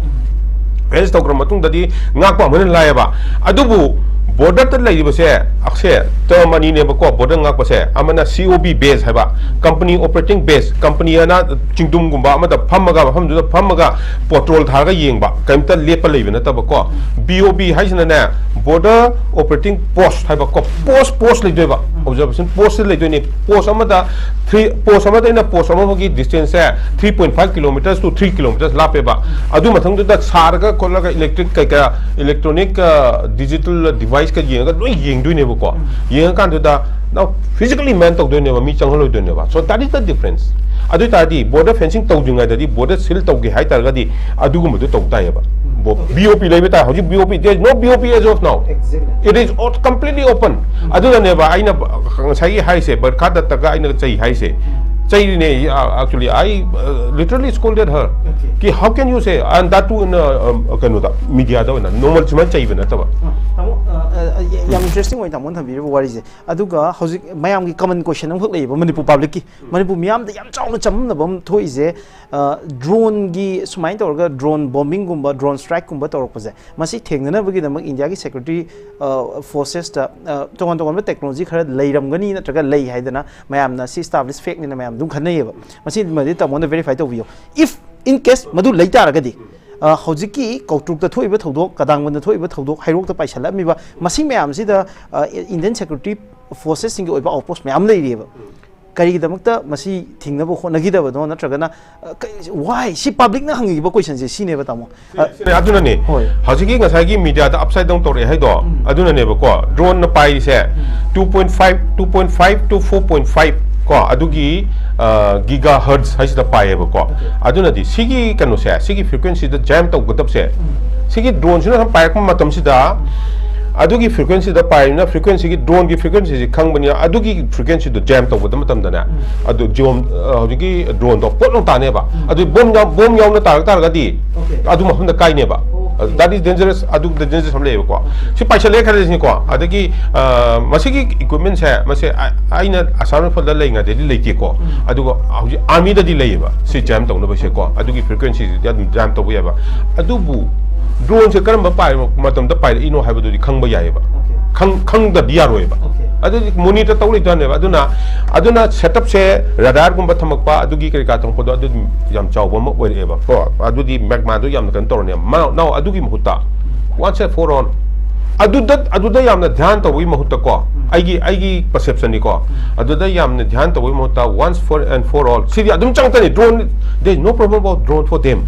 ꯐꯦꯟꯁ ꯇꯧꯈ꯭ꯔ ꯃꯇꯨꯡꯗꯗꯤ ꯉꯥꯛꯄ ꯑꯃꯨꯛ ꯍꯦꯟꯅ ꯂꯥꯏꯌꯦꯕ꯫ ꯑꯗꯨꯕꯨ ꯕꯣꯔꯗꯔꯗ ꯂꯩꯔꯤꯕꯁꯦ, ꯑꯁꯦ ꯇꯔꯝ ꯑꯅꯤꯅꯦꯕꯀꯣ ꯕꯣꯔꯗꯔ ꯉꯥꯛꯄꯁꯦ꯫ ꯑꯃꯅ C O B base ꯍꯥꯏꯕ, company operating base, ꯀꯝꯄꯅꯤ ꯑꯅ ꯆꯤꯡꯗꯨꯝꯒꯨꯝꯕ ꯑꯃꯗ ꯐꯝꯃꯒ, ꯃꯐꯝꯗꯨꯗ ꯐꯝꯃꯒ ꯄꯣꯇ꯭ꯔꯣꯜ ꯊꯥꯔꯒ ꯌꯦꯡꯕ, ꯀꯩꯝꯇ ꯂꯦꯞꯄ ꯂꯩꯕ ꯅꯠꯇꯕꯀꯣ꯫ B O B ꯍꯥꯏꯁꯤꯅꯅꯦ, border operating post ꯍꯥꯏꯕ ꯀꯣ, ꯄꯣꯁ ꯄꯣꯁ ꯂꯩꯗꯣꯏꯕ, ꯑꯣꯕꯖꯥꯔꯕꯦꯁꯟ ꯄꯣꯁ ꯂꯩꯗꯣꯏꯅꯦ꯫ ꯄꯣꯁ ꯑꯃꯗ ꯊ꯭ꯔꯤ, ꯄꯣꯁ ꯑꯃꯗ ꯑꯩꯅ ꯄꯣꯁ ꯑꯃꯐꯥꯎꯒꯤ distance say three point five kilometers to three kilometers ꯂꯥꯞꯄꯦꯕ꯫ ꯑꯗꯨ ꯃꯊꯪꯗꯨꯗ ꯁꯥꯔꯒ ꯈꯣꯠꯂꯒ electric ꯀꯩꯀꯥ, electronic digital device ꯀ ꯌꯦꯡꯉꯒ ꯂꯣꯏ ꯌꯦꯡꯗꯣꯏꯅꯦꯕꯀꯣ꯫ ꯌꯦꯡꯉꯀꯥꯟꯗꯨꯗ now physically man ꯇꯧꯗꯣꯏꯅꯦꯕ, ꯃꯤ ꯆꯪꯍꯜꯂꯣꯏꯗꯣꯏꯅꯦꯕ꯫ So that is the difference. ꯑꯗꯨ ꯑꯣꯏꯇꯥꯔꯗꯤ border fencing ꯇꯧꯗ꯭ꯔꯤꯉꯩꯗꯗꯤ, border seal ꯇꯧꯒꯦ ꯍꯥꯏꯇꯥꯔꯒꯗꯤ ꯑꯗꯨꯒꯨꯝꯕꯗꯨ ꯇꯧ ꯇꯥꯏꯌꯦꯕ꯫ ꯕꯣ-, B O P ꯂꯩꯕ ꯇꯥꯏ꯫ ꯍꯧꯖꯤꯛ B O P, there is no B O P as of now. Exactly. It is all completely open. ꯑꯗꯨꯅꯅꯦꯕ ꯑꯩꯅ ꯉꯁꯥꯏꯒꯤ ꯍꯥꯏꯁꯦ, ꯕꯔꯈꯥ ꯗꯠꯇꯒ ꯑꯩꯅ ꯆꯩ ꯍꯥꯏꯁꯦ꯫ ꯆꯩꯔꯤꯅꯦ, actually, I, uh, literally scolded her. Okay. ꯀꯤ, how can you say, and that too in, uh, um, ꯀꯩꯅꯣꯗ, ꯃꯤꯗꯤꯌꯥꯗ ꯑꯣꯏꯅ ꯅꯣꯔꯃꯦꯜ ꯁꯨꯃꯥꯏꯅ ꯆꯩꯕ ꯅꯠꯇꯕ꯫ ꯑ, ꯇꯥꯃꯣ, ꯑ, ꯑ, ꯌꯥꯝ ꯏꯟꯇꯔꯦꯁꯇꯤꯡ ꯑꯣꯏ ꯇꯥꯃꯣꯅ ꯊꯝꯕꯤꯔꯤꯕ ꯋꯥꯔꯤꯁꯦ꯫ ꯑꯗꯨꯒ ꯍꯧꯖꯤꯛ ꯃꯌꯥꯝꯒꯤ ꯀꯃꯟ ꯀꯣꯏꯁꯟ ꯑꯃꯈꯛ ꯂꯩꯌꯦꯕ ꯃꯅꯤꯄꯨꯔ ꯄꯕ꯭ꯂꯤꯛꯀꯤ꯫ ꯃꯅꯤꯄꯨꯔ ꯃꯤꯌꯥꯝꯗ ꯌꯥꯝ ꯆꯥꯎꯅ ꯆꯃꯝꯅꯕ ꯑꯃ ꯊꯣꯛꯏꯁꯦ, ꯑ, ꯗ꯭ꯔꯣꯟꯒꯤ ꯁꯨꯃꯥꯏꯅ ꯇꯧꯔꯒ ꯗ꯭ꯔꯣꯟ ꯕꯣꯝꯕꯤꯡꯒꯨꯝꯕ, ꯗ꯭ꯔꯣꯟ ꯁ꯭ꯇ꯭ꯔꯥꯏꯛꯀꯨꯝꯕ ꯇꯧꯔꯛꯄꯁꯦ, ꯃꯁꯤ ꯊꯦꯡꯅꯅꯕꯒꯤꯗꯃꯛ ꯏꯟꯗꯤꯌꯥꯒꯤ ꯁꯦꯀ꯭ꯌꯨꯔꯤꯇꯤ, ꯑ, ꯐꯣꯔꯁꯦꯁꯇ, ꯑ, ꯇꯣꯉꯥꯟ ꯇꯣꯉꯥꯟꯕ ꯇꯦꯛꯅꯣꯂꯣꯖꯤ ꯈꯔ ꯂꯩꯔꯝꯒꯅꯤ ꯅꯠꯇ꯭ꯔꯒ ꯂꯩ ꯍꯥꯏꯗꯅ ꯃꯌꯥꯝꯅ ꯁꯤ ꯏꯁꯇꯥꯕ꯭ꯂꯤꯁ ꯐꯦꯛꯅꯤꯅ ꯃꯌꯥꯝ ꯑꯗꯨꯝ ꯈꯟꯅꯩꯌꯦꯕ꯫ ꯃꯁꯤꯃꯗꯤ ꯇꯥꯃꯣꯅ ꯚꯦꯔꯤꯐꯥꯏ ꯇꯧꯕꯤꯌꯣ꯫ If in case ꯃꯗꯨ ꯂꯩ ꯇꯥꯔꯒꯗꯤ, ꯑ, ꯍꯧꯖꯤꯛꯀꯤ ꯀꯧꯇ꯭ꯔꯨꯛꯇ ꯊꯣꯛꯏꯕ ꯊꯧꯗꯣꯛ, ꯀꯗꯥꯡꯕꯟꯗ ꯊꯣꯛꯏꯕ ꯊꯧꯗꯣꯛ, ꯍꯩꯔꯣꯛꯇ ꯄꯥꯏꯁꯜꯂꯛꯑꯝꯃꯤꯕ ꯃꯁꯤ ꯃꯌꯥꯝꯁꯤꯗ, ꯑ, ꯏꯟꯗꯤꯌꯟ ꯁꯦꯀ꯭ꯌꯨꯔꯤꯇꯤ ꯐꯣꯔꯁꯦꯁꯁꯤꯡꯒꯤ ꯑꯣꯏꯕ ꯑꯥꯎꯠꯄꯣꯁ ꯃꯌꯥꯝ ꯂꯩꯔꯤꯑꯕ꯫ ꯀꯔꯤꯒꯤꯗꯃꯛꯇ ꯃꯁꯤ ꯊꯤꯡꯅꯕ ꯍꯣꯠꯅꯈꯤꯗꯕꯅꯣ? ꯅꯠꯇ꯭ꯔꯒꯅ, ꯑ, ꯀ-, why? ꯁꯤ ꯄꯕ꯭ꯂꯤꯛꯅ ꯍꯪꯉꯤꯕ ꯀꯣꯏꯁꯟꯁꯦ ꯁꯤꯅꯦꯕ, ꯇꯥꯃꯣ꯫ ꯑ, ꯁꯤꯅꯦ, ꯑꯗꯨꯅꯅꯦ꯫ ꯍꯣꯏ꯫ ꯍꯧꯖꯤꯛꯀꯤ ꯉꯁꯥꯏꯒꯤ ꯃꯤꯗꯤꯌꯥꯗ ꯑꯞꯁꯥꯏꯠ ꯗꯥꯎꯟ ꯇꯧꯔꯛꯑꯦ ꯍꯥꯏꯗꯣ, ꯑꯗꯨꯅꯅꯦꯕꯀꯣ꯫ ꯗ꯭ꯔꯣꯟꯅ ꯄꯥꯏꯔꯤꯁꯦ two point five, two point five to four point five ꯀꯣ, ꯑꯗꯨꯒꯤ, ꯑ, gigahertz ꯍꯥꯏꯁꯤꯗ ꯄꯥꯏꯌꯦꯕꯀꯣ꯫ ꯑꯗꯨꯅꯗꯤ ꯁꯤꯒꯤ ꯀꯩꯅꯣꯁꯦ, ꯁꯤꯒꯤ ꯐ꯭ꯔꯤꯀ꯭ꯋꯦꯟꯁꯤꯗ ꯖꯦꯝ ꯇꯧꯒꯗꯕꯁꯦ, ꯁꯤꯒꯤ ꯗ꯭ꯔꯣꯟꯁꯤꯅ ꯁꯨꯝ ꯄꯥꯏꯔꯛꯄ ꯃꯇꯝꯁꯤꯗ, ꯑꯗꯨꯒꯤ ꯐ꯭ꯔꯤꯀ꯭ꯋꯦꯟꯁꯤꯗ ꯄꯥꯏꯔꯤꯕꯅꯤꯅ, ꯐ꯭ꯔꯤꯀ꯭ꯋꯦꯟꯁꯤꯒꯤ, ꯗ꯭ꯔꯣꯟꯒꯤ ꯐ꯭ꯔꯤꯀ꯭ꯋꯦꯟꯁꯤꯁꯤ ꯈꯪꯕꯅꯤꯅ, ꯑꯗꯨꯒꯤ ꯐ꯭ꯔꯤꯀ꯭ꯋꯦꯟꯁꯤꯗꯣ ꯖꯦꯝ ꯇꯧꯒꯗꯕ ꯃꯇꯝꯗꯅꯦ, ꯑꯗꯨ ꯖꯤꯑꯣꯝ-, ꯑ, ꯍꯧꯖꯤꯛꯀꯤ ꯗ꯭ꯔꯣꯟꯗꯣ ꯄꯣꯠ ꯂꯧ ꯇꯥꯅꯦꯕ꯫ ꯑꯗꯨ ꯕꯣꯝ ꯌꯥꯎ-, ꯕꯣꯝ ꯌꯥꯎꯅ ꯇꯥꯔꯛ ꯇꯥꯔꯒꯗꯤ, ꯑꯗꯨ ꯃꯐꯝꯗ ꯀꯥꯏꯅꯦꯕ꯫ That is dangerous. ꯑꯗꯨ dangerous ꯑꯃ ꯂꯩꯌꯦꯕꯀꯣ꯫ ꯁꯤ ꯄꯥꯏꯁꯜꯂꯦ ꯈꯜꯂꯁꯤꯅꯤꯀꯣ, ꯑꯗꯒꯤ ꯑ, ꯃꯁꯤꯒꯤ equipment ꯁꯦ, ꯃꯁꯦ ꯑ-, ꯑꯩꯅ ꯑꯁꯥꯝ ꯔꯥꯏꯐꯜꯗ ꯂꯩꯉꯩꯗꯗꯤ ꯂꯩꯇꯦꯀꯣ꯫ ꯑꯗꯨꯒ ꯍꯧꯖꯤꯛ army ꯗꯗꯤ ꯂꯩꯌꯦꯕ ꯁꯤ jam ꯇꯧꯅꯕꯁꯦꯀꯣ, ꯑꯗꯨꯒꯤ frequency ꯁꯤꯗꯤ ꯑꯗꯨꯝ jam ꯇꯧꯕ ꯌꯥꯏꯕ꯫ ꯑꯗꯨꯕꯨ drone ꯁꯦ ꯀꯔꯝꯕ ꯄꯥꯏꯕ ꯃꯇꯝꯗ ꯄꯥꯏꯔꯛꯏꯅꯣ ꯍꯥꯏꯕꯗꯨꯗꯤ ꯈꯪꯕ ꯌꯥꯏꯌꯦꯕ꯫ ꯈꯪ-, ꯈꯪꯗꯕꯗꯤ ꯌꯥꯔꯣꯏꯕ꯫ ꯑꯗꯨꯗꯤ monitor ꯇꯧ ꯂꯩꯇꯕꯅꯦꯕ꯫ ꯑꯗꯨꯅ, ꯑꯗꯨꯅ setup ꯁꯦ radar ꯒꯨꯝꯕ ꯊꯝꯃꯛꯄ, ꯑꯗꯨꯒꯤ ꯀꯔꯤ ꯀꯥ ꯊꯝꯃꯛꯄꯗꯣ, ꯑꯗꯨ ꯌꯥꯝ ꯆꯥꯎꯕ ꯑꯃ ꯑꯣꯏꯔꯛꯑꯦꯕ ꯀꯣ꯫ ꯑꯗꯨꯗꯤ magma ꯗꯣ ꯌꯥꯝꯅ ꯀꯩꯅꯣ ꯇꯧꯔꯅꯦꯕ꯫ ꯃꯥ-, now ꯑꯗꯨꯒꯤ ꯃꯍꯨꯠꯇ once and for all, ꯑꯗꯨꯗ, ꯑꯗꯨꯗ ꯌꯥꯝꯅ ꯙ꯭ꯌꯥꯟ ꯇꯧꯕꯒꯤ ꯃꯍꯨꯠꯇ ꯀꯣ, ꯑꯩꯒꯤ, ꯑꯩꯒꯤ perception ꯅꯤꯀꯣ, ꯑꯗꯨꯗ ꯌꯥꯝꯅ ꯙ꯭ꯌꯥꯟ ꯇꯧꯕꯒꯤ ꯃꯍꯨꯠꯇ once for and for all, ꯁꯤꯗꯤ ꯑꯗꯨꯝ ꯆꯪꯉꯛꯀꯅꯤ꯫ Drone, there is no problem about drone for them.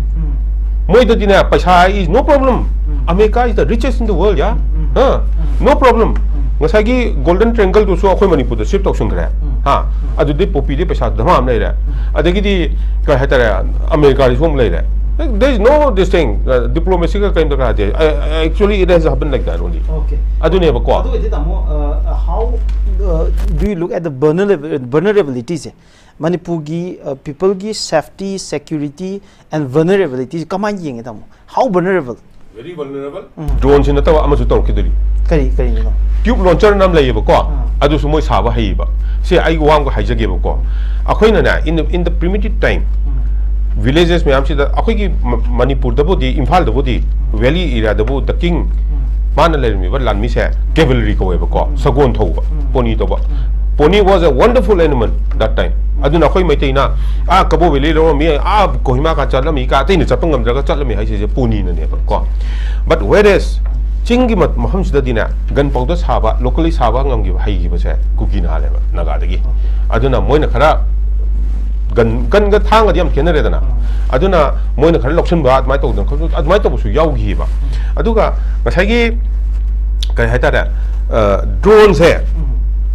ꯃꯣꯏꯗꯗꯤꯅꯦ, ꯄꯩꯁꯥ is no problem. America is the richest in the world, yeah? ꯍꯥ? No problem. ꯉꯁꯥꯏꯒꯤ Golden Triangle ꯗꯨꯁꯨ ꯑꯩꯈꯣꯏ ꯃꯅꯤꯄꯨꯔꯗ shift ꯇꯧꯁꯤꯟꯈ꯭ꯔꯦ꯫ ꯍꯥ? ꯑꯗꯨꯗꯤ poppy ꯗꯤ ꯄꯩꯁꯥ ꯙꯃꯥ ꯑꯃ ꯂꯩꯔꯦ꯫ ꯑꯗꯒꯤꯗꯤ ꯀꯩ ꯍꯥꯏꯇꯥꯔꯦ, ꯑꯃꯦꯔꯤꯀꯥꯗꯁꯨ ꯑꯃꯨꯛ ꯂꯩꯔꯦ꯫ There is no this thing, uh, diplomacy ꯒ ꯀꯔꯤꯝ ꯗꯔꯀꯥꯔ ꯂꯩꯇꯦ꯫ I, I, actually, it has happened like that only. ꯑꯗꯨꯅꯦꯕꯀꯣ꯫ ꯑꯗꯨ ꯑꯣꯏꯗꯤ ꯇꯥꯃꯣ, uh, how, uh, do you look at the vulnerab-, vulnerability ꯁꯦ? ꯃꯅꯤꯄꯨꯔꯒꯤ, uh, people ꯒꯤ safety, security and vulnerability ꯁꯦ ꯀꯃꯥꯏꯅ ꯌꯦꯡꯉꯦ ꯇꯥꯃꯣ? How vulnerable? Very vulnerable. Drone ꯁꯤ ꯅꯠꯇꯕ ꯑꯃꯁꯨ ꯇꯧꯔꯛꯈꯤꯗꯣꯔꯤ꯫ ꯀꯔꯤ, ꯀꯔꯤꯅꯣ? Tube launcher ꯑꯃ ꯂꯩꯌꯦꯕꯀꯣ, ꯑꯗꯨꯁꯨ ꯃꯣꯏ ꯁꯥꯕ ꯍꯩꯌꯦꯕ꯫ ꯁꯤ ꯑꯩ ꯋꯥ ꯑꯃꯒ ꯍꯥꯏꯖꯒꯦꯕꯀꯣ꯫ ꯑꯩꯈꯣꯏꯅꯅꯦ, in the, in the primitive time, villages ꯃꯌꯥꯝꯁꯤꯗ, ꯑꯩꯈꯣꯏꯒꯤ ꯃ-, ꯃꯅꯤꯄꯨꯔꯗꯕꯨꯗꯤ, ꯏꯝꯐꯥꯜꯗꯕꯨꯗꯤ, valley area ꯗꯕꯨ the king, ꯃꯥꯅ ꯂꯩꯔꯝꯃꯤꯕ ꯂꯥꯟꯃꯤꯁꯦ cavalry ꯀꯧꯋꯦꯕꯀꯣ, ꯁꯒꯣꯜ ꯊꯧꯕ, pony ꯇꯧꯕ꯫ Pony was a wonderful animal that time. ꯑꯗꯨꯅ ꯑꯩꯈꯣꯏ ꯃꯩꯇꯩꯅ, "ꯑꯥ, ꯀꯕꯣ valley ꯂꯧꯔꯝꯃꯤ, ꯑꯥ, ꯀꯣꯍꯤꯃꯥ ꯀꯥ ꯆꯠꯂꯝꯃꯤ, ꯀꯥ ꯑꯇꯩꯅ ꯆꯠꯄ ꯉꯝꯗ꯭ꯔꯒ ꯆꯠꯂꯝꯃꯤ" ꯍꯥꯏꯁꯤꯁꯦ pony ꯅꯅꯦꯕꯀꯣ꯫ But whereas ꯆꯤꯡꯒꯤ ꯃ-, ꯃꯐꯝꯁꯤꯗꯗꯤꯅꯦ, gun powder ꯁꯥꯕ, locally ꯁꯥꯕ ꯉꯝꯈꯤꯕ, ꯍꯩꯈꯤꯕꯁꯦ ꯀꯨꯀꯤꯅ ꯍꯥꯜꯂꯦꯕ ꯅꯥꯒꯥꯗꯒꯤ꯫ ꯑꯗꯨꯅ ꯃꯣꯏꯅ ꯈꯔ gun, gun ꯒ ꯊꯥꯡꯒꯗꯤ ꯌꯥꯝ ꯈꯦꯠꯅꯔꯦꯗꯅ꯫ ꯑꯗꯨꯅ ꯃꯣꯏꯅ ꯈꯔ ꯂꯧꯁꯤꯟꯕ, ꯑꯗꯨꯃꯥꯏꯅ ꯇꯧꯗꯅ ꯈꯣꯠꯇꯅ, ꯑꯗꯨꯃꯥꯏꯅ ꯇꯧꯕꯁꯨ ꯌꯥꯎꯈꯤꯕ꯫ ꯑꯗꯨꯒ ꯉꯁꯥꯏꯒꯤ ꯀꯔꯤ ꯍꯥꯏꯇꯥꯔꯦ, ꯑ, drone ꯁꯦ,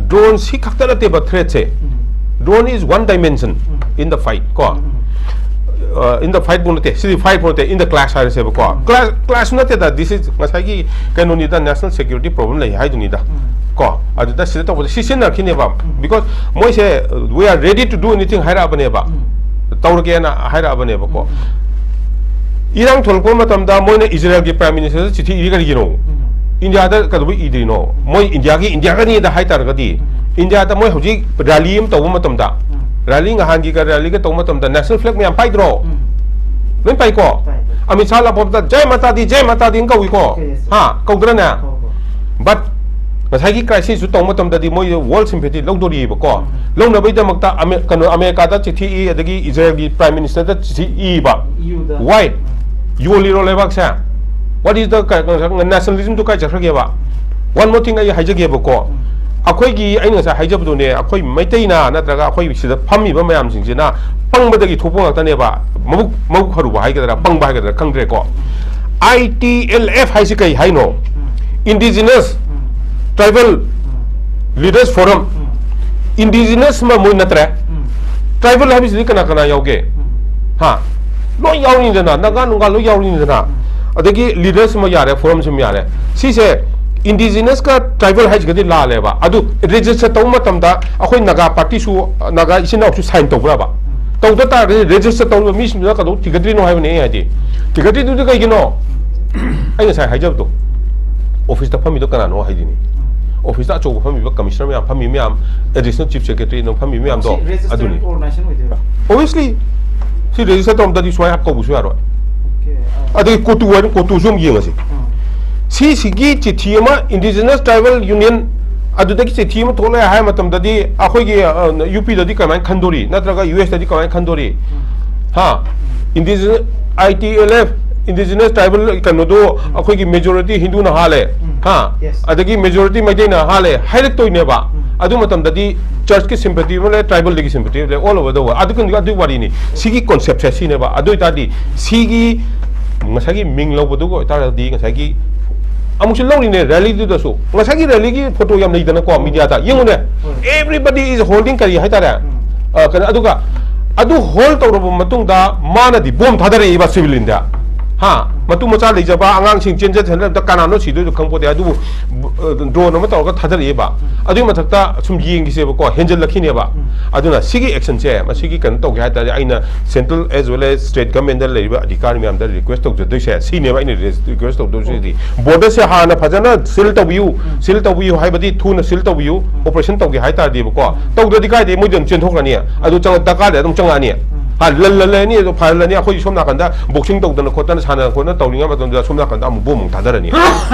drone ꯁꯤ ꯈꯛꯇ ꯅꯠꯇꯦꯕ threat say. Drone is one dimension in the fight ꯀꯣ꯫ ꯑ, in the fight ꯐꯥꯎ ꯅꯠꯇꯦ, ꯁꯤꯗꯤ fight ꯐꯥꯎ ꯅꯠꯇꯦ, in the clash ꯍꯥꯏꯔꯁꯦꯕꯀꯣ꯫ Clash, clash ꯅꯠꯇꯦꯗ, this is ꯉꯁꯥꯏꯒꯤ ꯀꯩꯅꯣꯅꯤꯗ, national security problem ꯂꯩ ꯍꯥꯏꯗꯨꯅꯤꯗ ꯀꯣ꯫ ꯑꯗꯨꯗ ꯁꯤꯗ ꯇꯧꯕꯗ ꯁꯤ ꯁꯤꯖꯤꯟꯅꯔꯛꯈꯤꯅꯦꯕ, because ꯃꯣꯏꯁꯦ, "We are ready to do anything" ꯍꯥꯏꯔꯛꯑꯕꯅꯦꯕ, ꯇꯧꯔꯒꯦꯅ ꯍꯥꯏꯔꯛꯑꯕꯅꯦꯕꯀꯣ꯫ ꯏꯔꯥꯡ ꯊꯣꯛꯂꯛꯄ ꯃꯇꯝꯗ ꯃꯣꯏꯅ ꯏꯖꯔꯦꯜꯒꯤ Prime Minister ꯗ ꯆꯤꯊꯤ ꯏꯔꯤ ꯀꯔꯤꯒꯤꯅꯣ? ꯏꯟꯗꯤꯌꯥꯗ ꯀꯩꯗꯧꯕꯩ ꯏꯗ꯭ꯔꯤꯅꯣ? ꯃꯣꯏ ꯏꯟꯗꯤꯌꯥꯒꯤ, ꯏꯟꯗꯤꯌꯥꯒꯅꯤꯗ ꯍꯥꯏ ꯇꯥꯔꯒꯗꯤ, ꯏꯟꯗꯤꯌꯥꯗ ꯃꯣꯏ ꯍꯧꯖꯤꯛ ꯔꯦꯂꯤ ꯑꯃ ꯇꯧꯕ ꯃꯇꯝꯗ, ꯔꯦꯂꯤ ꯅꯍꯥꯟꯒꯤꯒ ꯔꯦꯂꯤꯒ ꯇꯧꯕ ꯃꯇꯝꯗ national flag ꯃꯌꯥꯝ ꯄꯥꯏꯗ꯭ꯔꯣ? ꯂꯣꯏ ꯄꯥꯏꯀꯣ? ꯄꯥꯏ, ꯄꯥꯏ꯫ ꯑꯃꯤꯠ ꯁꯥꯍ ꯂꯥꯛꯄꯗ "ꯖꯩ ꯃꯥꯇꯥ ꯗꯤ, ꯖꯩ ꯃꯥꯇꯥ ꯗꯤ" ꯀꯧꯏꯀꯣ? ꯀꯧꯏ, ꯁꯔ꯫ ꯍꯥ, ꯀꯧꯗ꯭ꯔꯅꯦ? ꯀꯧꯏ, ꯀꯧꯏ꯫ But ꯉꯁꯥꯏꯒꯤ crisis ꯁꯨ ꯇꯧꯕ ꯃꯇꯝꯗꯗꯤ ꯃꯣꯏ world sympathy ꯂꯧꯗꯣꯔꯤꯕꯀꯣ꯫ ꯎꯝ꯫ ꯂꯧꯅꯕꯒꯤꯗꯃꯛꯇ ꯑꯃꯦ-, ꯀꯩꯅꯣ, ꯑꯃꯦꯔꯤꯀꯥꯗ ꯆꯤꯊꯤ ꯏ, ꯑꯗꯒꯤ ꯏꯖꯔꯦꯜꯒꯤ Prime Minister ꯗ ꯆꯤꯊꯤ ꯏꯕ꯫ ꯏꯌꯨꯗ꯫ Why? ꯎꯝ꯫ ꯌꯣꯜꯂꯤꯔꯣ ꯂꯩꯕꯥꯛꯁꯦ? What is the ꯀ-, ꯀ-, nationalism ꯗꯨ ꯀꯥꯏ ꯆꯠꯈ꯭ꯔꯒꯦꯕ? One more thing ꯑꯩ ꯍꯥꯏꯖꯒꯦꯕꯀꯣ꯫ ꯎꯝ꯫ ꯑꯩꯈꯣꯏꯒꯤ, ꯑꯩꯅ ꯉꯁꯥꯏ ꯍꯥꯏꯖꯕꯗꯨꯅꯦ, ꯑꯩꯈꯣꯏ ꯃꯩꯇꯩꯅ ꯅꯠꯇ꯭ꯔꯒ ꯑꯩꯈꯣꯏ ꯁꯤꯗ ꯐꯝꯃꯤꯕ ꯃꯌꯥꯝꯁꯤꯡꯁꯤꯅ ꯄꯪꯕꯗꯒꯤ ꯊꯣꯛꯄ ꯉꯥꯛꯇꯅꯦꯕ꯫ ꯃꯕꯨꯛ, ꯃꯕꯨꯛ ꯐꯔꯨꯕ ꯍꯥꯏꯒꯗ꯭ꯔꯥ, ꯄꯪꯕ ꯍꯥꯏꯒꯗ꯭ꯔꯥ ꯈꯪꯗ꯭ꯔꯦꯀꯣ꯫ I T L F ꯍꯥꯏꯁꯤ ꯀꯩ ꯍꯥꯏꯅꯣ? ꯎꯝ꯫ Indigenous ꯎꯝ꯫ Tribal ꯎꯝ꯫ Leaders Forum꯫ ꯎꯝ꯫ Indigenous ꯃ ꯃꯣꯏ ꯅꯠꯇ꯭ꯔꯦ꯫ ꯎꯝ꯫ Tribal ꯍꯥꯏꯕꯁꯤꯗꯤ ꯀꯅꯥ ꯀꯅꯥ ꯌꯥꯎꯒꯦ? ꯎꯝ꯫ ꯍꯥ? ꯂꯣꯏ ꯌꯥꯎꯔꯤꯅꯤꯗꯅ, ꯅꯥꯒꯥ ꯅꯨꯡꯒꯥ ꯂꯣꯏ ꯌꯥꯎꯔꯤꯅꯤꯗꯅ꯫ ꯎꯝ꯫ ꯑꯗꯒꯤ leaders ꯑꯃ ꯌꯥꯔꯦ, forum ꯁꯤꯃ ꯌꯥꯔꯦ꯫ ꯁꯤꯁꯦ indigenous ꯀ tribal ꯍꯥꯏꯁꯤꯒꯗꯤ ꯂꯥꯜꯂꯦꯕ꯫ ꯑꯗꯨ register ꯇꯧꯕ ꯃꯇꯝꯗ ꯑꯩꯈꯣꯏ ꯅꯥꯒꯥ party ꯁꯨ, ꯅꯥꯒꯥ ꯏꯆꯤꯟ ꯏꯅꯥꯎꯁꯨ sign ꯇꯧꯕ꯭ꯔꯕ? ꯎꯝ꯫ ꯇꯧꯗ ꯇꯥꯔꯒꯗꯤ register ꯇꯧꯔꯤꯕ ꯃꯤꯁꯤꯡꯗꯨꯅ ꯀꯩꯗꯧ ꯊꯤꯡꯒꯠꯇ꯭ꯔꯤꯅꯣ ꯍꯥꯏꯕꯅꯦ ꯑꯩ ꯍꯥꯏꯗꯤ꯫ ꯊꯤꯡꯒꯠꯇ꯭ꯔꯤꯗꯨꯗꯤ ꯀꯩꯒꯤꯅꯣ? ꯑꯩ ꯉꯁꯥꯏ ꯍꯥꯏꯖꯕꯗꯣ, office ꯇ ꯐꯝꯃꯤꯗꯣ ꯀꯅꯥꯅꯣ ꯍꯥꯏꯗꯨꯅꯤ꯫ Office ꯇ ꯑꯆꯧꯕ ꯐꯝꯃꯤꯕ commissioner ꯃꯌꯥꯝ, ꯐꯝꯃꯤ ꯃꯌꯥꯝ, additional chief secretary ꯅ ꯐꯝꯃꯤ ꯃꯌꯥꯝꯗꯣ, ꯁꯤ registered ꯑꯗꯨꯅꯤ꯫ Organization ꯑꯣꯏꯗꯣꯏꯔꯣ? Obviously, ꯁꯤ register ꯇꯧꯔꯝꯗ꯭ꯔꯗꯤ ꯁꯨꯃꯥꯏꯅ ꯀꯧꯕꯁꯨ ꯌꯥꯔꯣꯏ꯫ Okay, ꯑꯥ꯫ ꯑꯗꯒꯤ ꯀꯣꯇꯨ ꯍꯥꯏꯅ, ꯀꯣꯇꯨꯁꯨ ꯑꯃꯨꯛ ꯌꯦꯡꯉꯁꯤ꯫ ꯑꯥ꯫ ꯁꯤꯁꯤꯒꯤ ꯆꯤꯊꯤ ꯑꯃ Indigenous Tribal Union ꯑꯗꯨꯗꯒꯤ ꯆꯤꯊꯤ ꯑꯃ ꯊꯣꯛꯂꯛꯑꯦ ꯍꯥꯏ ꯃꯇꯝꯗꯗꯤ ꯑꯩꯈꯣꯏꯒꯤ, ꯑ, U P ꯗꯗꯤ ꯀꯃꯥꯏꯅ ꯈꯟꯗꯣꯔꯤ, ꯅꯠꯇ꯭ꯔꯒ U S ꯇꯗꯤ ꯀꯃꯥꯏꯅ ꯈꯟꯗꯣꯔꯤ? ꯎꯝ꯫ ꯍꯥ? Indigenous, I T L F, Indigenous Tribal ꯀꯩꯅꯣꯗꯣ ꯎꯝ꯫ ꯑꯩꯈꯣꯏꯒꯤ majority ꯍꯤꯟꯗꯨꯅ ꯍꯥꯜꯂꯦ꯫ ꯎꯝ꯫ ꯍꯥ? Yes꯫ ꯑꯗꯒꯤ majority ꯃꯩꯇꯩꯅ ꯍꯥꯜꯂꯦ ꯍꯥꯏꯔꯛꯇꯣꯏꯅꯦꯕ꯫ ꯎꯝ꯫ ꯑꯗꯨ ꯃꯇꯝꯗꯗꯤ church ꯀꯤ sympathy ꯑꯃ ꯂꯩ, tribal ꯗꯒꯤ sympathy ꯑꯃ ꯂꯩ, all over the world꯫ ꯑꯗꯨ, ꯑꯗꯨꯒꯤ ꯋꯥꯔꯤꯅꯤ꯫ ꯁꯤꯒꯤ concept ꯁꯦ ꯁꯤꯅꯦꯕ꯫ ꯑꯗꯨ ꯑꯣꯏꯇꯥꯔꯗꯤ ꯁꯤꯒꯤ ꯉꯁꯥꯏꯒꯤ ꯃꯤꯡ ꯂꯧꯕꯗꯨꯒ ꯑꯣꯏꯇꯥꯔꯒꯗꯤ ꯉꯁꯥꯏꯒꯤ ꯑꯃꯨꯛꯁꯨ ꯂꯧꯔꯤꯅꯦ rally ꯗꯨꯗꯁꯨ꯫ ꯉꯁꯥꯏꯒꯤ rally ꯒꯤ photo ꯌꯥꯝ ꯂꯩꯗꯅꯀꯣ, media ꯗ꯫ ꯌꯦꯡꯉꯨꯅꯦ꯫ ꯍꯣꯏ꯫ Everybody is holding ꯀꯔꯤ ꯍꯥꯏꯇꯥꯔꯦ? ꯎꯝ꯫ ꯑ, ꯀꯩꯅꯣ, ꯑꯗꯨꯒ ꯑꯗꯨ hold ꯇꯧꯔꯕ ꯃꯇꯨꯡꯗ ꯃꯥꯅꯗꯤ bomb ꯊꯥꯗꯔꯛꯏꯕ civilian ꯗ꯫ ꯍꯥ, ꯃꯇꯨ ꯃꯆꯥ ꯂꯩꯖꯕ ꯑꯉꯥꯡꯁꯤꯡ ꯆꯦꯟꯖ ꯁꯥꯟꯅꯕꯗ ꯀꯅꯥꯅꯣ ꯁꯤꯗꯣꯏꯗꯣ ꯈꯪꯄꯣꯠꯇꯦ꯫ ꯑꯗꯨꯕꯨ ꯗ꯭ꯔꯣꯟ ꯑꯃ ꯇꯧꯔꯒ ꯊꯥꯗꯔꯛꯑꯦꯕ꯫ ꯑꯗꯨꯒꯤ ꯃꯊꯛꯇ ꯁꯨꯝ ꯌꯦꯡꯈꯤꯁꯦꯕꯀꯣ, ꯍꯦꯟꯖꯜꯂꯛꯈꯤꯅꯦꯕ꯫ ꯑꯗꯨꯅ ꯁꯤꯒꯤ ꯑꯦꯛꯁꯟꯁꯦ, ꯃꯁꯤꯒꯤ ꯀꯩꯅꯣ ꯇꯧꯒꯦ ꯍꯥꯏ ꯇꯥꯔꯗꯤ, ꯑꯩꯅ central as well as state governmentꯗ ꯂꯩꯔꯤꯕ ꯑꯙꯤꯀꯥꯔꯤ ꯃꯌꯥꯝꯗ ꯔꯤꯀ꯭ꯋꯦꯁ ꯇꯧꯖꯗꯣꯏꯁꯦ ꯁꯤꯅꯦꯕ꯫ ꯑꯩꯅ ꯔꯤꯀ꯭ꯋꯦꯁ ꯇꯧꯗꯣꯏꯁꯤꯗꯤ, ꯕꯣꯔꯗꯔꯁꯦ ꯍꯥꯟꯅ ꯐꯖꯅ ꯁꯤꯜ ꯇꯧꯕꯤꯌꯨ, ꯁꯤꯜ ꯇꯧꯕꯤꯌꯨ ꯍꯥꯏꯕꯗꯤ ꯊꯨꯅ ꯁꯤꯜ ꯇꯧꯕꯤꯌꯨ꯫ ꯑꯣꯄꯔꯦꯁꯟ ꯇꯧꯒꯦ ꯍꯥꯏ ꯇꯥꯔꯗꯤꯕꯀꯣ, ꯇꯧꯗ꯭ꯔꯗꯤ ꯀꯥꯏꯗꯩ ꯃꯣꯏꯗꯤ ꯑꯗꯨꯝ ꯆꯦꯟꯊꯣꯛꯈ꯭ꯔꯅꯤ꯫ ꯑꯗꯨ ꯆꯪꯉ-, ꯗꯔꯀꯥꯔ ꯂꯩꯔꯗꯤ ꯑꯗꯨꯝ ꯆꯪꯉꯛꯑꯅꯤ꯫ ꯍꯥ, ꯂꯜ-, ꯂꯜꯂꯅꯤ, ꯑꯗꯨ ꯐꯍꯜꯂꯅꯤ꯫ ꯑꯩꯈꯣꯏ ꯁꯣꯝ ꯅꯥꯀꯟꯗ ꯕꯣꯛꯁꯤꯡ ꯇꯧꯗꯅ ꯈꯣꯠꯇꯅ, ꯁꯥꯟꯅ ꯈꯣꯠꯅ ꯇꯧꯔꯤꯉꯩ ꯃꯇꯝꯗ ꯁꯣꯝ ꯅꯥꯀꯟꯗ ꯑꯃꯨꯛ ꯕꯣꯝ ꯑꯃꯨꯛ ꯊꯥꯗꯔꯅꯤ꯫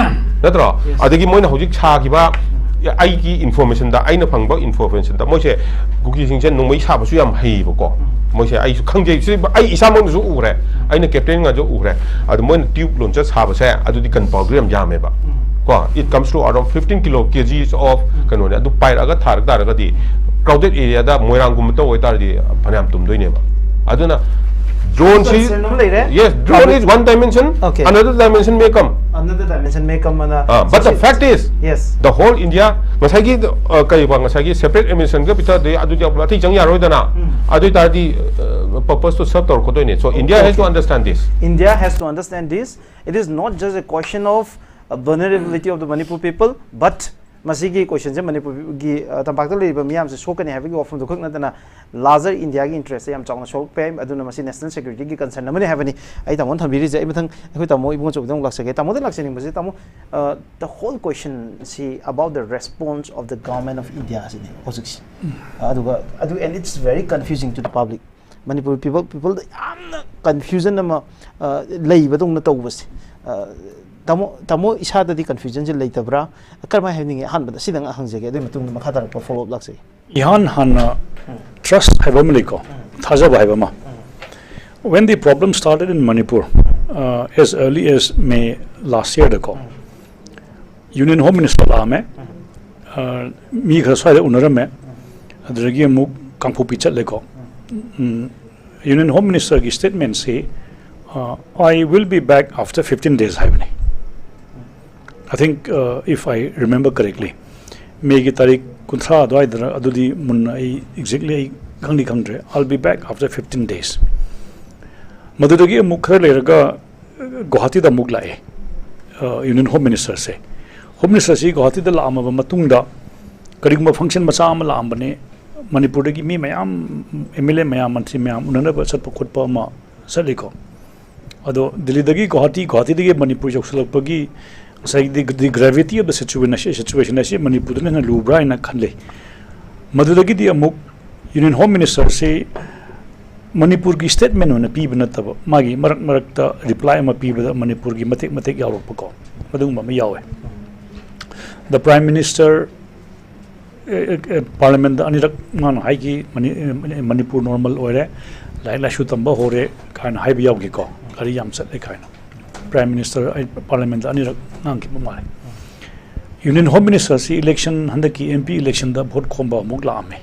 ꯅꯠꯇ꯭ꯔꯣ? ꯑꯗꯒꯤ ꯃꯣꯏꯅ ꯍꯧꯖꯤꯛ ꯁꯥꯈꯤꯕ, ꯑꯩꯒꯤ ꯏꯟꯐꯣꯔꯃꯦꯁꯟꯗ, ꯑꯩꯅ ꯐꯪꯕ ꯏꯟꯐꯣꯔꯃꯦꯁꯟꯗ, ꯃꯣꯏꯁꯦ ꯀꯨꯀꯤꯁꯤꯡꯁꯦ ꯅꯣꯡꯃꯩ ꯁꯥꯕꯁꯨ ꯌꯥꯝ ꯍꯩꯌꯦꯕꯀꯣ꯫ ꯃꯣꯏꯁꯦ ꯑꯩꯁꯨ ꯈꯪꯖꯩ, ꯁꯤ ꯑꯩ ꯏꯁꯥꯃꯛꯅꯁꯨ ꯎꯈ꯭ꯔꯦ, ꯑꯩꯅ ꯀꯦꯞꯇꯦꯟꯒꯁꯨ ꯎꯈ꯭ꯔꯦ꯫ ꯑꯗꯨ ꯃꯣꯏꯅ ꯇ꯭ꯌꯨꯕ ꯂꯣꯟꯆꯔ ꯁꯥꯕꯁꯦ, ꯑꯗꯨꯗꯤ ꯒꯟ ꯄꯥꯎꯗꯔ ꯌꯥꯝ ꯌꯥꯝꯃꯦꯕ꯫ ꯀꯣ, it comes to around fifteen kilo, kgs of ꯀꯩꯅꯣꯅꯦ꯫ ꯑꯗꯨ ꯄꯥꯏꯔꯛꯑꯒ ꯊꯥꯔꯛ ꯇꯥꯔꯒꯗꯤ, ꯀ꯭ꯔꯥꯎꯗꯦꯠ ꯑꯦꯔꯤꯌꯥꯗ, ꯃꯣꯏꯔꯥꯡꯒꯨꯝꯕꯗ ꯑꯣꯏꯇꯥꯔꯗꯤ ꯐꯅꯌꯥꯝ ꯇꯨꯝꯗꯣꯏꯅꯦꯕ꯫ ꯑꯗꯨꯅ ꯗ꯭ꯔꯣꯟꯁꯤ, Concern ꯑꯃ ꯂꯩꯔꯦ꯫ Yes, drone is one dimension, Okay. Another dimension may come. Another dimension may come ꯑꯅ Uh, but the fact is, Yes. The whole India, ꯉꯁꯥꯏꯒꯤ, uh, ꯀꯔꯤꯕ, ꯉꯁꯥꯏꯒꯤ separate administrationꯒ ꯄꯤꯊꯗꯦ, ꯑꯗꯨꯗꯤ ꯑꯃꯨꯛ ꯑꯇꯩ ꯆꯪ ꯌꯥꯔꯣꯏꯗꯅ꯫ ꯑꯗꯨ ꯑꯣꯏꯇꯥꯔꯗꯤ, uh, purpose to serve ꯇꯧꯔꯛꯀꯗꯣꯏꯅꯦ꯫ So India has to Okay. understand this. India has to understand this. It is not just a question of uh, vulnerability of the Manipur people, but ꯃꯁꯤꯒꯤ questionꯁꯦ ꯃꯅꯤꯄꯨꯔꯒꯤ, uh, ꯇꯝꯄꯥꯛꯇ ꯂꯩꯔꯤꯕ ꯃꯤꯌꯥꯝꯁꯦ ꯁꯣꯛꯀꯅꯤ ꯍꯥꯏꯕꯒꯤ ꯋꯥꯐꯝꯗꯨ ꯈꯛ ꯅꯠꯇꯅ, larger Indiaꯒꯤ interestꯇ ꯌꯥꯝ ꯆꯥꯎꯅ ꯁꯣꯛꯄ ꯌꯥꯏ꯫ ꯑꯗꯨꯅ ꯃꯁꯤ national securityꯒꯤ concern ꯑꯃꯅꯤ ꯍꯥꯏꯕꯅꯤ꯫ ꯑꯩ ꯇꯥꯃꯣꯅ ꯊꯝꯕꯤꯔꯤꯁꯦ꯫ ꯑꯩ ꯃꯊꯪ ꯑꯩꯈꯣꯏ ꯇꯥꯃꯣ ꯏꯕꯨꯡꯉꯣ ꯑꯆꯧꯕꯗ ꯑꯃꯨꯛ ꯂꯥꯛꯆꯒꯦ꯫ ꯇꯥꯃꯣꯗ ꯂꯥꯛꯆꯅꯤꯡꯕꯁꯦ, ꯇꯥꯃꯣ, uh, the whole questionꯁꯤ about the response of the government of India ꯁꯤꯅꯦ ꯍꯧꯖꯤꯛꯁꯦ꯫ ꯑꯗꯨꯒ ꯑꯗꯨ, and it's very confusing to the public. Manipur people, peopleꯗ ꯌꯥꯝꯅ confusion ꯑꯃ, uh, ꯂꯩꯕꯗꯧꯅ ꯇꯧꯕꯁꯦ꯫ Uh, ꯇꯥꯃꯣ, ꯇꯥꯃꯣ ꯏꯁꯥꯗꯗꯤ confusionꯁꯦ ꯂꯩꯇꯕ꯭ꯔꯥ? ꯀꯔꯝꯍꯥꯏꯅ ꯍꯥꯏꯅꯤꯡꯉꯤ? ꯑꯍꯥꯟꯕꯗ ꯁꯤꯗꯪ ꯍꯪꯖꯒꯦ, ꯑꯗꯨꯒꯤ ꯃꯇꯨꯡꯗ ꯃꯈꯥ ꯇꯥꯔꯛꯄ follow up ꯂꯥꯛꯆꯒꯦ꯫ ꯏꯍꯥꯟ ꯍꯥꯟꯅ trust ꯍꯥꯏꯕ ꯑꯃ ꯂꯩꯀꯣ, ꯊꯥꯖꯕ ꯍꯥꯏꯕ ꯑꯃ꯫ When the problem started in Manipur, uh, as early as May last yearꯗꯀꯣ, Union Home Minister ꯂꯥꯛꯑꯝꯃꯦ, uh, ꯃꯤ ꯈꯔ ꯁ꯭ꯋꯥꯏꯗ ꯎꯅꯔꯝꯃꯦ, ꯑꯗꯨꯗꯒꯤ ꯑꯃꯨꯛ ꯀꯥꯡꯄꯣꯛꯄꯤ ꯆꯠꯂꯦꯀꯣ꯫ ꯎꯝ, Union Home Ministerꯒꯤ statementꯁꯤ, uh, "I will be back after fifteen days" ꯍꯥꯏꯕꯅꯤ꯫ I think, uh, if I remember correctly, ꯃꯦꯒꯤ ꯇꯥꯔꯤꯛ ꯀꯨꯟꯊ꯭ꯔꯥ ꯑꯗꯨꯋꯥꯏꯗꯔ, ꯑꯗꯨꯗꯤ ꯃꯨꯟꯅ ꯑꯩ exactly ꯑꯩ ꯈꯪꯗꯤ ꯈꯪꯗ꯭ꯔꯦ꯫ "I'll be back after fifteen days." ꯃꯗꯨꯗꯒꯤ ꯑꯃꯨꯛ ꯈꯔ ꯂꯩꯔꯒ ꯒꯨꯋꯥꯍꯥꯇꯤꯗ ꯑꯃꯨꯛ ꯂꯥꯛꯑꯦ꯫ ꯌꯨꯅꯤꯌꯟ ꯍꯣꯝ ꯃꯤꯅꯤꯁꯇꯔꯁꯦ, ꯍꯣꯝ ꯃꯤꯅꯤꯁꯇꯔꯁꯤ ꯒꯨꯋꯥꯍꯥꯇꯤꯗ ꯂꯥꯛꯑꯝꯃꯕ ꯃꯇꯨꯡꯗ, ꯀꯔꯤꯒꯨꯝꯕ ꯐꯪꯁꯟ ꯃꯆꯥ ꯑꯃ ꯂꯥꯛꯑꯝꯕꯅꯦ, ꯃꯅꯤꯄꯨꯔꯗꯒꯤ ꯃꯤ ꯃꯌꯥꯝ, ꯑꯦꯝ ꯑꯦꯜ ꯑꯦ ꯃꯌꯥꯝ, ꯃꯟꯇ꯭ꯔꯤ ꯃꯌꯥꯝ ꯎꯅꯅꯕ ꯆꯠꯄ ꯈꯣꯠꯄ ꯑꯃ ꯆꯠꯂꯤꯀꯣ꯫ ꯑꯗꯣ ꯗꯤꯜꯂꯤꯗꯒꯤ ꯒꯨꯋꯥꯍꯥꯇꯤ, ꯒꯨꯋꯥꯍꯥꯇꯤꯗꯒꯤ ꯃꯅꯤꯄꯨꯔ ꯌꯧꯁꯤꯜꯂꯛꯄꯒꯤ ꯉꯁꯥꯏꯒꯤ the gravity of the situation, situation ꯑꯁꯤ ꯃꯅꯤꯄꯨꯔꯗꯅ ꯍꯦꯟꯅ ꯂꯨꯕ꯭ꯔꯥ ꯍꯥꯏꯅ ꯈꯜꯂꯤ꯫ ꯃꯗꯨꯗꯒꯤꯗꯤ ꯑꯃꯨꯛ ꯌꯨꯅꯤꯌꯟ ꯍꯣꯝ ꯃꯤꯅꯤꯁꯇꯔꯁꯤ ꯃꯅꯤꯄꯨꯔꯒꯤ ꯁ꯭ꯇꯦꯠꯃꯦꯟ ꯑꯣꯏꯅ ꯄꯤꯕ ꯅꯠꯇꯕ, ꯃꯥꯒꯤ ꯃꯔꯛ ꯃꯔꯛꯇ ꯔꯤꯄ꯭ꯂꯥꯏ ꯑꯃ ꯄꯤꯕꯗ ꯃꯅꯤꯄꯨꯔꯒꯤ ꯃꯇꯦꯛ ꯃꯇꯦꯛ ꯌꯥꯎꯔꯛꯄꯀꯣ, ꯑꯗꯨꯒꯨꯝꯕ ꯑꯃ ꯌꯥꯎꯋꯦ꯫ The Prime Minister, ꯑꯦ, ꯑꯦ, ꯑꯦ, ꯄꯥꯔꯂꯤꯌꯥꯃꯦꯟꯗ ꯑꯅꯤꯔꯛ ꯃꯥꯅ ꯍꯥꯏꯈꯤ, ꯃꯅꯤ-, ꯑꯦ, ꯃꯅꯤꯄꯨꯔ ꯅꯣꯔꯃꯦꯜ ꯑꯣꯏꯔꯦ, ꯂꯥꯏꯔꯤꯛ ꯂꯥꯏꯁꯨ ꯇꯝꯕ ꯍꯧꯔꯦ ꯀꯥꯏꯅ ꯍꯥꯏꯕ ꯌꯥꯎꯈꯤꯀꯣ, ꯒꯥꯔꯤ ꯌꯥꯝ ꯆꯠꯂꯦ ꯀꯥꯏꯅ꯫ ꯄ꯭ꯔꯥꯏꯝ ꯃꯤꯅꯤꯁꯇꯔ ꯑꯩ ꯄꯥꯔꯂꯤꯌꯥꯃꯦꯟꯗ ꯑꯅꯤꯔꯛ ꯉꯥꯡꯈꯤꯕ ꯃꯥꯜꯂꯦ꯫ ꯌꯨꯅꯤꯌꯟ ꯍꯣꯝ ꯃꯤꯅꯤꯁꯇꯔꯁꯤ ꯏꯂꯦꯛꯁꯟ, ꯍꯟꯗꯛꯀꯤ ꯑꯦꯝ ꯄꯤ ꯏꯂꯦꯛꯁꯟꯗ ꯚꯣꯠ ꯈꯣꯝꯕ ꯑꯃꯨꯛ ꯂꯥꯛꯑꯝꯃꯦ,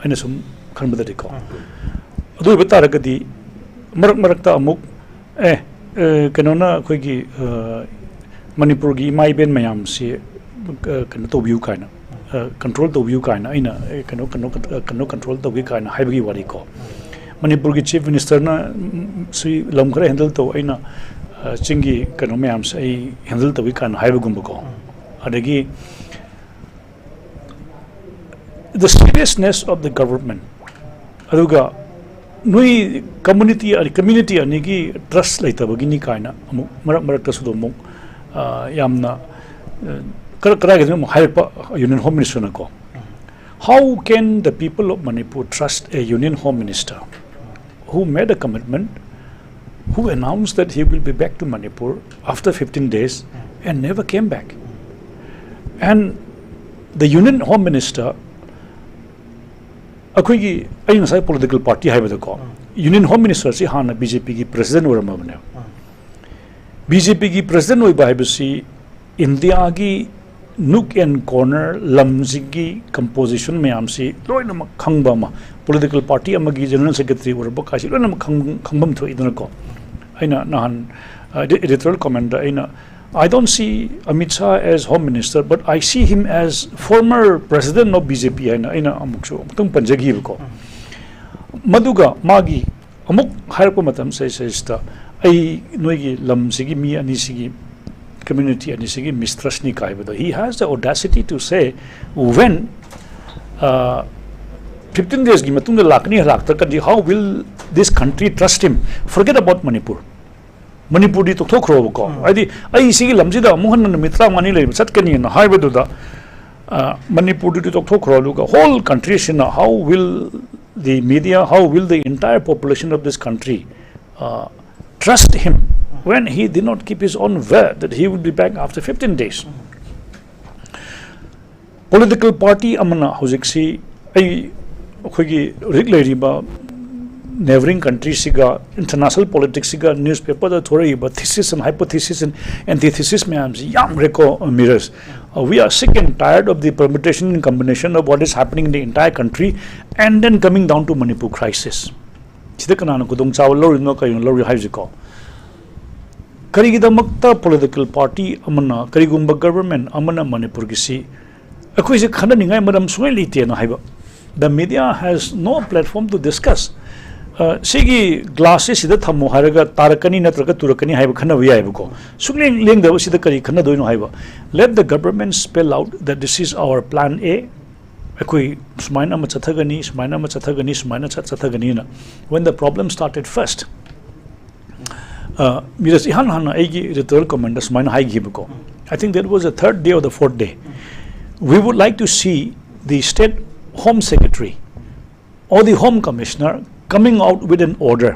ꯑꯩꯅ ꯁꯨꯝ ꯈꯟꯕꯗꯗꯤꯀꯣ꯫ ꯑꯗꯨ ꯑꯣꯏꯕ ꯇꯥꯔꯒꯗꯤ ꯃꯔꯛ ꯃꯔꯛꯇ ꯑꯃꯨꯛ, ꯑꯦ, ꯑꯦ, ꯀꯩꯅꯣꯅ ꯑꯩꯈꯣꯏꯒꯤ, ꯑ, ꯃꯅꯤꯄꯨꯔꯒꯤ ꯏꯃꯥ ꯏꯕꯦꯟ ꯃꯌꯥꯝꯁꯤ, ꯑ, ꯀꯩꯅꯣ ꯇꯧꯕꯤꯌꯨ ꯀꯥꯏꯅ, ꯑ, ꯀꯟꯇ꯭ꯔꯣꯜ ꯇꯧꯕꯤꯌꯨ ꯀꯥꯏꯅ ꯑꯩꯅ, ꯑꯦ, ꯀꯩꯅꯣ, ꯀꯩꯅꯣ, ꯀꯩꯅꯣ ꯀꯟꯇ꯭ꯔꯣꯜ ꯇꯧꯒꯦ ꯀꯥꯏꯅ ꯍꯥꯏꯕꯒꯤ ꯋꯥꯔꯤꯀꯣ꯫ ꯃꯅꯤꯄꯨꯔꯒꯤ ꯆꯤꯐ ꯃꯤꯅꯤꯁꯇꯔꯅ, ꯎꯝ, ꯁꯤ ꯂꯝ ꯈꯔ ꯍꯦꯟꯗꯜ ꯇꯧ, ꯑꯩꯅ, ꯑ, ꯆꯤꯡꯒꯤ ꯀꯩꯅꯣ ꯃꯌꯥꯝꯁꯦ ꯑꯩ ꯍꯦꯟꯗꯜ ꯇꯧꯒꯦ ꯀꯥꯏꯅ ꯍꯥꯏꯕꯒꯨꯝꯕꯀꯣ꯫ ꯑꯗꯒꯤ the seriousness of the government, ꯑꯗꯨꯒ ꯅꯣꯏ ꯀꯝꯃꯨꯅꯤꯇꯤ, ꯀꯝꯃ꯭ꯌꯨꯅꯤꯇꯤ ꯑꯅꯤꯒꯤ ꯇ꯭ꯔꯁ ꯂꯩꯇꯕꯒꯤꯅꯤ ꯀꯥꯏꯅ ꯑꯃꯨꯛ ꯃꯔꯛ ꯃꯔꯛꯇꯁꯨ ꯑꯗꯨꯝ ꯑꯃꯨꯛ, ꯑ, ꯌꯥꯝꯅ, ꯑ, ꯀꯔ-, ꯀꯗꯥꯏꯗꯅꯣ ꯑꯃꯨꯛ ꯍꯥꯏꯔꯛꯄ ꯌꯨꯅꯤꯌꯟ ꯍꯣꯝ ꯃꯤꯅꯤꯁꯇꯔꯅꯀꯣ꯫ How can the people of Manipur trust a union home minister who made a commitment, who announced that he will be back to Manipur after fifteen days and never came back? And the union home minister, ꯑꯩꯈꯣꯏꯒꯤ, ꯑꯩ ꯉꯁꯥꯏ ꯄꯣꯂꯤꯇꯤꯀꯦꯜ ꯄꯥꯔꯇꯤ ꯍꯥꯏꯕꯗꯀꯣ, ꯌꯨꯅꯤꯌꯟ ꯍꯣꯝ ꯃꯤꯅꯤꯁꯇꯔꯁꯤ ꯍꯥꯟꯅ ꯕꯤ ꯖꯦ ꯄꯤꯒꯤ ꯄ꯭ꯔꯦꯁꯤꯗꯦꯟ ꯑꯣꯏꯔꯝꯃꯕꯅꯦꯕ꯫ ꯕꯤ ꯖꯦ ꯄꯤꯒꯤ ꯄ꯭ꯔꯦꯁꯤꯗꯦꯟ ꯑꯣꯏꯕ ꯍꯥꯏꯕꯁꯤ ꯏꯟꯗꯤꯌꯥꯒꯤ ꯅꯨꯛ ꯑꯦꯟ ꯀꯣꯔꯅꯔ, ꯂꯝꯁꯤꯒꯤ ꯀꯝꯄꯣꯖꯤꯁꯟ ꯃꯌꯥꯝꯁꯤ ꯂꯣꯏꯅꯃꯛ ꯈꯪꯕ ꯑꯃ, ꯄꯣꯂꯤꯇꯤꯀꯦꯜ ꯄꯥꯔꯇꯤ ꯑꯃꯒꯤ ꯖꯦꯅꯔꯦꯜ ꯁꯦꯀ꯭ꯔꯦꯇꯔꯤ ꯑꯣꯏꯔꯛꯄ ꯀꯥꯏꯁꯤ ꯂꯣꯏꯅꯃꯛ ꯈꯪ-, ꯈꯪꯐꯝ ꯊꯣꯛꯏꯗꯅꯀꯣ꯫ ꯑꯩꯅ ꯅꯍꯥꯟ, ꯑ, ꯏꯗꯤ-, editorial comment ꯑꯩꯅ, "I don't see Amit Shah as Home Minister, but I see him as former president of B J P" ꯍꯥꯏꯅ ꯑꯩꯅ ꯑꯃꯨꯛꯁꯨ ꯑꯃꯨꯛꯇꯪ ꯄꯟꯖꯈꯤꯕꯀꯣ꯫ ꯃꯗꯨꯒ ꯃꯥꯒꯤ ꯑꯃꯨꯛ ꯍꯥꯏꯔꯛꯄ ꯃꯇꯝ ꯁꯤꯗꯩꯁꯤꯗ ꯑꯩ ꯅꯣꯏꯒꯤ ꯂꯝꯁꯤꯒꯤ ꯃꯤ ꯑꯅꯤꯁꯤꯒꯤ, community ꯑꯅꯤꯁꯤꯒꯤ mistrustꯅꯤ ꯀꯥꯏꯕꯗꯣ, he has the audacity to say when uh, fifteen daysꯀꯤ ꯃꯇꯨꯡꯗ ꯂꯥꯛꯀꯅꯤ ꯂꯥꯛꯇ꯭ꯔꯒꯗꯤ how will this country trust him? Forget about Manipur. ꯃꯅꯤꯄꯨꯔꯗꯤ ꯇꯣꯛꯊꯣꯛꯈ꯭ꯔꯣꯕꯀꯣ, ꯍꯥꯏꯗꯤ ꯑꯩ ꯁꯤꯒꯤ ꯂꯝꯁꯤꯗ ꯑꯃꯨꯛ ꯍꯟꯅ ꯅꯨꯃꯤꯠ ꯇꯔꯥꯃꯉꯥꯅꯤ ꯂꯩꯕ ꯆꯠꯀꯅꯤꯅ ꯍꯥꯏꯕꯗꯨꯗ, ꯑ, ꯃꯅꯤꯄꯨꯔꯗꯨꯗꯤ ꯇꯣꯛꯊꯣꯛꯈ꯭ꯔꯣ, ꯑꯗꯨꯒ whole countryꯁꯤꯅ, how will the media, how will the entire population of this country uh, trust him when he did not keep his own word that he would be back after fifteen days? Political party ꯑꯃꯅ ꯍꯧꯖꯤꯛꯁꯤ ꯑꯩ, ꯑꯩꯈꯣꯏꯒꯤ ꯍꯧꯖꯤꯛ ꯂꯩꯔꯤꯕ neighbouring countryꯁꯤꯒ, international politicsꯁꯤꯒ, newspaperꯗ ꯊꯣꯔꯛꯏꯕ thesis and hypothesis and antithesis ꯃꯌꯥꯝꯁꯤ ꯌꯥꯝꯈ꯭ꯔꯦꯀꯣ, ꯃꯤꯔꯁ. Uh, we are sick and tired of the permutation and combination of what is happening in the entire country and then coming down to Manipur crisis. ꯁꯤꯗ ꯀꯅꯥꯅ ꯈꯨꯗꯣꯡꯆꯥꯕ ꯂꯧꯔꯤꯅꯣ, ꯀꯔꯤꯅꯣ ꯂꯧꯔꯤ ꯍꯥꯏꯕꯁꯤꯀꯣ? ꯀꯔꯤꯒꯤꯗꯃꯛꯇ political party ꯑꯃꯅ, ꯀꯔꯤꯒꯨꯝꯕ government ꯑꯃꯅ ꯃꯅꯤꯄꯨꯔꯒꯤꯁꯤ ꯑꯩꯈꯣꯏꯁꯦ ꯈꯟꯅꯅꯤꯡꯉꯥꯏ ꯃꯔꯝ ꯁꯨꯡꯂꯩ ꯂꯩꯇꯦꯅ ꯍꯥꯏꯕ? The media has no platform to discuss. ꯑ, ꯁꯤꯒꯤ glassꯁꯦ ꯁꯤꯗ ꯊꯝꯃꯣ ꯍꯥꯏꯔꯒ ꯇꯥꯔꯛꯀꯅꯤ ꯅꯠꯇ꯭ꯔꯒ ꯇꯨꯔꯛꯀꯅꯤ ꯍꯥꯏꯕ ꯈꯟꯅꯕ ꯌꯥꯏꯑꯕꯀꯣ. ꯁꯨꯡꯂꯦꯡ ꯂꯦꯡꯗꯕ ꯁꯤꯗ ꯀꯔꯤ ꯈꯟꯅꯗꯣꯏꯅꯣ ꯍꯥꯏꯕ? Let the government spell out that this is our plan A. ꯑꯩꯈꯣꯏ ꯁꯨꯃꯥꯏꯅ ꯑꯃ ꯆꯠꯊꯒꯅꯤ, ꯁꯨꯃꯥꯏꯅ ꯑꯃ ꯆꯠꯊꯒꯅꯤ, ꯁꯨꯃꯥꯏꯅ ꯆꯠ-, ꯆꯠꯊꯒꯅꯤꯅ. When the problem started first, uh, ꯃꯤꯔꯁ, ꯏꯍꯥꯟ ꯍꯥꯟꯅ ꯑꯩꯒꯤ editorial commentꯗ ꯁꯨꯃꯥꯏꯅ ꯍꯥꯏꯈꯤꯕꯀꯣ. I think that was the third day or the fourth day. We would like to see the state home secretary or the home commissioner coming out with an order.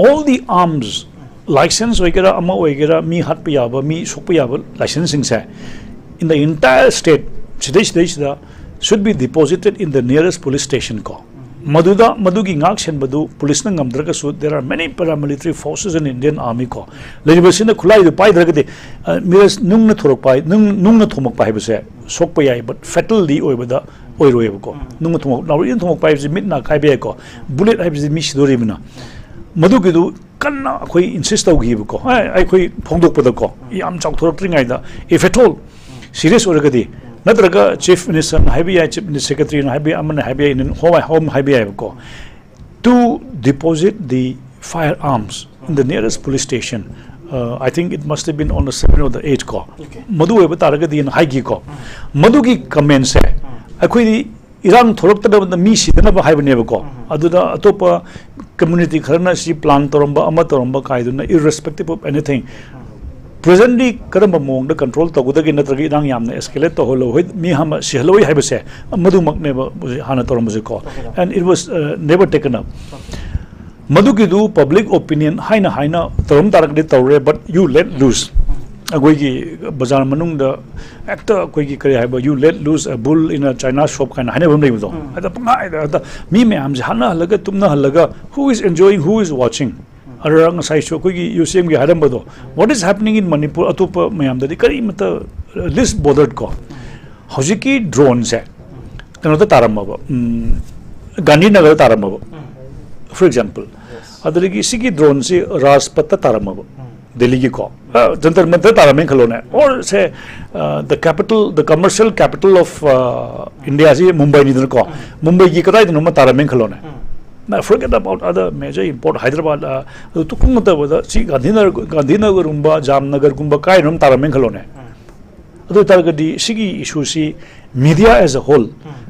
All the arms, license ꯑꯣꯏꯒꯦꯔꯥ, ꯑꯃ ꯑꯣꯏꯒꯦꯔꯥ, ꯃꯤ ꯍꯥꯠꯄ ꯌꯥꯕ, ꯃꯤ ꯁꯣꯛꯄ ꯌꯥꯕ licenseꯁꯤꯡꯁꯦ, in the entire state, ꯁꯤꯗꯩ ꯁꯤꯗꯩꯁꯤꯗ, should be deposited in the nearest police station ꯀꯣ. ꯃꯗꯨꯗ, ꯃꯗꯨꯒꯤ ꯉꯥꯛ ꯁꯦꯟꯕꯗꯨ policeꯅ ꯉꯝꯗ꯭ꯔꯒꯁꯨ, there are many paramilitary forces in Indian Army ꯀꯣ. ꯂꯩꯔꯤꯕꯁꯤꯅ ꯈꯨꯠꯂꯥꯏꯗꯨ ꯄꯥꯏꯗ꯭ꯔꯒꯗꯤ, ꯑ, ꯃꯤꯔꯁ, ꯅꯨꯡꯅ ꯊꯣꯔꯛꯄ ꯍꯥꯏ-, ꯅꯨꯡ, ꯅꯨꯡꯅ ꯊꯣꯝꯃꯛꯄ ꯍꯥꯏꯕꯁꯦ ꯁꯣꯛꯄ ꯌꯥꯏ, but fatalꯗꯤ ꯑꯣꯏꯕꯗ ꯑꯣꯏꯔꯣꯏꯕꯀꯣ. ꯅꯨꯡꯅ ꯊꯣꯝꯃꯛ-, ꯅꯥꯎꯔꯤꯅ ꯊꯣꯝꯃꯛꯄ ꯍꯥꯏꯕꯁꯤ ꯃꯤꯠ ꯅꯥ ꯀꯥꯏꯕ ꯌꯥꯏꯀꯣ. Bullet ꯍꯥꯏꯕꯁꯤ ꯃꯤ ꯁꯤꯗꯣꯔꯤꯕꯅ. ꯃꯗꯨꯒꯤꯗꯨ ꯀꯟꯅ ꯑꯩꯈꯣꯏ insist ꯇꯧꯈꯤꯕꯀꯣ. ꯑꯦ, ꯑꯩꯈꯣꯏ ꯐꯣꯡꯗꯣꯛꯄꯗꯀꯣ, ꯌꯥꯝ ꯆꯥꯎꯊꯣꯔꯛꯇ꯭ꯔꯤꯉꯩꯗ, if at all serious ꯑꯣꯏꯔꯒꯗꯤ, ꯅꯠꯇ꯭ꯔꯒ Chief Ministerꯅ ꯍꯥꯏꯕ ꯌꯥꯏ, Chief Minister Secretaryꯅ ꯍꯥꯏꯕ ꯌꯥꯏ, ꯑꯃꯅ ꯍꯥꯏꯕ ꯌꯥꯏ, Home, Home ꯍꯥꯏꯕ ꯌꯥꯏꯕꯀꯣ, to deposit the firearms In the nearest police station, uh, I think it must have been on the seven or the eight ꯀꯣ, ꯃꯗꯨ ꯑꯣꯏꯕ ꯇꯥꯔꯒꯗꯤꯅ ꯍꯥꯏꯈꯤꯀꯣ. ꯃꯗꯨꯒꯤ ꯀꯃꯦꯟꯁꯦ ꯑꯩꯈꯣꯏꯗꯤ ꯏꯔꯥꯡ ꯊꯣꯛꯂꯛꯇꯅꯕꯗ ꯃꯤ ꯁꯤꯗꯅꯕ ꯍꯥꯏꯕꯅꯦꯕꯀꯣ. ꯑꯗꯨꯗ ꯑꯇꯣꯞꯄ ꯀꯝꯃ꯭ꯌꯨꯅꯤꯇꯤ ꯈꯔꯅ ꯁꯤ ꯄ꯭ꯂꯥꯟ ꯇꯧꯔꯝꯕ, ꯑꯃ ꯇꯧꯔꯝꯕ ꯀꯥꯏꯗꯨꯅ, irrespective of anything, ꯄ꯭ꯔꯦꯖꯦꯟꯂꯤ ꯀꯔꯝꯕ ꯃꯑꯣꯡꯗ ꯀꯟꯇ꯭ꯔꯣꯜ ꯇꯧꯒꯗꯒꯦ ꯅꯠꯇ꯭ꯔꯒ ꯏꯔꯥꯡ ꯌꯥꯝꯅ ꯑꯦꯁꯀꯦꯂꯦꯠ ꯇꯧꯍꯜꯂꯣꯏ, ꯃꯤ ꯑꯃ ꯁꯤꯍꯜꯂꯣꯏ ꯍꯥꯏꯕꯁꯦ ꯃꯗꯨꯃꯛꯅꯦꯕ ꯍꯧꯖꯤꯛ ꯍꯥꯟꯅ ꯇꯧꯔꯝꯕꯁꯦꯀꯣ. And it was, uh, never taken up. ꯃꯗꯨꯒꯤꯗꯨ ꯄꯕ꯭ꯂꯤꯛ ꯑꯣꯄꯤꯅꯤꯌꯟ ꯍꯥꯏꯅ ꯍꯥꯏꯅ ꯇꯧꯔꯝ ꯇꯥꯔꯒꯗꯤ ꯇꯧꯔꯦ, but you let loose. ꯑꯩꯈꯣꯏꯒꯤ ꯕꯖꯥꯔ ꯃꯅꯨꯡꯗ ꯍꯦꯛꯇ ꯑꯩꯈꯣꯏꯒꯤ ꯀꯔꯤ ꯍꯥꯏꯕ, "You let loose a bull in a China shop" ꯀꯥꯏꯅ ꯍꯥꯏꯅꯕ ꯑꯃ ꯂꯩꯕꯗꯣ. ꯍꯦꯛꯇ ꯄꯪꯍꯥꯏꯗ, ꯍꯦꯛꯇ ꯃꯤ ꯃꯌꯥꯝꯁꯦ ꯍꯥꯠꯅꯍꯜꯂꯒ ꯇꯨꯝꯅꯍꯜꯂꯒ, "Who is enjoying, who is watching?" ꯑꯗꯨꯒ ꯉꯁꯥꯏꯁꯨ ꯑꯩꯈꯣꯏꯒꯤ ꯌꯨ ꯁꯤ ꯑꯦꯝꯒꯤ ꯍꯥꯏꯔꯝꯕꯗꯣ, "What is happening in Manipur?" ꯑꯇꯣꯞꯄ ꯃꯌꯥꯝꯗꯗꯤ ꯀꯔꯤꯃꯇ ꯂꯤꯁ ꯕꯣꯗꯔꯠ ꯀꯣ. ꯍꯧꯖꯤꯛꯀꯤ ꯗ꯭ꯔꯣꯟꯁꯦ ꯀꯩꯅꯣꯗ ꯇꯥꯔꯝꯃꯕ, ꯎꯝ, ꯒꯥꯟꯙꯤꯅꯒꯔꯗ ꯇꯥꯔꯝꯃꯕ, for example, ꯑꯗꯨꯗꯒꯤ ꯁꯤꯒꯤ ꯗ꯭ꯔꯣꯟꯁꯤ ꯔꯥꯖꯄꯠꯇ ꯇꯥꯔꯝꯃꯕ, ꯗꯦꯜꯂꯤꯒꯤꯀꯣ, ꯑ, ꯖꯟꯇꯔ ꯃꯟꯇꯔ ꯇꯥꯔꯝꯃꯦꯅ ꯈꯜꯂꯣꯅꯦ, or say, uh, the capital, the commercial capital of, uh, India ꯁꯤ ꯃꯨꯝꯕꯥꯏꯅꯤꯗꯅꯀꯣ, ꯃꯨꯝꯕꯥꯏꯒꯤ ꯀꯗꯥꯏꯗꯅꯣ ꯑꯃ ꯇꯥꯔꯝꯃꯦꯅ ꯈꯜꯂꯣꯅꯦ. Now, forget about other major import, Hyderabad, ꯑ, ꯑꯗꯨ ꯇꯨꯀꯨꯝ ꯅꯠꯇꯕꯗ ꯁꯤ ꯒꯥꯟꯙꯤꯅꯒꯔ, ꯒꯥꯟꯙꯤꯅꯒꯔꯒꯨꯝꯕ, ꯖꯥꯝꯅꯒꯔꯒꯨꯝꯕ ꯀꯥꯏꯗꯅꯣ ꯑꯃ ꯇꯥꯔꯝꯃꯦꯅ ꯈꯜꯂꯣꯅꯦ. ꯑꯗꯨ ꯑꯣꯏꯇꯥꯔꯒꯗꯤ ꯁꯤꯒꯤ ꯏꯁꯨꯁꯤ media as a whole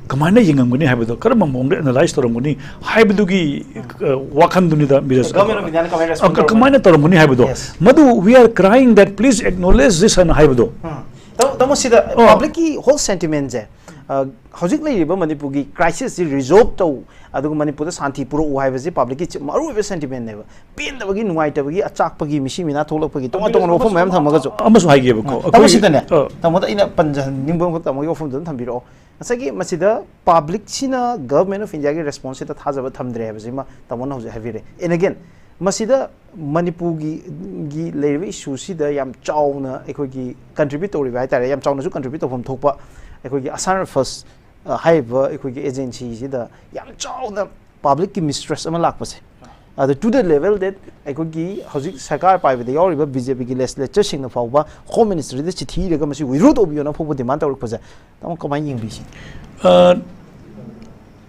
ꯀꯃꯥꯏꯅ ꯌꯦꯡꯉꯝꯒꯅꯤ ꯍꯥꯏꯕꯗꯣ, ꯀꯔꯝꯕ ꯃꯑꯣꯡꯗ ꯑꯦꯅꯥꯂꯥꯏꯁ ꯇꯧꯔꯝꯒꯅꯤ ꯍꯥꯏꯕꯗꯨꯒꯤ, ꯑ, ꯋꯥꯈꯜꯗꯨꯅꯤꯗ ꯃꯤꯔꯖ. Government of India ꯅ ꯀꯃꯥꯏꯅ ꯔꯦꯁꯄꯣꯟ ꯑ, ꯀ-, ꯇꯧꯔꯝꯒꯅꯤ? ꯀꯃꯥꯏꯅ ꯇꯧꯔꯝꯒꯅꯤ ꯍꯥꯏꯕꯗꯣ. Yes. ꯃꯗꯨ, "We are crying that please acknowledge this" ꯍꯥꯏꯅ ꯍꯥꯏꯕꯗꯣ. ꯎꯝ. ꯇꯥꯃꯣ, ꯇꯥꯃꯣ, ꯁꯤꯗ ꯑꯣ. ꯄꯕ꯭ꯂꯤꯛꯀꯤ ꯍꯣꯜ ꯁꯦꯟꯇꯤꯃꯦꯟꯁꯦ, ꯑ, ꯍꯧꯖꯤꯛ ꯂꯩꯔꯤꯕ ꯃꯅꯤꯄꯨꯔꯒꯤ ꯀ꯭ꯔꯥꯏꯁꯤꯁꯁꯤ ꯔꯤꯖꯣꯜꯕ ꯇꯧ, ꯑꯗꯨꯒ ꯃꯅꯤꯄꯨꯔꯗ ꯁꯥꯟꯇꯤ ꯄꯨꯔꯛꯎ ꯍꯥꯏꯕꯁꯤ ꯄꯕ꯭ꯂꯤꯛꯀꯤ ꯆ-, ꯃꯔꯨꯑꯣꯏꯕ ꯁꯦꯟꯇꯤꯃꯦꯟꯅꯦꯕ. ꯄꯦꯟꯗꯕꯒꯤ, ꯅꯨꯡꯉꯥꯏꯇꯕꯒꯤ, ꯑꯆꯥꯛꯄꯒꯤ, ꯃꯤꯁꯤ ꯃꯤꯅꯥ ꯊꯣꯛꯂꯛꯄꯒꯤ, ꯇꯣꯉꯥꯟ ꯇꯣꯉꯥꯟꯕ ꯋꯥꯐꯝ ꯃꯌꯥꯝ ꯊꯝꯃꯒꯁꯨ. ꯑꯃꯁꯨ ꯍꯥꯏꯒꯦꯕꯀꯣ. ꯎꯝ. ꯑꯩꯈꯣꯏ, ꯇꯥꯃꯣ, ꯁꯤꯗꯅꯦ, ꯑ. ꯇꯥꯃꯣꯗ ꯑꯩꯅ ꯄꯟꯖꯍꯟꯅꯤꯡꯕ ꯑꯃꯈꯛ ꯇꯥꯃꯣꯒꯤ ꯋꯥꯐꯝꯗꯨ ꯑꯗꯨꯝ ꯊꯝꯕꯤꯔꯛꯑꯣ. ꯉꯁꯥꯏꯒꯤ ꯃꯁꯤꯗ ꯄꯕ꯭ꯂꯤꯛꯁꯤꯅ Government of India ꯒꯤ ꯔꯦꯁꯄꯣꯟꯁꯁꯤꯗ ꯊꯥꯖꯕ ꯊꯝꯗ꯭ꯔꯦ ꯍꯥꯏꯕꯁꯤꯃ ꯇꯥꯃꯣꯅ ꯍꯧꯖꯤꯛ ꯍꯥꯏꯕꯤꯔꯦ. And again, ꯃꯁꯤꯗ ꯃꯅꯤꯄꯨꯔꯒꯤ, ꯒꯤ ꯂꯩꯔꯤꯕ ꯏꯁꯨꯁꯤꯗ ꯌꯥꯝ ꯆꯥꯎꯅ ꯑꯩꯈꯣꯏꯒꯤ ꯀꯟꯇ꯭ꯔꯤꯕ꯭ꯌꯨꯠ ꯇꯧꯔꯤꯕ ꯍꯥꯏꯇꯥꯔꯦ, ꯌꯥꯝ ꯆꯥꯎꯅꯁꯨ ꯀꯟꯇ꯭ꯔꯤꯕ꯭ꯌꯨꯠ ꯇꯧꯐꯝ ꯊꯣꯛꯄ ꯑꯩꯈꯣꯏꯒꯤ ꯑꯁꯥꯝ ꯔꯥꯏꯐꯜꯁ, ꯑ, ꯍꯥꯏꯔꯤꯕ ꯑꯩꯈꯣꯏꯒꯤ ꯑꯦꯖꯦꯟꯁꯤꯁꯤꯗ ꯌꯥꯝ ꯆꯥꯎꯅ ꯄꯕ꯭ꯂꯤꯛꯀꯤ ꯃꯤꯁꯇ꯭ꯔꯁ ꯑꯃ ꯂꯥꯛꯄꯁꯦ, ꯑꯗ to the level that ꯑꯩꯈꯣꯏꯒꯤ ꯍꯧꯖꯤꯛ ꯁꯔꯀꯥꯔ ꯄꯥꯏꯕꯗ ꯌꯥꯎꯔꯤꯕ ꯕꯤ ꯖꯦ ꯄꯤꯒꯤ ꯂꯦꯖꯤꯁꯂꯦꯆꯔꯁꯤꯡꯅ ꯐꯥꯎꯕ ꯍꯣꯝ ꯃꯤꯅꯤꯁꯇ꯭ꯔꯤꯗ ꯆꯤꯊꯤ ꯏꯔꯒ ꯃꯁꯤ ꯋꯤꯗ꯭ꯔꯣ ꯇꯧꯕꯤꯌꯣꯅ ꯐꯥꯎꯕ ꯗꯤꯃꯥꯟ ꯇꯧꯔꯛꯄꯁꯦ, ꯇꯥꯃꯣ ꯀꯃꯥꯏꯅ ꯌꯦꯡꯕꯤꯁꯤ? ꯑ,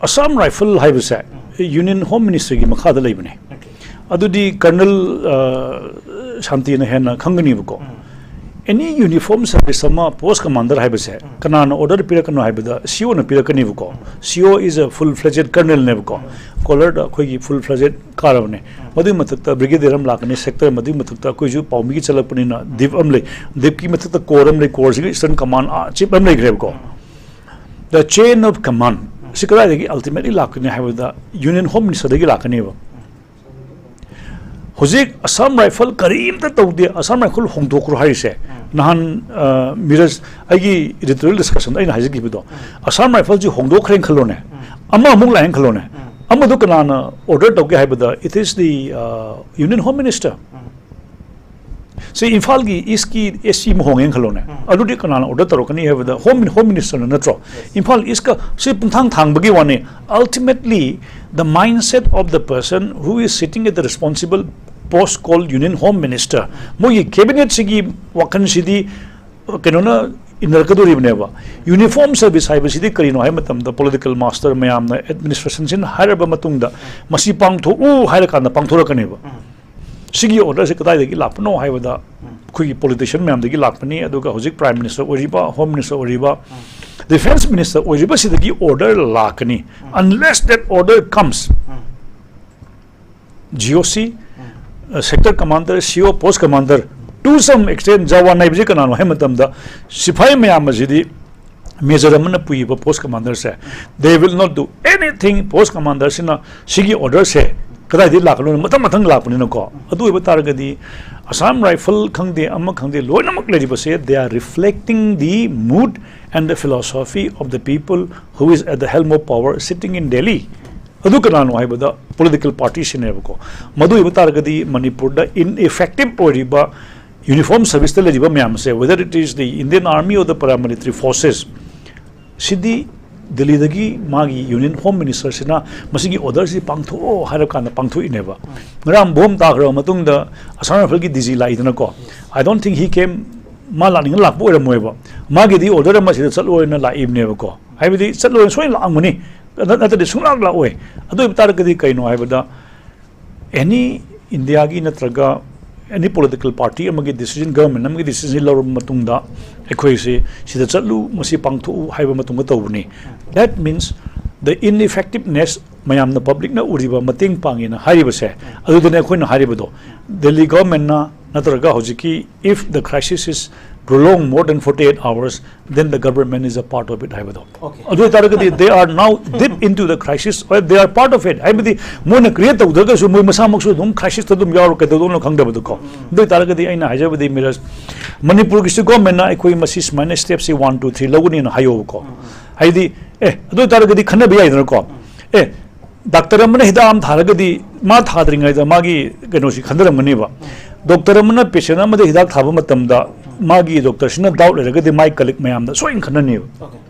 ꯑꯁꯥꯝ ꯔꯥꯏꯐꯜ ꯍꯥꯏꯕꯁꯦ ꯌꯨꯅꯤꯌꯟ ꯍꯣꯝ ꯃꯤꯅꯤꯁꯇ꯭ꯔꯤꯒꯤ ꯃꯈꯥꯗ ꯂꯩꯕꯅꯦ. ꯑꯗꯨꯗꯤ ꯀꯔꯅꯜ ꯁꯥꯟꯇꯤꯅ ꯍꯦꯟꯅ ꯈꯪꯒꯅꯤꯕꯀꯣ꯫ ꯑꯦꯅꯤ ꯌꯨꯅꯤꯐꯣꯔꯝ ꯁꯥꯔꯚꯤꯁ ꯑꯃ, ꯄꯣꯁ ꯀꯃꯥꯟꯗꯔ ꯍꯥꯏꯕꯁꯦ ꯀꯅꯥꯅ ꯑꯣꯔꯗꯔ ꯄꯤꯔꯛꯀꯅꯣ ꯍꯥꯏꯕꯗ ꯁꯤ ꯑꯣꯅ ꯄꯤꯔꯛꯀꯅꯤꯕꯀꯣ꯫ ꯁꯤ ꯑꯣ ꯏꯁ ꯑ ꯐꯨꯜ ꯐ꯭ꯂꯦꯖꯦꯠ ꯀꯔꯅꯦꯜꯅꯦꯕꯀꯣ꯫ ꯀꯣꯂꯔꯗ ꯑꯩꯈꯣꯏꯒꯤ ꯐꯨꯜ ꯐ꯭ꯂꯦꯖꯦꯠ ꯀꯥꯔꯕꯅꯦ꯫ ꯃꯗꯨꯒꯤ ꯃꯊꯛꯇ ꯕ꯭ꯔꯤꯒꯦꯗꯤꯌꯔ ꯑꯃ ꯂꯥꯛꯀꯅꯤ, ꯁꯦꯛꯇꯔ, ꯃꯗꯨꯒꯤ ꯃꯊꯛꯇ ꯑꯩꯈꯣꯏꯁꯨ ꯄꯥꯎꯃꯤꯒꯤ ꯆꯠꯂꯛꯄꯅꯤꯅ ꯗꯤꯞ ꯑꯃ ꯂꯩ꯫ ꯗꯤꯞꯀꯤ ꯃꯊꯛꯇ ꯀꯣꯔ ꯑꯃ ꯂꯩ, ꯀꯣꯔꯁꯤꯒꯤ ꯏꯁꯇꯔꯟ ꯀꯃꯥꯟ ꯆꯤꯞ ꯑꯃ ꯂꯩꯈ꯭ꯔꯦꯕꯀꯣ꯫ ꯗ ꯆꯦꯟ ꯑꯣꯐ ꯀꯃꯥꯟ ꯁꯤ ꯀꯗꯥꯏꯗꯒꯤ ꯑꯜꯇꯤꯃꯦꯠꯂꯤ ꯂꯥꯛꯀꯅꯤ ꯍꯥꯏꯕꯗ ꯌꯨꯅꯤꯌꯟ ꯍꯣꯝ ꯃꯤꯅꯤꯁꯇꯔꯗꯒꯤ ꯂꯥꯛꯀꯅꯦꯕ꯫ ꯍꯧꯖꯤꯛ ꯑꯁꯥꯝ ꯔꯥꯏꯐꯜ ꯀꯔꯤꯝꯇ ꯇꯧꯗꯦ, ꯑꯁꯥꯝ ꯔꯥꯏꯐꯜ ꯍꯣꯡꯗꯣꯛꯈ꯭ꯔꯣ ꯍꯥꯏꯔꯤꯁꯦ꯫ ꯅꯍꯥꯟ ꯃꯤꯔꯖ, ꯑꯩꯒꯤ ꯏꯗꯤꯇꯣꯔꯤꯌꯦꯜ ꯗꯤꯁꯀꯁꯟꯗ ꯑꯩꯅ ꯍꯥꯏꯖꯈꯤꯕꯗꯣ, ꯑꯁꯥꯝ ꯔꯥꯏꯐꯜꯁꯤ ꯍꯣꯡꯗꯣꯛꯈ꯭ꯔꯦꯅ ꯈꯜꯂꯣꯅꯦ, ꯑꯃ ꯑꯃꯨꯛ ꯂꯥꯛꯑꯦꯅ ꯈꯜꯂꯣꯅꯦ, ꯑꯃꯗꯨ ꯀꯅꯥꯅ ꯑꯣꯔꯗꯔ ꯇꯧꯒꯦ ꯍꯥꯏꯕꯗ, it is the union home minister꯫ ꯁꯤ ꯏꯝꯐꯥꯜꯒꯤ ꯏꯁꯀꯤ ꯑꯦꯁ ꯁꯤ ꯑꯃ ꯍꯣꯡꯉꯦꯅ ꯈꯜꯂꯣꯅꯦ, ꯑꯗꯨꯗꯤ ꯀꯅꯥꯅ ꯑꯣꯔꯗꯔ ꯇꯧꯔꯛꯀꯅꯤ ꯍꯥꯏꯕꯗ ꯍꯣꯝ ꯍꯣꯝ ꯃꯤꯅꯤꯁꯇꯔꯅ ꯅꯠꯇ꯭ꯔꯣ? ꯏꯝꯐꯥꯜ ꯏꯁꯀ ꯁꯤ ꯄꯨꯡꯊꯥꯡ ꯊꯥꯡꯕꯒꯤ ꯋꯥꯅꯤ꯫ Ultimately, the mindset of the person who is sitting at the responsible post called Union Home Minister, ꯃꯣꯏꯒꯤ ꯀꯦꯕꯤꯅꯦꯠꯁꯤꯒꯤ ꯋꯥꯈꯜꯁꯤꯗꯤ ꯀꯩꯅꯣꯅ ꯏꯟꯅꯔꯛꯀꯗꯣꯔꯤꯕꯅꯦꯕ꯫ ꯌꯨꯅꯤꯐꯣꯔꯝ ꯁꯔꯚꯤꯁ ꯍꯥꯏꯕꯁꯤꯗꯤ ꯀꯔꯤꯅꯣ ꯍꯥꯏꯕ ꯃꯇꯝꯗ, ꯄꯣꯂꯤꯇꯤꯀꯦꯜ ꯃꯥꯁꯇꯔ ꯃꯌꯥꯝꯅ ꯑꯦꯗꯃꯤꯅꯤꯁꯇ꯭ꯔꯦꯁꯟꯁꯤꯅ ꯍꯥꯏꯔꯕ ꯃꯇꯨꯡꯗ ꯃꯁꯤ ꯄꯥꯡꯊꯣꯛꯎ ꯍꯥꯏꯔꯀꯥꯟꯗ ꯄꯥꯡꯊꯣꯔꯛꯀꯅꯦꯕ꯫ ꯁꯤꯒꯤ ꯑꯣꯔꯗꯔꯁꯦ ꯀꯗꯥꯏꯗꯒꯤ ꯂꯥꯛꯄꯅꯣ ꯍꯥꯏꯕꯗ, ꯑꯩꯈꯣꯏꯒꯤ ꯄꯣꯂꯤꯇꯤꯁꯤꯌꯟ ꯃꯌꯥꯝꯗꯒꯤ ꯂꯥꯛꯄꯅꯤ, ꯑꯗꯨꯒ ꯍꯧꯖꯤꯛ ꯄ꯭ꯔꯥꯏꯝ ꯃꯤꯅꯤꯁꯇꯔ ꯑꯣꯏꯔꯤꯕ, ꯍꯣꯝ ꯃꯤꯅꯤꯁꯇꯔ ꯑꯣꯏꯔꯤꯕ, ꯗꯤꯐꯦꯟꯁ ꯃꯤꯅꯤꯁꯇꯔ ꯑꯣꯏꯔꯤꯕꯁꯤꯗꯒꯤ ꯑꯣꯔꯗꯔ ꯂꯥꯛꯀꯅꯤ꯫ Unless that order comes, G O ꯁꯤ, ꯁꯦꯛꯇꯔ ꯀꯃꯥꯟꯗꯔ, ꯁꯤ ꯑꯣ, ꯄꯣꯁ commander, to some extent Jawan ꯍꯥꯏꯕꯁꯤ ꯀꯅꯥꯅꯣ ꯍꯥꯏꯕ ꯃꯇꯝꯗ, ꯁꯤꯐꯥꯏ ꯃꯌꯥꯝ ꯑꯁꯤꯗꯤ ꯃꯦꯖꯔ ꯑꯃꯅ ꯄꯨꯏꯕ ꯄꯣꯁ ꯀꯃꯥꯟꯗꯔꯁꯦ, they will not do anything꯫ ꯄꯣꯁ ꯀꯃꯥꯟꯗꯔꯁꯤꯅ ꯁꯤꯒꯤ ꯑꯣꯔꯗꯔꯁꯦ ꯀꯗꯥꯏꯗꯒꯤ ꯂꯥꯛꯀꯅꯣ, ꯃꯊꯪ ꯃꯊꯪ ꯂꯥꯛꯄꯅꯤꯅꯀꯣ꯫ ꯑꯗꯨ ꯑꯣꯏꯕ ꯇꯥꯔꯒꯗꯤ ꯑꯁꯥꯝ ꯔꯥꯏꯐꯜ ꯈꯪꯗꯦ, ꯑꯃ ꯈꯪꯗꯦ, ꯂꯣꯏꯅꯃꯛ ꯂꯩꯔꯤꯕꯁꯦ, they are reflecting the mood and the philosophy of the people who is at the helm of power sitting in Delhi꯫ ꯑꯗꯨ ꯀꯅꯥꯅꯣ ꯍꯥꯏꯕꯗ ꯄꯣꯂꯤꯇꯤꯀꯦꯜ ꯄꯥꯔꯇꯤꯁꯤꯅꯦꯕꯀꯣ꯫ ꯃꯗꯨ ꯑꯣꯏꯕ ꯇꯥꯔꯒꯗꯤ ꯃꯅꯤꯄꯨꯔꯗ ꯏꯟ ꯏꯐꯦꯛꯇꯤꯞ ꯑꯣꯏꯔꯤꯕ ꯌꯨꯅꯤꯐꯣꯔꯝ ꯁꯔꯚꯤꯁꯇ ꯂꯩꯔꯤꯕ ꯃꯌꯥꯝꯁꯦ, whether it is the Indian Army or the paramilitary forces, ꯁꯤꯗꯤ ꯗꯦꯜꯂꯤꯗꯒꯤ ꯃꯥꯒꯤ ꯌꯨꯅꯤꯌꯟ ꯍꯣꯝ ꯃꯤꯅꯤꯁꯇꯔꯁꯤꯅ ꯃꯁꯤꯒꯤ ꯑꯣꯔꯗꯔꯁꯤ ꯄꯥꯡꯊꯣꯛꯑꯣ ꯍꯥꯏꯔ ꯀꯥꯟꯗ ꯄꯥꯡꯊꯣꯛꯏꯅꯦꯕ꯫ ꯉꯔꯥꯡ ꯕꯣꯝ ꯇꯥꯈ꯭ꯔꯕ ꯃꯇꯨꯡꯗ Assam ꯔꯥꯏꯐꯜꯒꯤ D G ꯂꯥꯛꯏꯗꯅꯀꯣ꯫ I don't think he came, ꯃꯥ ꯂꯥꯛꯅꯤꯡꯉ ꯂꯥꯛꯄ ꯑꯣꯏꯔꯝꯃꯣꯏꯕ꯫ ꯃꯥꯒꯤꯗꯤ ꯑꯣꯔꯗꯔ ꯑꯃ ꯁꯤꯗ ꯆꯠꯂꯣꯅ ꯂꯥꯛꯏꯕꯅꯦꯕꯀꯣ꯫ ꯍꯥꯏꯕꯗꯤ ꯆꯠꯂꯣꯏꯅ ꯁꯣꯏꯅ ꯂꯥꯛꯑꯝꯒꯅꯤ, ꯅꯠ-, ꯅꯠꯇ꯭ꯔꯗꯤ ꯁꯨꯡꯂꯥꯛ ꯂꯥꯛꯑꯣꯏ꯫ ꯑꯗꯨ ꯑꯣꯏꯕ ꯇꯥꯔꯒꯗꯤ ꯀꯩꯅꯣ ꯍꯥꯏꯕꯗ, ꯑꯦꯅꯤ ꯏꯟꯗꯤꯌꯥꯒꯤ ꯅꯠꯇ꯭ꯔꯒ ꯑꯦꯅꯤ ꯄꯣꯂꯤꯇꯤꯀꯦꯜ ꯄꯥꯔꯇꯤ ꯑꯃꯒꯤ ꯗꯤꯁꯤꯖꯟ, ꯒꯚꯔꯟꯃꯦꯟ ꯑꯃꯒꯤ ꯗꯤꯁꯤꯖꯟ ꯂꯧꯔꯕ ꯃꯇꯨꯡꯗ ꯑꯩꯈꯣꯏꯁꯤ ꯁꯤꯗ ꯆꯠꯂꯨ, ꯃꯁꯤ ꯄꯥꯡꯊꯣꯛꯎ ꯍꯥꯏꯕ ꯃꯇꯨꯡꯗ ꯇꯧꯕꯅꯤ꯫ That means the ineffectiveness, ꯃꯌꯥꯝꯅ, ꯄꯕ꯭ꯂꯤꯛꯅ ꯎꯔꯤꯕ ꯃꯇꯦꯡ ꯄꯥꯡꯉꯦꯅ ꯍꯥꯏꯔꯤꯕꯁꯦ, ꯑꯗꯨꯗꯅꯦ ꯑꯩꯈꯣꯏꯅ ꯍꯥꯏꯔꯤꯕꯗꯣ, ꯗꯦꯜꯂꯤ ꯒꯚꯔꯟꯃꯦꯟꯅ ꯅꯠꯇ꯭ꯔꯒ ꯍꯧꯖꯤꯛꯀꯤ, if the crisis is prolonged more than forty-eight hours, then the government is a part of it ꯍꯥꯏꯕꯗꯣ꯫ Okay. ꯑꯗꯨ ꯑꯣꯏꯇꯥꯔꯒꯗꯤ they are now deep into the crisis, or they are part of it. ꯍꯥꯏꯕꯗꯤ ꯃꯣꯏꯅ ꯀ꯭ꯔꯤꯌꯦꯠ ꯇꯧꯗ꯭ꯔꯒꯁꯨ ꯃꯣꯏ ꯃꯁꯥꯃꯛꯁꯨ ꯑꯗꯨꯝ ꯈ꯭ꯔꯥꯏꯁꯤꯁꯇ ꯑꯗꯨꯝ ꯌꯥꯎꯔ ꯀꯩꯗꯧꯗꯣꯏꯅꯣ ꯈꯪꯗꯕꯗꯣꯀꯣ꯫ ꯑꯗꯨ ꯑꯣꯏꯇꯥꯔꯒꯗꯤ ꯑꯩꯅ ꯍꯥꯏꯖꯕꯗꯤ, ꯃꯤꯔꯥꯖ, ꯃꯅꯤꯄꯨꯔꯒꯤꯁꯨ ꯒꯣꯔꯃꯦꯟꯅ ꯑꯩꯈꯣꯏ ꯃꯁꯤ ꯁꯨꯃꯥꯏꯅ ꯁ꯭ꯇꯦꯞꯁꯤ ꯋꯥꯟ ꯇꯨ ꯊ꯭ꯔꯤ ꯂꯧꯒꯅꯤꯅ ꯍꯥꯏꯌꯣꯕꯀꯣ꯫ ꯍꯥꯏꯗꯤ, ꯑꯦ, ꯑꯗꯨ ꯑꯣꯏꯇꯥꯔꯒꯗꯤ ꯈꯟꯅꯕ ꯌꯥꯏꯗꯅꯀꯣ꯫ ꯑꯦ, ꯗꯥꯛꯇꯔ ꯑꯃꯅ ꯍꯤꯗꯥꯛ ꯑꯃ ꯊꯥꯔꯒꯗꯤ ꯃꯥ ꯊꯥꯗ꯭ꯔꯤꯉꯩꯗ ꯃꯥꯒꯤ ꯀꯩꯅꯣꯁꯤ ꯈꯟꯊꯔꯝꯒꯅꯦꯕ꯫ ꯗꯣꯛꯇꯔ ꯑꯃꯅ ꯄꯦꯁꯦꯟ ꯑꯃꯗ ꯍꯤꯗꯥꯛ ꯊꯥꯕ ꯃꯇꯝꯗ ꯃꯥꯒꯤ ꯗꯣꯛꯇꯔꯁꯤꯅ ꯗꯥꯎꯠ ꯂꯩꯔꯒꯗꯤ ꯃꯥꯏ ꯀꯂꯤꯛ ꯃꯌꯥꯝꯗ ꯁꯣꯏꯅ ꯈꯟꯅꯅꯦꯕ꯫ Okay.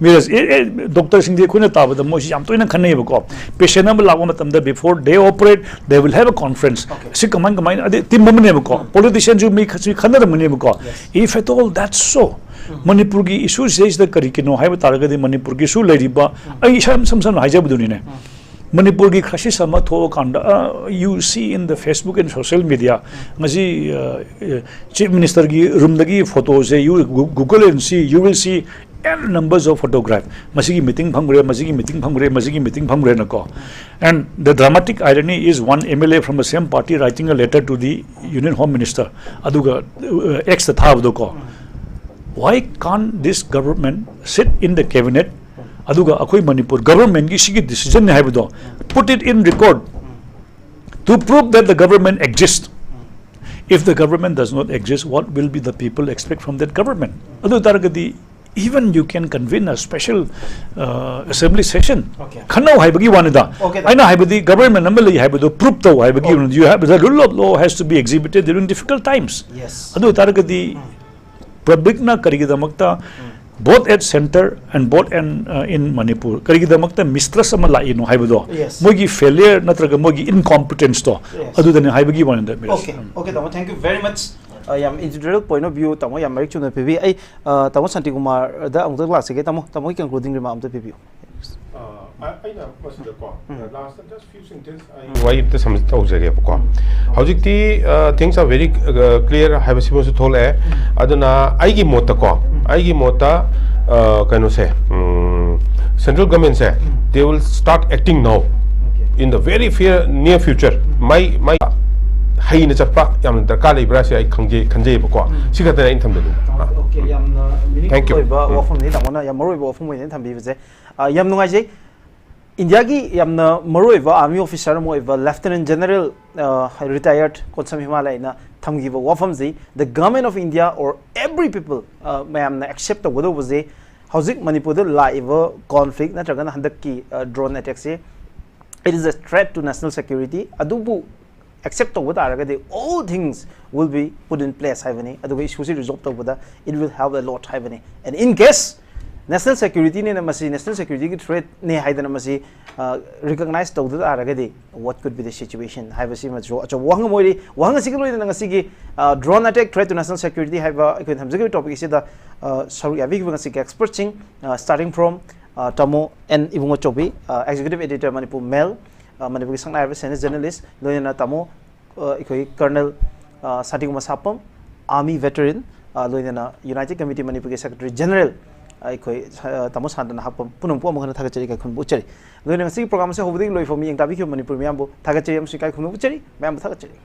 ꯃꯤꯔꯥꯖ, ꯑꯦ, ꯑꯦ, ꯗꯣꯛꯇꯔꯁꯤꯡꯗꯤ ꯑꯩꯈꯣꯏꯅ ꯇꯥꯕꯗ ꯃꯣꯏꯁꯤ ꯌꯥꯝ ꯇꯣꯏꯅ ꯈꯟꯅꯩꯌꯦꯕꯀꯣ꯫ ꯄꯦꯁꯦꯟ ꯑꯃ ꯂꯥꯛꯄ ꯃꯇꯝꯗ, before they operate, they will have a conference. Okay. ꯁꯤ ꯀꯃꯥꯏ ꯀꯃꯥꯏꯅ, ꯑꯗꯩ ꯇꯤꯝ ꯑꯃꯅꯦꯕꯀꯣ, ꯄꯣꯂꯤꯇꯤꯁꯤꯌꯥꯟꯁꯨ ꯃꯤ ꯈ-, ꯁꯤ ꯈꯟꯅꯔꯝꯒꯅꯦꯕꯀꯣ꯫ If at all that's so, ꯃꯅꯤꯄꯨꯔꯒꯤ ꯏꯁꯨꯁꯤꯗꯩꯁꯤꯗ ꯀꯔꯤꯒꯤꯅꯣ ꯍꯥꯏꯕ ꯇꯥꯔꯒꯗꯤ, ꯃꯅꯤꯄꯨꯔꯒꯤꯁꯨ ꯂꯩꯔꯤꯕ, ꯑꯩ ꯏꯁꯝ ꯏꯁꯝ ꯁꯝꯅ ꯍꯥꯏꯖꯕꯗꯨꯅꯤꯅꯦ, ꯃꯅꯤꯄꯨꯔꯒꯤ ꯈ꯭ꯔꯥꯏꯁꯤꯁ ꯑꯃ ꯊꯣꯛꯑꯀꯥꯟꯗ, uh, you see in the Facebook and social media, ꯉꯁꯤ, uh, uh, ꯆꯤꯐ ꯃꯤꯅꯤꯁꯇꯔꯒꯤ ꯔꯨꯝꯗꯒꯤ ꯐꯣꯇꯣꯁꯦ, you Google and see, you will see n numbers of photograph. ꯃꯁꯤꯒꯤ ꯃꯤꯇꯤꯡ ꯐꯝꯈ꯭ꯔꯦ, ꯃꯁꯤꯒꯤ ꯃꯤꯇꯤꯡ ꯐꯝꯈ꯭ꯔꯦ, ꯃꯁꯤꯒꯤ meeting ꯐꯝꯈ꯭ꯔꯦꯅꯀꯣ꯫ And the dramatic irony is one M L A from the same party writing a letter to the Union Home Minister. ꯑꯗꯨꯒ, uh, X ꯇ ꯊꯥꯕꯗꯣꯀꯣ꯫ Why can't this government sit in the cabinet? ꯑꯗꯨꯒ ꯑꯩꯈꯣꯏ ꯃꯅꯤꯄꯨꯔ ꯒꯚꯔꯟꯃꯦꯟꯒꯤ ꯁꯤꯒꯤ ꯗꯤꯁꯤꯖꯟꯅꯤ ꯍꯥꯏꯕꯗꯣ, put it in record to prove that the government exists. If the government does not exist, what will be the people expect from that government? ꯑꯗꯨ ꯑꯣꯏ ꯇꯥꯔꯒꯗꯤ, even you can convene a special, uh, assembly session. Okay. ꯈꯟꯅꯧ ꯍꯥꯏꯕꯒꯤ ꯋꯥꯅꯤꯗ꯫ Okay, ꯑꯩꯅ ꯍꯥꯏꯕꯗꯤ, ꯒꯚꯔꯟꯃꯦꯟ ꯑꯃ ꯂꯩ ꯍꯥꯏꯕꯗꯣ ꯄ꯭ꯔꯨꯞ ꯇꯧ ꯍꯥꯏꯕꯒꯤ Oh. ꯋꯥꯅꯤꯗ꯫ You have, the rule of law has to be exhibited during difficult times. Yes. ꯑꯗꯨ ꯑꯣꯏ ꯇꯥꯔꯒꯗꯤ, ꯄꯕ꯭ꯂꯤꯛꯅ ꯀꯔꯤꯒꯤꯗꯃꯛꯇ, both at center and both and, uh, in Manipur, ꯀꯔꯤꯒꯤꯗꯃꯛꯇ ꯃꯤꯁꯇ꯭ꯔꯁ ꯑꯃ ꯂꯥꯛꯏꯅꯣ ꯍꯥꯏꯕꯗꯣ, Yes. ꯃꯣꯏꯒꯤ ꯐꯦꯂꯤꯌꯔ ꯅꯠꯇ꯭ꯔꯒ ꯃꯣꯏꯒꯤ ꯏꯟꯀꯣꯝꯄꯤꯇꯦꯟꯁꯇꯣ, Yes. ꯑꯗꯨꯗꯅꯤ ꯍꯥꯏꯕꯒꯤ ꯋꯥꯅꯤꯗ, ꯃꯤꯔꯥꯖ꯫ Okay, okay, ꯇꯥꯃꯣ, thank you very much. Uh, ꯌꯥꯝ editorial point of view ꯇꯥꯃꯣ ꯌꯥꯝ ꯃꯔꯤꯛ ꯆꯨꯝꯅ ꯄꯤꯕꯤ꯫ ꯑꯩ, uh, ꯇꯥꯃꯣ ꯁꯥꯟꯇꯤꯀꯨꯃꯥꯔꯗ ꯑꯃꯨꯛꯇꯪ ꯂꯥꯛꯆꯒꯦ꯫ ꯇꯥꯃꯣ, ꯇꯥꯃꯣꯒꯤ concluding remark ꯑꯝꯇ ꯄꯤꯕꯤꯌꯨ꯫ ꯑ, ꯑꯩꯅ ꯃꯁꯤꯗꯀꯣ, last just few sentence ꯑꯩ ꯋꯥꯔꯤ ꯑꯝꯇ ꯁꯝꯖꯤꯟ ꯇꯧꯖꯒꯦꯕꯀꯣ꯫ ꯍꯧꯖꯤꯛꯇꯤ, uh, things are very, uh, clear ꯍꯥꯏꯕꯁꯤꯃꯁꯨ ꯊꯣꯛꯂꯛꯑꯦ꯫ ꯑꯗꯨꯅ ꯑꯩꯒꯤ ꯃꯣꯠꯇꯀꯣ, ꯑꯩꯒꯤ ꯃꯣꯠꯇ, uh, ꯀꯩꯅꯣꯁꯦ, ꯎꯝ, central government say, they will start acting now in the very fair near future. ꯃꯥꯏ ꯃꯥꯏ ꯍꯩꯅ ꯆꯠꯄ ꯌꯥꯝꯅ ꯗꯔꯀꯥꯔ ꯂꯩꯕ꯭ꯔꯥ ꯁꯤ ꯑꯩ ꯈꯪꯖꯩ, ꯈꯟꯖꯩꯌꯦꯕꯀꯣ꯫ ꯁꯤ ꯈꯛꯇꯅꯦ ꯑꯩꯅ ꯊꯝꯖꯅꯤꯡꯕ꯫ ꯑꯣꯀꯦ, ꯌꯥꯝꯅ meaningful Thank you. ꯑꯣꯏꯕ ꯎꯝ꯫ ꯋꯥꯐꯝꯅꯤ ꯇꯥꯃꯣꯅ ꯌꯥꯝ ꯃꯔꯨ ꯑꯣꯏꯕ ꯋꯥꯐꯝ ꯑꯣꯏꯅ ꯊꯝꯕꯤꯕꯁꯦ꯫ ꯑ, ꯌꯥꯝ ꯅꯨꯡꯉꯥꯏꯖꯩ꯫ ꯏꯟꯗꯤꯌꯥꯒꯤ ꯌꯥꯝꯅ ꯃꯔꯨꯑꯣꯏꯕ army officer ꯑꯃ ꯑꯣꯏꯕ Lieutenant General, ꯑ, retired ꯀꯣꯟꯁꯝ ꯍꯤꯃꯥꯂꯌꯅ ꯊꯝꯈꯤꯕ ꯋꯥꯐꯝꯁꯤ, "The government of India or every people", ꯑ, ꯃꯌꯥꯝꯅ accept ꯇꯧꯒꯗꯧꯕꯁꯦ, ꯍꯧꯖꯤꯛ ꯃꯅꯤꯄꯨꯔꯗ ꯂꯥꯛꯏꯕ conflict ꯅꯠꯇ꯭ꯔꯒꯅ ꯍꯟꯗꯛꯀꯤ, ꯑ, drone attack say, "It is a threat to national security", ꯑꯗꯨꯕꯨ accept ꯇꯧꯕ ꯇꯥꯔꯒꯗꯤ all things will be put in place ꯍꯥꯏꯕꯅꯤ꯫ ꯑꯗꯨꯒ issue ꯁꯤ resolve ꯇꯧꯕꯗ it will help a lot ꯍꯥꯏꯕꯅꯤ꯫ And in case national security ꯅꯦꯅ ꯃꯁꯤ national security ꯒꯤ threat ꯅꯦ ꯍꯥꯏꯗꯅ ꯃꯁꯤ, ꯑ, recognize ꯇꯧꯗ ꯇꯥꯔꯒꯗꯤ what could be the situation ꯍꯥꯏꯕꯁꯤꯃꯁꯨ ꯑꯆꯧꯕ ꯋꯥꯍꯪ ꯑꯃ ꯑꯣꯏꯔꯤ꯫ ꯋꯥꯍꯪ ꯑꯁꯤꯒꯤ ꯂꯣꯏꯅꯅ ꯉꯁꯤꯒꯤ, ꯑ, drone attack threat to national security ꯍꯥꯏꯕ ꯑꯩꯈꯣꯏꯅ ꯊꯝꯖꯈꯤꯕ topic ꯑꯁꯤꯗ, ꯑ, ꯁꯔꯨꯛ ꯌꯥꯕꯤꯈꯤꯕ ꯉꯁꯤꯒꯤ expert ꯁꯤꯡ, ꯑ, starting from, ꯑ, ꯇꯥꯃꯣ ꯑꯦꯟ ꯏꯕꯨꯡꯉꯣ ꯆꯧꯕꯤ, ꯑ, Executive Editor Manipur Mail, ꯑ, ꯃꯅꯤꯄꯨꯔꯒꯤ ꯁꯛꯅꯥꯏꯔꯕ senior journalist, ꯂꯣꯏꯅꯅ ꯇꯥꯃꯣ, ꯑ, ꯑꯩꯈꯣꯏ Colonel, ꯑ, ꯁꯥꯟꯇꯤꯀꯨꯃꯥꯔ ꯁꯥꯄꯝ, army veteran, ꯑ, ꯂꯣꯏꯅꯅ United Committee ꯃꯅꯤꯄꯨꯔꯒꯤ Secretary General, ꯑ, ꯑꯩꯈꯣꯏ, ꯑ, ꯇꯥꯃꯣ ꯁꯥꯟꯇꯅ ꯍꯥꯞꯄꯝ ꯄꯨꯝꯅꯃꯛꯄꯨ ꯑꯃꯨꯛ ꯍꯟꯅ ꯊꯥꯒꯠꯆꯔꯤ, ꯏꯀꯥꯏ ꯈꯨꯝꯅꯕ ꯎꯠꯆꯔꯤ꯫ ꯂꯣꯏꯅꯅ ꯉꯁꯤꯒꯤ program ꯑꯁꯤ ꯍꯧꯕꯗꯒꯤ ꯂꯣꯏꯐꯥꯎ ꯃꯤꯠꯌꯦꯡ ꯇꯥꯕꯤꯈꯤꯕ ꯃꯅꯤꯄꯨꯔ ꯃꯤꯌꯥꯝꯕꯨ ꯊꯥꯒꯠꯆꯔꯤ ꯑꯃꯁꯨꯡ ꯏꯀꯥꯏ ꯈꯨꯝꯅꯕ ꯎꯠꯆꯔꯤ꯫ ꯃꯌꯥꯝꯕꯨ ꯊꯥꯒꯠꯆꯔꯤ꯫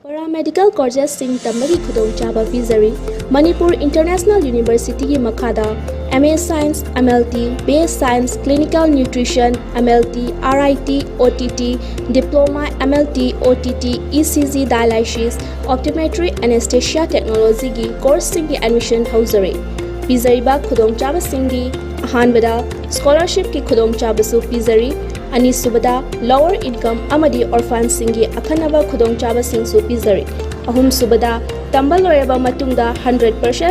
Paramedical courses ꯁꯤꯡ ꯇꯝꯕꯒꯤ ꯈꯨꯗꯣꯡꯆꯥꯕ ꯄꯤꯖꯔꯤ꯫ Manipur International University ꯒꯤ ꯃꯈꯥꯗ M A Science, M L T, B A Science, Clinical Nutrition, M L T, R I T, O T T, Diploma, M L T, O T T, E C G Dialysis, Optometry, Anesthesia Technology ꯒꯤ course ꯁꯤꯡꯒꯤ admission ꯍꯧꯖꯔꯤ꯫ ꯄꯤꯖꯔꯤꯕ ꯈꯨꯗꯣꯡꯆꯥꯕꯁꯤꯡꯗꯤ: ꯑꯍꯥꯟꯕꯗ, scholarship ꯀꯤ ꯈꯨꯗꯣꯡꯆꯥꯕꯁꯨ ꯄꯤꯖꯔꯤ꯫ ꯑꯅꯤꯁꯨꯕꯗ, lower income ꯑꯃꯗꯤ orphan ꯁꯤꯡꯒꯤ ꯑꯈꯟꯅꯕ ꯈꯨꯗꯣꯡꯆꯥꯕꯁꯤꯡꯁꯨ ꯄꯤꯖꯔꯤ꯫ ꯑꯍꯨꯝꯁꯨꯕꯗ, ꯇꯝꯕ ꯂꯣꯏꯔꯕ ꯃꯇꯨꯡꯗ hundred percent